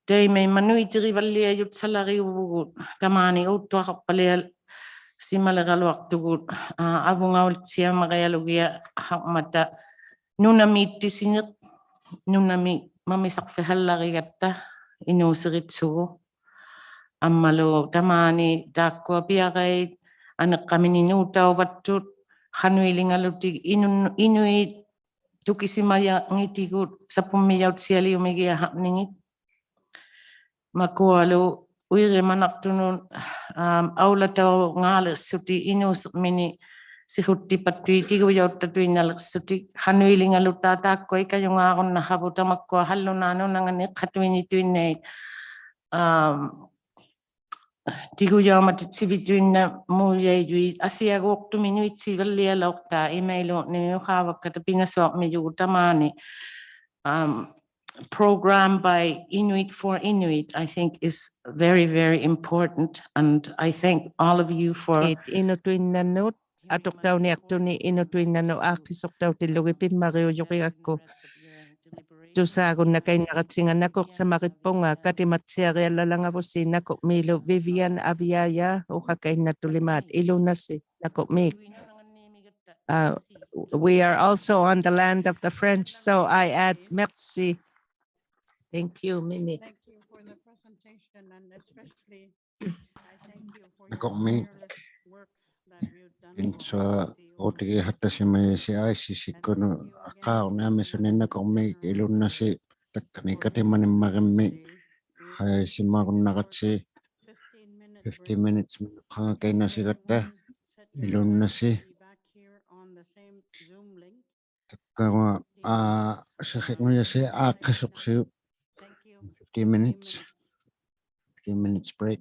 taimaimma nuitirivalliajutsalariuvugut, tamaani uuttuaqaqpaliasimaligaluaqtugut, aa, avungaulitsiamarialugiaqarmata, nunamiittisiniq, nunami mamisaqpihallarigatta inuusiritsugu. Ammalu tamaani taakkua piarait aniqqamini nuutauvattut, qanuilingalutik inun-, inuit tukisimajangitigut sapummijautsialiumigiaqarningit. Makualu uirimanaqtunut, am, aulataunngaaliqsutik inuusiqmini sihuttipattuit tigujautatuinnaliqsutik, qanuilingaluta taakkua ikajungaarunnaqavut tamakkua qallunaat nunanganni iqqatuinituinnait, am, tigujaumatiksivituinnamuujaijuit asiaguuqtumi nuitsivallialauqtaat imailuunniit uqaavakkata pinasuarmijugut tamaani. Um, program by Inuit for Inuit, I think, is very, very important, and I thank all of you for Kiit inutuinnanut, atuqtauniaqtuni inutuinnanut aaqqisuqtautillugit pimmariujurigakku. Tusaagunnakainnaqatsinga nakuqsamariqpunga katimatsiarialalangavussi nakuqmiilu Vivian Aviaja uqakainnatulimaat ilunnasi nakuqmiik. Uh, we are also on the land of the French, so I add merci. Thank you, Mini. Thank you for the presentation and especially I thank you for your tireless work that you've done for I C C. Pinsuarutigihattasimajasi I C C-kkunu aqaaruni amisuni nakuqmiik ilunnasi takkani katimanimmagimmi qaisimarunnaqatsi fifteen minutes qangakainnasigatta ilunnasi. Takkua, aa, siqinngujasi aaqqisuqsiuk. Fifteen minutes. Fifteen minutes break.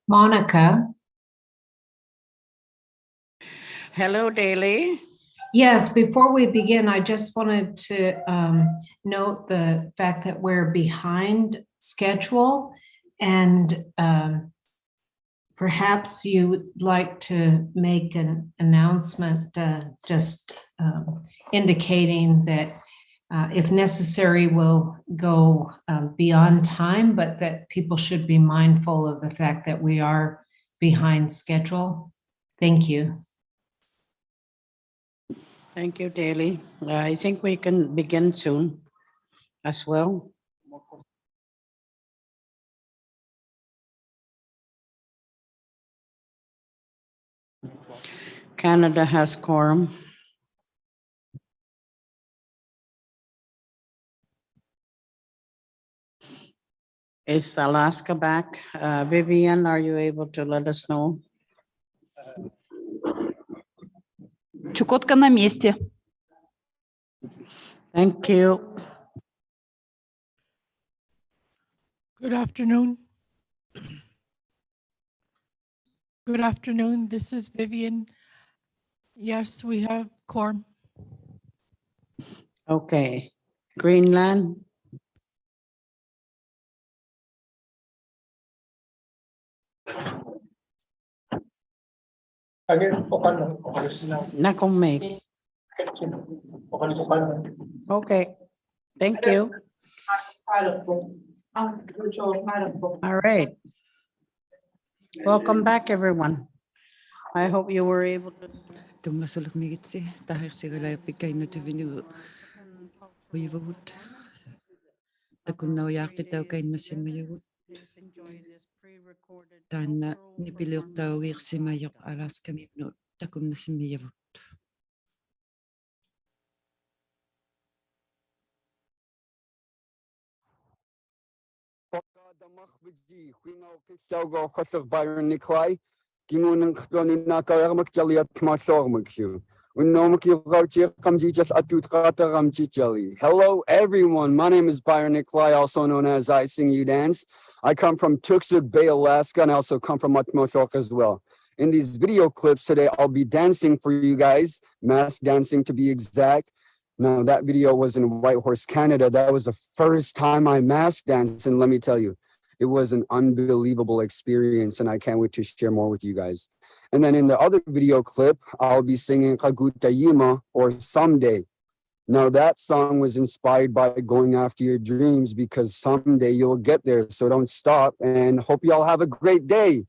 Monica. Hello, Daly. Yes, before we begin, I just wanted to, um, note the fact that we're behind schedule, and, um, perhaps you would like to make an announcement, uh, just, um, indicating that, uh, if necessary, we'll go, um, beyond time, but that people should be mindful of the fact that we are behind schedule. Thank you. Thank you, Daly. Uh, I think we can begin soon as well. Canada has quorum. Is Alaska back? Uh, Vivian, are you able to let us know? Чукотка на месте. Thank you. Good afternoon. Good afternoon. This is Vivian. Yes, we have quorum. Okay. Greenland. Nakummi. Okay. Thank you. All right. Welcome back, everyone. I hope you were able to. Tunngasuliqmigitsi, tahiqsigalaiqpikka innativinu uivugut. Takunnaujaaqtitauq kainnasimmajugut. Taanna nipiliuqtaugiiqsimajuq Alaskaminnut takunnasimmajavut. Byron Nikolai. Kinguninqtuani naakaiarmak Jali atmallurmak siu. Unnaumak iqautiiqamjijal atuutqaataramjijali. Hello, everyone. My name is Byron Nikolai, also known as I Sing You Dance. I come from Toksook Bay, Alaska, and I also come from Atmalluk as well. In these video clips today, I'll be dancing for you guys, mass dancing to be exact. Now, that video was in Whitehorse, Canada. That was the first time I mass danced, and let me tell you, it was an unbelievable experience, and I can't wait to share more with you guys. And then in the other video clip, I'll be singing Qaguta Yima, or Someday. Now, that song was inspired by going after your dreams, because someday you'll get there, so don't stop, and hope y'all have a great day.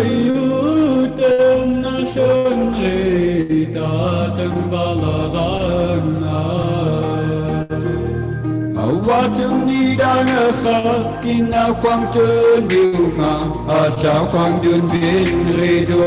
Ajutannasunritatangvalaganga. Avatungnitangaqa kinahuangtuniunga, asahuangtunvinridu,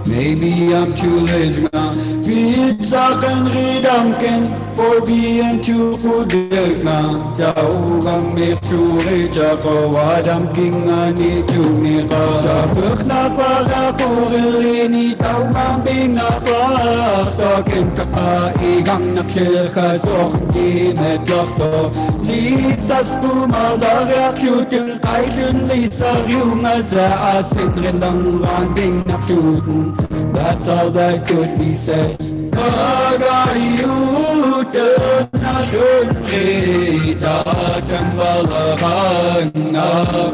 maybe I'm too lazy nga. Pitsaqanridamkin, for being too kudirnga. Tauvang miqsuri taqawadam kinganituniqa. Tapukna pada kurilini tauvang binapaktakin kapa igang nakshirka sohni metlakto. Nisas pumalariak syutin kaitun nisariunga sa asin rilang randing nakshutun. That's all that could be said. Agayutannasunritatangvalaganga,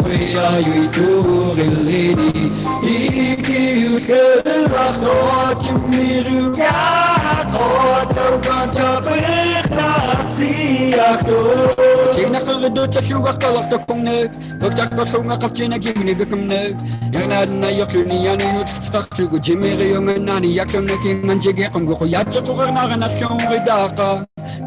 kuyauyuiturilini, ikiuskilaqtutimiriuyaqtutaukantapiqnaqsiyaqtu. Tinaqiridutaqsugaqtalaqtakungnik. Tukchaqquqłunga qavchinagignigakamnik. Irnadnayuqłuni yanuyuqtaqługu jimiriunganani yaqtunnikinganjigiqunguqu yaqtiquqirnaqinaqłunridaqa.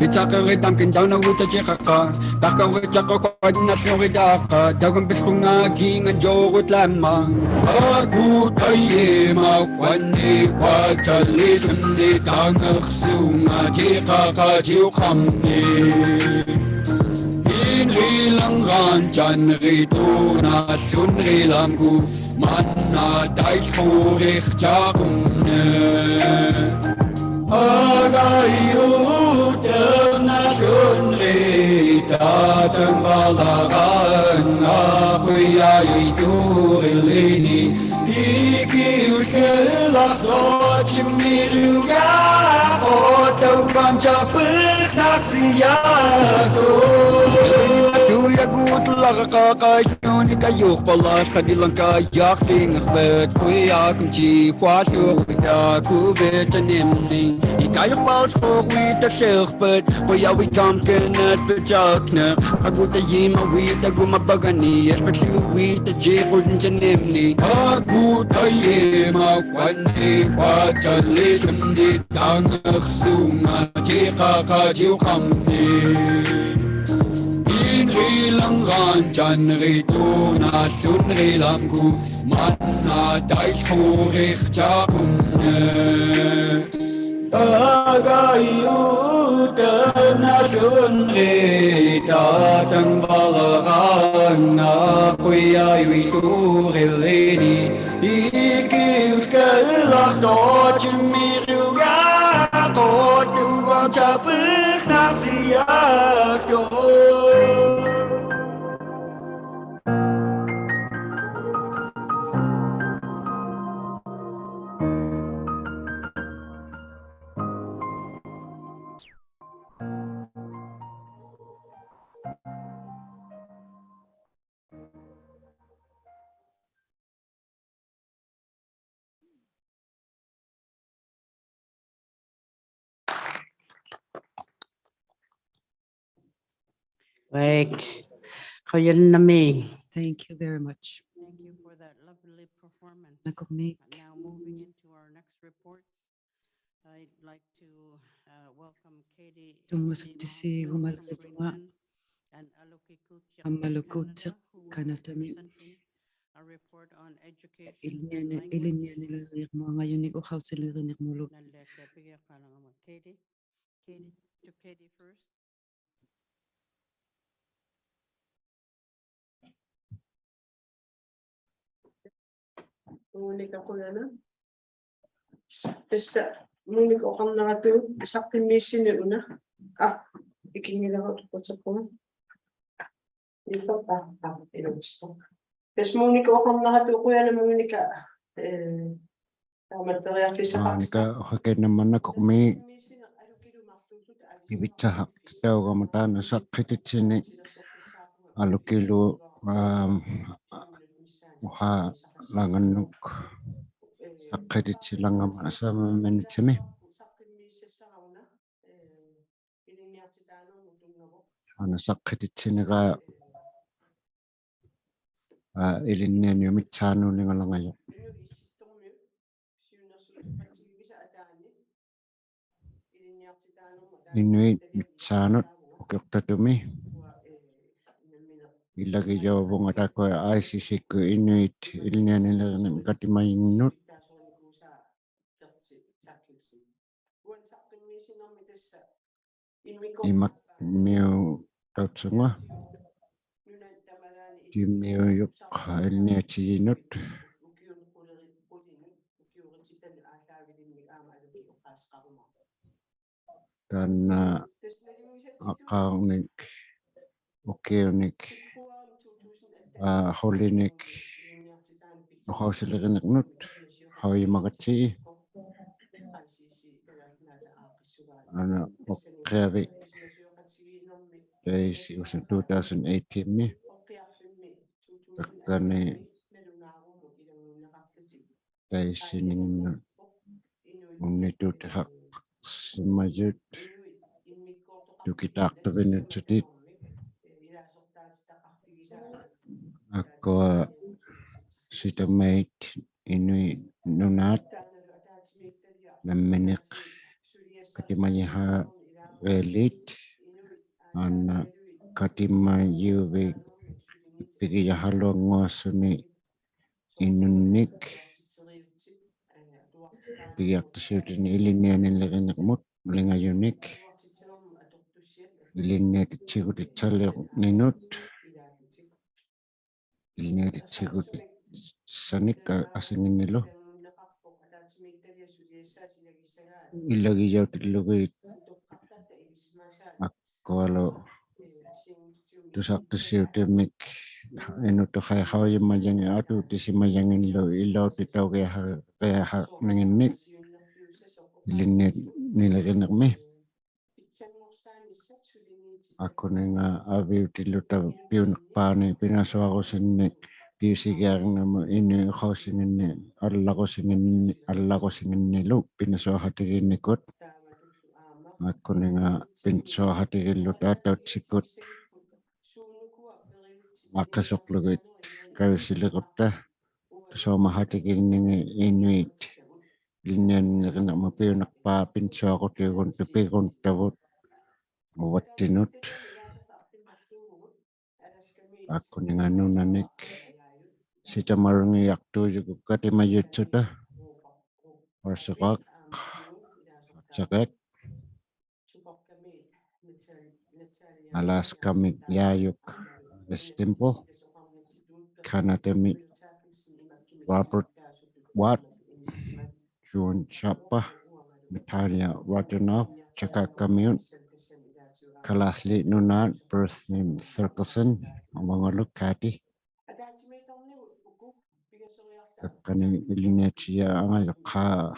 Pitsaqinridamkin taunawitajiqaqa. Taqquritaqquqadnaqłunridaqa. Taugampiqungaginganjuqutlamma. Akutayima wani wataliqni tangiqsungajiqaqatiuqamni. Inrilangan janritunnasunrilamku manna taihuriqtaqunni. Agayutannasunritatangvalaganga kuyauyuiturilini. Ikiuskilaqtutimiriuyaqtutaukantapiqnaqsiyaqtu. Suyagutlaraqaqaillunikayuqpalaqadilangkayaqsingaxpit kuyakamtihuaqłuqtakuvittanimni. Ikayuqpalaquvitajiq But we are we come can as the judge now. Agutayima witaguma bagani, especially with the jihud and janimni. Agutayima wani wataliqni tangiqsungajiqaqatiuqamni. Inrilangan janritunnasunrilamku manna taihuriqtaqunni. Agayutannasunritatangvalaganga kuyauyuiturilini. Ikiuskilaqtutimiriuyaqtutaukantapiqnaqsiyaqtu. Right. Thank you very much. Thank you for that lovely performance. Now moving into our next reports, I'd like to, uh, welcome Katie Tunngasuktisi Lima Gumalivunga Freeman and Aluki Kutsak Amalu Kutsak Kanatami. Kanatami. A report on education. Ilinniani, ilinnianiliriqmuangajunik uqausilirinikmulu. Katie, Katie, to Katie first. Monica qujana. Tassa Monica uqarnaratuq saqqummiissini una. Ah, ikinngilarutut qutsappunga. Tassa Monica uqarnaratuq qujana Monica, eh, Monica uqakiinnammannakuqmi pivitsahaqtitaugamata taanna saqqititsini Alukilu, um, uqalangannuk saqqititsilangama assignmentimi. Taanna saqqititsiniga, aa, ilinnianiumit saanunigalangajuq. Inuit mitsaanut ukiuqtatumi. Ilagijauvunga taakkua I C C-kkut inuit ilinnianilirinikmut katimajinnut. Imakmiutautsunga timiujuq ilinniatijinut. Taanna aqaarnik ukiunik, aa, qulinik uqausilirinikmut qaujimagatsigi. Aana ukiavik taisi usa two thousand eighteen-mi. Takkani taisininginnut unnituutihaqsimajut tukitaaqtuvinutsutit. Akkua sitamait Inuit Nunaat nammineq katimajiharialit, aana katimajiuvik pigijahaluannguasuni inunnik pigiaqtasiutini ilinnianilirinikmut ulingajunik ilinniatitsigutitsaliqninut, ilinniatitsigutitsanik asinginnilu. Ilagijautillugit akkualu tusaqtisiutimik inutuqaiqaujimajangit atuutisimajangillu ilautitaugiaqaninginnik ilinnianilirinikmi. Akkuninga aviutiluta piuniqpaani pinasuarusinnik piusigiarinamut inuit uqausinginni allarusinginni allarusinginnilu pinasuaqatigiinnikut. Akkuninga pinasuaqatigiilluta atautsikut aaqqisuqlugit kajusilirutta tusaumaqatigiinningi inuit ilinnianilirinikmut piuniqpaat pinasuaqutigiinnikut pigunttavut uvattinut. Akkuninga nunanik sitamaringijaqtuujugut katimajutsuta. Uasiqaq, Uasiqaq, Alaska-mik Jaajuk Estimpo, Canada-mik Robert Watt, John Chapa, Natalia Rodionov, Chakakamiut, Kalaallit Nunaat Berthin Thorkildsen, Mangolukati. Takkani ilinniatijangajut qaa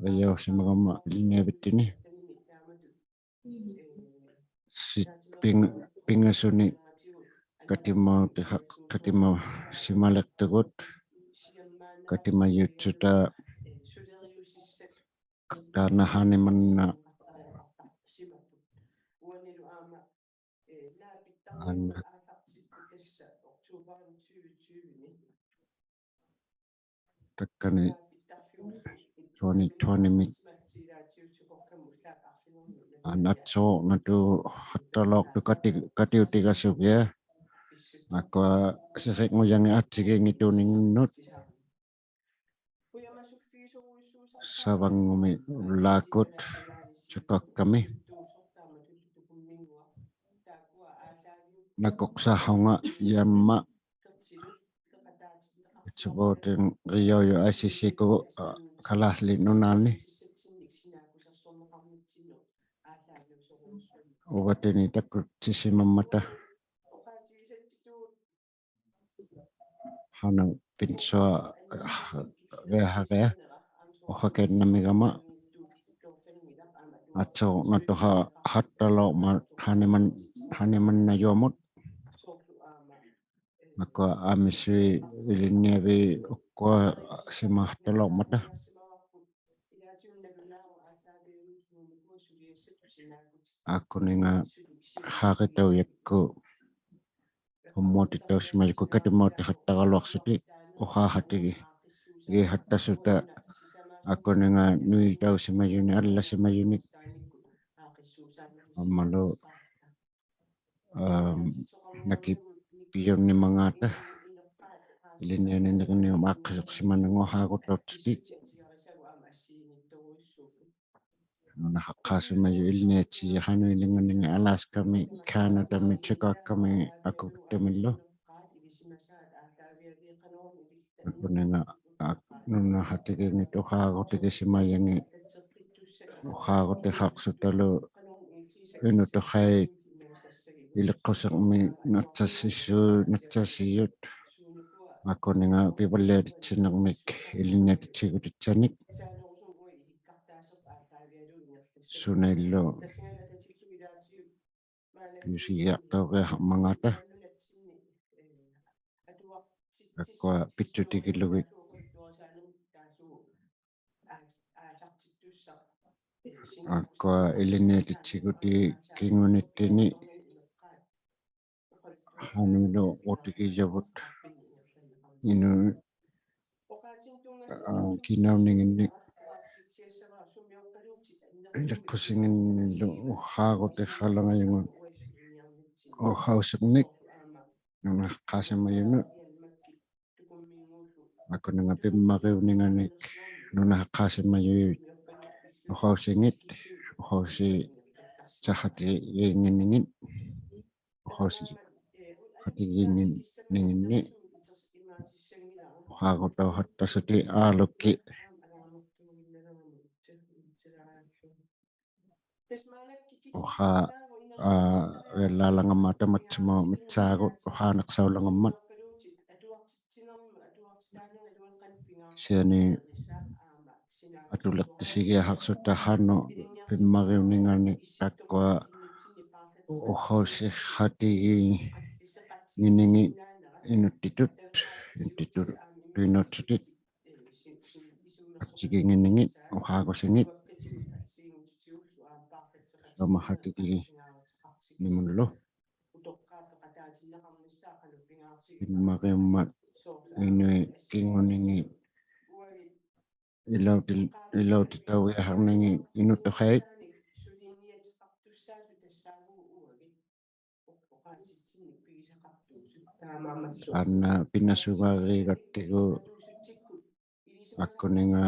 rijausimagama ilinniavittini. Sit ping-, pingasunik katimautihaq, katimasimaliqtugut, katimajutsuta taanna hanimanna, aana takkani twenty twenty-mik aana atsuuqnatuuqattalauqtuq kati-, katiutigasugia. Akkua siqinngujangit atsigiinngituuninginnut. Savanngumiullaakkut Chakakkami. Nakuqsahunga Jamma. Atsuuqatigiijuujuq I C C-kkut, aa, Kalaallit Nunaanni. Uvatini takutsisimammata. Hanaq pinasuariaqaria uqakiinnamigama atsuuqnatuuqattalauqmat haniman-, hanimannajuamut. Makua amisuit ilinniaviit ukkuasimaqattalauqmata. Akkuninga qaritaujakkut ummuutitausimajukkut katimautiqattaraluaqsutit uqaqatigiiqattasuta. Akkuninga nuitausimajunik allasimajunik Ammalu, am, nakippiunnimangaata ilinnianiniqinniuma aaqqisuqsimananguaq uhaagutaututik. Nunaqaqqaasimajuq ilinniatijaqanuilinganingit Alaskami, Canadami, Chicagomi akuktamillu. Akuninga, a, nunaqatigiinngit uhaagutigisimayangit uhaagutihaqsutalu inutuqait iliqqusiqmik natsasisuu, natsasijut. Akuninga pivalliatitsinirmik ilinniatitigutitsanik. Sunaillu piusigijaqtaugiaqmangaata. Akua pitsutigilugit. Akua ilinniatitigutikingunitini. Hanuilu utigijavut. Inu, a, kinauninginnik iliqqusinginnilu uhaagutiqalangajunga uhausiqnik nunaqaqqaasimajunut. Akuninga pimmariuninganik nunaqaqqaasimajut uhausingit, uhausisaqatigiinginingit, uhausisaqatigiinginingit uhaagutauhattasutik Aluki. Uha, a, rilaalangammat tamatsumagu mitsaagut uhaaniqsaulangummat. Kisiani atuliqtisigijaqaqsuta hanuk pimmariuninganik takkua uhausisaqatigiinginingit inuttitut, inuttitut, inuttitut atigiinginingit uhaagusingit. Saumaqatigiinnimullu. Pimmariummat inuit kinguningit ilauti, ilautitaugiaqarningit inutuqait. Taanna pinasugarigattigu akuninga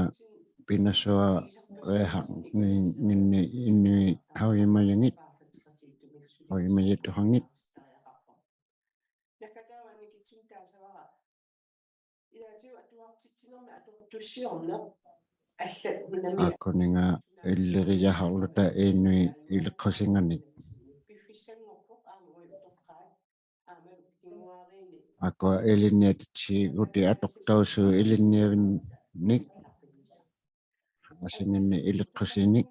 pinasugariaqarninginni inuit haujimajangit, haujimajituqangit. Akuninga illirijaqarluta inuit iliqqusinganik. Akua ilinniatitsigutik atuqtausuuq ilinniavinnik. Asinginni iliqqusinik.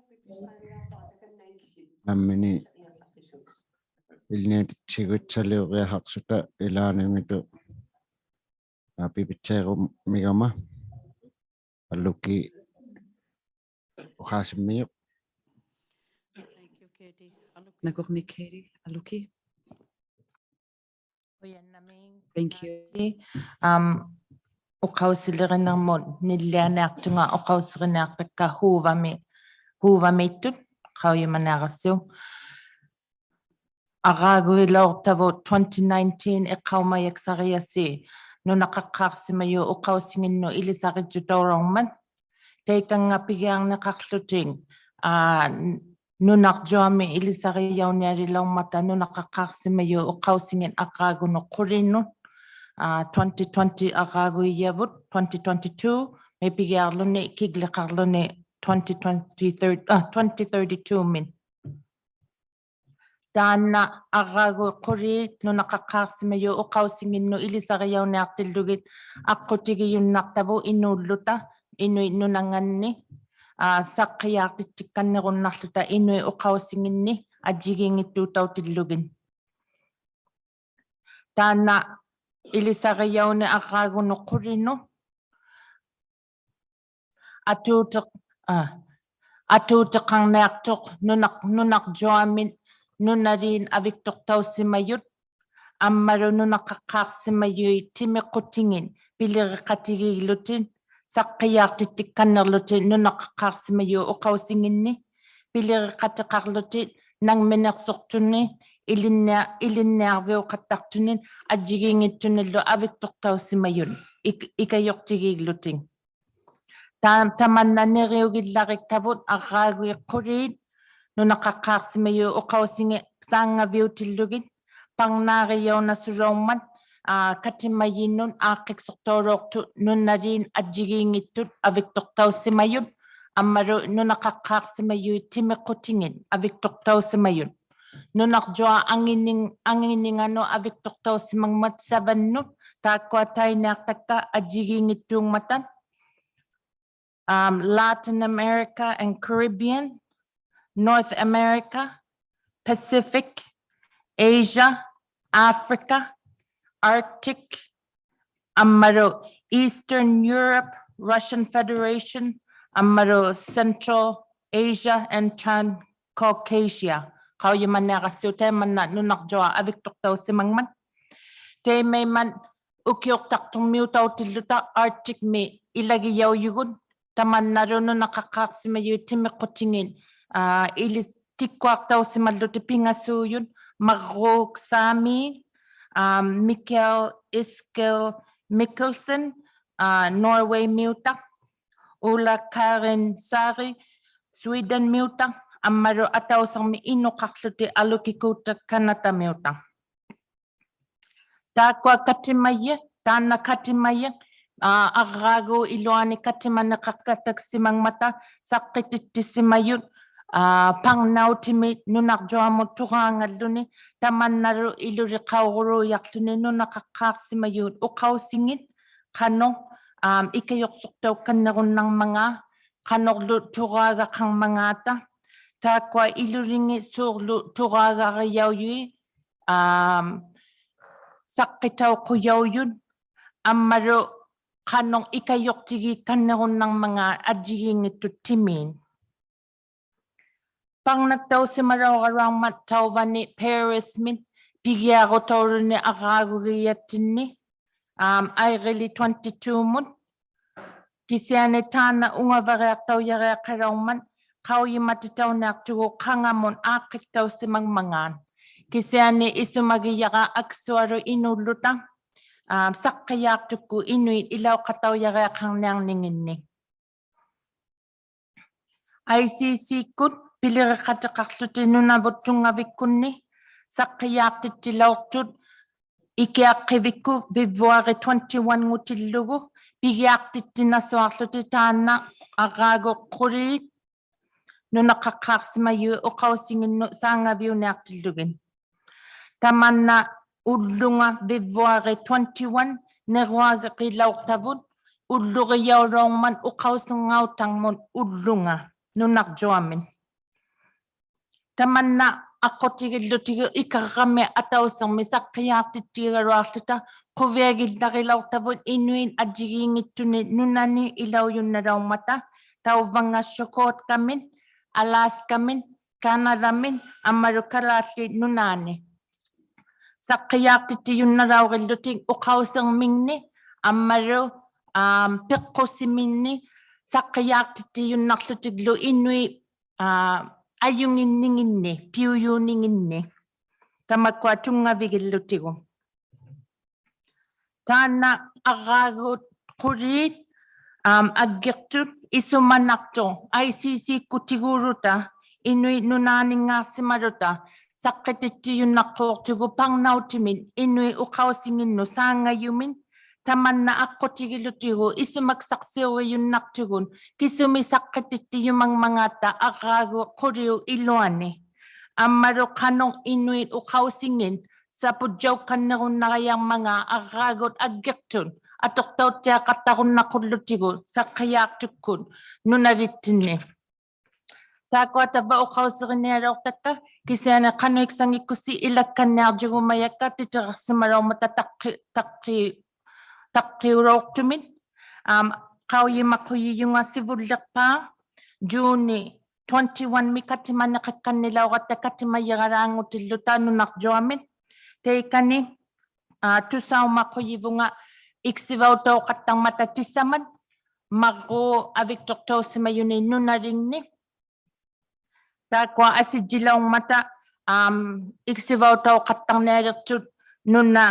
Nammineq ilinniatitsigutsaliuriaqaqsuta ilaaniunngittuq. Aa, pipitsairumigama. Aluki uqaasimmijuq. Thank you, Katie. Aluki. Nakurmi Katie, Aluki. Thank you. Um, uqausilirinirmut nillianiaqtunga uqausiriniaqtakka Hoovami, Hoovamiittut qaujimaniarassiuk. Araaguilauqtavut twenty nineteen iqaumajaksariasi nunaqaqqaaqsimajuq uqausinginnut ilisarijjutaulaurmat. Taikannga pigiarniqaqłutik, aa, nunarjuami ilisarijaunialilaurmata nunaqaqqaaqsimajuq uqausingit arraagunut qulinut, aa, twenty twenty arraaguijavut, twenty twenty-two-mi pigiarluni kigliqarluni twenty twenty-three, aa, twenty thirty-two-min. Taanna arraaguit quliit nunaqaqqaaqsimajuq uqausinginnut ilisarijauniaqtillugit aqqutigijunnaqtavut inuulluta inuit nunanganni, aa, saqqijaaqtittikkannirunnaqłuta inuit uqausinginni ajjigiinngittuutautillugit. Taanna ilisarijauni arraagunut qulinut atuutiq-, aa, atuutiqarniaqtuq nunaq-, nunarjuamit nunaliit aviktuqtausimajut ammalu nunaqaqqaaqsimajuit timiqutingit piliriqatigiiglutit saqqijaaqtittikkannirlutit nunaqaqqaaqsimajuq uqausinginni piliriqatiqarlutit ᓇᖕᒥᓂᖅᓱᖅᑐᓂ, ᐃᓕᓐᓂᐊ-, ᐃᓕᓐᓂᐊᕐᕕᐅᖃᑦᑕᖅᑐᓂ, ᐊᔾᔨᒌᙱᑦᑐᓂᓪᓗ ᐊᕕᒃᑐᖅᑕᐅᓯᒪᔪᑦ, ᐃᒃ-, ᐃᑲᔪᖅᑎᒌᒡᓗᑎᒃ. ᑕ-, ᑕᒪᓐᓇ ᓂᕆᐅᒋᓪᓚᕆᒃᑕᕗᑦ ᐊᕐᕌᒍᐃᑦ ᖁᓖᑦ ᓄᓇᖃᖅᑳᖅᓯᒪᔪᑦ ᐅᖃᐅᓯᖏᑦ ᓵᖓᕕᐅᑎᓪᓗᒋᑦ, ᐸᕐᓈᕆᔭᐅᓇᓱᓚᐅᕐᒪᑦ, ᐋ, ᑲᑎᒪᔨᓄᑦ ᐋᖅᑭᒃᓱᖅᑕᐅᓚᐅᖅᑐᑦ ᓄᓇᓖᑦ ᐊᔾᔨᒌᙱᑦᑐᑦ ᐊᕕᒃᑐᖅᑕᐅᓯᒪᔪᑦ, ᐊᒻᒪᓗ ᓄᓇᖃᖅᑳᖅᓯᒪᔪᐃᑦ ᑎᒥᖁᑎᖏᑦ ᐊᕕᒃᑐᖅᑕᐅᓯᒪᔪᑦ. ᓄᓇᕐᔪᐊᖅ ᐊᖏᓂᖓ-, ᐊᖏᓂᖓᓄᑦ ᐊᕕᒃᑐᖅᑕᐅᓯᒪᖕᒪᑦ seven-ᓄᑦ, ᑖᒃᑯᐊ ᑕᐃᓂᐊᖅᑕᒃᑲ ᐊᔾᔨᒌᙱᑦᑑᖕᒪᑕ. Um, Latin America and Caribbean, North America, Pacific, Asia, Africa, Arctic, ᐊᒻᒪᓗ Eastern Europe, Russian Federation, ᐊᒻᒪᓗ Central Asia and Transcaucasia. ᖃᐅᔨᒪᓂᐊᕋᔅᓯᐅᒃ ᑕᐃᒪᓐᓇ ᓄᓇᕐᔪᐊᖅ ᐊᕕᒃᑐᖅᑕᐅᓯᒪᖕᒪᑦ. ᑕᐃᒪᐃᒻᒪᑦ ᐅᑭᐅᖅᑕᖅᑐᕐᒥᐅᑕᐅᑎᓪᓗᑕ Arctic-ᒥ ᐃᓚᒋᔭᐅᔪᒍᑦ. ᑕᒪᓐᓇᓗ ᓄᓇᖃᖅᑳᖅᓯᒪᔪᐃᑦ ᑎᒥᖁᑎᖏᑦ, ᐋ, ᐃᓕᔅ-, ᑎᒃᑯᐊᖅᑕᐅᓯᒪᓪᓗᑎᒃ ᐱᖓᓲᔪᑦ, ᒪᕐᕉᒃ ᓵᒦᒃ, ᐋ, Mikael Eskil Mikkelsen, ᐋ, Norway-ᒥᐅᑕᖅ, Ole Karen Sari, Sweden-ᒥᐅᑕᖅ, ᐊᒻᒪᓗ ᐊᑕᐅᓯᕐᒥ ᐃᓄᖃᖅᖢᑎᒃ ᐊᓗᑭᑰᑦᑕ ᑲᓇᑕᒥᐅᑕᖅ. ᑖᒃᑯᐊ ᑲᑎᒪᔨ, ᑖᓐᓇ ᑲᑎᒪᔨ, ᐋ, ᐊᕐᕌᒎᖅ ᐃᓗᐊᓂ ᑲᑎᒪᓂᖃᖃᑦᑕᖅᓯᒪᖕᒪᑕ ᓴᖅᑭᑎᑦᑎᓯᒪᔪᑦ, ᐋ, ᐸᕐᓇᐅᑎᒥ ᓄᓇᕐᔪᐊᒧᑦ ᑐᕌᖓᓪᓗᓂ, ᑕᒪᓐᓇᓗ ᐃᓗᓕᖅᑲᐅᕈᓘᔭᖅᖢᓂ ᓄᓇᖃᖅᑳᖅᓯᒪᔪᑦ ᐅᖃᐅᓯᖏᑦ ᖃᓄᖅ, ᐋᒻ, ᐃᑲᔪᖅᓱᖅᑕᐅᒃᑲᓐᓂᕈᓐᓇᕐᒪᖔᑦ, ᖃᓄᕐᓗ ᑐᕌᒐᖃᕐᒪᖔᑕ, ᑖᒃᑯᐊ ᐃᓗᓕᖏᑦ ᓲᕐᓗ ᑐᕌᒐᕆᔭᐅᔪᐃᑦ, ᐋᒻ, ᓴᖅᑭᑕᐅᖁᔭᐅᔪᑦ, ᐊᒻᒪᓗ ᖃᓄᖅ ᐃᑲᔪᖅᑎᒌᒃᑲᓐᓂᕈᓐᓇᕐᒪᖔᑦ ᐊᔾᔨᒌᙱᑦᑐᑦ ᑎᒦᑦ. ᐸᕐᓇᖅᑕᐅᓯᒪᓚᐅᕋᓗᐊᕐᒪᑦ ᑕᐅᕙᓂ Paris-ᒥᑦ ᐱᒋᐊᕈᑕᐅᓗᓂ ᐊᕐᕌᒍᒋᔭᑦᑎᓐᓂ, ᐋᒻ, ᐊᐃᕆᓕ twenty-two-ᒧᑦ. ᑭᓯᐊᓂ ᑖᓐᓇ ᐅᖓᕙᕆᐊᖅᑕᐅᔭᕆᐊᖃᓚᐅᕐᒪᑦ ᖃᐅᔨᒪᑎᑕᐅᓂᐊᖅᑐᒍᑦ ᖃᖓᒧᑦ ᐋᖅᑭᒃᑕᐅᓯᒪᖕᒪᖔᑦ. ᑭᓯᐊᓂ ᐃᓱᒪᒋᔭᕋ ᐊᒃᓱᐊᓗ ᐃᓅᓪᓗᑕ, ᐋᒻ, ᓴᖅᑭᔮᖅᑐᒃᑯᑦ ᐃᓄᐃᑦ ᐃᓚᐅᖃᑕᐅᔭᕆᐊᖃᕐᓂᐊᕐᓂᖏᓐᓂᒃ. I C C-ᑯᑦ ᐱᓕᕆᖃᑎᖃᖅᖢᑎᒃ ᓄᓇᕗᑦ ᑐᙵᕕᒃᑯᓐᓂ ᓴᖅᑭᔮᖅᑎᑦᑎᓚᐅᖅᑐᑦ ᐃᑭᐊᖅᑭᕕᒃᑯᑦ ᕕᕗᐊᕆ twenty-one-ᖑᑎᓪᓗᒍ ᐱᒋᐊᖅᑎᑦᑎᓇᓱᐊᖅᖢᑎᒃ ᑖᓐᓇ ᐊᕐᕌᒍᖁᓖᑦ ᓄᓇᖃᖅᑳᖅᓯᒪᔪᐃᑦ ᐅᖃᐅᓯᖏᓐᓄᑦ ᓵᖓᕕᐅᓂᐊᖅᑎᓪᓗᒋᑦ. ᑕᒪᓐᓇ ᐅᓪᓗᖓ ᕕᕗᐊᕆ twenty-one ᓂᕈᐊᕆᓚᐅᖅᑕᕗᑦ ᐅᓪᓗᕆᔭᐅᓚᐅᕐᒪᑦ ᐅᖃᐅᓯᕐᖓᐅᑕᕐᒧᑦ ᐅᓪᓗᖓ ᓄᓇᕐᔪᐊᒥᑦ. ᑕᒪᓐᓇ ᐊᖅᑯᑎᒋᓪᓗᑎᒍ ᐃᑲᕐᕋᒥ ᐊᑕᐅᓯᕐᒥ ᓴᖅᑭᔮᖅᑎᑦᑎᒐᓗᐊᖅᖢᑕ ᖁᕕᐊᒋᓪᓚᕆᓚᐅᖅᑕᕗᑦ ᐃᓄᐃᑦ ᐊᔾᔨᒌᙱᑦᑐᓂᒃ ᓄᓇᓂ ᐃᓚᐅᔪᓐᓇᓚᐅᕐᒪᑕ ᑕᐅᕙᖓ ᓱᑲᐅᑦᑲᒥᑦ, ᐊᓛᔅᑲᒥᑦ, ᑲᓇᑕᒥᑦ ᐊᒻᒪᓗ ᑲᓛᖦᖠᑦ ᓄᓈᓂ. ᓴᖅᑭᔮᖅᑎᑦᑎᔪᓐᓇᓚᐅᕆᓪᓗᑎᒃ ᐅᖃᐅᓯᕐᒥᖕᓂ ᐊᒻᒪᓗ, ᐋᒻ, ᐱᖅᑯᓯᒥᖕᓂ ᓴᖅᑭᔮᖅᑎᑦᑎᔪᓐᓇᖅᖢᑎᒡᓗ ᐃᓄᐃᑦ, ᐋ, ᐊᔪᙱᓐᓂᖏᓐᓂ, ᐱᐅᔫᓂᖏᓐᓂ. ᑕᒪᒃᑯᐊ ᑐᙵᕕᒋᓪᓗᑎᒍ. ᑖᓐᓇ ᐊᕐᕌᒍᖁᓖᑦ, ᐋᒻ, ᐊᒡᒋᖅᑐᑦ ᐃᓱᒪᓇᖅᑐᖅ I C C-ᒃᑯᑎᒎᓗᑕ ᐃᓄᐃᑦ ᓄᓈᓂᙶᖅᓯᒪᓗᑕ ᓴᖅᑭᑎᑦᑎᔪᓐᓇᖅᑰᖅᑐᒍᑦ ᐸᕐᓇᐅᑎᒥᑦ ᐃᓄᐃᑦ ᐅᖃᐅᓯᖏᓐᓄᑦ ᓵᖓᔪᒥᑦ ᑕᒪᓐᓇ ᐊᖅᑯᑎᒋᓗᑎᒍ ᐃᓱᒪᒃᓴᖅᓯᐅᕆᔪᓐᓇᖅᑐᒍᑦ ᑭᓱᒥᒃ ᓴᖅᑭᑎᑦᑎᔪᒪᖕᒪᖔᑕ ᐊᕐᕌᒍᖁᓕᐅᑉ ᐃᓗᐊᓂ. ᐊᒻᒪᓗ ᖃᓄᖅ ᐃᓄᐃᑦ ᐅᖃᐅᓯᖏᑦ ᓴᐳᔾᔭᐅᒃᑲᓐᓂᕈᓐᓇᕋᔭᕐᒪᖔᑦ ᐊᕐᕌᒍᑦ ᐊᒡᒋᖅᑐᑦ ᐊᑐᖅᑕᐅᑦᑎᐊᖃᑦᑕᕈᓐᓇᖁᓪᓗᑎᒍ ᓴᖅᑭᔮᖅᑐᒃᑯᑦ ᓄᓇᓕᑦᑎᓐᓂ. ᑖᒃᑯᐊ ᑕᕝᕙ ᐅᖃᐅᓯᕆᓂᐊᓚᐅᖅᑕᒃᑲ, ᑭᓯᐊᓂ ᖃᓄᐃᒃᓴᙱᒃᑯᓯ ᐃᓚᒃᑲᓐᓂᐊᕐᔪᒍᒪᔭᒃᑲ ᑎᑎᕋᖅᓯᒪᓚᐅᕐᒪᑕ ᑕᖅᑭ-, ᑕᖅᑭ-, ᑕᖅᑭᐅᓚᐅᖅᑐᒥᑦ, ᐋᒻ, ᖃᐅᔨᒪᖁᔨᔪᖓ ᓯᕗᓪᓕᖅᐹᖅ, June twenty-one-ᒥ ᑲᑎᒪᓂᖃᒃᑲᓐᓂᓚᐅᕋᑦᑕ ᑲᑎᒪᔨᕋᓛᖑᑎᓪᓗᑕ ᓄᓇᕐᔪᐊᒥᑦ. ᑕᐃᑲᓂ, ᐋ, ᑐᓴᐅᒪᖁᔨᕗᖓ ᐃᒃᓯᕙᐅᑕᐅᖃᑦᑕᕐᒪᑕ ᑎᓴᒪᑦ, ᒪᕐᕉᒃ ᐊᕕᒃᑐᖅᑕᐅᓯᒪᔪᓂᒃ ᓄᓇᓕᖕᓂ. Taakkua asijjilaungmata, am, iksivautauqattarnialiqtut nuna,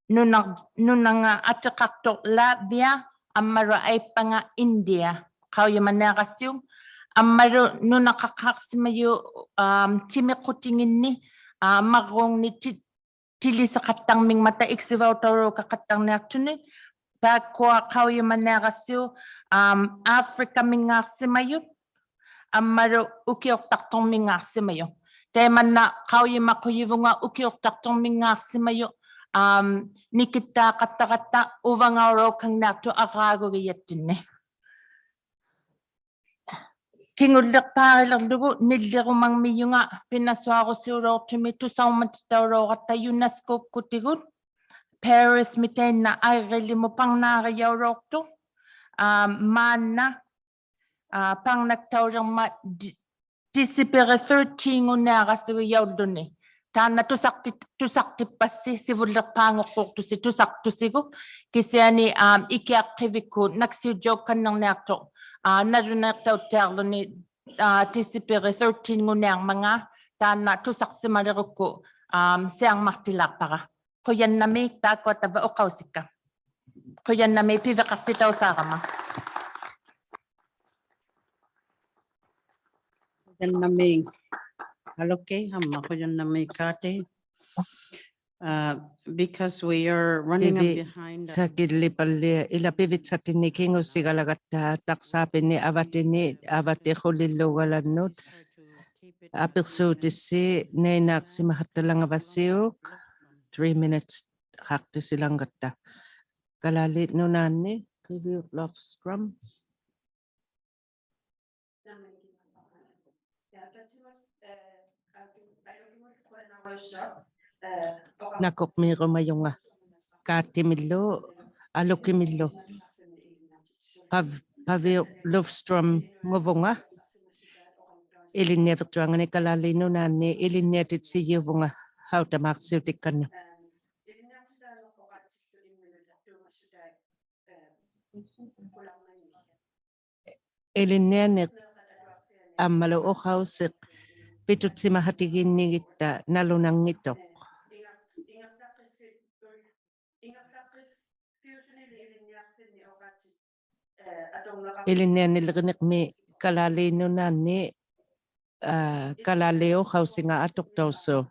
nuna, nunanga atiqaqtuq Latvia, ammalu aippanga India, qaujimaniarassiuk, ammalu nunaqaqaqsimajuq, am, timiqutinginni, am, marruungni ti-, tilisiqattarmingmata iksivautauluukaqattarniaqtuni, taakkua qaujimaniarassiuk, am, Afrikaminngaaqsimajut, ammalu ukiuqtaqturminngaaqsimajut. Taimanna qaujimaqujivunga ukiuqtaqturminngaaqsimajut, am, nikittaaqattaratta uvangauluukanniaqtut arraagugijattinni. Kingulliqpaarilerlugu nillirumangmijunga pinasuarusiulauqtumi tusaummatitaulauqatta UNESCO-kkutigut Paris-mi tainna airilimut parnaarijaulauqtuq, am, maanna, a, parnaktaulirmat Di-, Tisipiri thirteen-nguniarasugijaulluni. Taanna tusaqti-, tusaqtippassi sivulliqpaanguqquuqtusi tusaqtusigu. Kisiani, am, ikiaqqivikkut naksiujjaukkannirniaqtuq, a, nalunaiqtauttiarluni, a, Tisipiri thirteen-nguniarmangaat, taanna tusaqsimalirukku, am, siammartilaaqpara. Qujannamiik taakkua tavva uqausikka. Qujannamiik piviqaqtitausaarama. Qujannamiik Aluki, amma qujannamiik Kaati. Uh, because we are running up behind, uh, Pivitsakillipallia, ila pivitsattinni kingusigalagatta, taqsaapinni avattinni, avatiqulilluugalannut, apirsuutissi, nainaaqsimahattalangavasiuk, three minutes-qaqtisilanggatta. Kalaallit Nunaanni, Kiviup Lofstrom. Nakuqmiirumajunga Kaatimillu, Alukimillu, Pav-, Paviup Lofstrom-nguvunga, ilinniaviqtuangani Kalaallit Nunaanni ilinniatitsijuvunga, hautamaaqsiutikkanni. Ilinnianiq ammalu uqausiq pitutsimahatigiinnigitta nalunanngittuq. Ilinnianiliriniqmi Kalaallit Nunaanni, aa, Kalaallit Uqausinga Atuqtausuuq.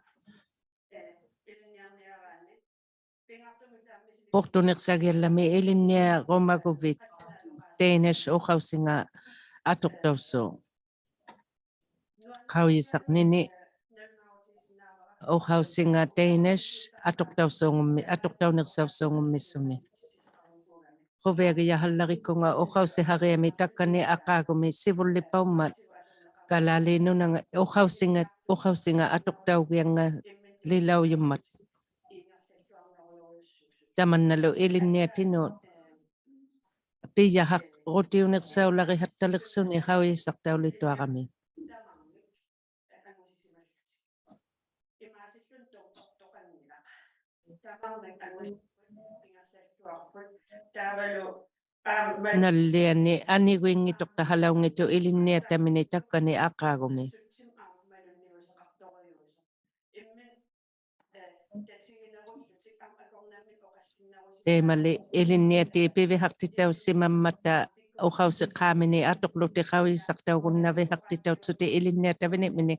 Puqtuniqsagiallami ilinniarumaguvit Danish Uqausinga Atuqtausuuq. Qaujisaqnini uqausinga Danish atuqtausuungummi-, atuqtauniqsausuungummisuni. Quviagijahallarikunga uqausihariami takkani aqaagumi sivullipaummat Kalaallit Nunanga uqausinga, uqausinga atuqtaugianngalilaujummat. Tamannalu ilinniatinut pijahaqutiuniqsaularihaqtaliqsuni qaujisaqtaulituarami. Nalliani aniguinngituqtahalaunngittuq ilinniatamini takkani aqaagumi. Taimali ilinniatit pivihaqtitausimammata uqausiqaamini atuqlutik qaujisaqtaugunnavihaqtitautsutik ilinniatavinimini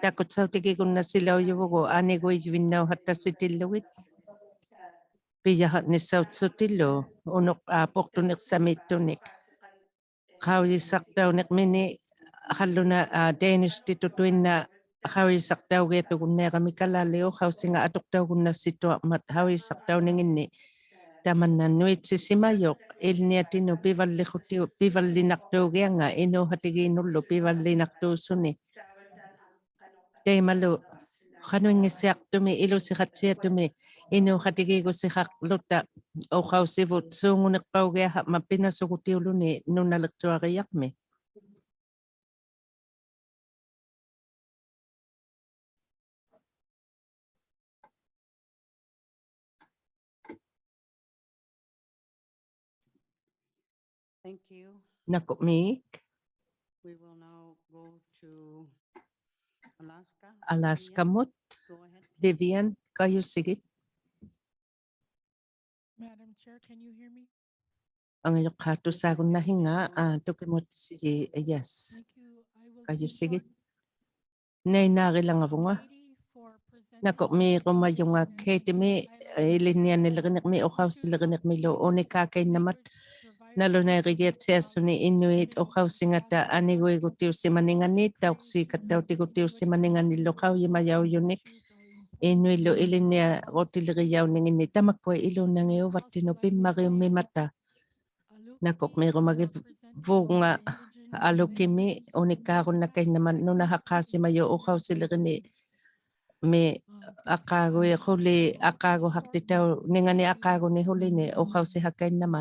takutsautigigunnasilaujuvuguk aniguivinnauhattasitilugit. Pijahaqnissautsutilu unuq, aa, puqtuniqsamiittunik. Qaujisaqtauniqmini qalluna, aa, Danish-titutuinnaq qaujisaqtaugiatugunniarami Kalaallit Uqausinga atuqtaugunnasituarmat qaujisaqtauninginni. Tamanna nuitsisimajuq ilinniatinut pivalliqutiu-, pivallinaqtuugiannga inuuqatigiinnullu pivallinaqtuusuni. Taimalu qanuinngissiaqtumi ilusiqatsiatumi inuuqatigiigusihaqluta uqausivut suunguniqpaugiaqhaqmat pinasugutiuluni nunaliqtuarijaqmi. Thank you. Nakuqmiik. We will now go to, Alaska-mut. Vivian, kajusigit. Madam Chair, can you hear me? Angajuqqaaq tusaagunnahinga, aa, tukimuuttisigi, yes. Thank you. I will keep Kajusigit. Going. Nainaarilangavunga. Katie, for presenting Nakuqmiirumajunga Katie-mi, ilinnianiliriniqmi uqausiliriniqmilu unikkaakainnama. Nalunaiqigijat Siasuni Inuit uqausingata aniguigutiusimaningani, tauqsiikatautigutiusimaninganilu qaujimajaujunik Inuilu ilinniarutilirijauningini, tamakkua iluunangi uvattinut pimmariummimata. Nakuqmiirumagivunga Alukimi unikkaarunakainnama nunahaqaasimajuq uqausilirinimi aqaagui quli aqaaguhaqtitauningani aqaaguni qulini uqausihakainnama.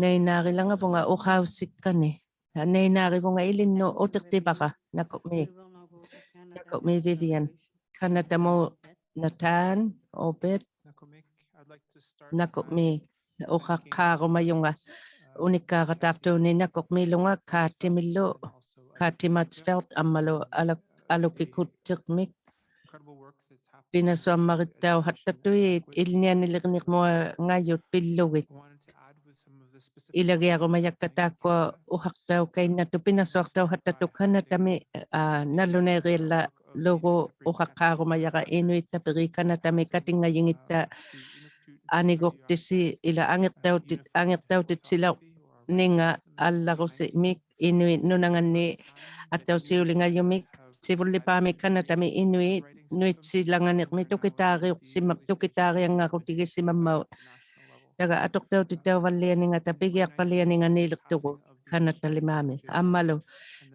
Nainaarilangavunga uqausikkani. Nainaarivunga ilinnut utiqtivara. Nakuqmi. Nakuqmi Vivian. Kanatamut Nathan, Obed. Nakuqmi uqaqqaarumajunga unikkaarataqtuuni nakuqmiilunga Katimillu, Kati Matsfeldt ammalu Aluk-, Alukikuttirmik. Pinasuammarittauhattatut ilinnianiliriniqmuangajut pillugit. Ilagiarumajakka taakkua uqaqtaukainnatut pinasuaqtauhattatut Kanatami, aa, nalunaiqiallalugu uqaqqaarumajara Inuit Tapiriit Kanatami katingajingitta aniguqtisi ila angiqtautit-, angiqtautitsilaurninga allarusimik Inuit nunanganni attausiulingajumik, sivullipaami Kanatami Inuit nuitsilanganiqmi tukitaariuqsima-, tukitaariangarutigisimammaut. Taga atuqtautitauvallianingata pigiaqpallianinganiiliqtugut Kanatalimaami. Ammalu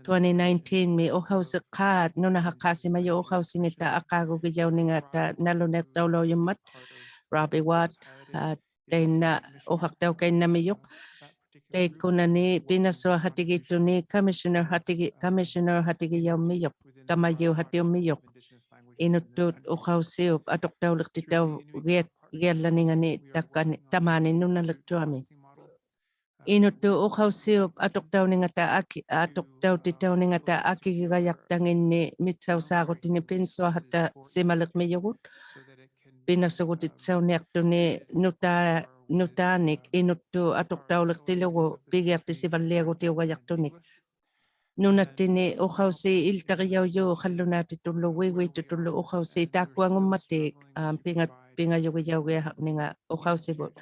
twenty nineteen-mi uqausiqqaat nunahaqaasimajuq uqausingata aqaagugijauningata nalunaiqtaulaujummat Robbie Watt, aa, tainna uqaqtaukainnamijuq. Taikkunani pinasuaqhatigittuni commissioner-hatigi-, commissioner-hatigijaumijuq, kamajiuqhatiummijuq. Inuttut uqausiup atuqtauliqtitaugiat-, giallaningani takani, tamaani nunaliqtuami. Inuttut uqausiup atuqtauningata aki-, atuqtautitauningata akigigajaqtanginni mitsausaarutinit pinsuaqhattasimaliqmijugut. Pinasugutitsauniaqtunit nuta-, nutaanik inuttut atuqtauliqtilugu pigiaqtisivalliagutiugajaqtunik. Nunattini uqausiit iltarijaujuq qallunaatitullu uiuiititullu uqausiit taakkuangummatik, aa, pinga-, pingajugijaugiaqninga uqausivut.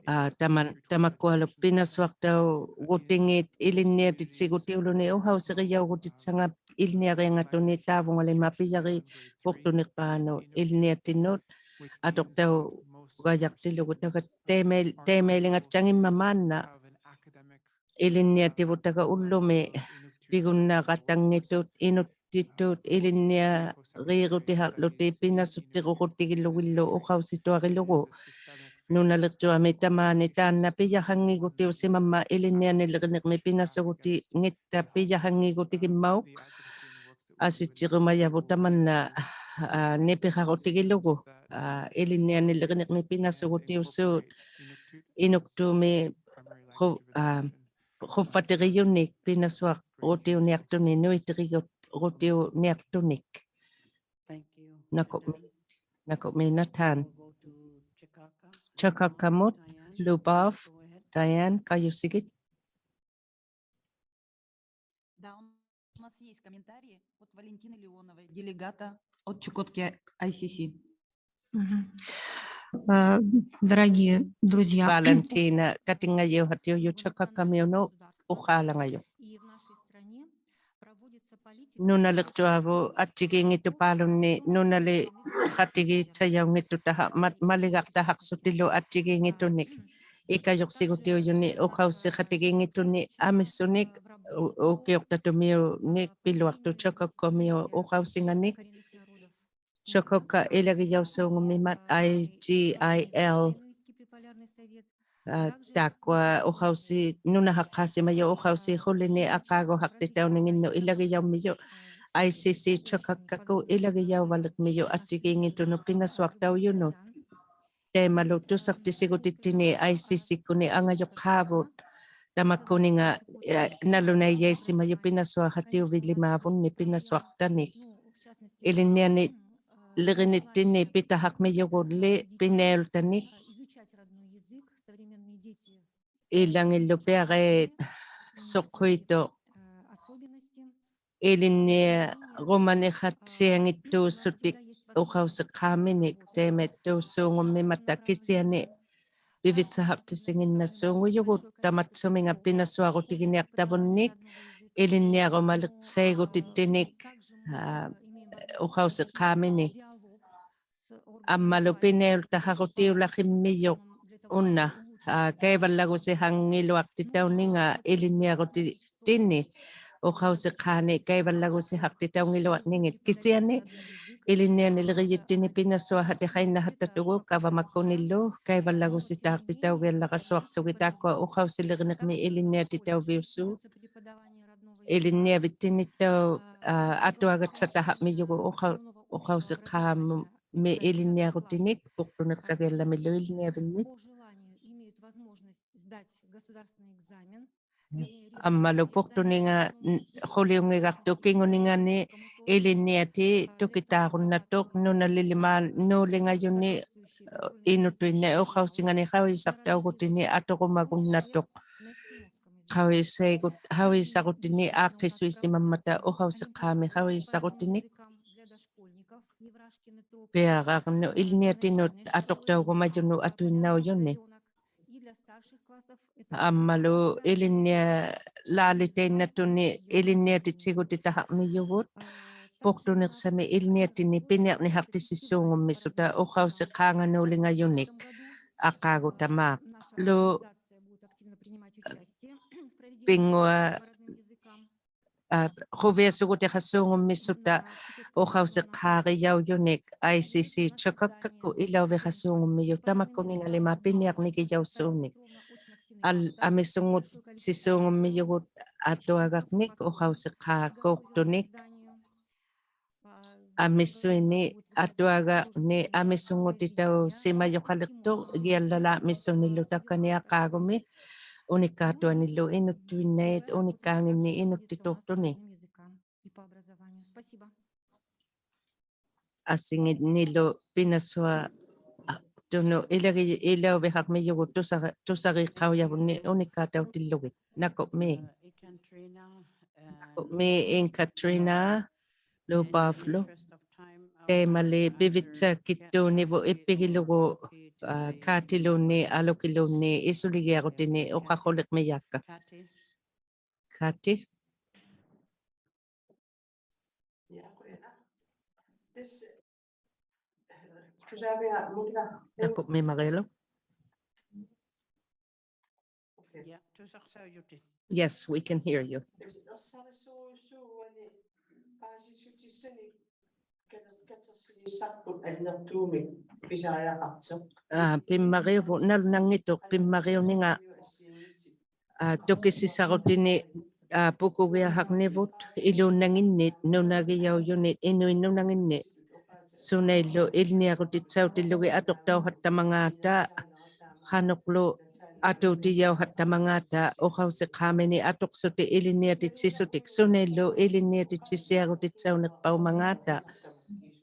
Aa, taman-, tamakkualu pinasuaqtaugutingit ilinniatitsigutiuluni uqausirijaugutit sanga ilinniariangatunit taavungalima pijarivuqtuniqpaanut ilinniatinut atuqtaugajaqtilugu taga taimai-, taimailingattangimmamaanna. Ilinniativut taga ullumi pigunnaratangitut inuttitut ilinniariirutihaqłutik pinasuttirutigilugillu uqausituarilugu. Nunaliqtuami tamaani taanna pijaqanngigutiusimammat ilinnianiliriniqmi pinasugutingitta pijaqanngigutigimmauk. Asittirumajavut tamanna, aa, nipiqarutigilugu, aa, ilinnianiliriniqmi pinasugutiusuut Inuktumi qu-, aa, quffatirijunik pinasuaqrutiuniaqtunik nuitirigut-, rutiuniaqtunik. Nakuqmi, nakuqmi Nathan. Chakaka-mut, Lubov, Diane, kajusigit. Да, у нас есть комментарии от Валентины Леоновой, делегата от Чукотки I C C. Мгм. Э, дорогие друзья. Valentina, katingajiuqhatiujuq Chakaka-miunut uqaalangajuq. И в нашей стране проводится политика Nunaliqtuavut attigiinngitupaalunni nunaliqatigiitthajaunngittuq taha ma-, maligaqtahaqsutilu attigiinngittunik. Ikajuqsigutiujuni uqausiqatigiinngittunik amisunik u-, ukiuqtatumiunik piluaqtut Chakaka-miut uqausinganik. Chakaka ilagijausuungummat I G I L. Aa, taakkua uqausiit nunahaqaasimajuq uqausiit qulini aqaaguhaqtitauninginnut ilagijaumijuq. I C C Chakaka-kkut ilagijauvaliqmijuq attigiinngittunut pinasuaqtaujunut. Taimalu tusaqtisigutittinik I C C-kkuni angajuqqaavut. Tamakkuninnga, eh, nalunaijaisimajuq pinasuaqatiuvilimavunni pinasuaqtanik. Ilinnianilirinittinni pitahaqmijugulli piniaqtanik. Ilangillu piarait suqhuituq ilinniarumaniratsiangittuusutik uqausiqhaaminik, taimaittuusuungummimata kisiani pivitsahaqtisinginnasuungujugut tamatsuminga pinasuarutiginiaqtavunnik ilinniarumaliqsaigutittinik, aa, uqausiqhaamini. Ammalu piniaqtaharutiulaqhimmijuq una, aa, kaivallagusihanngiluaqtitauninga ilinniarutittinni uqausiqhaani kaivallagusihaqtitaungiluaqningit. Kisiani ilinnianilijittinni pinasuaqatiqainnaqhattatugut kavamakkunilu kaivallagusitaaqtitaugiallarasuaqsugit taakkua uqausilirinirmi ilinniatitauviusuut. Ilinniavittinnittauq, aa, atuagatsatahaqmijugut uqa-, uqausiqhaami ilinniarutinik puqtuniqsagiallamillu ilinniavinnit. Ammalu puqtuninga n-, quliunngigaqtuq kinguningani ilinniatit tukitaarunnatuq nunalilimaat nuulingajuni, eh, inutuinnait uqausinganik qaujisaqtaugutini aturumagunnatuq. Qaujisaigut-, qaujisarutini aaqqisuisimammata uqausiqhaami qaujisarutinik. Piararnut ilinniatinut atuqtaugumajunut atuinnaujuni. Ammalu ilinnialaalitainnatuni ilinniatit sigutitahaqmijugut puqtuniqsamik ilinniatini piniaqnihaqtisissuungummisuta uqausiqhaanganuulingajunik aqaagutamaaq. Lu pinngua, aa, quviasugutiqasuungummisuta uqausiqhaarijaujunit I C C Chakakkakkut ilauvihasuungummijuq tamakkuningalima piniaqnigijausuunik. Al-, amisunngutsisuungummijugut atuagaqnik uqausiqhaakuuqtunik. Amisuini atuagaqni amisunnguttitausimajuqaliqtuq, giallalaaqmisunillu takkani aqaagumi unikkaatuanillu inuttuinnait unikkaanginni inuttituuqtuni. Asinginnilu pinasuaqtunut ilagi-, ilauvihaqmijugut tusa-, tusariiqaujavunni unikkaatautillugit. Nakuqmi. Nakuqmi Inkatrina Lubavlu. Taimali pivitsakittuunivut ippigilugu, aa, Katiluunniit Alukiluunniit isuligiarutini uqaquliqmijaakka. Kati. Nakuqmi Marilu. Yes, we can hear you. Aa, pimmariuvut nalunanngittuq, pimmariuninga, aa, tukisisarutini, aa, pukugiaqarnivut iluunnanginnit nunagijaujunit inuit nunanginnit. Sunaillu ilinniarutitsautillugi atuqtauqattamangaata, qanuqlu atuutijauqattamangaata uqausiqhaamini atuqsutik ilinniatitsisutik, sunaillu ilinniatitsisiarutitsauniqpaumangaata.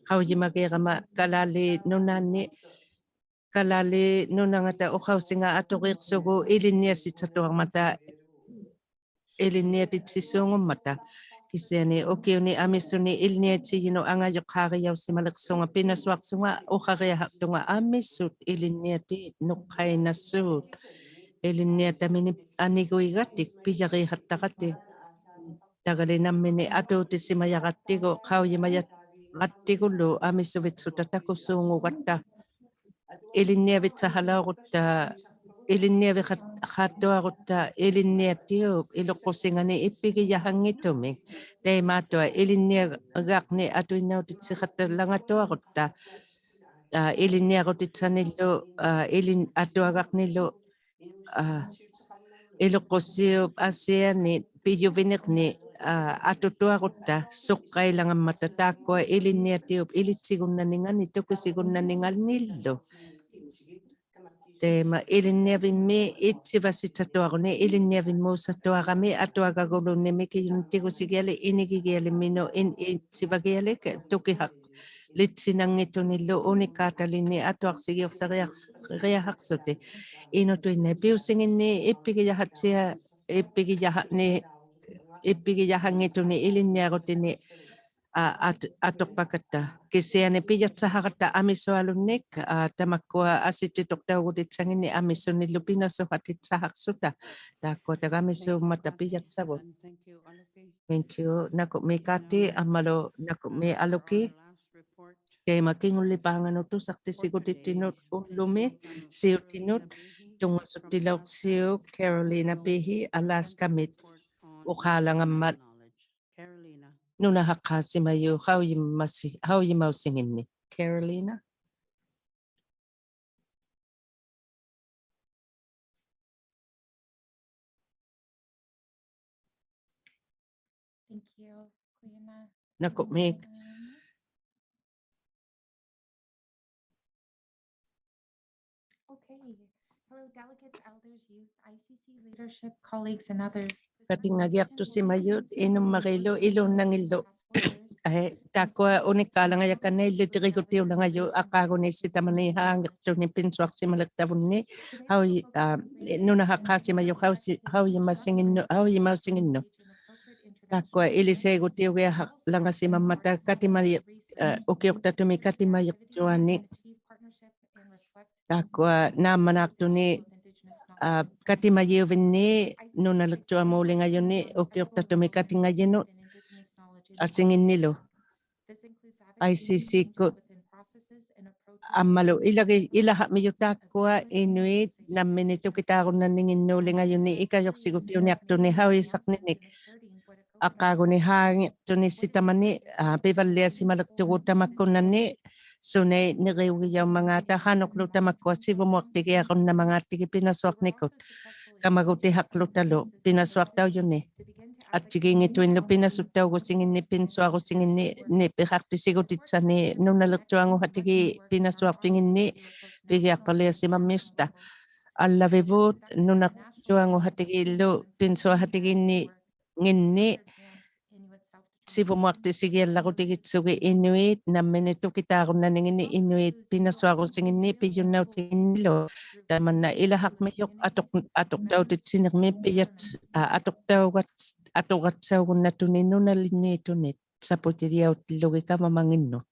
Qaujimagiirama Kalaallit Nunaanni, Kalaallit Nunangata uqausinga aturiiqsugu ilinniasitsatuarmata ilinniatitsisuungummata. Kisiani ukiuni amisuni ilinniatijinut angajuqqaarijausimaliqsunga pinasuaqsunga uqariaqaqtunga amisut ilinniatit nuqqainasuut. Ilinniataminip aniguigatik pijariiqattaqatik. Tagali nammineq atuutisimajaqattigu qaujimajaqattigulu amisuvitsuta takusuungugatta. Ilinniavitsahalauqutta, ilinniaviqat-, qattuaqutta ilinniatiup iluqqusinganik ippigijahanngittumik. Taimaattua ilinniagaqni atuinnautitsiqattalangatuaqutta, aa, ilinniarutitsanillu, aa, ilin-, atuagaqnilu, aa, iluqqusiup asianit pijuviniqni, aa, atutuaqutta suqqailangammata taakkua ilinniatiup ilitsigunnaningani tukisiguninnaningannillu. Taima ilinniavimmi itsivasitsatuaruni, ilinniavimmuusatuarami atuagaguluunniimi kijunni tigusigiali inigigialimminut in-, itsivagialik tukihaqlitsinanngitunillu unikaatalinni atuaqsigiuqsariaqs-, riahaqsuti. Inutuinnait piusinginni ippigijahatsia, ippigijahani, ippigijahanngitunni ilinniarutini a, at-, atuqpakatta. Kisiani pijatsaharatta amisualunnik, a, tamakkua asitituqtaugutitsanginni amisunillu pinasuhatitsahaqsuta. Taakkua taga amisuummata pijatsavut. Thank you. Nakuqmi Kati, ammalu nakuqmi Aluki. Taima kingullipaanganut tusaqtisigutittinut ullumi siutinut, tunngusuttilauqsiuk Carolina Pihi Alaska-mit uqaalangammat. Nunahaqaasimajuq haujimasi-, haujimausinginni. Carolina. Thank you, Kuina. Nakuqmi. Okay. Hello, delegates, elders, youth, I C C leadership, colleagues, and others. Katingagiaqtusimajut, inummarilu, iluunnangillu. Ai, taakkua unikkaalangajakkanni illitirigutiulangajut aqaaguni sitamani haangiqtuni pinsuaqsimaliqtavunni, hauj-, a, nunahaqaasimajuq hauji-, haujimasinginnu-, haujimausinginnu. Taakkua ilisaigutiugiaqlangasimammat katima-, a, ukiuqtatumi katimajiqtuani. Taakkua naammanaaqtuni, a, katimajiuvinni nunaliqtuamuulingajuni ukiuqtatumi katingajinut asinginnilu. I C C-kkut ammalu ilagi-, ilahaqmijut taakkua inuit nammineq tukitaarunnanninginnuulingajuni ikajuqsigutiuniaqtuni haujisaqninik. Aqaaguni haangiqtuni sitamani, a, pivalliasimaliqtugut tamakkunnanni, sunait niriugijaumangaata qanuqlu tamakkua sivumuaqtigiarunnamangaattigit pinasuaqnikut. Kamagutihaqlutalu pinasuaqtaujuni. Attigiinngituinlu pinasuttaugusinginni, pinsuarusinginni, ni piqaqtisigutitsani nunaliqtuanguhatigit pinasuaqtinginni pigiaqpaliasimammiusta. Allavivut nunaliqtuanguhatigillu pinsuaqhatigiinni nginni sivumuaqtisigiallarutigitsugit inuit nammineq tukitaarunnanninginni inuit pinasuarusinginni pijunnautiginnilu. Tamanna ilahaqmijuq atuq-, atuqtautitsinirmi pijat-, a, atuqtaugat-, atuqatsaugunnatuni nunalinniittunit saputirijautillugi kavamanginnut.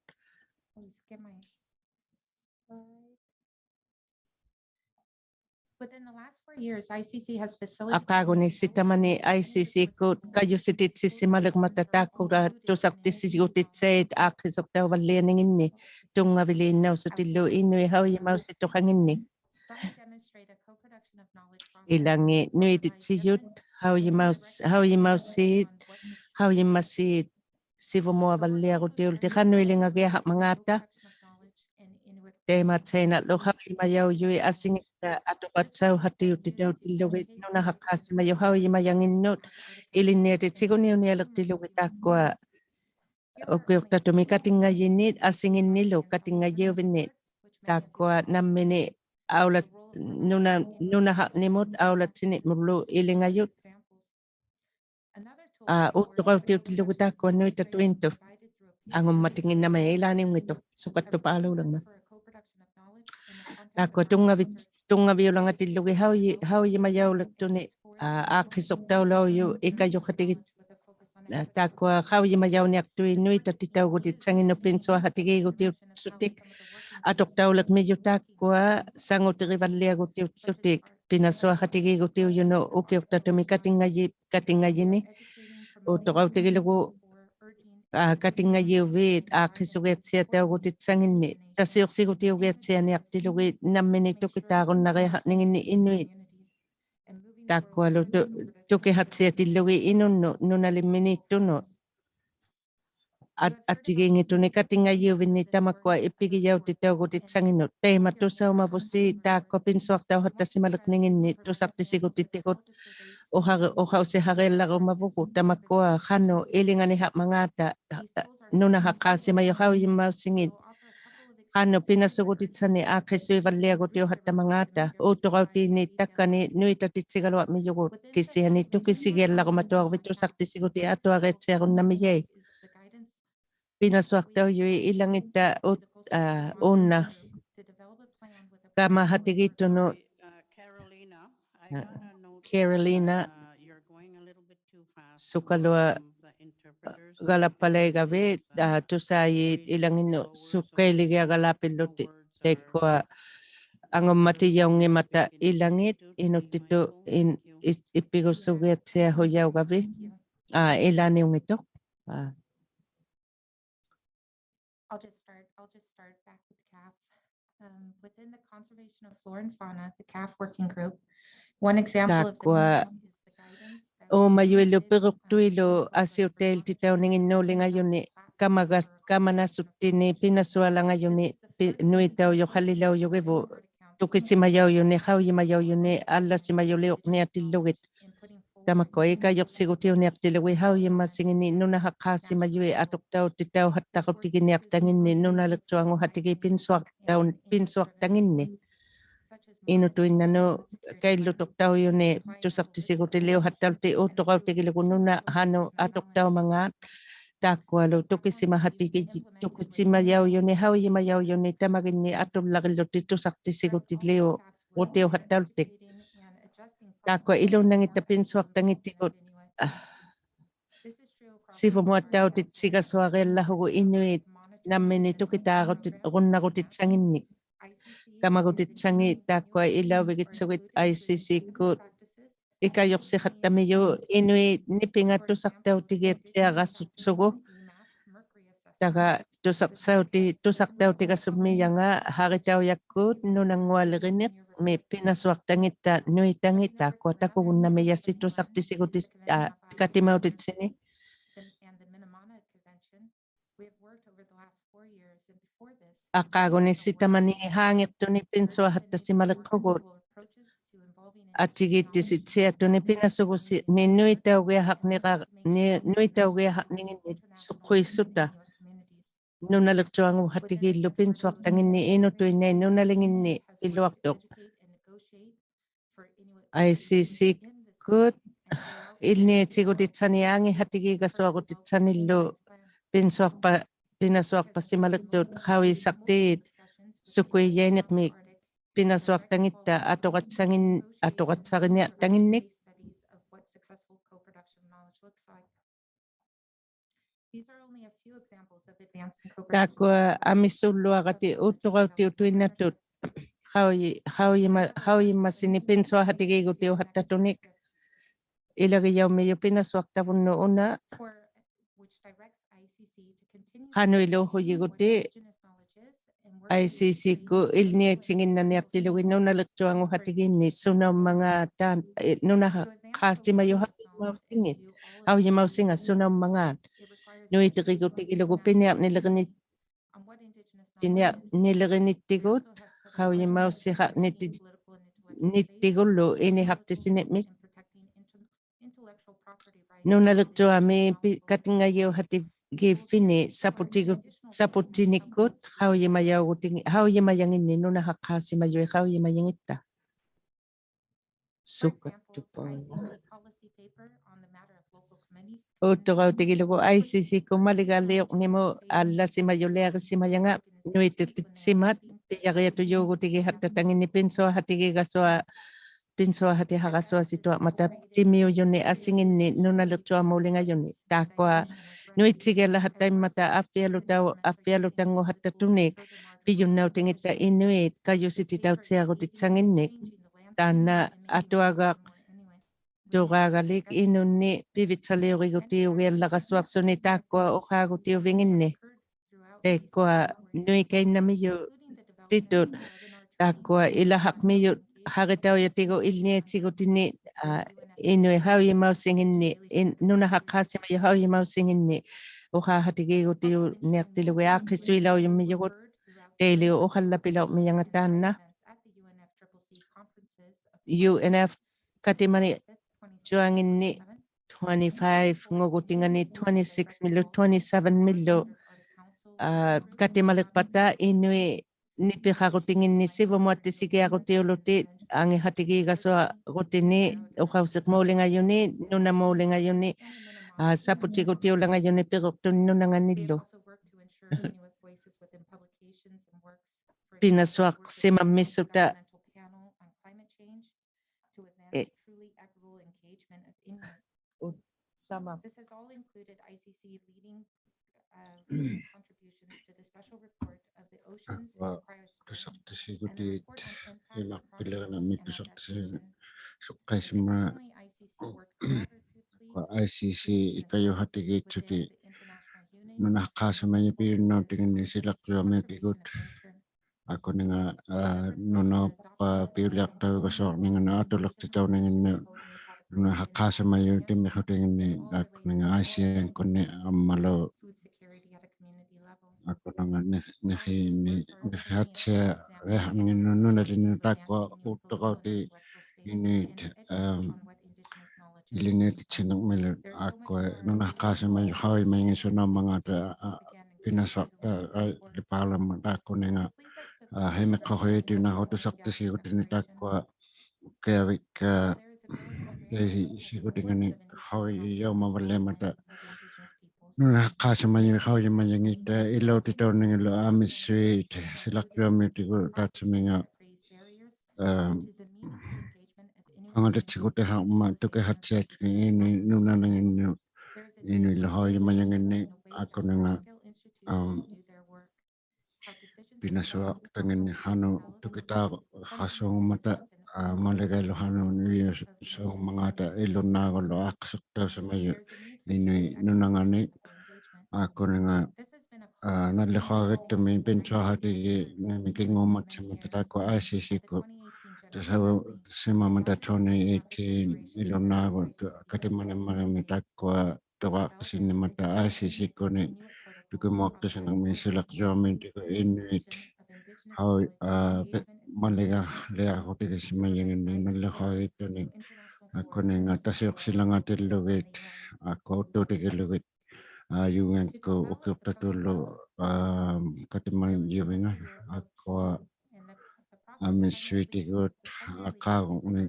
Within the last four years, I C C has facilitated Aqaaguni sitamani I C C-kkut kajusititsisimaliqmata taakkua tusaqtisigutitsait aaqqisuqtauvallianinginni tunngaviliinnausutillu inuit haujimausituqanginni. Some demonstrate a co-production of knowledge from Ilangit nuititsijut haujimaus-, haujimausiit, haujimasiit sivumuavalliarutiullutik qanuilingagiaqmangaata. Taimatsainallu haujimajaujut asingitta atuqatsauhatiutitautillugit nunahaqaasimajuq haujimajanginnut ilinniatit siguniunialiqtillugit taakkua ukiuqtatumi katingajinit asinginnilu katingajiuvinit taakkua nammineq aulat-, nuna-, nunahaqnimut aulatsinitmullu ilingajut. A, uuttuqautiutillugit taakkua nuitatuintut. Angummatinnginnamik ilaaniunngittuq, sukattupaaluulirmat. Taakkua tunngavi-, tunngaviulangatillugit hauji-, haujimajauliqtuni, a, aaqqisuqtaulaujuq ikajuqhatigit, a, taakkua haujimajauniaqtut nuitatitaugutit sanginut pinsuaqhatigiigutiusutik, atuqtauliqmijut taakkua sangutirivalliagutiusutik. Pinasuaqhatigiigutiujunut ukiuqtatumi katingaji-, katingajini. Uuttuqautigilugu, a, katingajiuvit aaqqisugiatsiataugutit sanginni. Tasiuqsigutiugiatsianiaqtillugit nammineq tukitaarunnariaqninginni inuit. Taakkualu tu-, tukihatsiatillugit inunnut, nunalimminiittunut. At-, attigiinngittunit katingajiuvinni tamakkua ippigijautitaugutit sanginut. Taima tusaumavusi taakkua pinsuaqtauhattasimaliqninginni tusaqtisigutittigut uha-, uhausihariallarumavugut tamakkua qanuq ilinganihaqmangaata nunahaqaasimajuq haujimausingit. Qanuq pinasugutitsanik aaqqisuivalliagutiuhattamangaata, uuttuqautiinniittakkani nuitatitsigaluaqmijugut, kisiani tukisigiallarumatuarvit tusaqtissigutit atuariatsiarunnamijait. Pinasuaqtaujui ilangitta ut-, aa, una kamahatigiittunut, aa, Carolina, sukaluaqalappalaigavit, aa, tusaajit ilanginnut sukailigiagalaapillutik, taikkua angummatijaunngimata ilangit, inuktitut in-, i-, ippigusugiatsiahujaugavit, aa, ilaaniunngittuq. Aa. I'll just start, I'll just start back with CAF. Um, within the conservation of flora and fauna, the CAF working group, one example of the Taakkua minimum is the guidance that uumajuilu piruqtuilu asiuttailtitauninginnuulingajuni kamagas-, kamanasuttini pinasualangajuni pi-, nuitaujuqalilaujugivuq tukisimajaujuni qaujimajaujuni allasimajuliurniatillugit. Tamakkua ikajuqsigutiuniaqtilugit qaujimasinginni nunahaqaasimajui atuqtautitauhattaqutiginiaqtanginni nunaliqtuanguhatigit pinsuaqtau-, pinsuaqtanginni. Inutuinnanut kaillutuqtaujuni tusaqtisigutiliuhattalti uuttuqautigilugu nuna qanuq atuqtaumangaat. Taakkualu tukisimahatigi-, tukisimajaujuni qaujimajaujuni tamaginni atullarillutik tusaqtisigutiliu-, gutiuhattaltik. Taakkua iluunnangitta pinsuaqtangittigut, aa, sivumuattautitsigasuariallahugut inuit nammineq tukitaarutit-, runnarutitsanginnik. Kamagutitsangit taakkua ilauvigitsugit I C C-kkut ikajuqsiqattamijut inuit nipingat tusaqtautigiatsiarasutsugut. Taga tusaqsauti-, tusaqtautigasummijangat qaritaujakkut nunanngualiriniq mi pinasuaqtangitta nuitangit taakkua takugunnamijasi tusaqtisigutit, aa, katimautitsini. Aqaaguni sitamani haangiqtuni pinsuaqtasimaliqqugut. Atigiittisitsiatuni pinasugusini nuitaugiaqhaqniqa-, ni-, nuitaugiaqhaqninginni suqquissuta. Nunaliqtuanguhatigillu pinsuaqtanginni inutuinnait nunalinginni iluaqtuq. I C C-kkut ilniatigutitsanik angihatigiigasuagutitsanillu pinsuaqpa-, pinasuaqpasimaliqtut qaujisaqtiit sukuijainiqmik pinasuaqtangitta atuqatsangin-, atuqatsariniaqtanginnik. Taakkua amisulluaratik uuttuqautiutuinnatut qauji-, qaujima-, qaujimasinik pinsuaqhatigiigutiuhattatunik. Ilagijaumijuq pinasuaqtavunnut una. Qanuq iluuqujiguti I C C-kkut ilniatinginnaniaqtilugit nunaliqtuanguhatigiinni sunaummangaat taan-, eh, nunaqaasimajuq qaujimausinga, qaujimausinga sunaummangaat. Nuitirigutigilugu piniarnilirinit-, piniarnilirinittigut, qaujimausiqarniti-, nittigullu inihaqtisinimik. Nunaliqtuami pi-, katingajiuhatigiiffini saputigu-, saputinikkut qaujimajauguti-, qaujimajanginni nunaqaqaasimajui qaujimajangitta. Sukattupauna. Uuttuqautigilugu I C C-kkut maligaliuqnimut allasimajuliarisimajangat nuitititsimat pijariatujuugutigihattatanginni pinsuaqhatigiigasua-, pinsuaqhatihaqasuasituarmata timiujuni asinginni nunaliqtuamulingajuni. Taakkua nuitsigialahattaimmata aqfialutau-, aqfialutannguhattatunik pijunnautingitta inuit kajusititautsiarutitsanginnik. Taanna atuagaq turaagalik inunni pivitsaliurigutiugiallarasuaqsuni taakkua uqaagutiuvinginni. Taikkua nuikainnamijut titut, taakkua ilahaqmijut qaritaujatigut ilniatigutini, aa, inuit qaujimausinginni, in-, nunaqaqaasimajut qaujimausinginni, uqaaqhatigiigutiuniaqtilugit aaqqisuilaujummijugut, tailiup uqallapilauqmijangat taanna. U N F katimaniqtuanginni twenty-five-ngugutingani twenty-six-millu, twenty-seven-millu aa, katimaliqpata Inuit nipiqarutinginni sivumuattisigiarutiulutit angihatigiigasuarutini uqausiqmuulingajuni, nunamuulingajuni, aa, saputigutiulangajuni piruqtuni nunanganillu. Pinasuaqsimammissuta. Sama. Tusaqtisigutit imaqpilirnami tusaqtisi-, suqqaisima I C C ikajuhatigiitsuti nunaqaasimajuq pijunnautinginni silaqjuamiutigut. Akuninga, aa, nunaup-, aa, piuliaqtaugasuarninga atulaqtitauninginni nunaqaasimajuq timiqutinginni, akuninga I C N-kunni ammalu. Akuninga ni-, niqimi, niqihattiariaqninginni nunalinni taakkua uuttuqauti Inuit, aa, ilinniutitsinniqmilu taakkua nunaqaasimajuq qaujimajingisaunaumangata, aa, pinasuaqta, aa, lipaalama taakkuninga, aa, himiqquqhuitunaqu tusaqtisigutini taakkua ukiavik, aa, taisigutingani qaujijaumavaliamata nunaqaasimajuq qaujimajingitta ilautitauningilu Amissuit silaqjuamiutigut taatsuminga, aa, qangatatsigutihaqmat tukihattiatini Inuit nunananginni, Inuit qaujimajanginni, akuninga, aa, pinasuaqtanginni qanuq tukitaqasuungmata, aa, maligailu qanuq nuijusaungmangata ilunnaagulu aaqqisuqtausimajuq Inuit nunangani, akuninga, aa, nalliqhuagittumi pinsuaqatigiinnimi kinguumatsimata taakkua I C C-kkut tusausimamata twenty eighteen ilunnaagu tu-, katimanimarimmi taakkua turaaqtasinnimata I C C-kkuni tukimuaqtasinnimmi silaqjuamiutigut Inuit qau-, aa, pi-, maligaliaqutigisimajanginni nalliqhuagittuni, akuninga tasiuqsilangatillugit, aa, uuttuutigilugit, aa, U N-kkut ukiuqtatullu, aa, katimajuvinga, akkua Amissuitigut, aa, qaaguni,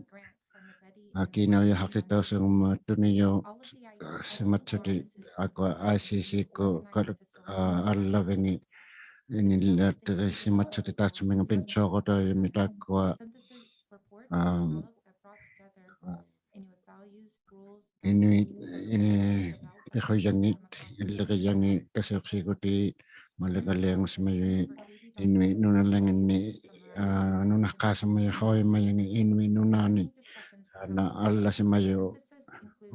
aa, kiinaujuqaqtitausiungmat tunijauqsimatsuti, akkua I C C-kkut kal-, aa, allavingi inillattigisimatsuti taatsuminga pinsuaqutaujumi taakkua, aa, Inuit, ii, piqujangit, illirijangit, tasiuqsigutit, maligaliangusimajuq Inuit nunalinginni, aa, nunaqaasimajuq qaujimajangit Inuit nunani, aa, na allasimajuq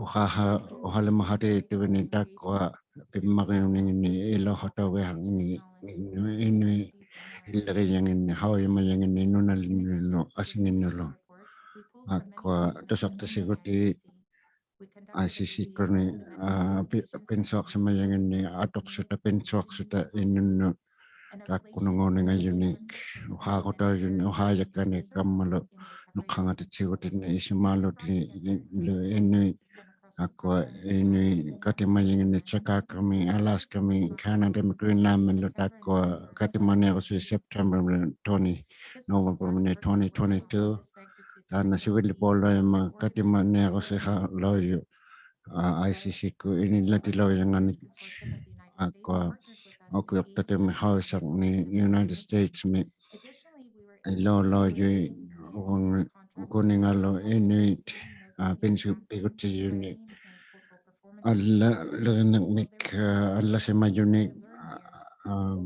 uqaqa, uqalimaqatigiittuvini taakkua pimmariuninginni ilauqataugiaqningi Inuit illirijanginni qaujimajanginni nunalinnilu asinginnulu. Akkua tusaqtisigutit I C C-kkuni, aa, pi-, pinsuaqsimajanginni atuqsuta pinsuaqsuta Inunnut taakkununguuningajunik uqaaqutaujuni uqaajakkanik ammalu nuqqangatatsigutini isumaalutinilu Inuit akkua Inuit katimajanginni Chicago-mi, Alaska-mi, Canada-mi, Greenland-milu taakkua katimaniaqusii September-mi twenty, November-mi twenty twenty-two. Taanna sivilipuulaujama katimaniaqusiqalaujuq, aa, I C C-kkut inillattilaujanganik akkua ukiuqtatumi qaujiqsaqni United States-mi iluulaujuq uvang-, ukuningalu Inuit, aa, pinsu-, pigutijuni allalirinirmik, aa, allasimajunik, aa,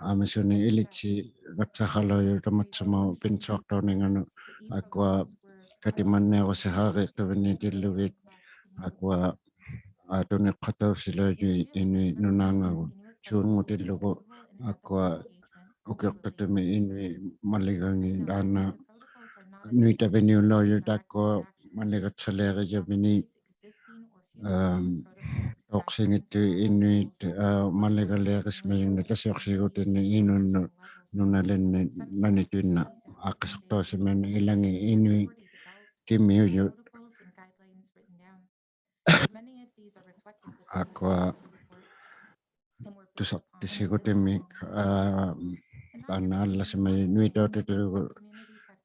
Amisuni ilitsiqatsaqalaujuq tamatsumaaq pinsuaqtauninganut, akkua katimaniaqusiqariiqtuviniitillugit, akkua aa, tuniqatausilaujuq Inuit nunaangagut suungutillugu, akkua ukiuqtatumi Inuit maligangit taanna nuitaviniulaujuq taakkua maligatsaliarijavini, aa, tauqsingittut Inuit, aa, maligaliarisimajungnit tasiuqsigutini Inunnut nunalinni nanituinnaq aaqqisuqtausimajuq ilangit Inuit timiujut. Akkua ᑐᓴᖅᑎᓯᒍᑎᒥᒃ, ᐋ, ᑖᓐᓇ ᐊᓪᓚᓯᒪᔪᑦ ᓄᐃᑕᐅᑎᑐᒍᑦ,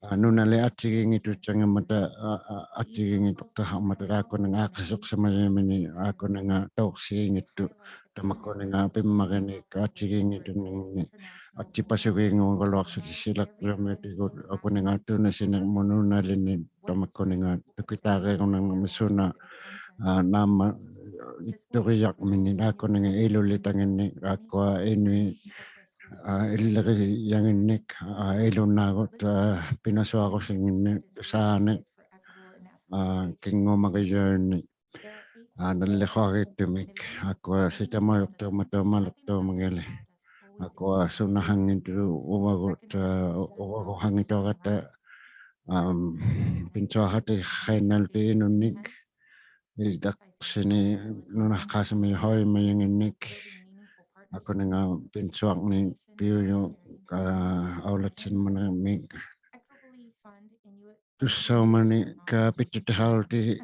ᐋ, ᓄᓇᓕ ᐊᑦᔨᒌᙱᑦᑐᔾᔭᙱᒻᒪᑕ, ᐋ, ᐋ, ᐊᑦᔨᒌᙱᑐᖅᑕᖃᕐᒪᑕ ᑖᒃᑯᓂᖓ ᐋᖅᑭᓱᖅᓯᒪᔪᒥᓂᖅ, ᐋᒃᑯᓂᖓ ᑕᐅᖅᓯᙱᑦᑐᑦ, ᑕᒪᒃᑯᓂᖓ ᐱᒻᒪᕆᓂᒃ ᐊᑦᔨᒌᙱᑐᓂᖕᓂᒃ, ᐊᑦᔨᐸᓱᒌᙳᒐᓗᐊᖅᓱᑎᒃ ᓯᓚᕐᔪᒥᑎᒍᑦ, ᐊᑯᓂᖓ ᑐᓇᓯᓂᕐᒧᑦ ᓄᓇᓕᓂ, ᑕᒪᒃᑯᓂᖓ ᑐᑭᑖᕆᒍᓂᕐᒥᒃ ᓱᓇ, ᐋ, ᓈᒻᒪᖅ ᐃᑦᑐᕆᔭᕐᒥᓂᒃ, ᐋᒃᑯᓂᖓ ᐃᓗᓕᑕᖏᓐᓂᒃ, ᐋᒃᑯᐊ ᐃᓄᐃᑦ, ᐋ, ᐃᓪᓕᕆᔭᖏᓐᓂᒃ, ᐋ, ᐃᓗᓈᒍᑦ, ᐋ, ᐱᓇᓱᐊᕈᓯᖏᓐᓂᒃ, ᓵᓂᒃ, ᐋ, ᑭᙳᒪᒋᔪᓂᒃ, ᐋ, ᓇᓪᓕᖁᐊᕆᑦᑐᒥᒃ, ᐋᒃᑯᐊ ᓯᑕᒪᐅᔪᖅᑑᒪᑕᐅᖅ ᒪᓕᖅᑑᒪᖏᓕ. ᐋᒃᑯᐊ ᓱᓇᖃᙱᑦᑐᖅ ᐅᕙᒍᑦ, ᐋ, ᐅ-, ᐅᕙᒍᑦ ᖃᙱᑐᐊᕋᑦᑕ, ᐊᒻ, ᐱᓇᓱᐊᖃᑎᖃᐃᓐᓇᓗᑎᒃ ᐃᓄᓐᓂᒃ, ᐃᓕᑕᖅᓯᓂ ᓄᓇᖅᑳᓯᒪᔪᑦ ᖃᐅᔨᒪᔭᖏᓐᓂᒃ, ᐊᑯᓂᖓ ᐱᓇᓱᐊᕐᓂᒃ ᐱᐅᔪᖅ, ᐋ, ᐊᐅᓚᑦᓯᒪᓂᕐᒥᒃ. ᑐᓴᐅᒪᓂᒃ ᐱᑦᔪᑎᖃᕈᑎᑦ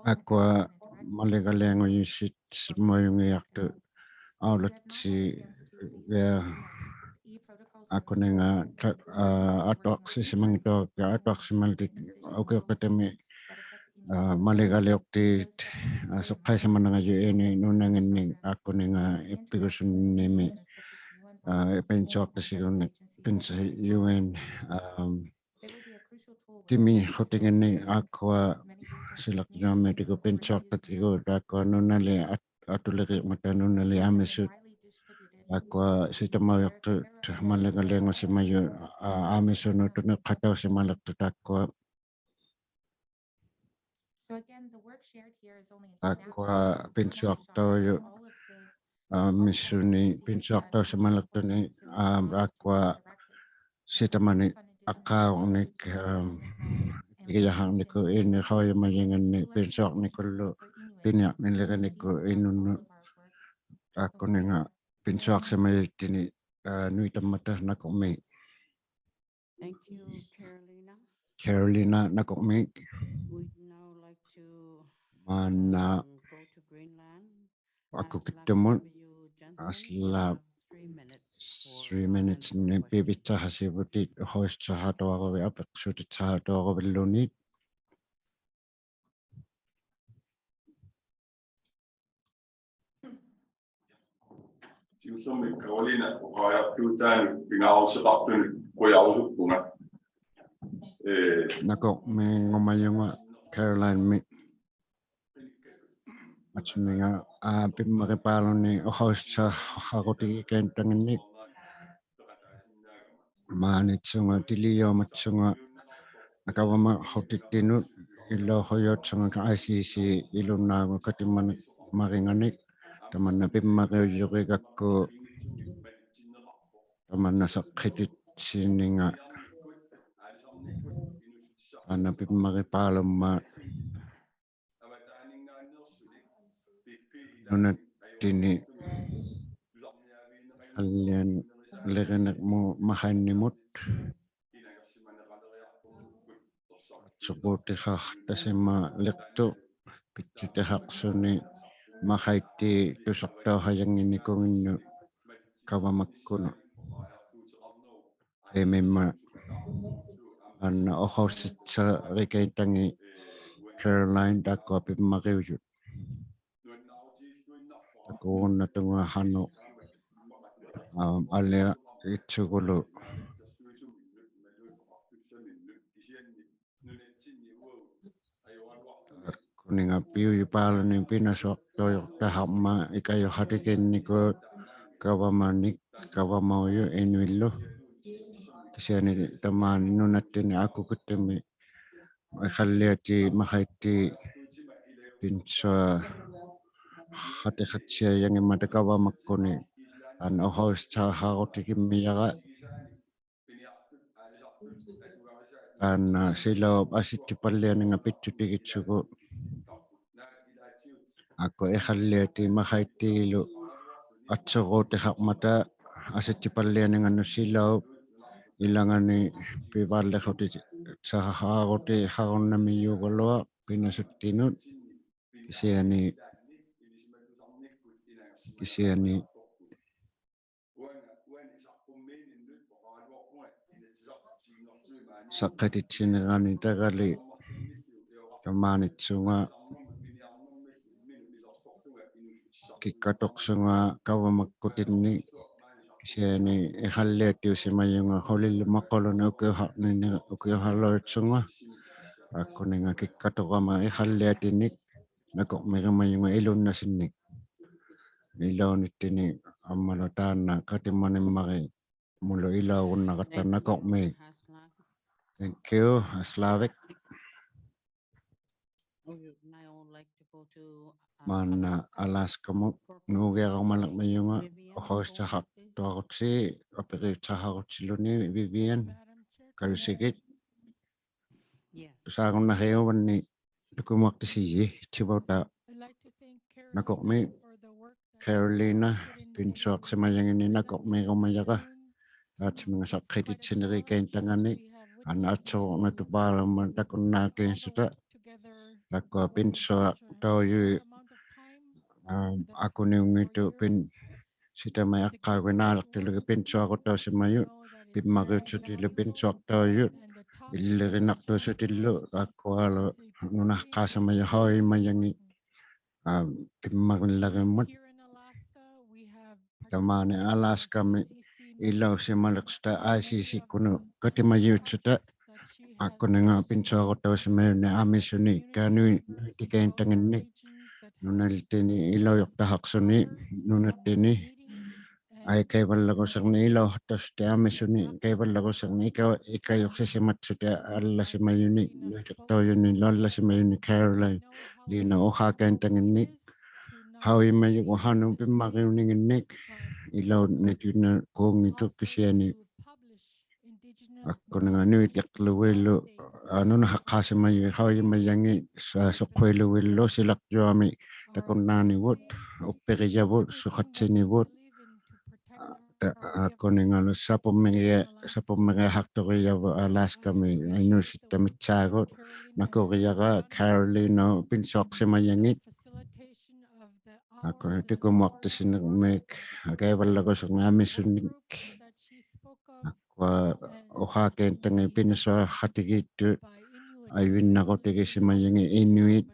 ᐋᒃᑯᐊ ᒪᓕᒐᓕᐊᖑᔪᓯᒪᔪᙱᔭᖅᑐᑦ ᐊᐅᓚᑦᓯ, ᐋ, ᐊᑯᓂᖓ ᑕ-, ᐋ, ᐊᑐᐊᖅᓯᓯᒪᙱᑦᑐᐊᕋᑦᑕ ᐊᑐᐊᖅᓯᒪᓕᖅᑎᒃ ᐅᑭᐅᖅᑕᑦᑕᒥᒃ, ᐋ, ᒪᓕᒐᓕᐅᖅᑏᑦ, ᐋ, ᓱᖅᑲᐃᓯᒪᓇᖓᔪᑦ ᐃᓄᐃᑦ ᓄᓇᖏᓐᓂᒃ ᐊᑯᓂᖓ ᐃᑉᐱᒍᓱᓐᓂᒥᒃ, ᐋ, ᐱᓇᓱᐊᖅᑎᓯᒍᓐᓂᒃ, ᐱᓇᓱᐊᔪᐃᑦ, ᐊᒻ, ᑎᒥᖁᑎᖏᓐᓂᒃ ᐋᒃᑯᐊ ᓯᓚᕐᔪᐊᒥᑎᒍᑦ ᐱᓇᓱᐊᖅᑕᑎᒍᑦ ᑖᒃᑯᐊ ᓄᓇᓕ ᐊᑦ-, ᐊᑐᓕᕆᕐᒪᑕ ᓄᓇᓕ ᐊᒥᓱᑦ. ᑖᒃᑯᐊ ᓯᑕᒪᐅᔪᖅᑐᑦ ᒪᓕᒐᓕᐊᖑᓯᒪᔪᑦ, ᐋ, ᐊᒥᓱᓄᑦ ᑐᓂᖅᑲᑕᐅᓯᒪᓕᖅᑐᑦ ᑖᒃᑯᐊ. ᑖᒃᑯᐊ ᐱᓇᓱᐊᖅᑕᐅᔪᑦ, ᐋ, ᐊᒥᓱᓂᒃ ᐱᓇᓱᐊᖅᑕᐅᓯᒪᓕᖅᑐᓂᒃ, ᐋ, ᑖᒃᑯᐊ ᓯᑕᒪᓂᒃ ᐊᕐᕌᒍᕐᓂᒃ, ᐋ, ᐃᒋᔭᖃᕐᓂᑯᑦ ᐃᓄᐃᑦ ᖃᐅᔨᒪᔭᖏᓐᓂᒃ ᐱᓇᓱᐊᕐᓂᑯᓪᓗ ᐱᓂᐊᕐᓂᓕᕆᓂᑯᑦ ᐃᓄᓐᓄᑦ. ᑖᒃᑯᓂᖓ ᐱᓇᓱᐊᖅᓯᒪᔪᑦᑎᓐᓂᒃ, ᐋ, ᓄᐃᑕᒻᒪᑕ ᓇᑯᕐᒦᒃ. Thank you, Carolina. Carolina ᓇᑯᕐᒦᒃ. We'd now like to, ᒫᓐᓇ, um, go to Greenland. ᐊᑯᑭᑦᑐᒧᑦ, ᐊᔅᓛᑉ, three minutes-ᓂᒃ ᐱᕕᑦᓴᖃᓯᕗᑎᑦ, ᐅᖃᐅᓯᑦᓴᖃᑐᐊᕈᕕᑦ, ᐊᐱᖅᓱᑎᑦᓴᖃᑐᐊᕈᕕᓪᓘᓐᓃᑦ. ᓯᐅᓱᒻᒥ ᑲᕋᓕᓇ ᐅᖃᕆᐊᖅᑑᑖᓂ ᐱᖓᓗᓯᖃᖅᑐᓂ ᖁᔭᕈᓱᒃᐳᖓ. ᐄ, ᓇᑯᕐᒦᖑᒪᔪᖓ Caroline-ᒥ. ᐊᑦᓱᒥᖓ, ᐋ, ᐱᒻᒪᕆᐹᓗᓂ ᐅᖃᐅᓯᑦᓴᖃᕈᑎᒋᑲᐃᑦᑕᖏᓐᓂᒃ. ᒫᓂᑦᓱᖓ ᑎᓕᔪᐊᒪᑦᓱᖓ ᑲᕙᒪᖁᑎᑦᑎᓄᑦ ᐃᓚᐅᖁᔭᐅᑦᓱᖓ ᐊᐃ ᓯ ᓯ ᐃᓗᓈᒍᑦ ᑲᑎᒪᓐ-, ᒪᕆᖓᓂᒃ ᑕᒪᓐᓇ ᐱᒻᒪᕆᐅᔪᕆᒐᒃᑯ ᑕᒪᓐᓇ ᓴᖅᑭᑎᑦᓯᓂᖓ ᐊᓐᓇ ᐱᒻᒪᕆᐹᓗᒻᒪᑦ ᓄᓇᑦᑎᓂᒃ ᖃᓪᓕᐊᓐᓂᕆᓂᕐᒧᑦ ᒪᖃᐃᓐᓂᒧᑦ. ᐊᑦᓱᕈᑎᖃᖅᑕᓯᒪᓕᖅᑐᖅ ᐱᑦᔪᑎᖃᖅᓱᓂ ᒪᖃᐃᑦᑏᑦ ᑐᓴᖅᑕᐅᖃᔭᙱᓐᓂᑯᖏᓐᓄᑦ ᑲᕙᒪᒃᑯᓄᑦ. ᐃᒥᒻᒪ ᐊᓐᓇ ᐅᖃᐅᓯᑦᓴᕆᑲᐃᑦᑕᖏᑦ Caroline ᑖᒃᑯᐊ ᐱᒻᒪᕆᐅᔪᑦ. ᑕᑯᓐᓇᑐᖓ ᖃᓄᖅ, ᐋ, ᐊᓕᐊ ᐃᑦᓱᒍᓗ. ᑯᓂᖓ ᐱᐅᔪᐹᓗᓂ ᐱᓇᓱᐊᖅᑐᔪᖅᑕᖃᕐᒪᑦ ᐃᑲᔪᖃᑎᒌᓐᓂᑯᑦ ᑲᕙᒪᓂᒃ, ᑲᕙᒪᐅᔪᑦ ᐃᓄᐃᓪᓗ. ᑭᓯᐊᓂ ᑕᒫᓂ ᓄᓇᑦᑎᓂᒃ ᐊᑯᑭᑦᑐᒥᒃ ᐃᖃᓪᓕᐊᑎᑦ ᒪᖃᐃᑦᑏᑦ ᐱᓇᓱᐊᖃᑎᖃᑦᓯᐊᔭᙱᒻᒪᑕ ᑲᕙᒪᒃᑯᓂ. ᑖᓐᓇ ᐅᖃᐅᓯᑦᓴᖃᕈᑎᒋᒻᒥᔭᕋ. ᑖᓐᓇ ᓯᓚᐅᑉ ᐊᓯᑦᔨᐸᓪᓕᐊᓂᖓ ᐱᑦᔪᑎᒋᑦᓱᒍ. ᐊᑯ ᐃᖃᓪᓕᐊᑎᑦ ᒪᖃᐃᑦᑏᓪᓗ ᐊᑦᓱᕈᑎᖃᕐᒪᑕ ᐊᓯᑦᔨᐸᓪᓕᐊᓂᖓᓄᑦ ᓯᓚᐅᑉ ᐃᓚᖓᓂ ᐱᕚᓪᓕᖁᑎᑦᓴᖃᕈᑎᖃᕈᓐᓇᒥᔫᒐᓗᐊᖅ ᐱᓇᓱᑦᑎᓄᑦ. ᑭᓯᐊᓂ kisiani saqqititsinirani tagali tamaanitsunga kikkatuqsunga kavamakkuttinni kisiani iqalliatiusimajunga qulillu maquluni ukiuhaqninni ukiuhaluitsunga. Taakkuninga kikkatuqama iqalliatinik nakuqmirimajunga ilunnasinnik. Iluunittinni ammalu taanna katimanimmari mulu ilaugunnaqatta nakuqmi. Thank you, Aslak. Maanna Alaskamut nuugiarumalirmijunga uqausitsaqaqtuarusi apiriutsaqarutsiluni Vivian Karusigit. Tusaarunnaqhiuvanni tukumaqtisi tivauta nakuqmi Carolina pinsuaqsimajanginni nakuqmiirumajara. Taatsuminga saqqititsinirikaintangani anna atsuruqnatupaalumma takunnaakiinsuta. Taakkua pinsuaqtaujui akuniunngittuq pin sitamai aqqaaguinaalaqtilugit pinsuaqutausimajut pimmariutsutilu pinsuaqtaujut illirinaqtuusutillu taakkualu nunaqqaasimajuq haujimajangit pimmarillarimmat. Tamaani Alaskami ilausimaliqsuta I C C-kunut katimajiutsuta. Taakkuninga pinsuaqutausimajunni amisuni kaanuitikaintanginni nunaltini ilaujuqtahaqsuni nunatini ai kaivallarusiqni ilauqtasuti amisuni kaivallarusiqni ika ikajuqsisimatsuti allasimajuni nuitiqtaujunillu allasimajuni Carolina uqaakaintanginni haujimajuq uqaanut pimmariuninginnik ilaunittuinnakuunngittuq kisiani akkuninga nuitiqluguillu nunaqqaasimajuq haujimajangit suqhuiluguillu silaqjuami takunnaanivut uppirijavut suqatsinivut akkuningalu sapummigia sapummigiaqturijavut Alaskami inuusitta mitsaagut nakurijara Carolina pinsuaqsimajangit. Akkuninga tukumuaqtisinirmik kaivallarusiqni amisunik. Taakkua uqaakaintangit pinsuaqatigiittut ajuinnaqutigisimajangit Inuit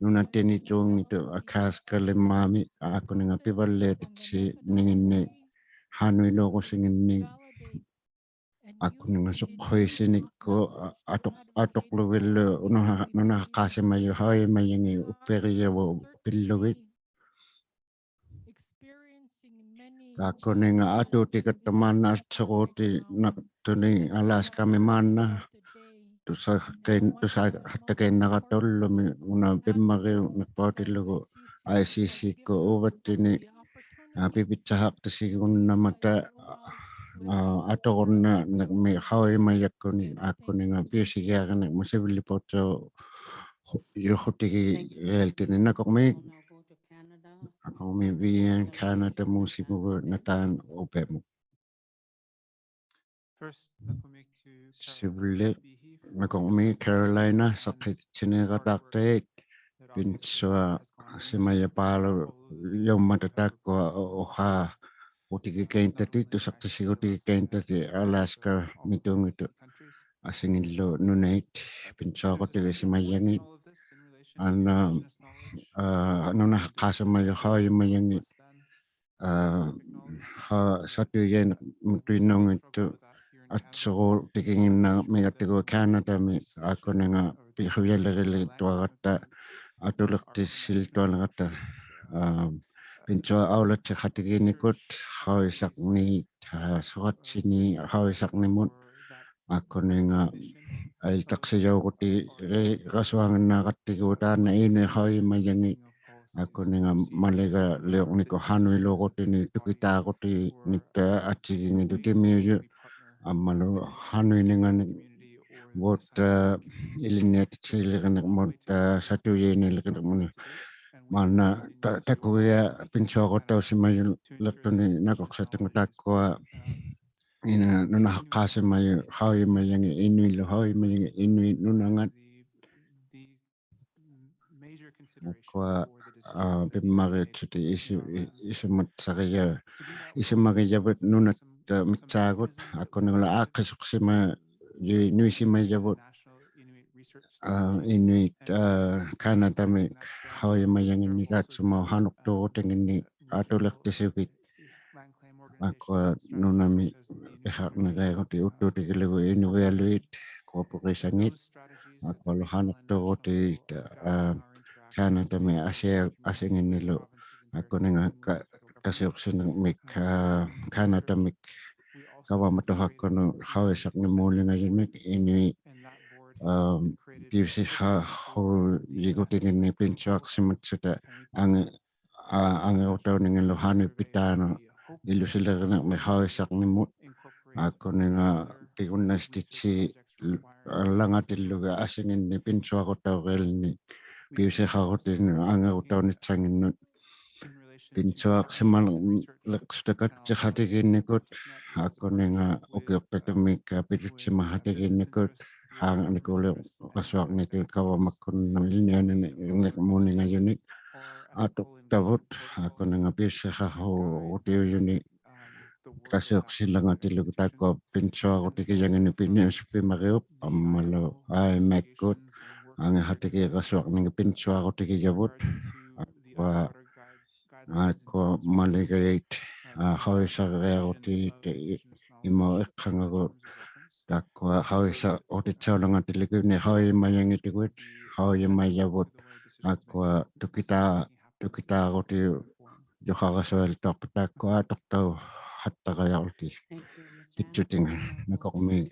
nunatinituunngittuq Akaskalimaami akkuninga pivalliatitsinginni hanuiluurusinginni akkuninga suqhuisinikkut atuq atuqluguillu nunaqqaasimajuq haujimajangit uppirijavut pillugit. Taakkuninga atuutigatta maanna atsuruutinaqtuni Alaskami maanna tusaqattaqainnaqatta ullumi una pimmariuniqpautilugu I C C-kkut uvattini pivitsaaqtisigunnamata aturunnanirmik haujimajakkuni akkuninga piusigiarinirmik sivillipuutujuqutigialtini nakuqmi nakuqmi Vivian Canada-muusimugu nataan upimuk. Sivli nakuqmi Carolina saqqititsinirataaqtagit pinsuaqsimajapaalujummata taakkua uqaaqutigigaintatit tusaqtisiqutigigaintatit Alaska-mituunngittuq asingillu nunait pinsuaqutigisimajangi anna nunaqqaasimajuq haujimajangit satuijainirmituinnaunngittut atsuruutiginnamigattigu Canada-mi akkuninga pihujaliriliktuaratta atuliqtisilitualiratta pinsuaq aulatsiqatigiinnikut hauisaqniit suqatsinii hauisaqnimut akkuninga ailtaqsijauguti rasuanginnaqattigu taanna Inuit haujimajangit akkuninga maligaliurnikut hanuiluugutini tukitaagutingitta attiginngittuq timiujut ammalu hanuininganirmut ilinniatitilirinirmut satuijainilinirmut maanna takugiaq pinsuaqutausimajuliqtuni nakuqsattunga taakkua nunaqqaasimajuq haujimajangit Inuillu haujimajangit Inuit nunangat. Taakkua aa, pimmariutsutik isu-, i-, isumatsarija-, isumagijavut nunatta mitsaagut, akkunigulu aaqqisuqsimajui nuisimajavut, aa, Inuit, aa, Kanadamik haujimajanginnik taatsumauk hanuqtuurutinginnik atuliqtisugit. Akua nunami piharniriarutik uttuutigilugu inuialuit kuapurisanngit. Akualu hanuqtuurutit, aa, Kanadamik asia-, asianginnilu. Akkuninga ka-, tasiuqsinirmik, aa, Kanadamik kavamatuhakkunut haujasaqnimuulingajunnik Inuit, aa, piusihahuujigutinginnik pinsuaqsimatsuta angi-, aa, angirutauningilu hanipitaanut ilusilirnirmik haujasaqnimut. Akkuninga pigunnastitsi l-, langatillugit asianginnik pinsuarutaurialnik piusiharutinut angirutaunitsanginnut. Pinsuaqsimaliqsutakattiqhatigiinnikut, akkuninga ukiuqtatumik pitutsimahatigiinnikut, haanganikuliqasuarnitit kavamakkunnut ilinianirnirmuuningajunnik atuqtavut, akkuninga piusihahuutiujunnik tasiuqsilangatilugit taakkua pinsuarutigijanginnik piniusippimariup ammalu aimaikkut angihatigiiqasuarningit pinsuarutigijavut. Akua, akua maligait, aa, haujasariarutit i-, imauk iqqangagut. Taakkua haujasarutitsaulangatiluginnik haujimajangituguit, haujimajavut. Akua tukitaa-, tukitaarutiujuqarasualituaqpat taakkua atuqtauhattarajarutit. Pitsutinga nakurmiik.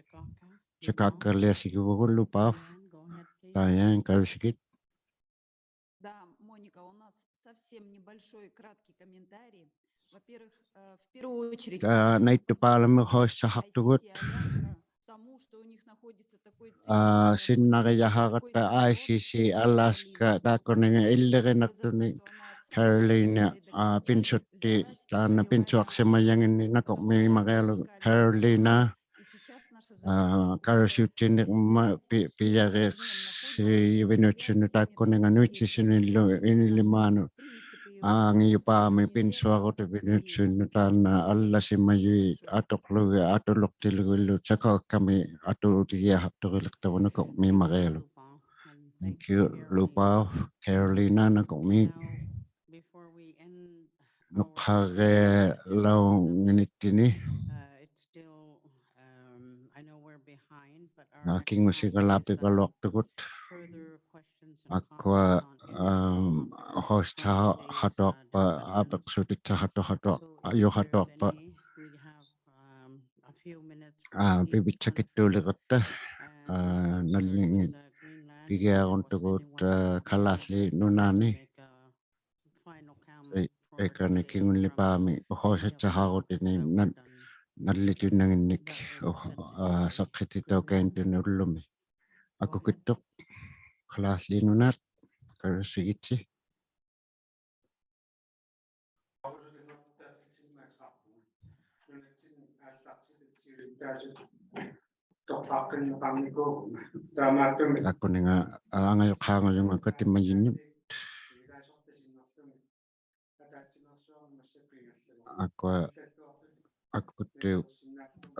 Chakakka liasigivugulu paaf. Diane, kajusigit. Да, Моника, у нас совсем небольшой, краткий комментарий. Во-первых, э, в первую очередь, aa, naittupaalami haujasahaqtugut. Aa, sinnarijaharata I C C Alaska taakkuninga illirinaqtunik Carolina, aa, pinsutti taanna pinsuaqsimajanginnik nakurmiimarialuit Carolina. Aa, kajusiuttinirmat pi-, pijariiqsijivinutsinnut taakkuninga nuitsisunillu inilimaanut. Aa, angijupaami pinsuarutivinutsinnut taanna allasimajut atuqlugit atuluqtilugillu Chakakka-mi atuutigiahaqturilaqtavut nakurmiimarialuit. Thank you, Lupau, Carolina, nakurmiik. Nuqharrialaunginittinni. Aa, kingusigalaaqpigaluaqtugut. Akua, aa, host-hatuaqpa, aapiqsuutitihatuhatuaq-, ajuhatuaqpa. Aa, pivitsakittuuliqatta, aa, nallingit pigiaruntugut, aa, Kalaallit Nunaanni. Ei, eikani kingullipaami uhausatsaharutini na-, nallituinnanginnik, uh, aa, saqqititaukaintunni ullumi. Akukittuq, Kalaallit Nunaat, kajusigitsi. Taakkuninga, aa, angajuqqaangajunga katimajinnit. Akua, akukittuq,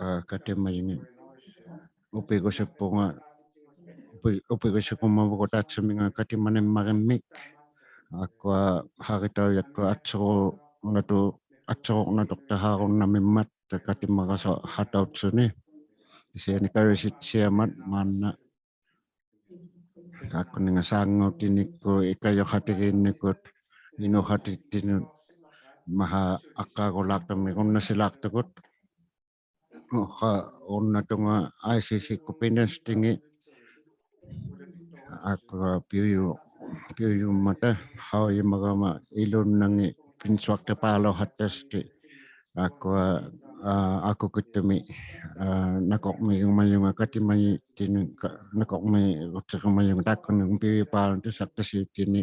aa, katimajunga. Upigusippunga, upi-, upigusigumavugut taatsuminga katimanimmagimmik. Akua, hagitaujakkua atsuruqnatu-, atsuruqnatuqtahaarunnamimmat katimagasuhatautsunik. Kisiani kajusitsiamat maanna. Taakkuninga saangautinikkut ikajuqatigiinnikkut inuqhatittinut maha aqqaagulaaqtumik unnasilaaqtugut. Uqa unnatunga I C C-kkut pinastingit. Akua piuju-, piujummata haujimagama ilunnangit pinsuaqtipaaluuqhattasuti. Akua, aa, akukittumi, aa, nakurmigumajunga katimajittinut, ka-, nakurmigutsigumajunga taakkununnga piujupaaluntusaqtasiutini.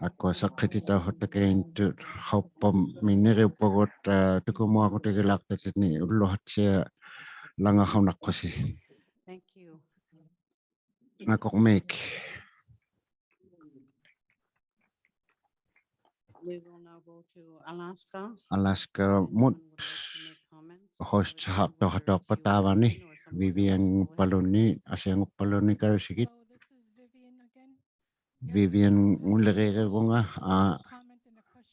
Akua saqqititauqhattakainttut, quppami niriuppagut, aa, tukumuaqutigilaaqtatini ulluqhattia langahunaqqusi. Thank you. Nakurmiik. Alaska-mut uqausitsahaqtuqatuaqpat taavani, Vivian-nguppaluni, asianguppaluni karusigit. Vivian-nguliriirivunga, aa,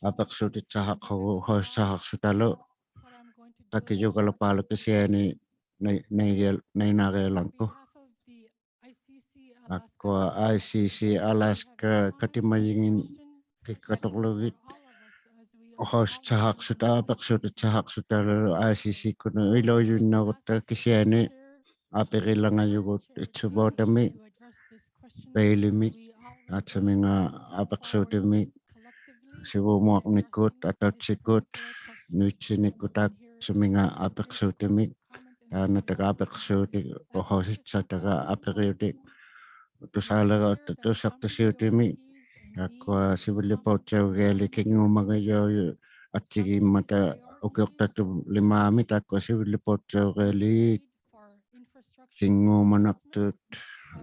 apiqsuutitsahaqhugu uqausitsahaqsutalu, takijugalupalu kisiani nai-, nainarialangku. Akkua I C C Alaska katimajingin kikkatuqlugit uqausitsahaqsuta, apiqsuutitsahaqsutalu I C C-kunut iluujuinnarutta kisiani apirilangajugut itsuvuutami, Bailey-mik, taatsuminga apiqsuutimik, sivumuarnikkut, atautsikut, nuitsinikkut, taatsuminga apiqsuutimik, taanna taga apiqsuutik, uqausitsataka apiriutik, tusaalirauta tusaqtasiutimi, taakkua sivulipuutsiugiali kingumagijuujuq attigimmata ukiuqtatulimaami, taakkua sivulipuutsiugiali kingumanaqtut,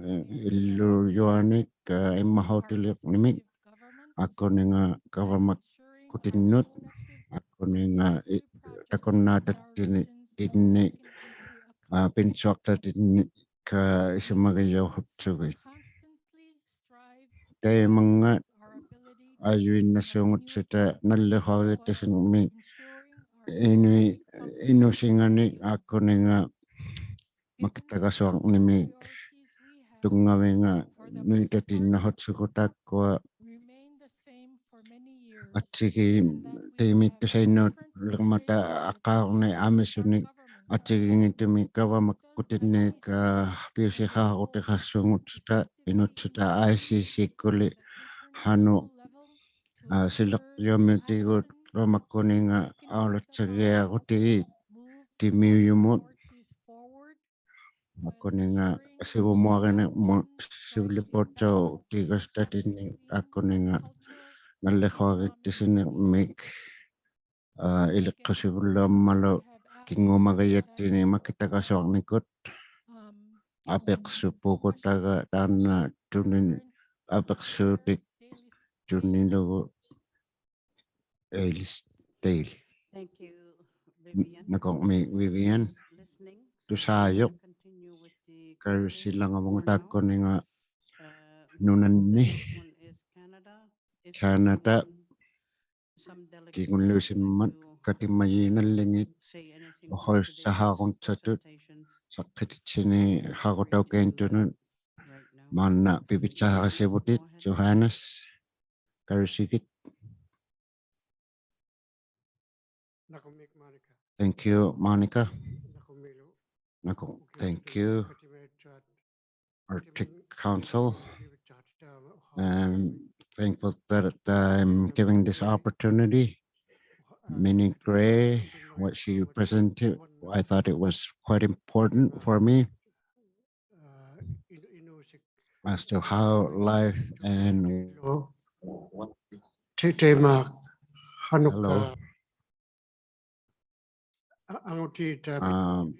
eh, illuujuanik, eh, immaqautiliqnimik, akkuninga gavamakkutinnut, akkuninga i-, takunnaatattinni, tinni, ah, pinsuaqtatinni, ka isumagijauhutsugit. Taimannga ajuinnasuungutsuta nallihuagittasinnirmik inui-, inuusinganik akkuninga makitagasuarnimik tunngavinga nuitatinnahutsugut taakkua atsigit tiimittusainnulirmata aqaurni amisunik atsigingittumik gavamakkutinnit, ah, piusiqaqutiqaqsuungutsuta, inutsuta I C C-kkuli qanuq, ah, siliqjumiutigut gavamakkuninga aulatsagiarutigit timiujumut. Makkuninga sivumuarinirmut sivulipuutsiutigastatinni akkuninga nallihuagittasinnirmik, ah, iliqqusivullu ammalu kingumagijattinni makitagasuarnikut apiqsupugutaga taanna tunin apiqsuutik tunilugu Alice Dale. Thank you, Vivian. Nakuq Vivian. Tusaajuq. Karusilangavunga taakkuninga nunanni Canada, kingulliusimmat katimajinallingit uqausitsahaarunsatut saqqititsiniqarutaukaintunut. Maanna pivitsaharisivutit, Johannes, karusigit. Thank you, Monica. Nakuq, thank you, Arctic Council. I'm thankful that I'm giving this opportunity. Minnie Gray, what she presented, I thought it was quite important for me as to how life and Teima Hanuka. Hello. Um,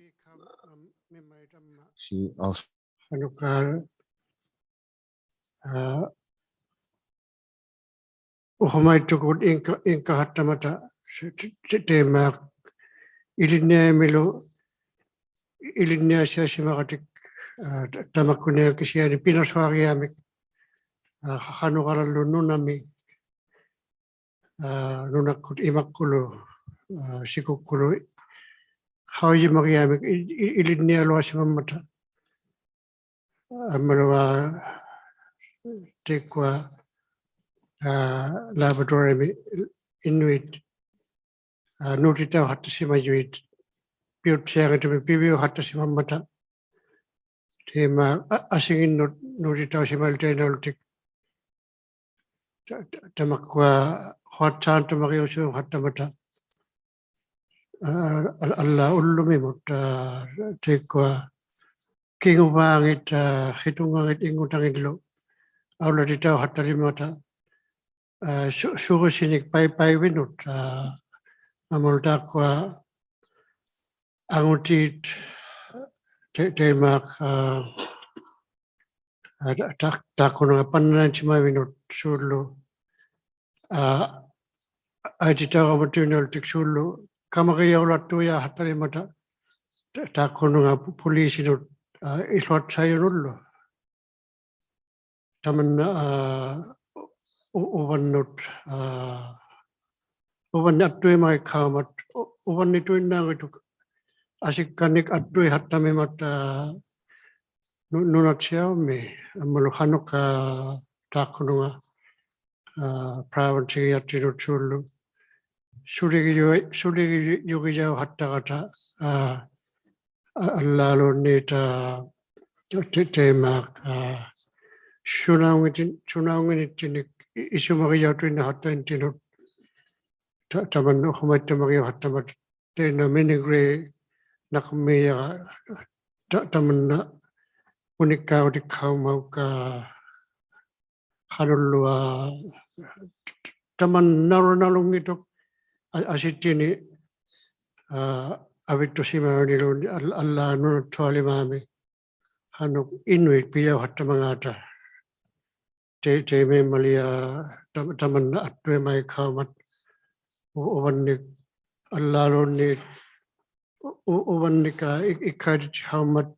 she also Hanuka, uh, uhumaittukut inka-, inkahattamata, te-, te-, teima ilinniamilu, ilinniasiasimaqatik, uh, ta-, tamakkuniaq kisiani pinasuariamik, uh, qanuqalallu nunami, uh, nunakkut imakkulu, uh, sikukkulu, qaujimariamik i-, i-, ilinnialuasimammata. Ammalu taikkua, uh, Labradorimi Inuit, uh, nuutitauqattasimajuit, piuttiangitumik piviuqattasimammata. Teima a-, asinginnut nuutitausimaltainnaullutik. Ta-, ta-, tamakkua quatsaantumariusuuqattamata. Aa, al-, alla ullumimut, aa, taikkua kinguvaangit, aa, qitunngangit inngutangillu aulatitauqattalimmata, aa, su-, surusinik pai-, paivinut, aa, ammalu taakkua angutiit te-, taimaak, aa, aa, ta-, ta-, taakkunanga pannanantimavinut suullu, aa, ᐊᐃᑎᑕᐅᕋᒪ ᑐᐃᓇᓗᑎᒃ ᓲᕐᓗ ᑲᒪᕆᔭᐅᓚᑦᑐᖅ ᐊᖃᑦᑕᓕᒻᒪᑕ ᑕ-, ᑖᒃᑯᓄᖓ ᐳ-, ᐳᓕᓯᓄᑦ, ᐋ, ᐃᖢᐊᑦᓴᔪᓄᓪᓗ. ᑕᒪᓐᓇ, ᐋ, ᐅ-, ᐅᕙᓐᓄᑦ, ᐋ, ᐅᕙᓐᓂᒃ ᐊᑦᑐᐃᒪᕆᒃᓴᐅᒻᒪᑦ, ᐅ-, ᐅᕙᓐᓂᒃ ᑐᐃᓐᓇᖏᑦᑐᖅ ᐊᓯᒃᑲᓂᒃ ᐊᑦᑐᐃᖃᑦᑕᒻᒥᒻᒪᑕ, ᐋ, ᓄ-, ᓄᓇᑦᓯᐊᕐᒥ, ᐊᒻᒪᓗ ᖃᓄᖅᑲ ᑖᒃᑯᓄᖓ, ᐋ, province-ᒋᐊᑦᑎᓄᑦ ᓲᕐᓗ ᓱᓕᒋᔪ-, ᓱᓕᒋᔪᒋᔭᐅᖃᑦᑕᕋᑦᑕ, ᐋ, ᐊ-, ᐊᓪᓛᓘᓐᓃᑦ, ᐋ, ᑕ-, ᑕ-, ᑕᐃᒫᒃ, ᐋ, ᓱᓇᐅᙱᑎᓐ-, ᓱᓇᐅᙱᓐᓂᑦᑎᓐᓂᒃ ᐃ-, ᐃᓱᒪᒋᔭᐅᑐᐃᓐᓇᖃᑦᑕᓐᓂᑦᑎᓐᓄᑦ ᑕ-, ᑕᒪᓐᓇ ᐅᖁᒪᐃᑦᑐᒪᒋᔪᖃᑦᑕᒪᑦ ᑕᐃᓐᓇ ᒥᓂᒍᕇᑦ ᓇᑯᕐᒦᔭᕋ ᑕ-, ᑕᒪᓐᓇ ᐅᓂᒃᑳᕈᑎᒃᓴᐅᒻᒪᑦ ᐅᒃᑲ ᖃᓄᓪᓗ, ᐋ, ᑕᒪᓐᓇ ᓇᓗᓇᓗᙱᑦᑐᖅ ᐊ-, ᐊᓯᑦᑎᓂᒃ, ᐋ, ᐊᕕᑦᑐᓯᒪᕆᓂᓘᓐᓃᑦ ᐊᓪ-, ᐊᓪᓛᑦ ᓄᓇᑦᓱᐊᓕᒫᒥ ᖃᓄᖅ ᐃᓄᐃᑦ ᐱᔭᐅᖃᑦᑕᒪᖔᑕ. ᑕᐃ-, ᑕᐃᒪᐃᒻᒪᓕ, ᐋ, ᑕ-, ᑕᒪᓐᓇ ᐊᑦᑐᐃᒪᐃᒃᓴᐅᒻᒪᑦ ᐅ-, ᐅᕙᓐᓂᒃ ᐊᓪᓛᓘᓐᓃᑦ ᐅ-, ᐅ-, ᐅᕙᓐᓂᒃ, ᐋ, ᐃᒃ-, ᐃᒃᑲᐃᑎᑦᓯᓴᐅᒻᒪᑦ,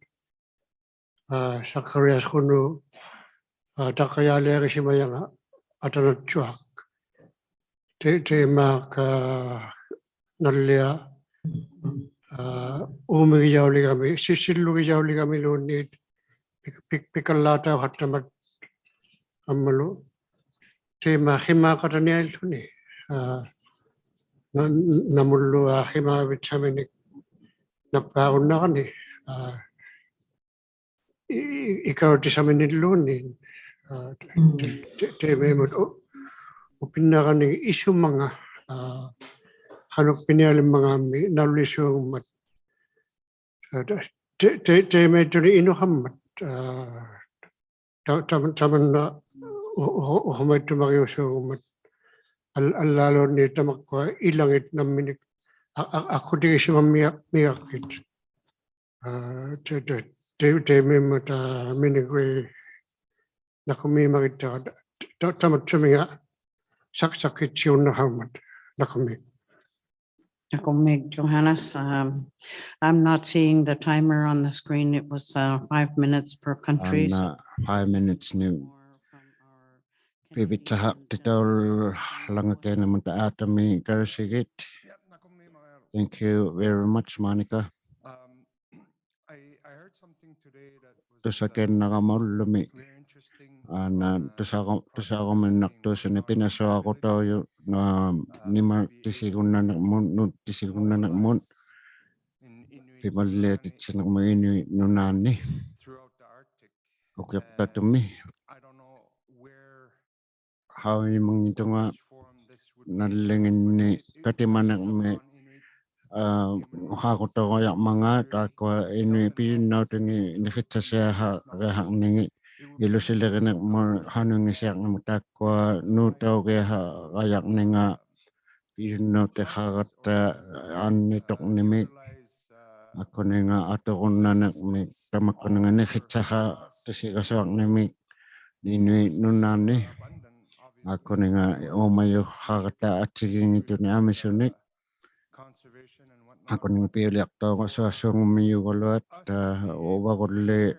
ᐋ, Zacharias ᖁᓄ, ᐋ, ᑕᕐᕋᔮᓕᐊᕆᓯᒪᔭᖓ ᐊᑕᓇᑦᓱᐊᖅ. ᑕᐃ-, ᑕᐃᒫᒃ, ᐋ, ᓇᓪᓕᐊ, ᐋ, ᐆᒥᒋᔭᐅᓕᒐᒥ, ᓯ-, ᓯᓪᓗᒋᔭᐅᓕᒐᒥᓘᓐᓃᑦ ᐱᒃ-, ᐱᒃ-, ᐱᒃᑲᓪᓛᑕᐅᖃᑦᑕᒪᑦ ᐊᒻᒪᓗ ᑕᐃᒪ ᕿᒫᖃᑦᑕᓂᐊᓪᓗᓂ, ᐋ, ᓇ-, ᓇᒧᓪᓗ, ᐋ, ᕿᒫᕕᑦᓴᒥᓂᒃ ᓇᑉᐹᕈᓐᓇᕋᓂ, ᐋ, ᐃ-, ᐃ-, ᐃᑲᐅᑎᓴᒥᓂᓪᓘᓐᓃᑦ, ᐋ, ᒻᒻ. ᑕ-, ᑕ-, ᑕᐃᒪᐃᒻᒪᑦ ᐅ-, ᐅᐱᓐᓇᕋᓂ ᐃᓱᒪᖓ, ᐋ, ᖃᓄᖅ ᐱᓂᐊᓕᒻᒪᖔᒻᒥᒃ ᓇᐅᓕᓲᖑᒻᒪᑦ. ᐋ, ᑕ-, ᑕ-, ᑕ-, ᑕᐃᒪᐃᑦᑐᓂᒃ ᐃᓄᖃᒻᒪᑦ, ᐋ, ᑕ-, ᑕᒪ-, ᑕᒪᓐᓇ ᐅ-, ᐅ-, ᐅᖁᒪᐃᑦᑐᒪᒋᐅᓲᖑᒻᒪᑦ. ᐊᓪ-, ᐊᓪᓛᓘᓐᓃᑦ ᑕᒪᒃᑯᐊ ᐃᓚᖏᑦ ᓇᒻᒥᓂᒃ ᐊ-, ᐊ-, ᐊᖅᑯᑎᒋᓯᒪᒻᒥᒐ-, ᒥᒐᒃᑭᑦ. ᐋ, ᑕ-, ᑕ-, ᑕ-, ᑕᐃᒪᐃᒻᒪᑕ ᒥᓂᒍᕇᑦ ᓇᑯᕐᒦᒪᕆᑦᑕᕋ ᑕ-, ᑕ-, ᑕᒪᑦᓱᒥᖓ ᓴᒃᓴᒃᑭᑦᓯᐅᓐᓇᖃᕐᒪᑦ ᓇᑯᕐᒦᒃ. ᓇᑯᕐᒦᒃ Johannes, um, I'm not seeing the timer on the screen. It was, uh, five minutes per country, so ᐋᓐᓇ five minutes-ᓂᒃ more from our Canadian, uh, ᐱᕕᑦᓴᖃᖅᑎᑕᐅᓚᖓᑕᐃᓐᓇᒪᑕ ᐋᑕᒥ ᑲᓪᓴᒋᑦ. Thank you very much, Monica. Um, I, I heard something today that was, uh, ᑐᓴᑲᐃᓐᓇᕋᒪ ᐅᓪᓗᒥ, very interesting, ᐋᓐᓇ, uh, ᑐᓴᕈ-, ᑐᓴᕈᒥᓇᖅᑐᓴᓂ ᐱᓇᓱᐊᕈᑕᐅᔪᓄ, ᐋ, ᓂᒪᑎᓯᒍᓐᓇᓂᕐᒧᑦ, ᓄᑦᑎᓯᒍᓐᓇᓂᕐᒧᑦ ᐱᒪᓕᐊᑎᑦᓯᓂᕐᒧᑦ ᐃᓄᐃᑦ ᓄᓈᓐᓂ ᐅᑭᐅᖅᑕᖅᑐᒥ. ᖃᐅᔨᒪᙱᑦᑐᖓ ᓇᓪᓕᖏᓐᓂᒃ ᑲᑎᒪᓂᕐᒥᒃ, ᐋ, ᐅᖃᕈᑕᐅᒐᔭᕐᒪᖔᑦ ᑖᒃᑯᐊ ᐃᓄᐃᑦ ᐱᔪᓐᓇᐅᑎᖏᑦ ᓂᕿᑦᓴᓯᐊᖃᕆᐊᖃᕐᓂᖏᑦ ᐃᓗᓯᓕᕆᓂᕐᒧᑦ ᖃᓄᐃᙱᓯᐊᕐᓂᕐᒧᑦ ᑖᒃᑯᐊ ᓅᑕᐅᒋᐊᖃᕋᔭᕐᓂᖓ ᐱᔪᓐᓇᐅᑎᖃᕋᑦᑕ ᐊᓐᓂᑐᕐᓂᒥᒃ ᐊᑯᓂᖓ ᐊᑐᕈᓐᓇᓂᕐᒥᒃ ᑕᒪᒃᑯᓂᖓ ᓂᕿᑦᓴᖃᑎᓯᒐᓱᐊᕐᓂᒥᒃ ᐃᓄᐃᑦ ᓄᓈᓐᓂ. ᐊᑯᓂᖓ ᐆᒪᔪᖃᕋᑦᑕ ᐊᑦᔨᒌᙱᑦᑐᓂᒃ ᐊᒥᓱᓂᒃ. ᐊᑯᓂᖓ ᐱᐅᓕᐊᖅᑕᐅᒐᓱᐊᓲᖑᒻᒥᔪᒐᓗᐊᑦ, ᐋ, ᐅᕙᒍᓪᓕ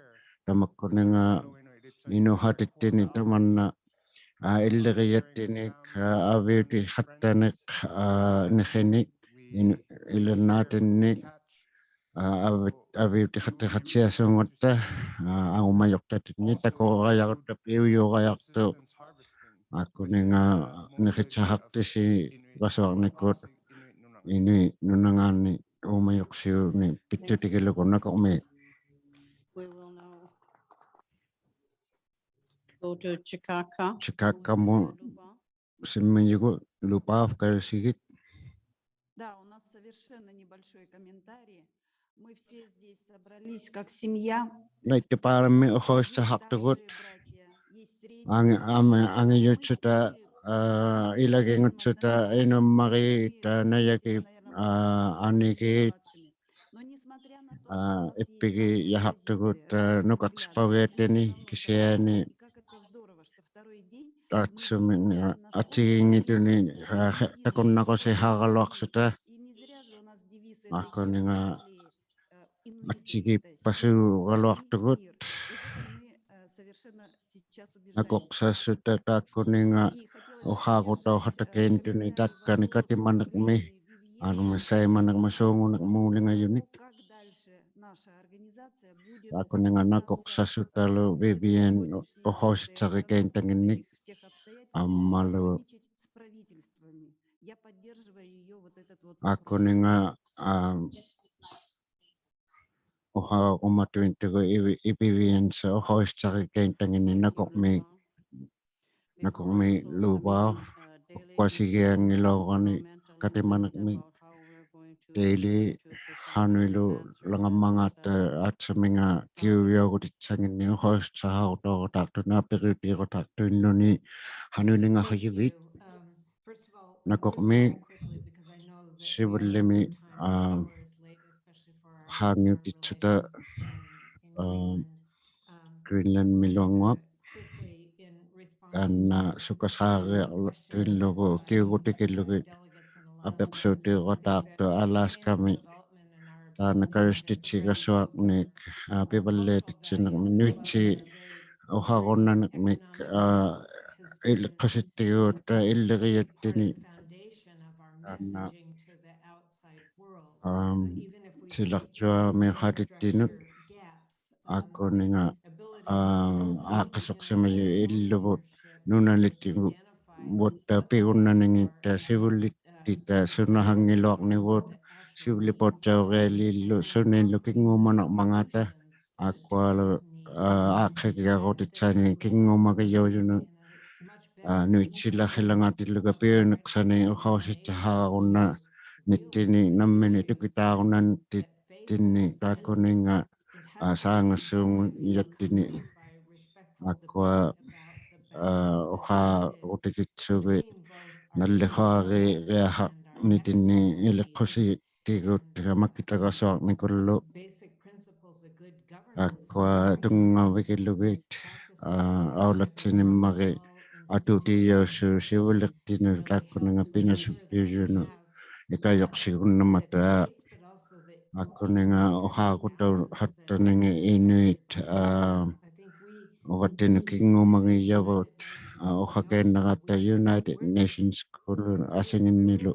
ᑕᒪᒃᑯᓂᖓ ᐃᓄᖃᑎᑦᑎᓂᒃ ᑕᒪᓐᓇ, ᐋ, ᐃᓪᓕᕆᔭᑦᑎᓂᒃ, ᐋ, ᐊᕕᐅᑎᖃᑦᑕᓂᒃ, ᐋ, ᓂᕿᓂᒃ, ᐃᓐ-, ᐃᓕᓐᓈᑎᓐᓂᒃ, ᐋ, ᐊᕕ-, ᐊᕕᐅᑎᖃᑦᑕᖃᑦᓯᐊᓲᖑᑦᑕ, ᐋ, ᐊᐅᒪᔪᖅᑕᑎᓐᓂᒃ ᑕᑯᒐᔭᕋᑦᑕ ᐱᐅᔪᒐᔭᖅᑐᖅ. ᐊᑯᓂᖓ ᓂᕿᑦᓴᖃᑎᓯᒐᓱᐊᕐᓂᑯᑦ ᐃᓄᐃᑦ ᓄᓇᖔᓐᓂ ᐆᒪᔪᖅᓯᐅᓂᒃ ᐱᑦᑐᑎᒋᓗᒍ ᓇᑯᕐᒦᒃ. We will now go to Chikaka. Chikaka-ᒧᑦ ᓯᒻᒥᔪᒍᑦ, Lubov ᑲᓪᓴᒋᑦ. Да, у нас совершенно небольшой комментарий. Мы все здесь собрались как семья. ᓇᐃᑦᑐᐹᓗᒻᒥᒃ ᐅᖃᐅᓯᓴᖃᖅᑐᒍᑦ. ᐊᖏ-, ᐊᒥ-, ᐊᖏᔪᑦᓱᑕ, ᐋ, ᐃᓚᒋᖑᑦᓱᑕ, ᐃᓄᒻᒪᕇᑦ, ᑕ ᓇᔭᒋᑦ, ᐋ, ᐊᓂᒌᑦ, ᐋ, ᐃᑉᐱᒋᔭᖃᖅᑐᒍᑦ, ᐋ, ᓄᑲᖅᓯᐸᐅᒋᐊᑦᑎᓂᒃ ᑭᓯᐊᓂ ᐊᑦᓱᒥᖓ ᐊᑦᔨᒌᙱᑦᑐᓂᒃ, ᐋ, ᕼᐃ-, ᑕᑯᓐᓇᕈᓯᓵᕋᓗᐊᖅᓱᑕ. ᐊᑯᓂᖓ ᐊᑦᔨᒌᑉᐸᓲᕋᓗᐊᖅᑐᒍᑦ. ᓇᑯᕐᓴᖅᓱᑕ ᑖᒃᑯᓂᖓ ᐅᖃᕈᑕᐅᖃᑦᑕᕆᑦᑐᓂᒃ ᑕᒃᑲᓂᒃ ᑲᑎᒪᓂᕐᒥᒃ, ᐊᓗᒥ ᓴᐃᒪᓂᕐᒧᑦ ᓲᖑᓂᕐᒨᓕᖓᔪᓂᒃ. ᑖᒃᑯᓂᖓ ᓇᑯᕐᓴᖅᓱᑕᓗ Vivian ᐅᖃᐅᓯᑦᓴᕆᒃᑲᐃᓐᓇᖏᓐᓂᒃ, ᐊᒻᒪᓗ ᑖᒃᑯᓂᖓ, ᐋ, ᐅᖃᐅᒍᒪᑐᐃᑦᑐᒍᑦ ᐃᕝᕕ-, ᐃᕝᕕᕕᐊᓐᓴ ᐅᖃᐅᓯᑦᓴᕆᒃᑲᐃᓐᓇᖏᓐᓂᒃ ᓇᑯᕐᒦᒃ, ᓇᑯᕐᒦᒃ ᓘᕚᐅᖅ, ᐅᒃᑯᐊ ᓯᒋᐊᙱᓗᐊᕋᓂ ᑲᑎᒪᓂᕐᒥᒃ. ᑕᐃᓕ ᖃᓄᐃᓗ ᓚᖓᒻᒪᖔᑕ ᐊᑦᓱᒥᖓ ᑭᐅᕕᐅᒍᑎᑦᓴᖏᓐᓂᒃ ᐅᖃᐅᓯᑦᓴᖃᕈᑕᐅᖃᑦᑕᖅᑐᓂᒃ, ᐊᐱᕆᐅᑎᖃᕈᑕᐅᖃᑦᑕᖅᑐᐃᓐᓇᓗᓂ ᖃᓄᐃᓕᖓᖃᔪᕕᑦ. ᓇᑯᕐᒦᒃ ᓯᕗᓪᓕᒥ, ᐋ, ᖃᖏᐅᑎᑦᓱᑕ, ᐋ, Greenland-ᒥᓗᐊᙳᐊᖅ. ᑖᓐᓇ ᓱᑲᓵᕆᐊᖅᑐᐃᓪᓗᒍ ᑭᐅᒍᑎᒋᓪᓗᒋᑦ ᐊᐱᖅᓲᑎᐅᖃᑦᑕᖅᑐᑦ Alaska-ᒥ. ᑖᓐᓇ ᑲᔪᔅᑎᑦᓯᒐᓱᐊᕐᓂᒃ, ᐋ, ᐱᕙᓪᓕᐊᑎᑦᓯᓂᕐᒥᒃ ᓄᐃᑦᓰᑦ ᐅᖃᕈᓐᓇᓂᕐᒥᒃ, ᐋ, ᐃᓕᖅᑯᓯᑎᒍᑦᑕ ᐃᓪᓕᕆᔭᑦᑎᓂᒃ. ᑖᓐᓇ, ᐊᒻ, ᓯᓚᕐᔪᐊᒥᐅᖃᑎᑦᑎᓄᑦ. ᑖᒃᑯᓂᖓ, ᐋ, ᐋᖅᑭᒃᓱᖅᓯᒪᔪᑦ ᐃᓪᓗᕗᑦ ᓄᓇᓕᑦᑎᕗᑦᑕ ᐱᒍᓐᓇᓂᖏᑦᑕ ᓯᕗᓪᓕᑦᑎᑕ ᓱᓇᖃᙱᓗᐊᕐᓂᕗᑦ, ᓯᕗᓪᓕᐳᑦᑕᐅᕆᐊᓖᓪᓗ ᓱᓃᓪᓗ ᑭᙳᒪᓇᕐᒪᖔᑕ, ᐊᒃᑯᐊᓗ, ᐋ, ᐋᖅᑭᒌᒍᑎᑦᓴᓂᒃ ᑭᙳᒪᒋᔭᐅᔪᓄᑦ, ᐋ, ᓄᐃᑦᓯᓚᕿᓚᖓᑎᓪᓗᒐ ᐱᐅᓂᖅᓴᓂᒃ ᐅᖃᐅᓯᑦᓴᖃᕈᓐᓇᓂᑦᑎᓂᒃ ᓇᒻᒥᓂᒃ ᑐᑭᑖᕈᓐᓇᓂᑦᑎᓐᓂᒃ ᑖᒃᑯᓂᖓ, ᐋ, ᓵᖓᓲᖑᔭᑦᑎᓂᒃ. ᐊᒃᑯᐊ, ᐋ, ᐅᖃᕈᑎᒋᑦᓱᒋᑦ ᓇᓪᓕᖁᐊᕆᐊᖃᕐᓂᑎᓐᓂᒃ ᐃᓕᖅᑯᓯ- ᑎᒍᑦ ᒪᑭᑕᒐᓱᐊᕐᓂᑯᓪᓗ. ᐊᒃᑯᐊ ᑐᙵᕕᒋᓪᓗᒋᑦ, ᐋ, ᐊᐅᓚᑦᓯᓂᒻᒪᕆᒃ ᐊᑑᑎᔭᐅᓲᑦ ᓯᕗᓪᓕᖅᑎᓄᑦ ᑖᒃᑯᓂᖓ ᐱᓇᓱᒃᐱᐅᔪᓄᑦ ᐃᑲᔪᖅᓯᒍᓐᓇᒪᑕ. ᐋ, ᑖᒃᑯᓂᖓ ᐅᖃᕈᑕᐅᖃᑦᑕᓂᖏᑦ ᐃᓄᐃᑦ, ᐋ, ᐅᕙᑦᑎᓄᑦ ᑭᙳᒪᙱᔭᕗᑦ, ᐋ, ᐅᖃᑲᐃᓐᓇᕋᑦᑕ United Nations-ᑯᓗᒃ ᐊᓯᖏᓐᓂᓗ.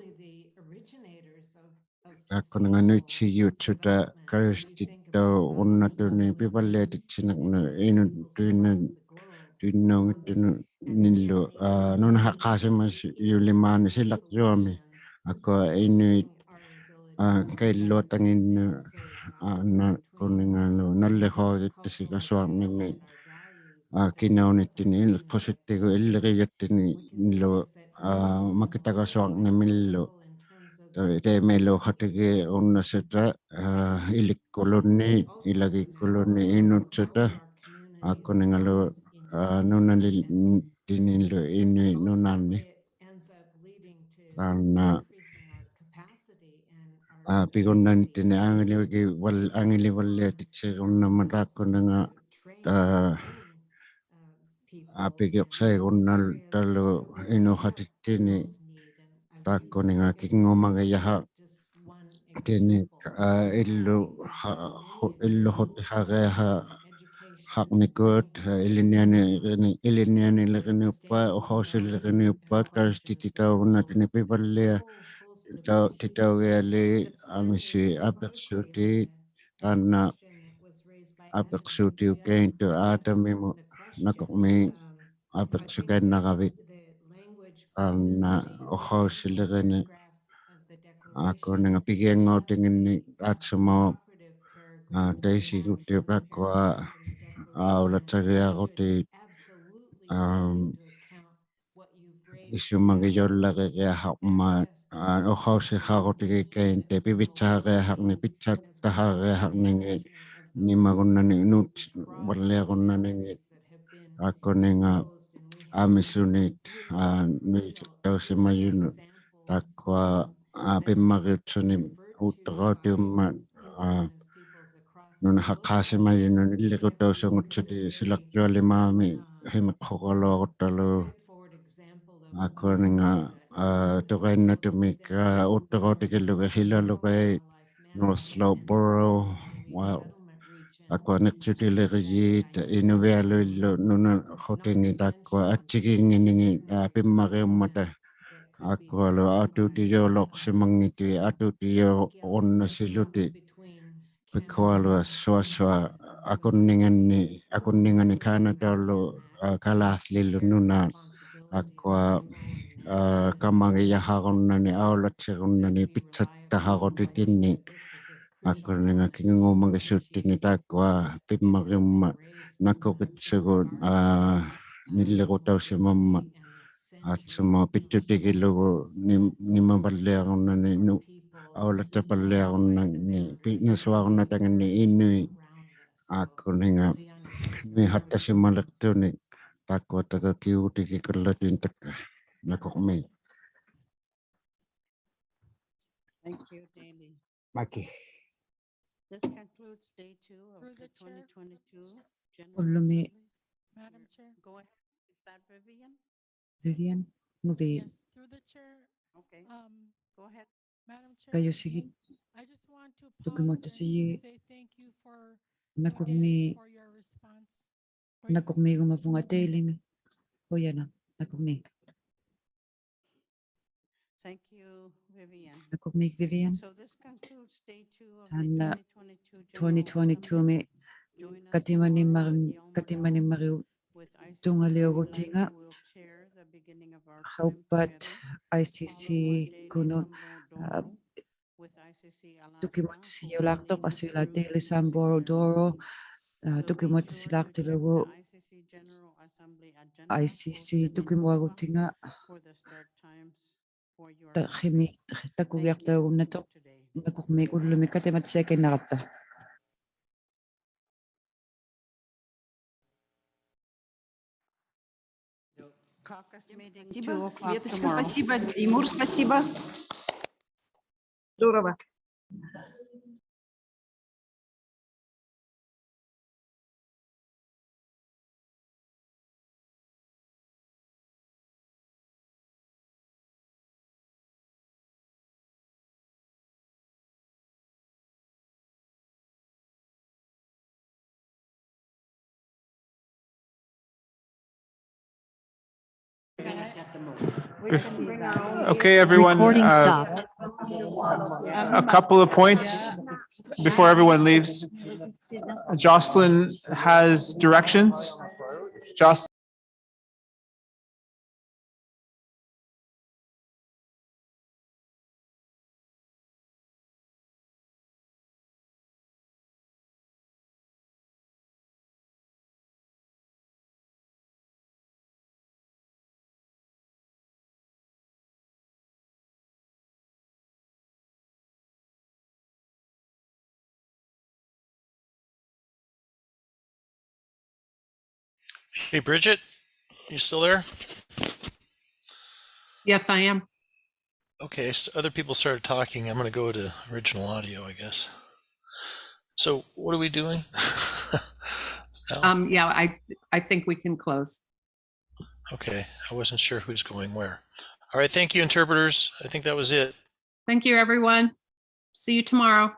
ᑖᒃᑯᓂᖓ ᓄᐃᑦᓯᔪᑦᓱᑕ ᑲᔪᔅᑎᑦᑕᐅᕈᓐᓇᑐᓂᒃ ᐱᕙᓪᓕᐊᑎᑦᓯᓂᕐᓄᑦ ᐃᓄ-, ᑐᐃᓐᓇ-, ᑐᐃᓐᓇᐅᙱᑦᑐᓂᓪᓗ, ᐋ, ᓄᓇᖃᖅᑳᓯᒪᔪᓕᒫᓂᒃ ᓯᓚᕐᔪᐊᒥ. ᐊᒃᑯᐊ ᐃᓄᐃᑦ, ᐋ, ᑲᐃᓪᓗᐊᑕᖏᓐᓄᑦ, ᐋ, ᓇᑯᓂᖓᓗ ᓇᓪᓕᖁᐊᕆᑦᑎᓯᒐᓱᐊᕐᓂᖏᑦ, ᐋ, ᑭᓇᐅᓂᑦᑎᓐᓂᒃ ᐃᓕᖅᑯᓯᑦᑎᒍᑦ ᐃᓪᓕᕆᔭᑦᑎᓐᓂᓗ, ᐋ, ᒪᑭᑕᒐᓱᐊᕐᓂᒥᓪᓗ. ᑕ-, ᑕᐃᒪᐃᓕᐅᖃᑎᒌᕈᓐᓇᓱᑕ, ᐋ, ᐃᓕᒃᑯᓗᓐᓂᒃ, ᐃᓚᒌᒃᑯᓗᓐᓂᒃ ᐃᓄᑦᓱᑕ, ᐋᒃᑯᓂᖓᓗ, ᐋ, ᓄᓇᓕᓐᓂᑦᑎᓐᓂᓗ ᐃᓄᐃᑦ ᓄᓇᕐᓂᒃ. ᑖᓐᓇ, ᐋ, ᐱᒍᓐᓇᓂᑦᑎᓐᓂᒃ ᐊᖏᓕᕙᓪ-, ᐊᖏᓕᕙᓪᓕᐊᑎᑦᓯᒍᓐᓇᒪ ᑖᒃᑯᓂᖓ, ᐋ, ᐊᐱᕆᐅᖅᓴᐃᒍᓐᓇᖅᑕᓗ ᐃᓅᖃᑎᑦᑎᓂᒃ ᑖᒃᑯᓂᖓ ᑭᙳᒪᒋᔭᖃᖅᑎᓂᒃ, ᐋ, ᐃᓪᓗ ᖃ-, ᖁ-, ᐃᓪᓗᖁᑎᖃᕆᐊᖃᖃᕐᓂᑯᑦ, ᐋ, ᐃᓕᓐᓂᐊᓂᓕ-, ᐃᓕᓐᓂᐊᓂᓕᕆᓂᐅᑉᐸᑦ, ᐅᖃᐅᓯᓕᕆᓂᐅᑉᐸᑦ, ᑲᔪᔅᑎᑎᑕᐅᕈᓐᓇᑎᓂᒃ ᐱᕙᓪᓕᐊ-, ᑕᐅ-, ᑎᑕᐅᒋᐊᓖᑦ, ᐊᒥᓱᐃᑦ ᐊᐱᖅᓱᑎᑦ, ᑖᓐᓇ ᐊᐱᖅᓱᑎᐅᑲᐃᑦᑐᖅ ᐋᑕᒥᒧᑦ ᓇᑯᕐᒦᒃ ᐊᐱᖅᓱᑲᐃᓐᓇᕋᕕᑦ. ᑖᓐᓇ ᐅᖃᐅᓯᓕᕆᓂᖅ ᐋᒃᑯᓂᖓ ᐱᒋᐊᙵᐅᑎᖏᓐᓂᒃ ᐊᑦᓱᒪ, ᐋ, ᑕᐃᓯᒍᑎᐅᑉ ᑖᒃᑯᐊ, ᐋ, ᐊᐅᓚᑦᓴᒋᐊᕈᑎᑦ, ᐋ, ᐃᓱᒪᒋᔪᓪᓚᕆᐊᖃᕐᒪᑦ, ᐋ, ᐅᖃᐅᓯᖃᕈᑎᒋᑲᐃᑦ ᑕᐃᒪ ᐱᕕᑦᓴᕆᐊᖃᕐᓂᖏᑦ, ᐱᑦᓴᖅᑕᖃᕆᐊᖃᕐᓂᖏᑦ, ᓂᒪᒍᓐᓇᓂᖏᑦ, ᓄᑦ ᕙᓪᓕᐊᒍᓐᓇᓂᖏᑦ, ᑖᒃᑯᓂᖓ ᐊᒥᓱᓂᑦ, ᐋ, ᓄᐃᑎᖅᑕᐅᓯᒪᔪᓄᑦ, ᑖᒃᑯᐊ, ᐋ, ᐱᒻᒪᕆᐅᑦᓱᓂ ᐆᑦᑕᕋᐅᑎᐅᒻᒪᑦ, ᐋ, ᓄᓇᖃᖅᑳᓯᒪᔪᓄᑦ ᓂᓪᓕᕈᑕᐅᓲᖑᑦᓱᑎᒃ ᓯᓚᕐᔪᐊᓕᒫᒥ ᕿᒥᖅᑯᕋᓗᐊᕈᑦᑕᓗ, ᐊᑯᐊᓂᖓ, ᐋ, ᑐᕌᓐᓇᑐᒥᒃ, ᐋ, ᐆᑦᑐᕋᐅᑎᒋᓪᓗᒋᑦ ᓯᓚᓗᒐᐃᑦ North Loughborough, ᐋ, ᐊᑯᐊᓂᖅᓱᑎᓕᕆᔩᑦ, ᐃᓄᕕᐊᓗᐃᓪᓗ ᓄᓇᖁᑎᖏᑦ ᑖᒃᑯᐊ ᐊᔾᔨᒌᙱᓂᖏᑦ, ᐋ, ᐱᒻᒪᕆᐅᒻᒪᑕ, ᐊᑯᐊᓗ ᐊᑑᑎᔫᓚᐅᖅᓯᒪᙱᑦᑐᑦ, ᐊᑑᑎᔫᕈᓐᓇᓯᓗᑎᒃ. ᐱᑯᐊᓗᐊᖅ ᓱᐊᓱᐊᖅ ᐊᑯᓐᓂᖓᓂ, ᐊᑯᓐᓂᖓᓂ ᑲᓇᑕᐅᓪᓗ, ᐋ, ᑲᓛᖅᖠᓪᓗ ᓄᓇ, ᐊᒃᑯᐊ, ᐋ, ᑲᒪᒋᔭᖃᕈᓐᓇᓂ, ᐊᐅᓚᑦᓯᕈᓐᓇᓂ, ᐱᑦᓴᑦᑕᖃᕈᑎᑦᑎᓐᓂ, ᐊᑯᓂᖓ ᑭᖑᖕᒪᒋᓲᑦᑎᓐᓂ ᑖᒃᑯᐊ ᐱᒻᒪᕆᐅᒻᒪᑦ ᓇᑯᕆᑦᓱᒍ, ᐋ, ᓂᓪᓕᕈᑕᐅᓯᒪᒻᒪᑦ, ᐊᑦᓱᒧᑦ ᐱᑦᔪᑎᒋᓗᒍ ᓂ-, ᓂᒪᕙᓪᓕᐊᕈᓐᓇᓂ ᓄ-, ᐊᐅᓚᑦᓴᐸᓪᓕᐊᕈᓐᓇᓂ, ᐱ-, ᓇᓱᐊᕈᓐᓇᑕᖏᓐᓂ ᐃᓄᐃᑦ, ᐊᑯᓂᖓ ᓄᐃᑦ ᖃᑦᑕᓯᒪᓕᖅᑐᓂᒃ, ᑖᒃᑯᐊᑕᒐ ᑭᐅᑎᒋᒃᑲᓪᓚᑐᐃᓐᓇᖅᑲ, ᓇᑯᕐᒦᒃ. Thank you, Daley. ᒪᑭ. This concludes day two of the twenty twenty-two General Assembly. Madam Chair. Go ahead. Is that Vivian? Vivian, ᖑᕕᑦ? Yes, through the chair. Okay. Um, go ahead. Madam Chair, ᑲᔪᓯᒋᑦ. I just want to pause and say thank you for ᑐᑭᒧᑦᑕᓯᔪᑦ. ᓇᑯᕐᒦᒃ, for your response. ᓇᑯᕐᒦᒍᒪᕗᖓ Daley-ᒥ. ᖁᔭᓐᓇ, ᓇᑯᕐᒦᒃ. Thank you, Vivian. ᓇᑯᕐᒦᒃ Vivian. So this concludes day two of the ᑖᓐᓇ twenty twenty-two General Assembly. twenty twenty-two-ᒥ ᑲᑎᒪᓂᒻᒪᕆ-, ᑲᑎᒪᓂᒻᒪᕆᐅᖅᑐᖓᓕᐅᕈᑎᖓ. ᖃᐅᑉᐸᑦ I C C-ᑯᓐᓄᑦ, ᐋ, ᑐᑭᒧᑦᑕᓯᔪᓛᖅᑐᖅ, ᐊᓱᐃᓛᒃ Daley Samborough Doro, ᐋ, ᑐᑭᒧᑦᑕᓯᓛᖅᑎᓪᓗᒍ I C C ᑐᑭᒧᐊᕈᑎᖓ, ᑕᕿᒥ, ᑕᑯᒋᐊᖅᑕᐅᒍᓐᓇᑐᖅ, ᓇᑯᕐᒦᒃ ᐅᓪᓗᒥ ᑲᑎᒪᑦᓯᐊᑭᓐᓇᕋᑉᑕ. Caucus meeting, спасибо, two o'clock Светочка, tomorrow. Спасибо, Тимур, спасибо. Здорово. If, okay, everyone, uh, a couple of points before everyone leaves. Jocelyn has directions. Jocelyn. Hey, Bridget, you still there? Yes, I am. Okay, s- other people started talking. I'm going to go to original audio, I guess. So, what are we doing? Al? Um, yeah, I, I think we can close. Okay, I wasn't sure who's going where. All right, thank you, interpreters. I think that was it. Thank you, everyone. See you tomorrow.